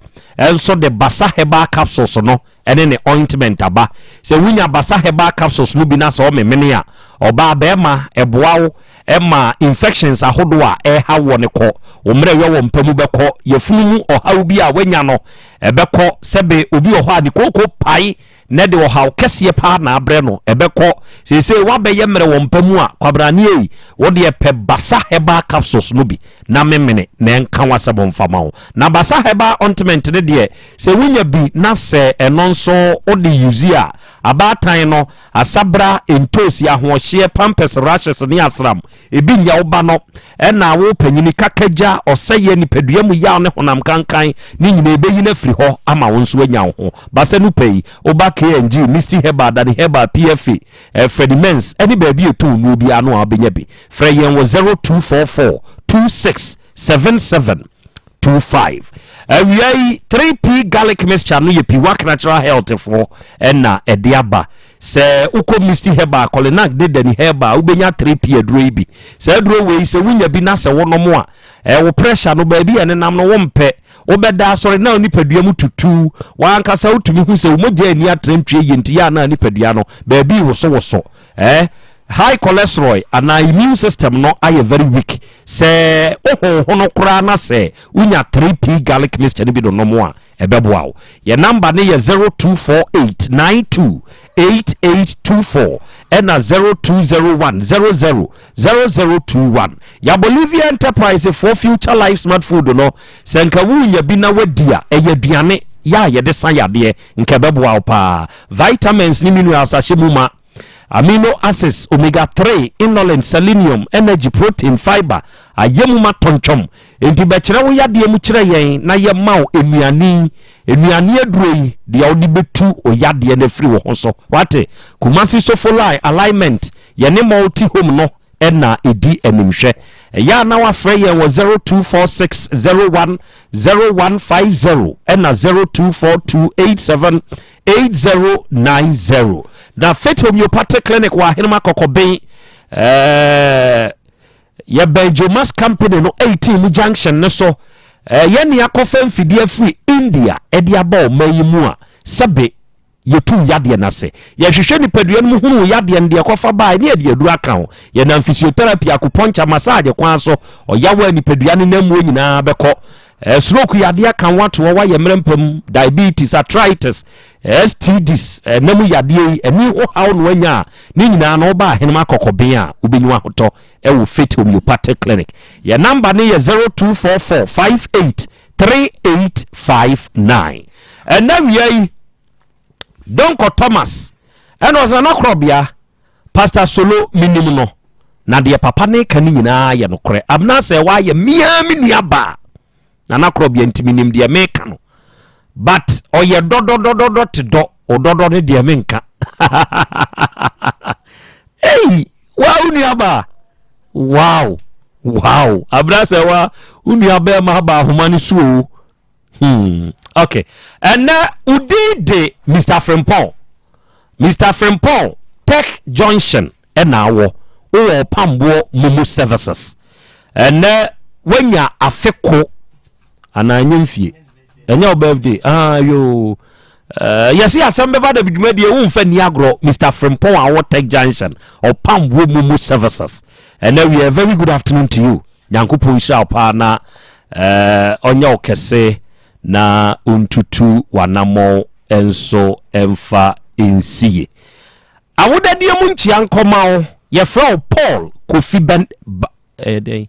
nso de Basa Herbal Capsules no ne ne ointment aba. Sɛ wonya Basa Herbal Capsules no bi na sɛ ɔmemene a, ɔbaa, barima, ɛboa wo ma infections ahodoɔ a ɛreha woɔ no kɔ, wo mmerɛyɔ wɔ mpa mu bɛkɔ, yafunu mu ɔhaw bi a woanya no ɛbɛkɔ, sɛbe obi wɔ hɔ a ne kooko pae na ɛde ɔhaw kɛseɛ paa na abrɛ no, ɛbɛkɔ. Seesei woabɛyɛ mmerɛ wɔ mpa mu a, Kwabrane ei, wo deɛ pɛ Basa Herbal Capsules no bi na memene na ɛnka w'asɛm mfa ma wo. Na Basa Herbal Ointment no deɛ, sɛ wonya bi na sɛ ɛno nso wode use a, abaatan no, asabra, ntoosi, ahoɔhyeɛ, pampers, rashes ne asram, Ebi nyɛ wo ba no na wo panyini, kakagya, ɔsɛeɛ, nipadua mu yaw ne honam kankan ne nyinaa ɛbɛyi no afiri hɔ ama wo nso woanya wo ho. Basɛ no pɛ yi, woba KNG, Misty Herbal, Dani Herbal, PFA, Freddie Mens ne baabi a ɛtɔn nnuro biara no a wobɛnya bi. Frɛ yɛn wɔ 0244 26 77 25. Awia yi, 3P Garlic Mixture no yɛ Piwak Natural Health foɔ na ɛde aba. Sɛ wokɔ Misty Herbal, Kolinak ne Dani Herbal a, wobɛnya 3P aduro yi bi. Saa aduro wei, sɛ wonya bi na sɛ wonom a, eh, wo pressure no, baabi a ɛnenam no, wompɛ. Wobɛda asɔre na wo nipadua mu tutu. W'ankasa wotumi hu sɛ wo mogya ani atrantwie yie nti yɛ a na nipadua no, baabi wosowoso. Eh, high cholesterol anaa immune system no ayɛ very weak. Sɛ wohonhono koraa na sɛ wonya 3P garlic mixture no bi nonom a, ɛbɛboa wo. Yɛn namba no yɛ 0248 92 8824 ɛna 0201 00 0021. Yɛ Bolivia Enterprise foɔ Future Life Smart Food no, sɛ nka worenya bi na woadi a, ɛyɛ aduane yɛ a yɛde sa yadeɛ, nka ɛbɛboa wo paa. Vitamins ne minerals ahyɛ mu ma. Amino acids, omega 3, inulin, selenium, energy, protein, fiber, ayɛ mu ma tɔntwɔm. Enti bɛkyerɛ wo yadeɛ mu kyerɛ yɛn na yɛma wo nnuane yi, nnuane aduro yi, deɛ wode bɛtu wo yadeɛ no afiri wo ho so. Wate? Kumasi Sofolai Alignment, yɛne Multi Home no na ɛdi animhwɛ. Ɛyɛ a na wafrɛ yɛn wɔ 0246 01 0150 ɛna 0242 87 8090. Na Faith Homeopathic Clinic wɔ Ahenema Kɔkɔben. Ɛɛ yɛbɛn Jomas Company no 18 mu junction no so. Ɛɛ yɛne akɔfa mfidie afiri India ɛde aba ɔman yi mu a sɛbe Yɛtu yadeɛ no ase. Yɛhwehwɛ nipadua no mu hunu wo yadeɛ no, deɛ ɛkɔfa baeɛ, ne yɛde aduro aka ho. Yɛnam physiotherapy, acupuncture, massage kwan so, ɔyaw a nipadua no nam muo nyinaa bɛkɔ. Stroke yadeɛ aka wo ato hɔ, woayɛ mmerɛ mpa mu, diabetes, arthritis, STDs, ɛna mu yadeɛ yi, ani ho haw na woanya a, ne nyinaa no woba Ahenem Akɔkɔben a, wobɛnya w'ahotɔ wɔ Faith Homeopathic Clinic. Yɛn namba no yɛ 0244 58 3859. Ɛnna wia yi, Donkor Thomas ɛna ɔsɛ Nana Korɔbea, Pastor Solo menim no, na deɛ papa no reka no nyinaa yɛ nokorɛ. Abena sɛ wayɛ mea me nua baa Nana Korɔbea nti menim deɛ meka no, but ɔyɛ dɔdɔdɔdɔdɔ te dɔ, ɔdɔdɔ no deɛ menka. Ei, wa wo nua baa. Wow, wow. Abena sɛ wa wo nua bɛrima aba ahoma no so o. Hmm. Okay. Ɛnɛ wo din de Mr. Frimpong. Mister Frimpong, Tech Junction na awɔ, wowɔ ɔpamboɔ momo services. Ɛnɛ woanya afe ko anaa ɛnyɛ mfie? Ɛnyɛ wo birthday? Ah, yoo. Uh, yɛse asɛm bɛba da dwumadie womfa nni agorɔ Mr. Frimpong a wɔ Tech Junction ɔpamboɔ momo services. Ɛnɛ we are very good afternoon to you. Nyankopɔn nhyira wo paa na uh, ɔnyɛ wo kɛse na ɔntutu w'anammɔn nso mfa nsi ye. Awodadeɛ mu nkyia nkɔma wo, yɛfrɛ wo Paul Kofi Ben ba ɛyɛ dɛn?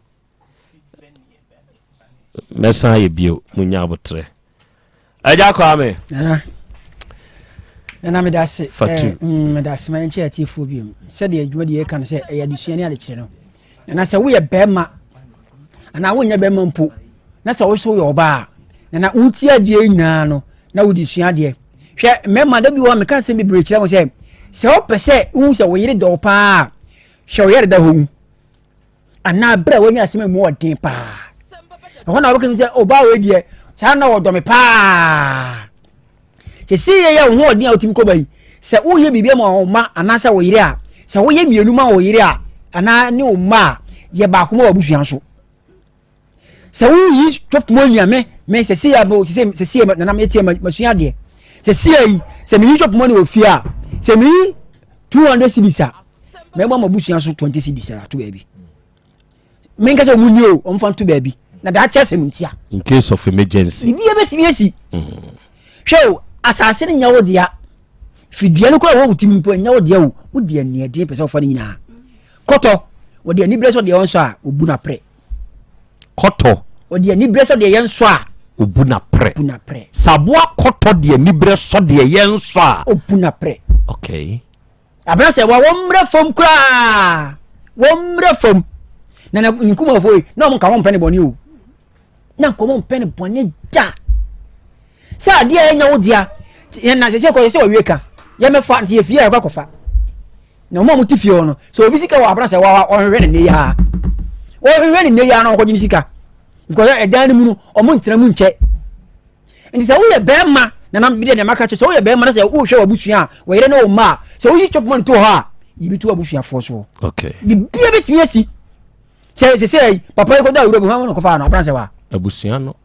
Mɛsan ayɛ bio, munya abotrɛ. Agya Kwame. Nana, Nana meda ase. Fatu. Eh, meda ase ma yɛnkyɛ atiefoɔ bio. Sɛdeɛ adwuma deɛ yɛka no sɛ ɛyɛ adesua ne adekyerɛ no. Nana sɛ woyɛ bɛrima anaa wonyɛ bɛrima mpo na sɛ wo so woyɛ ɔbaa nana wotie adeɛ nyinaa no na wode sua adeɛ. Hwɛ mmarima da bi wɔ hɔ a meka asɛm bebree kyerɛ mo sɛ sɛ wopɛ sɛ wohu sɛ wo yere dɔ wo paa a hwɛ wo yere da hɔ wu anaa berɛ a woanya asɛm a mu ɔden paa ɛhɔ na wobɛka sɛ ɔbaa wei deɛ saa na ɔdɔ me paa sɛ yɛ yɛ wo ho ɔden a wotumi kɔba yi sɛ woyɛ biribi ama wo mma anaasɛ wo yere a sɛ woyɛ mmienu ma wo yere a anaa ne wo mma a yɛ baako ma w'abusua nso sɛ woyi chop money a me me sɛ si ya sɛ sɛ si nana me tie masua adeɛ sɛ si yi sɛ meyi chop money wɔ fie a sɛ meyi 200 cedis a mɛbɔ ma abusua so 20 cedis a ato baabi menka sɛ ɔmu ni o ɔmfa nto baabi na daakye asɛm ntia in case of emergency biribi bɛtumi asi hwɛ o asase no nyɛ wo dea fidua no kora wɔ wo tim mpo ɛnyɛ wo dea o wo deɛ nneɛden pɛ sɛ wofa no nyinaa kɔtɔ wɔde aniberɛ sɛ deɛ ɔnsɔ a ɔbu no aprɛ Kɔtɔ. Ɔde aniberɛ sɔ deɛ yɛnsɔ a. Ɔbu no aprɛ. Ɔbu no aprɛ. Sɛ aboa kɔtɔ de aniberɛ sɔ deɛ yɛnsɔ a. Ɔbu no aprɛ. Okay. Abena sɛ wa wɔmmrɛ fam koraa. Wɔmmrɛ fam. Na na nkumafoɔ yi na wɔn nka wɔn mpɛ ne bɔne o. Na nka wɔn mpɛ ne bɔne da. Sɛ adeɛ a ɛnyɛ wo dea yɛn na sɛ sɛ kɔ sɛ wɔwie ka yɛmɛfa nti yɛfie a yɛkɔ akɔfa. Na wɔn a wɔte fie hɔ no, sɛ obi sika wɔ abena sɛ wawa ɔhwehwɛ ne nne yaa. Ɔhwehwɛ ne nne yaa na ɔkɔgye ne sika. Because ɛdan no mu no, wɔn ntena mu nkyɛ. Nti sɛ woyɛ bɛrima, na nam bi deɛ maka kyerɛ sɛ woyɛ bɛrima na sɛ wohwɛ w'abusua a, wɔyere ne wo mma a, sɛ woyi chop money to hɔ a, yi bi to w'abusuafoɔ soɔ. Okay. Bibia bɛtumi asi. Sɛ sɛ sɛ papa yi kɔda awura bi, hwan na ɔkɔfaa no abena sɛ wa? Abusua no.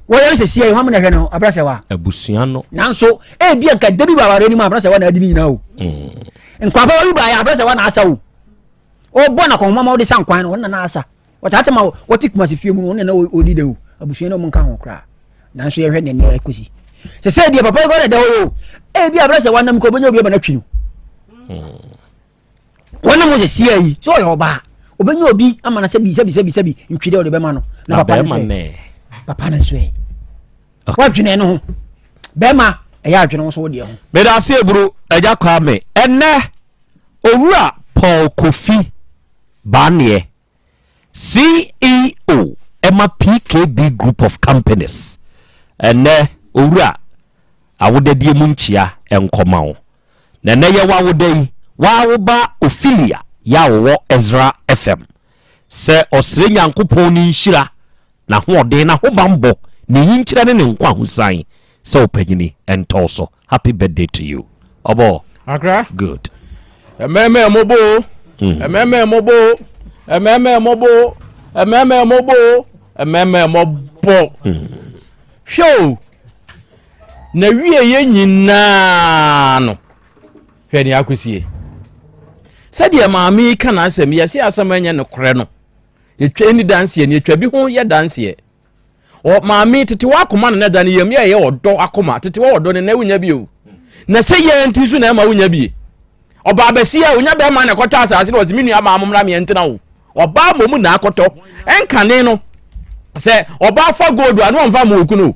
Wɔyɛ no sɛsia yi, hwan na ɛhwɛ no abrasɛ wa? Abusua no. Nanso, ebi anka da bi ba awareɛ no mu abrasɛ wa na adi ne nyinaa o. Nkwan pa bi ba yɛ abrasɛ wa na asa o. Ɔbɔ na kɔnhoma ma wɔde sa nkwan no, wɔn na na asa. Wɔtaate ma wɔte kumase fie mu no, wɔn na na wɔdi dɛ o. Abusua no wɔn nka ho koraa. Nanso yɛhwɛ nea nea ɛkɔsi. Sɛ sɛ deɛ papa yi kɔ na ɛda hɔ o. Ebi abrasɛ wa nam kɔ obɛnya obi ama no atwi no. Wɔn mo sɛ sia yi sɛ ɔyɛ ɔbaa ɔbɛnya obi ama no sɛbi sɛbi sɛbi sɛbi ntwi dɛ ɔde bɛma no na papa no nso ɛ papa no nso ɛ wadwene no ho bɛrima ɛyɛ adwene ho so wodeɛ ho. Meda ase eburu agya Kwame ɛnɛ owura Paul Kofi Baneɛ CEO ɛma PKB Group of Companies ɛnɛ owura awodadie mu nkyia ɛnkɔma wo. Na ɛnnɛ yɛ w'awoda yi, woa wo ba Ophelia yɛ a ɔwɔ Ezra FM, sɛ ɔsrɛ Nyankopɔn ne nhyira, n'ahoɔden, n'ahobanbɔ, ne nyinkyerɛ ne ne nkwahosan sɛ ɔpanyini ntɔ wo so. Happy birthday to you. Ɔbɔ. Accra. Good. Ɛmɛɛmɛ ɛmɔbɔ o. Ɛmɛɛmɛ ɛmɔbɔ o. Ɛmɛɛmɛ ɛmɔbɔ o. Ɛmɛɛmɛ ɛmɔbɔ o. Ɛmɛɛmɛ ɛmɔbɔ. Hwɛ o. N'awieeɛ nyinaa no, hwɛ nea akɔsie. Sɛdeɛ maame yi ka n'asɛm, yɛse asɛm ɛnyɛ nokorɛ no, yɛtwa ɛni danseɛ no, yɛtwa bi ho yɛ danseɛ. Ɔ maame tete wɔ akoma no na ɛda ne yam yɛ ɛyɛ ɔdɔ akoma, tete wɔ ɔdɔ ne na wonya bi o. Na sɛ yɛ nti so na ɛma wonya bi. Ɔbaa bɛsi a onya bɛrima na ɛkɔtɔ asase na ɔse me nua baa mo mmra meɛ ntena o. Ɔbaa mmom na akɔtɔ. Ɛnkane no sɛ ɔbaa fa gold a na ɔmfa ma okunu o.